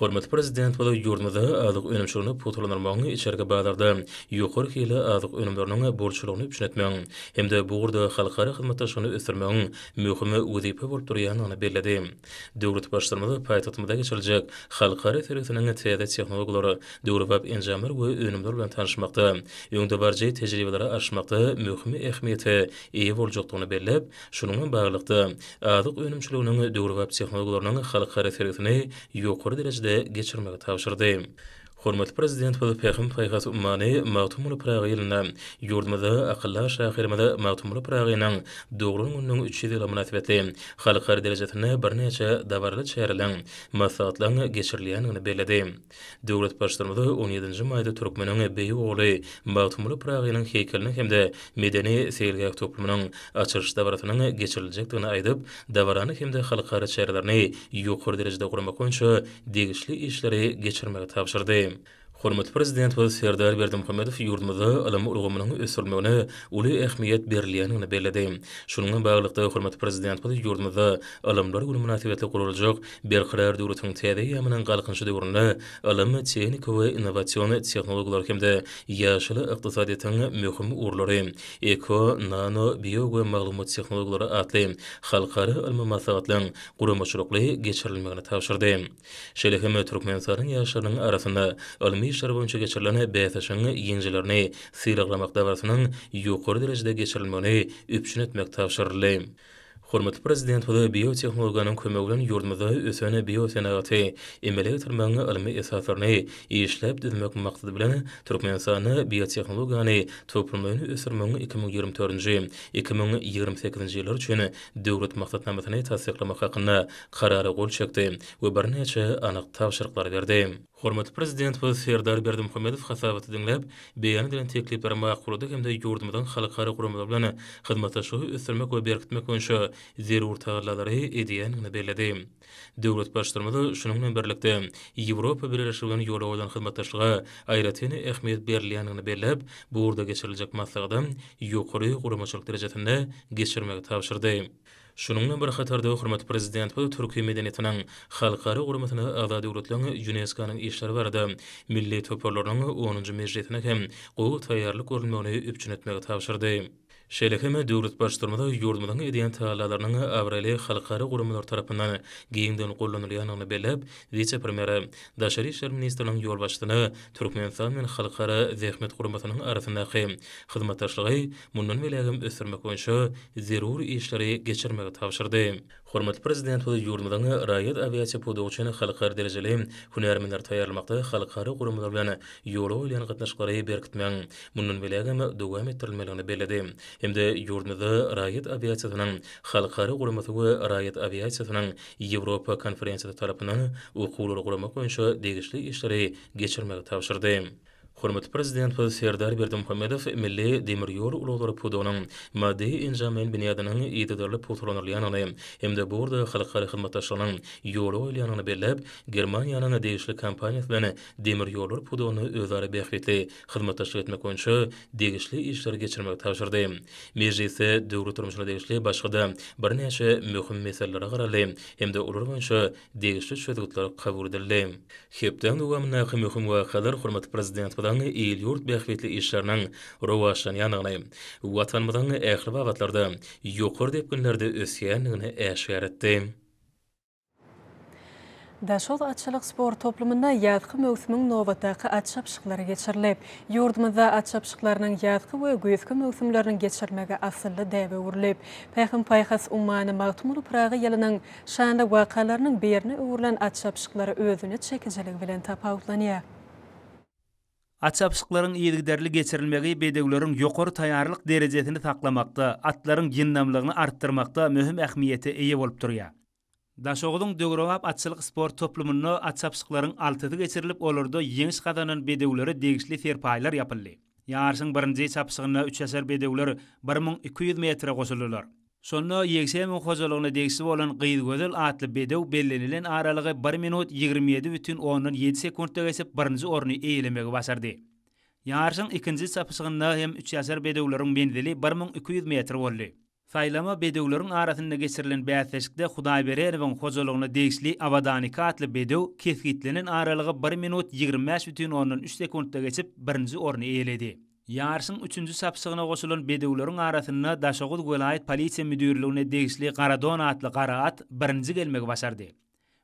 Hormatly Prezidentimiz ýurdumyzda azyk önümçiligini pugtalandyrmagyň, içerki bazarda ýokary hilli azyk önümleriniň bolçulygyny üpjün etmegiň hem-de bu ugurda halkara hyzmatdaşlygyny ösdürmegiň möhüm wezipe bolup durýandygyny belledi. Döwlet Baştutanymyz paýtagtymyzda geçiriljek halkara sergisiniň täze tehnologiýalar, döwrebap enjamlar we önümler bilen tanyşmakda, öňdebaryjy tejribeleri alyşmakda möhüm ähmiýete eýe boljakdygyny belläp, Şunuň bilen baglylykda, azyk önümçiliginiň döwrebap tehnologiýalarynyň halkara sergisini ýokary derejede geçirmegi tabşyrdy. Hormatly Prezidentimiz Pähim-paýhas ummany Magtymguly Pyragy ýylynda ýurdumyzda akyldar şahyrymyz Magtymguly Pyragynyň doglan gününiň 300 ýyllygy mynasybetli halkara derejesinde birnäçe dabaraly çäreleriň, maslahatlaryň geçirilýändigini belledi. Döwlet Baştutanymyz on ýedinji maýda türkmeniň beýik ogly Magtymguly Pyragynyň heýkeliniň hem-de medeni-seýilgäh toplumynyň açylyş dabarasynyň geçiriljekdigini aýdyp, dabarany hem-de halkara çärelerini ýokary derejede guramak boýunça degişli işleri geçirmegi tabşyrdy. Hormatly Prezidentimiz Serdar Berdimuhamedow ýurdumyzda ylym ulgamynyň ösdürilmegine uly ähmiýet berilýändigini belledi. Şunuň bilen baglylykda, hormatly Prezidentimiz ýurdumyzda Ylymlar güni mynasybetli guraljak Berkarar döwletiň täze eýýamynyň Galkynyşy döwründe ylym, tehnika we innowasion tehnologiýalar hem-de ýaşyl ykdysadyýetiň möhüm ugurlary, eko, nano, bio we maglumat tehnologiýalary atly halkara ylmy maslahatlaryň guramaçylykly geçirilmegini tabşyrdy. Şeýle hem Türkmenistanyň ýaşlarynyň arasynda ylmy işler boýunça geçirilen bäsleşigiň ýeňijilerini sylaglamak dabarasynyň ýokary derejede geçirilmegini üpjün etmek tabşyryldy. Hormatly Prezidentimiz biotehnologiýanyň kömegi bilen ýurdumyzda ösen biosenagaty emele getirmegiň ylmy esaslaryny işläp düzmek maksady bilen, Türkmenistanda biotehnologiýany toplumlaýyn ösdürmegiň 2024-nji, 2028-nji ýyllar üçin Döwlet maksatnamasyny tassyklamak hakynda Karara gol çekdi we birnäçe anyk tabşyryklary berdi. Hormatly Prezidentimiz Serdar Berdimuhamedow hasabaty diňläp, beýan edilen teklipleri makullady hem-de ýurdumyzyň halkara guramalary bilen hyzmatdaşlygy ösdürmek we berkitmek boýunça zerur tagallalary edýändigini belledi. Döwlet Baştutanymyz şunuň bilen birlikde, Ýewropa Bileleşigi bilen ýola goýlan hyzmatdaşlyga aýratyn ähmiýet berilýändigini belläp, bu ugurda geçiriljek maslahata ýokary guramaçylyk derejesinde geçirmegi tabşyrdy. Şunuň bilen bir hatarda, hormatly Prezidentimiz Türki medeniýetiniň halkara guramasyna agza döwletleriň ÝUNESKO-nyň işleri barada milli toparlarynyň onunjy mejlisine hem gowy taýýarlyk görülmegini üpjün etmegi tabşyrdy. Şeýle hem döwlet Baştutanymyz ýurdumyzyň edýän tagallalarynyň abraýly halkara guramalar tarapyndan giňden gollanylýandygyny belläp, wise-premýere, daşary işler ministriniň ýolbaşçysyna Türkmenistan bilen Halkara Zähmet Guramasynyň arasyndaky hyzmatdaşlygy mundan beýlägem ösdürmek boýunça zerur işleri geçirmegi tabşyrdy. Hormatly Prezidentimiz ýurdumyzyň raýat awiasiýa pudagy üçin halkara derejeli hünärmenleri taýýarlamakda halkara guramalar bilen ýola goýulýan gatnaşyklary berkitmegiň mundan beýlägem dowam etdirilmelidigini belledi hem-de ýurdumyzda Raýat awiasiýasynyň halkara guramasy we Raýat awiasiýasynyň Ýewropa konferensiýasy tarapyndan okuwlary guramak boýunça degişli işleri geçirmegi tabşyrdy. Hormatly Prezidentimiz Serdar Berdimuhamedow milli demir ýol ulaglary pudagynyň maddy-enjamlaýyn binýadynyň yzygiderli pugtalandyrylýandygyny hem-de bu ugurda halkara hyzmatdaşlygynyň ýola goýulýandygyny belläp, Germaniýanyň degişli kompaniýasy bilen demir ýollar pudagynda özara bähbitli hyzmatdaşlyk etmek boýunça degişli işleri geçirmegi tabşyrdy. Mejlisde döwlet durmuşyna degişli başga-da birnäçe möhüm meselelere garaldy hem-de olar boýunça degişli çözgütler kabul edildi. Hepdäň dowamyndaky möhüm wakalar hormatly Prezidentimiziň il-ýurt bähbitli işleriniň rowaçlanýandygyny, Watanymyzyň ähli babatlarda ýokary depginlerde ösýändigini äşgär etdi. Daşoguz atçylyk sport toplumynda ýazky möwsümiň nobatdaky at çapyşyklary geçirildi. Ýurdumyzda at çapyşyklarynyň ýazky we güýzki möwsümleriniň geçirilmegi asylly däbe öwrüldi. Pähim-paýhas ummany Magtymguly Pyragy ýylynyň Şanly wakalarynyň birine öwrülen at çapyşyklary özüne çekijiligi bilen tapawutlanýar. At çapyşyklaryň yzygiderli geçirilmegi bedewleriň ýokary taýýarlyk derejesini saklamakda, atlaryň ýyndamlygyny artdyrmakda möhüm ähmiýete eýe bolup durýar. Daşoguzyň döwrebap atçylyk sport toplumynda at çapyşyklaryň altysy geçirilip, olarda ýeňiş gazanan bedewlere degişli serpaýlar ýapyldy. Ýaryşyň birinji çapyşygynda üçýaşar bedewler 1200 metre goşuldylar. Şonda Ýegşemiň hojalygyna degişli bolan Gyzgözel atly bedew bellenilen aralygy bir minut 27 bütin ondan ýedi sekuntda geçip, birinji orny eýelemegi başardy. Ýaryşyň ikinji çapyşygynda hem üçýaşar bedewleriň menzili 1200 metr boldy. Saýlama bedewleriň arasynda geçirilen bäsleşikde Hudaýberenowyň hojalygyna degişli Abadan iki atly bedew kesgitlenen aralygy bir minut 25 bütin ondan üç sekuntda geçip, birinji orny eýeledi. Ýaryşyň üçünji çapyşygyna goşulan bedewleriň arasynda Daşoguz welaýat polisiýa müdirligine degişli Garadon atly gara at birinji gelmegi başardy.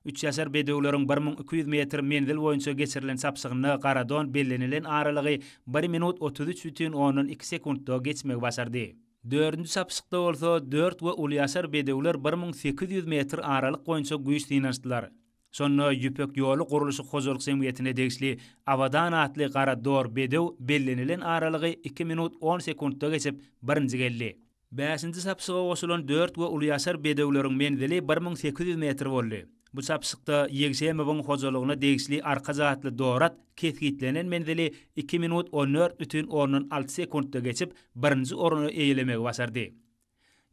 Üçýaşar bedewleriň 1200 metr menzil boýunça geçirilen çapyşygynda Garadon bellenilen aralygy bir minut 33 bütin ondan iki sekuntda geçmegi başardy. Dördünji çapyşykda bolsa dört we ulyýaşar bedewler 1800 metr aralyk boýunça güýç synanyşdylar. Şonda Ýüpek ýoly gurluşyk hojalyk jemgyýetine degişli Abadan atly gara dor bedew bellenilen aralygy iki minut on sekuntda geçip, birinji geldi. Bäşinji çapyşyga goşulan dört we ulyýaşar bedewleriň menzili 1800 metr boldy. Bu çapyşykda Ýegşemowyň hojalygyna degişli Arkaç atly dor at kesgitlenen menzili iki minut on dört bütin ondan alty sekuntda geçip, birinji orny eýelemegi başardy.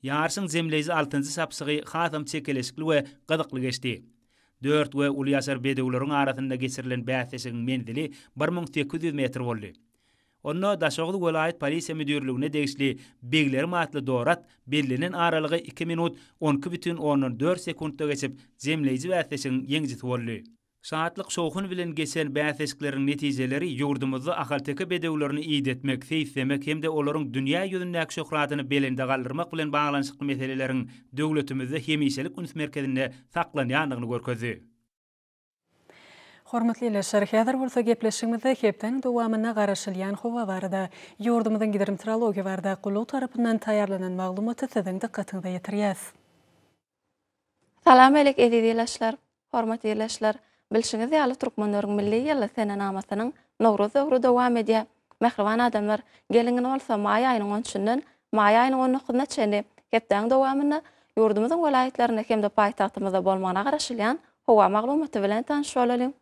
Ýaryşyň jemleýji altynjy çapyşygy hasam çekeleşikli we gyzykly geçdi. Dört we uly ýaşar bedewleriň arasynda geçirilen bäsleşigiň menzili 1800 metr boldy. Onda Daşoguz welaýat polisiýa müdirligine degişli Beglerim atly dor at bellenen aralygy iki minut on iki bütin ondan dört sekuntda geçip, jemleýji bäsleşigiň ýeňijisi boldy. Şatlyk-şowhun bilen geçen bäsleşikleriň netijeleri ýurdumyzda ahalteke bedewlerini idetmek, seýislemek hem-de olaryň dünýä ýüzündäki şöhratyny belende galdyrmak bilen baglanyşykly meseleleriň döwletimizde hemişelik üns merkezinde saklanýandygyny görkezdi. Hormatly ildeşler, häzir bolsa gepleşigimizde hepdäniň dowamynda garaşylýan howa barada, ýurdumyzyň Gidrometeorologiýa barada gullugy tarapyndan taýýarlanan maglumaty siziň dykgatyňyza ýetirýäs. Salam älek eziz ilaçlar! Hormatly ildeşler! Bilşiňiz ýaly türkmenleriň milli ýyly senenamasynyň Nowruz döwri dowam edýär. Mähriban adamlar, geliň indi bolsa maý aýynyň on üçünden maý aýynyň on dokuzyna çenli hepdäniň dowamynda ýurdumyzyň welaýatlarynda hem-de paýtagtymyzda bolmagyna garaşylýan howa maglumaty bilen tanyş bolalyň.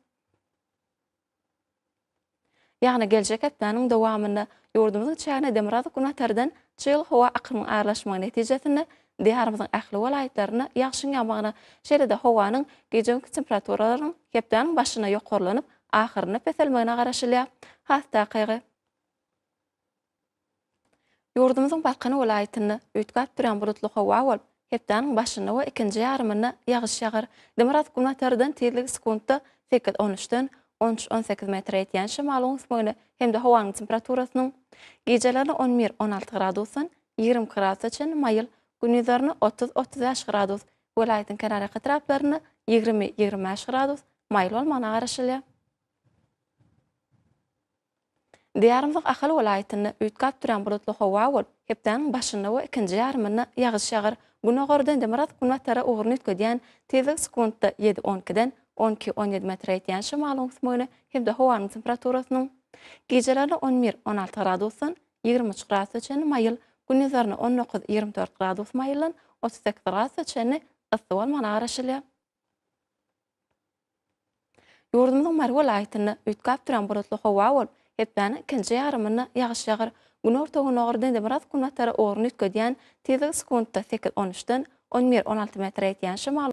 Ýagny geljek hepdäniň dowamynda ýurdumyzyň çägine demirgazyk-günbatardan çygly howa akymyň aralaşmagy netijesinde Diýarymyzyň ähli welaýatlarynda ýagşyň ýagmagyna, şeýle-de howanyň gije-gündiz temperaturalarynyň hepdäniň başynda ýokarlanyp, ahyrynda peselmegine garaşylýar. Has takygy. Ýurdumyzyň Balkan welaýatynda üýtgäp durýan bulutly howa bolup, hepdäniň başynda we ikinji ýarymynda ýagyş ýagar. Demirgazyk-günbatardan tizligi sekuntda sekiz, on üçden on üç, 18 metre ýetýän şemalyň öwüsmegine hem-de howanyň temperaturasynyň gijelerine 11, 16 gradusdan 22 gradusa çenli maýyl, gündizlerine 30, 35 gradus, welaýatyň kenarýaka etraplarynda 20, 25 gradus maýyl bolmagyna garaşylýar. Diýarymyzyň Ahal welaýatynda üýtgäp durýan bulutly howa bolup, hepdäniň başynda we ikinji ýarymynda ýagyş ýagar. Günogardan demirgazyk-günbatara ugruny üýtgedýän tizligi sekuntda ýedi, on ikiden 12, 17 metre ýetýän şemalyň öwüsmegine hem-de howanyň temperaturasynyň gijelerine 11, 16 gradusdan 23 gradusa çenli maýyl, gündizlerine 19, 24 gradus maýyldan 38 gradusa çenli yssy bolmagyna garaşylýar. Ýurdumyzyň Mary welaýatynda üýtgäp durýan bulutly howa bolup, hepdäniň ikinji ýarymynda ýagyş ýagar. Günorta-gündogardan demirgazyk-günbatara ugruny üýtgedýän tizligi sekuntda sekiz, on üçden 11, 16 metre ýetýän şemal.